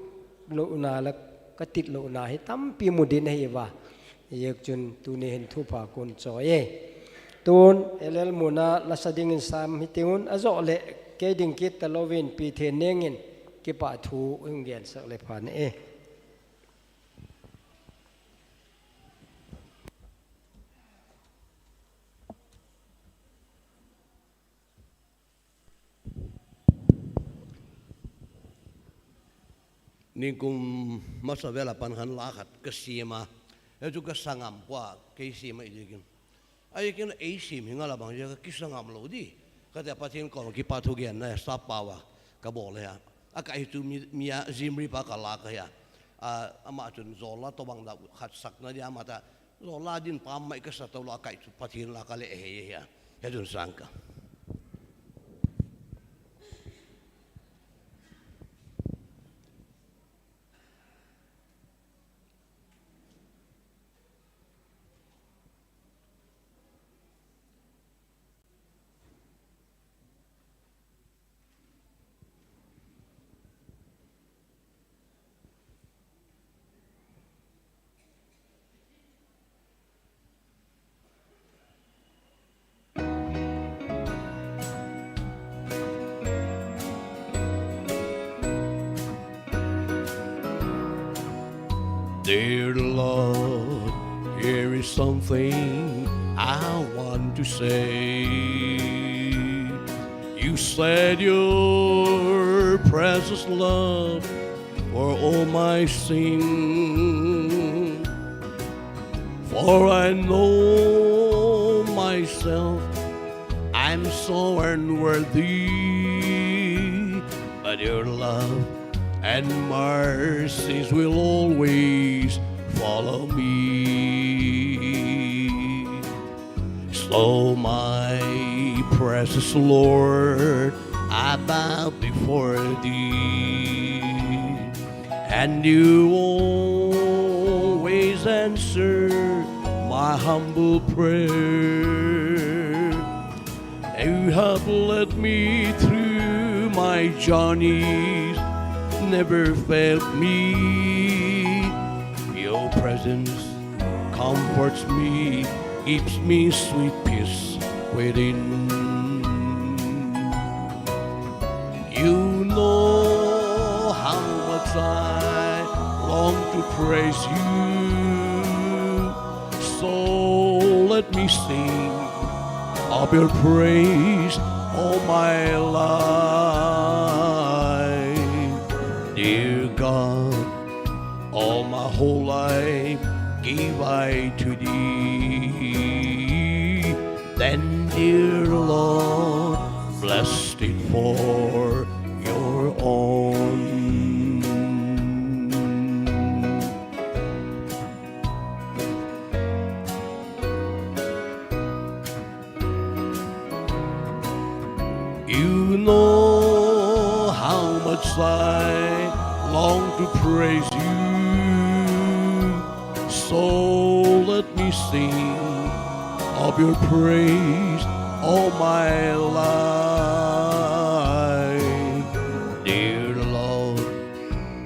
lo na la ka tit lo na hi tampi mu din hi va. Jek chun tuni hin thu pha kun cho ye. Tun elel muna la sa ding in sam hi tingun a zo le kei ding kit ta lovin pi the neng in kipa thu ung gen sak le pha ne e. Ningkum masa vela pan han la khat ka siam a. He chu ka sangam pua kei siam a i jikin. A jikin ei siam hi nga la bang jia ka kisangam lo di. Ka te Pathian kong kipa thu gen na sa pawa ka bol he a. A ka hi chu mi, mi a Zimri pa ka la ka he a. A, ama chun zol la to bang da khat sak na di ama ta. Lo la din pa mai ka sa to la kai chu Pathian la ka le he he a. He chun sang ka. Dear Lord, here is something I want to say. You said your precious love for all my sin. For I know myself, I'm so unworthy, but your love and mercies will always follow me. So, my precious Lord, I bow before thee, and you always answer my humble prayer. You have led me through my journeys, never failed me. Your presence comforts me, gives me sweet peace within. You know how much I long to praise you, so let me sing of your praise all my life. Dear God, all my whole life give I to thee. Then, dear Lord, blessed it for your own. You know how much I long to praise you, so Let me sing of your praise all my life. Dear Lord,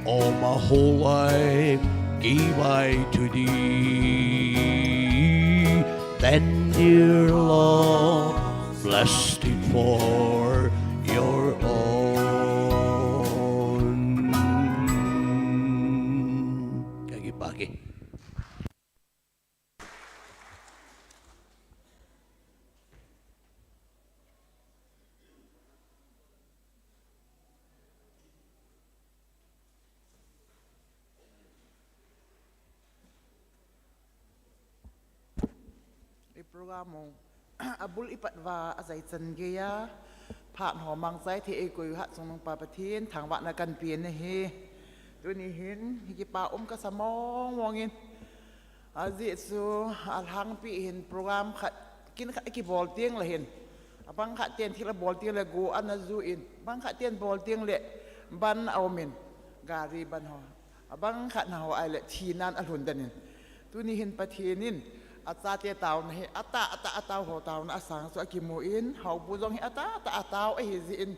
all my whole life give I to thee. Then, dear Lord, bless thee for your own. Kaki paki. I program u abul ipat uva ajai chan geiya phat ho mang chai thei eikoi u Hatchungnung Pa Pathen thangvahna kahin pe ahi. Tuni hin hi kipa um kasa mong mong in. Ajeh chu alhangpi hin program khat, kin khat kibol teng le hin, abang khat ten thil abol teng le go ana ju in, abang khat ten bol teng le ban aum in, gari ban ho, abang khat na ho ahile thina alhun den in. Tuni hin Pathen in achate taona hi atah, atah, atah ho taona asang chu akimu in, Haopu jong hi atah, atah, atao ahi jeh in,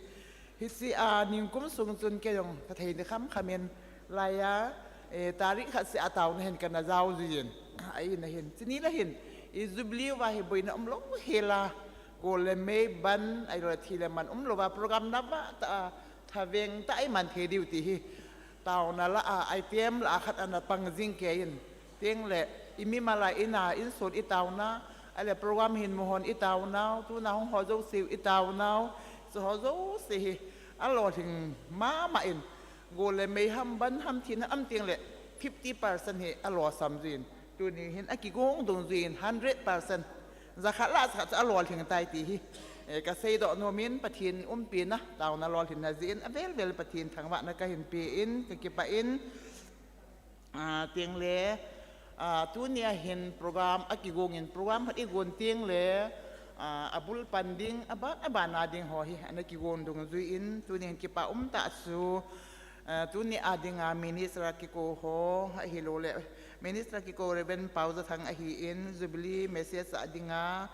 hiche a ningkum sung chun kei jong kathei ni kham kham in, laiya, eh, tarik khat seh a taona hin kana jao jin. A in a hin. Chuni le hin, i Jubilee uva hi boina umlou hela, gol le mei ban, ahilou le thi le man umlou va, program nava tah a, thaveng tah a iman thei diu ti hi. Taona lah a, item lah a khat ana pang jing kei in. Teng le, i mimal a ina, insung i taona, ahile program hin mu hon i taonau, tuna hung ho jouse u i taonau, chu ho jouse hi, alolhing mama in, gol le mei ham, ban ham, thina ham teng le, fifty percent hi alosam jin. Tuni hin akigong dung jin, hundred percent. Jakhat lah jakhat chu alolhing tai ti hi. Eh, kasei doh nom in, Pathen umpina, taona lolhinna jeh in, avel vel Pathen thangvahna kahin pe in, kakipah in. Ah, teng le, ah, tuni a hin program akigong in, program khat igon teng le, ah, abul pan ding, aban, aban a ding ho hi, ana kigong dungjui in, tuni hin kipa um tah chu, ah, tuni a dinga minister a kikou ho, ahilou le, minister a kikou Reverend Paojathang ahi in, Jubilee message a dinga,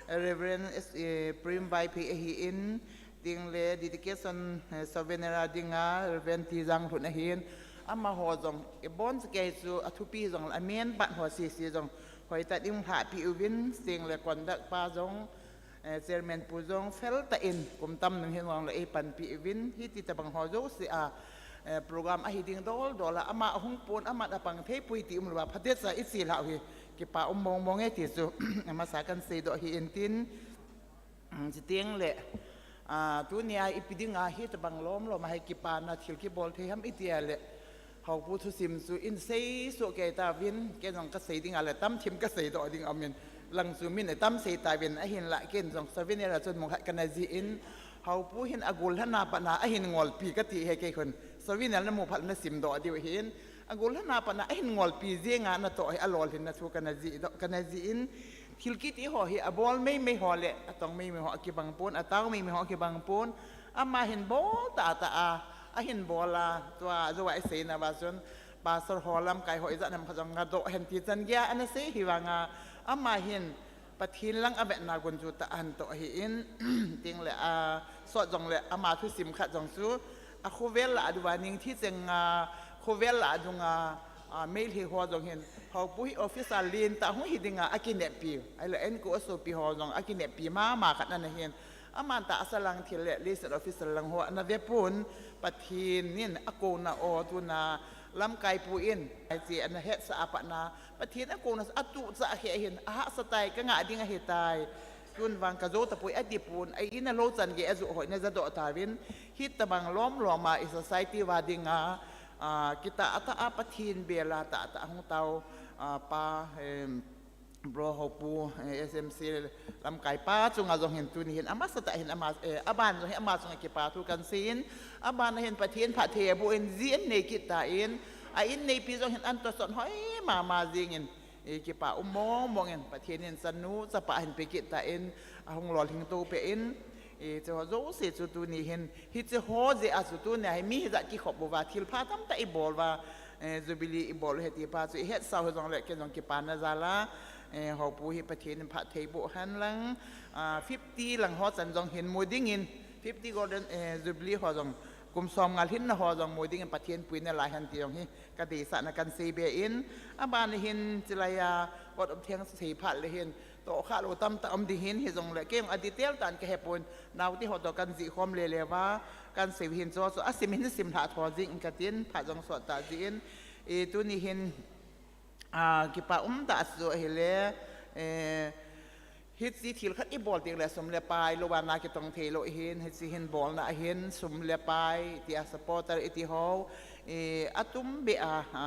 Reverend S-, eh, Prem Vaiphei ahi in, Teng le dedication, eh, souvenir a dinga, Reverend T Janglhun ahin, amaho jong, ibon chu kei chu athupi jong, amen bat ho sese jong, hoitah in lhahpi uvin, teng le conduct pa jong, eh, chairman pu jong, fel tah in, kum tam nung hin jong le eipanpi uvin, hiti tabang ho jouse a, eh, program ahi ding dol dol a, ama ahung pon, aman apang thei poi ti umlou va, phatecha iche lhah u hi, kipa um mong mong e ti chu, amasa kahin seidoh ahi in tin, Chuteng le, ah, tunia ipi dinga hitabang lom lom a hi kipana thil kibol thei ham iti a le, Haopu thusim chu in sei soh kei tauvin, ken jong kasei dinga le, tamthim kasei doh ding aum in, lang chu min atam sei tauvin, ahinlah ken jong souvenir a chun mun khat kana jih in, Haopu hin agol lhana pat na ahin ngolpi kati hi kei khun, souvenir namu phat le nasim doh diu ahin, agol lhana pat na ahin ngolpi jeng a natoh hi alolhinna thu kana jih doh, kana jih in, Thil kiti ho hi abol meimei ho le, atong meimei ho akibang pon, atao meimei ho akibang pon. Ama hin bol tah tah a, ahin bol a, tua jou a isei nauva chun, pastor ho lamkai ho ijat ham khat jong ngadoh hen ti chan geiya ana sei hi vang a, ama hin Pathen lang avetna gunchu tah ahin toh ahi in, teng le a, sot jong le ama thusim khat jong chu, akhovel lah a diu va ning thi cheng a, khovel lah a dung a, A, Meitei ho jong hin, Haopu hi office a lentah hung hi dinga akineppi. Ahile NGO sopi ho jong akineppi mama khat ana hin. Aman tahsa lang thil le, liaison officer lang ho ana ve pon, Pathen in akouna o tuna lamkai pu in, hiche ana hetsah a pat na, Pathen akouna atuhchah ahi ahin, ahahsa tai, kangah ding ahitai. Tun vang kajou tapoi ati pon, a-in a lou chan gei a joh hoi na jadoh tauvin, hitabang lom lom a i society uva dinga, a, kitah tah a Pathen bel a tah tah hung tao, a, pa, em, Bro Haopu, eh, S M C lamkai pa chunga jong hin tuni hin amasa tah hin ama, eh, aban jong hin ama chunga kipa thu kan seiyin, aban a hin Pathen phatthei aboh in ji an nei kit tan, a in neipi jong hin an tohsot hoi mama jingin, I kipa um mong mong in, Pathen in chanu chapa ahin pe kit tan, ahung lolhing to peh in, i, hiche ho jouse chu tuni hin, hiche ho jeh a chu tunia hi mi hijat kikhop uva, thil pha tamtah i bol uva, eh, Jubilee i bol u ahi ti pa chu i hetsau hi jongle, ken jong kipana jal a, eh, hopu hi Pathen in phatthei boh hen lang, ah, fifty lang ho chan jong hin mu dingin, fifty Golden, eh, Jubilee ho jong, kum som nga lhinna ho jong mu dingin Pathen puina lai hen ti jong hi ka deisahna kan sei be in, aban hin chilai a, vote of thanks sei phat le hin, tohkhah lou tamtah um ding hin, hijongle, kei jong a detail tah in ka hepon, naote ho toh kan jih khom le le uva, kan sei u hin chu, chu a sim hin sim lha tho jing in ka tin, phat jong sot tah jin, i tuni hin, a, kipa um tah chu ahile, eh, hiche thil khat i bol teng le sum le pai lou a na kitong thei lou hin, hiche hin bolna a hin, sum le pai, tia supporter i ti ho, eh, a tum be a, a,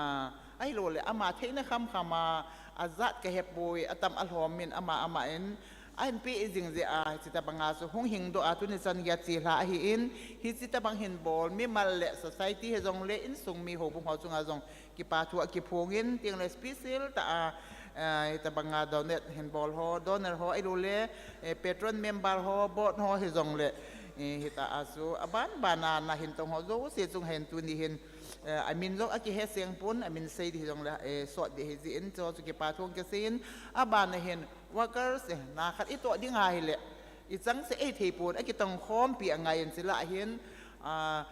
ahilou le, ama theina kham kham a, a jat ka hepoi, a tam a lhom in, ama, ama in, a hin pe i jing jeh a, hiche tabang a chu hung hing doh a, tuni chan gei a che lha ahi in, hiche tabang hin bol, mimal le society hijongle, insung mi houbung ho chunga jong, kipa thu a kiphong in, teng le special tah a, eh, hitabang a donate hin bol ho, donor ho, ahilou le, eh, patron member ho, board ho hijongle, eh, hitah a chu, aban ban a na hin tong ho jouse chung hin tuni hin, eh, a min jong a kihe seng pon, a min sei di hijongle, eh, sot di hi jin, chu chu kipa thu ka sei in, aban a hin, workers, eh, na khat i toh ding ahile, i chang se ei thei pon, a kitong khompi a ngai in chila hin, ah,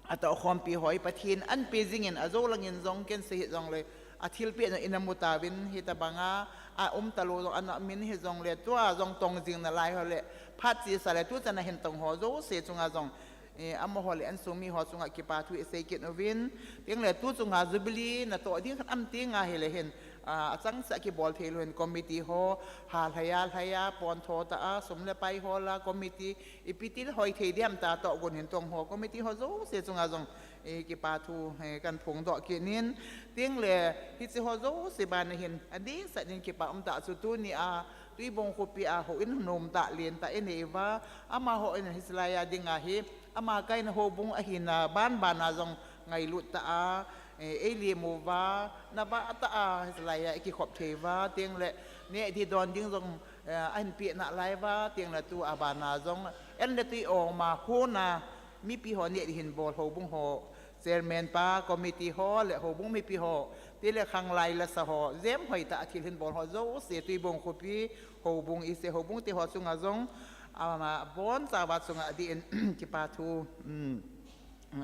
a toh khompi ho hi Pathen in an pe jing in, a jou lang in jong ken sei hijongle, a thilpeh na in a mu tauvin hitabang a, a um talou jong ana min hijongle, tua jong tong jing nalai ho le, phat chesa le tu chan a hin tong ho jouse chunga jong, eh, amaho le insung mi ho chunga kipa thu i sei kit uvin, teng le tu chunga Jubilee na toh ding khat um teng ahile hin, ah, a chang se a kibol thei lou hin committee ho, ha lhai a, lhai a, pon tho tah a, sum le pai ho la, committee, ipi ti le hoi thei diam ta toh gon hin tong ho, committee ho jouse chunga jong, eh, kipa thu, eh, kan phongdoh kit in. Teng le, hiche ho jouse ban a hin, a deisah in kipa um tah chu tuni a, Tuibong khopi a houin nom tah len tah i nei uva, amaho in hiche lai a ding a hi, ama kaina houbung ahina ban ban a jong ngailut tah a, eh, ei lemu uva, na va tah a, hiche lai a i kikhop thei uva, teng le, neh di don ding jong, eh, a hin pe nalai uva, teng le tu a ban a jong, en le tui um a, hon a, mipi ho neh di hin bol houbung ho, chairman pa, committee ho, le houbung mipi ho, ti le khanglai lasa ho, jem hoi tah a thil hin bol ho jouse, Tuibong khopi, houbung i sei, houbung te ho chunga jong, ama, abon chauva chunga di in, kipa thu, um,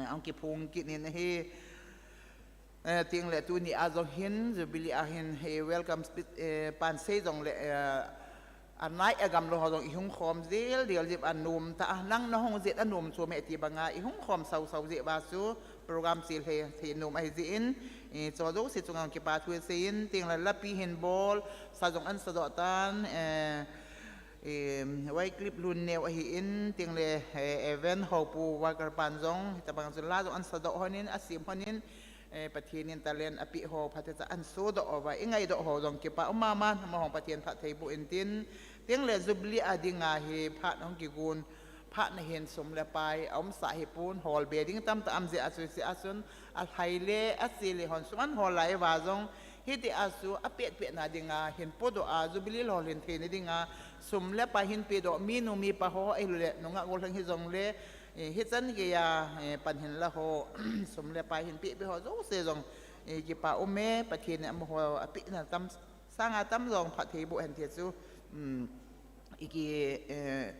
ahung kiphong kit in ahi. Eh, teng le tuni a jong hin, Jubilee a hin, eh, welcome speech, eh, pan sei jongle, eh, a nai a gamlou ho jong i hung khom jel, jel jep a nom tah a, nang na hung jet a nom chu me ti bang a, i hung khom sau sau jeh uva chu, program chel thei, thei nom ahi jeh in, eh, chu jouse chunga kipa thu i sei in, teng le lapi hin bol, sa jong an sa doh tan, eh, eh, Wycliffe Lunneo ahi in, teng le, eh, event hopu worker pan jong, hitabang chu la jong an sa doh hon in, a sem hon in, eh, Pathen in talent a pe ho, phatecha an so doh uva, i ngai doh ho jong kipa um mama, amaho Pathen phatthei boh in tin, teng le Jubilee a ding a hi phat hung kigon, phat na hin sum le pai, a um sa hi pon, hol be ding tamtah um jeh a chu, hiche a chun, a lhai le, a che le hon sum an hol lai uva jong, hiti a chu, a pet pet na ding a, hin podoh a, Jubilee lolhin theina ding a, sum le pai hin pedoh, mi nu mi pa ho, ahilou le, nungah gollhang hijongle, eh, hichan gei a, eh, pan hin la ho, sum le pai hin pe pe ho jouse jong, eh, kipa um e, Pathen in amaho a pehna tam, sanga tam jong phatthei boh hen ti chu, um, i ki, eh,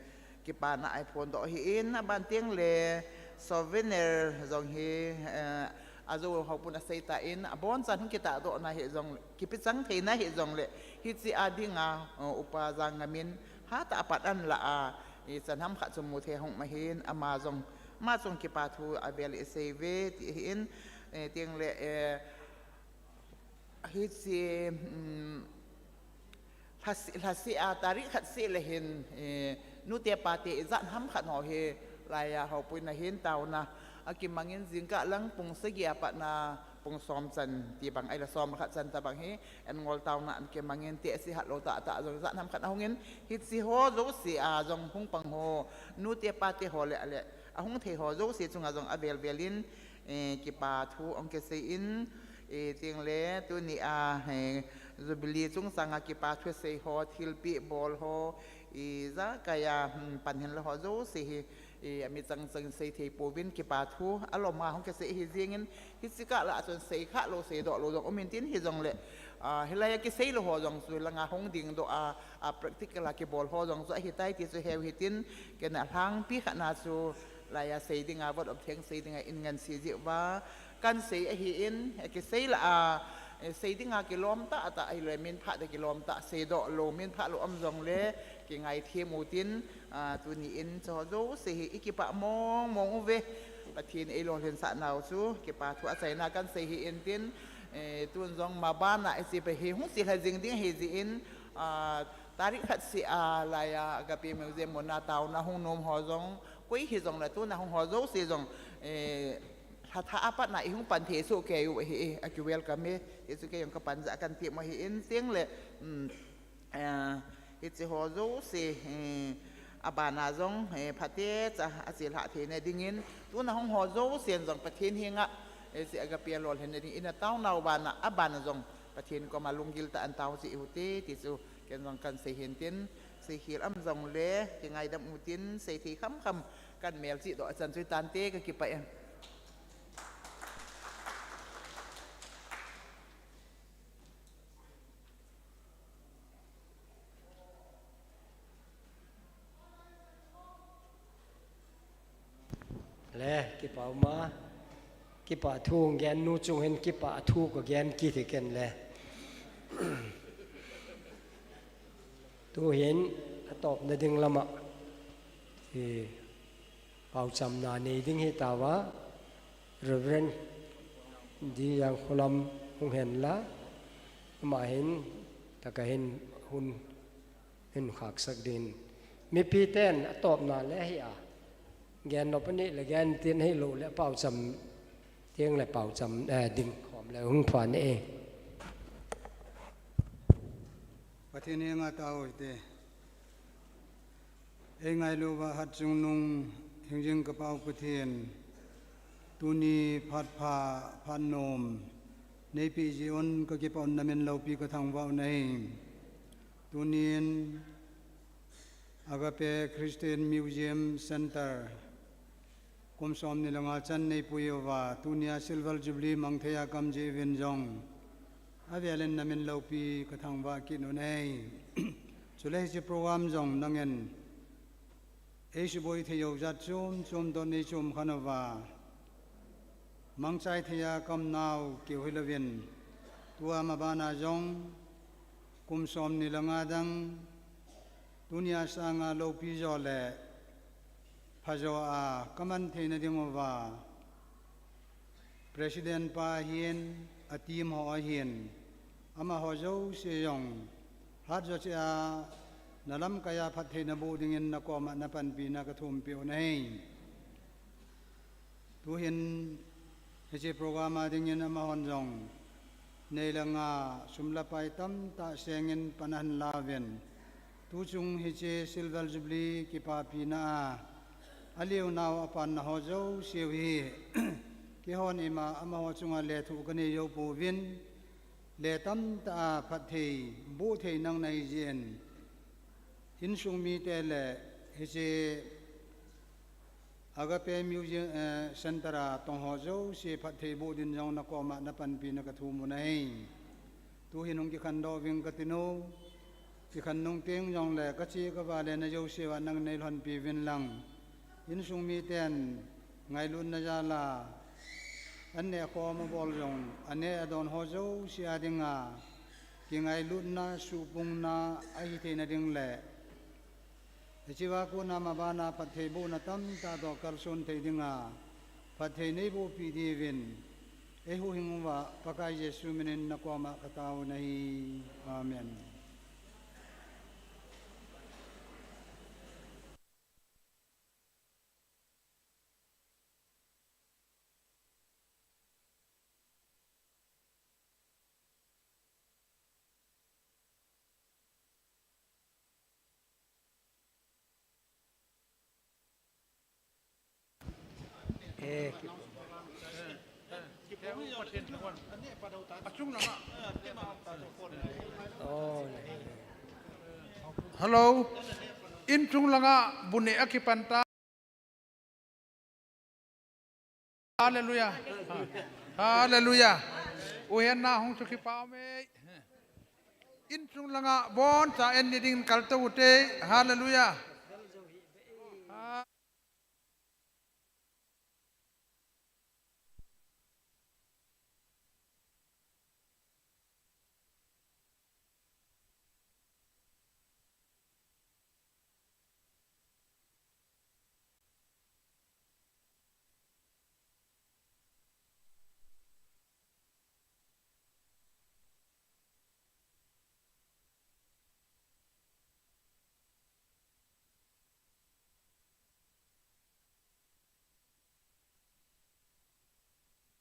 kipana a i phondoh ahi in, aban teng le souvenir jong hi, eh, a jou houpun a sei tan, abon chan hung kitahdoh na hi jong, kipe chang thei na hi jongle, hiche a ding a, eh, Upa Jangngam in, hatah a pan an la a, i chan ham khat chu mu thei hung um ahin, ama jong, ama jong kipa thu avel i sei uve, ti ahi in, eh, teng le, eh, hiche, um, lhase, lhase a tarik khat seh le hin, eh, nute pate ijat ham khat ho hi, lai a houpun a hin taona a kimang in jingkah lang pung sagi a pat na pung som chan ti bang ahile som le khat chan tabang hi, an ngol taona a kimang in tehse hat lou tah tah jong ijat ham khat a hung in, hiche ho jouse a jong hung pang ho, nute pate ho le, le, a hung thei ho jouse chunga jong avel vel in, eh, kipa thu hung kisei in, eh, teng le tuni a, eh, Jubilee chungchang a kipa thu sei ho, thilpeh bol ho, ijakai a, hmm, pan hin la ho jouse hi, Eh, ami chang chang sei thei pouvin kipa thu, alom a hung kisei hi jingin, hichi kah lah chun sei kha lou, seidoh lou jong um intin hijongle, ah, hilai a kisei lou ho jong chu langa hung dingdoh a, a practical a kibol ho jong chu ahitai ti chu heu hitin, ken alhangpi khat na chu, lai a sei dinga, vote of thanks sei dinga in ngan sei jeh uva, kan sei ahin, eh, kisei lah a, eh, sei dinga kilom tah tah, ahilou le min phah ding kilom tah, seidoh lou, min phah lou um jongle, kingaithem utin, ah, tuni in chu ho jouse hi i kipah mong mong uve. Pathen in eilolhinsah nau chu, kipa thu achaina kan sei hi intin, eh, tun jong maban a hiche pa hi hung chelha jing ding ahi jeh in, ah, tarik khat seh a lai a Agape Museum muna taona hung nom ho jong, koi hijongle tuna hung ho jouse jong, eh, lha thah a pat na i hung pan thei soh kei u ahi, eh, aki welcome e, hichu kei jong ka pan jah a kan ti mo hi in, chule, um, eh, hiche ho jouse, eh, abana jong, eh, phatecha a chelha theina dingin, tuna hung ho jousen jong Pathen henga, eh, hiche Agape a lolhinna dingin ataonau bana, abana jong Pathen koma lunggil tah a atao jeh u hite, ti chu ken jong kan sei hintin, sei khel um jongle, kingaidam utin, sei thei kham kham, kan mel chihdoh a chan chu hitante, ka kipah e. Le, kipa uma, kipa thu gen nu chung hin kipa thu ka gen kit hi ken le. Tu hin atopna ding lama, eh, paochamna nei ding hi tauva, Reverend D Jangkholam hung hen la, ama hin, taka hin hun hin khaksak din. Mipi ten atopna le hi a, gen nop ani le gen tin hilou le paocham, tiang le paocham, eh, ding khom le hung phan e. Pathen henga tao hite. Eingailu uva hatchungnung hingjing ka Pa u Pathen, tuni phat pha, phat nom neipeh jeh un ka kipah un, na min loupi ka thangvah u ahi. Tunin Agape Christian Museum Center kum somni le nga chan neipui uva, tunia Silver Jubilee mang thei a ka um jeh uvin jong, avelin na min loupi ka thangvah kit u ahi. Chule hiche program jong nangin eisuboi thei u jat chom chom toh neichom khen uva, mangchai thei a ka um nau keu hilouvin, tua mabana jong kum somni le nga dang, tunia sanga loupi jo le phajo a ka man theina ding uva, President pa ahin, a team ho ahin, amaho jouse jong, hat jo cheh a, na lamkai a phatthei naboh dingin na koma na panpina ka thum peh u ahi. Tuhin, hiche program a dingin amahon jong, nei le gou sum le pai tamtah sengin pan ahin lauvin, tuchung hiche Silver Jubilee kipapina a, alio nau apanna ho jouse u hi, keihon ima amaho chunga lethuh ka nei jou pouvin, le tamtah a phatthei boh thei nang nahi jeh in, insung mite le hiche Agape Museum, eh, Center a tong ho jouse phatthei boh din jong na koma na panpina ka thum u ahi. Tuhin hung kikhen doh uving ka tinu, kikhen nung teng jongle ka che ka vale na jouse uva nang nei lhonpi uvin lang. Insung miten ngailutna jal a, an neh khom abol jong, aneh adon ho jouse a dinga, kingailutna, suhpungna, ahi theina ding le, hiche a kona mabana phatthei bohna tamtah toh kalson thei dinga, phatthei nei bohpi diuvin, eihuhhing uva, Pakai Jesu minin na koma ka tao u ahi. Amen. Eh, ki- Oh, Hello. Insung langa bu neh akipan ta. Hallelujah. Hallelujah. U Henna hung chu kipa um e. Insung langa boncha en ni dingin kaltou ute. Hallelujah.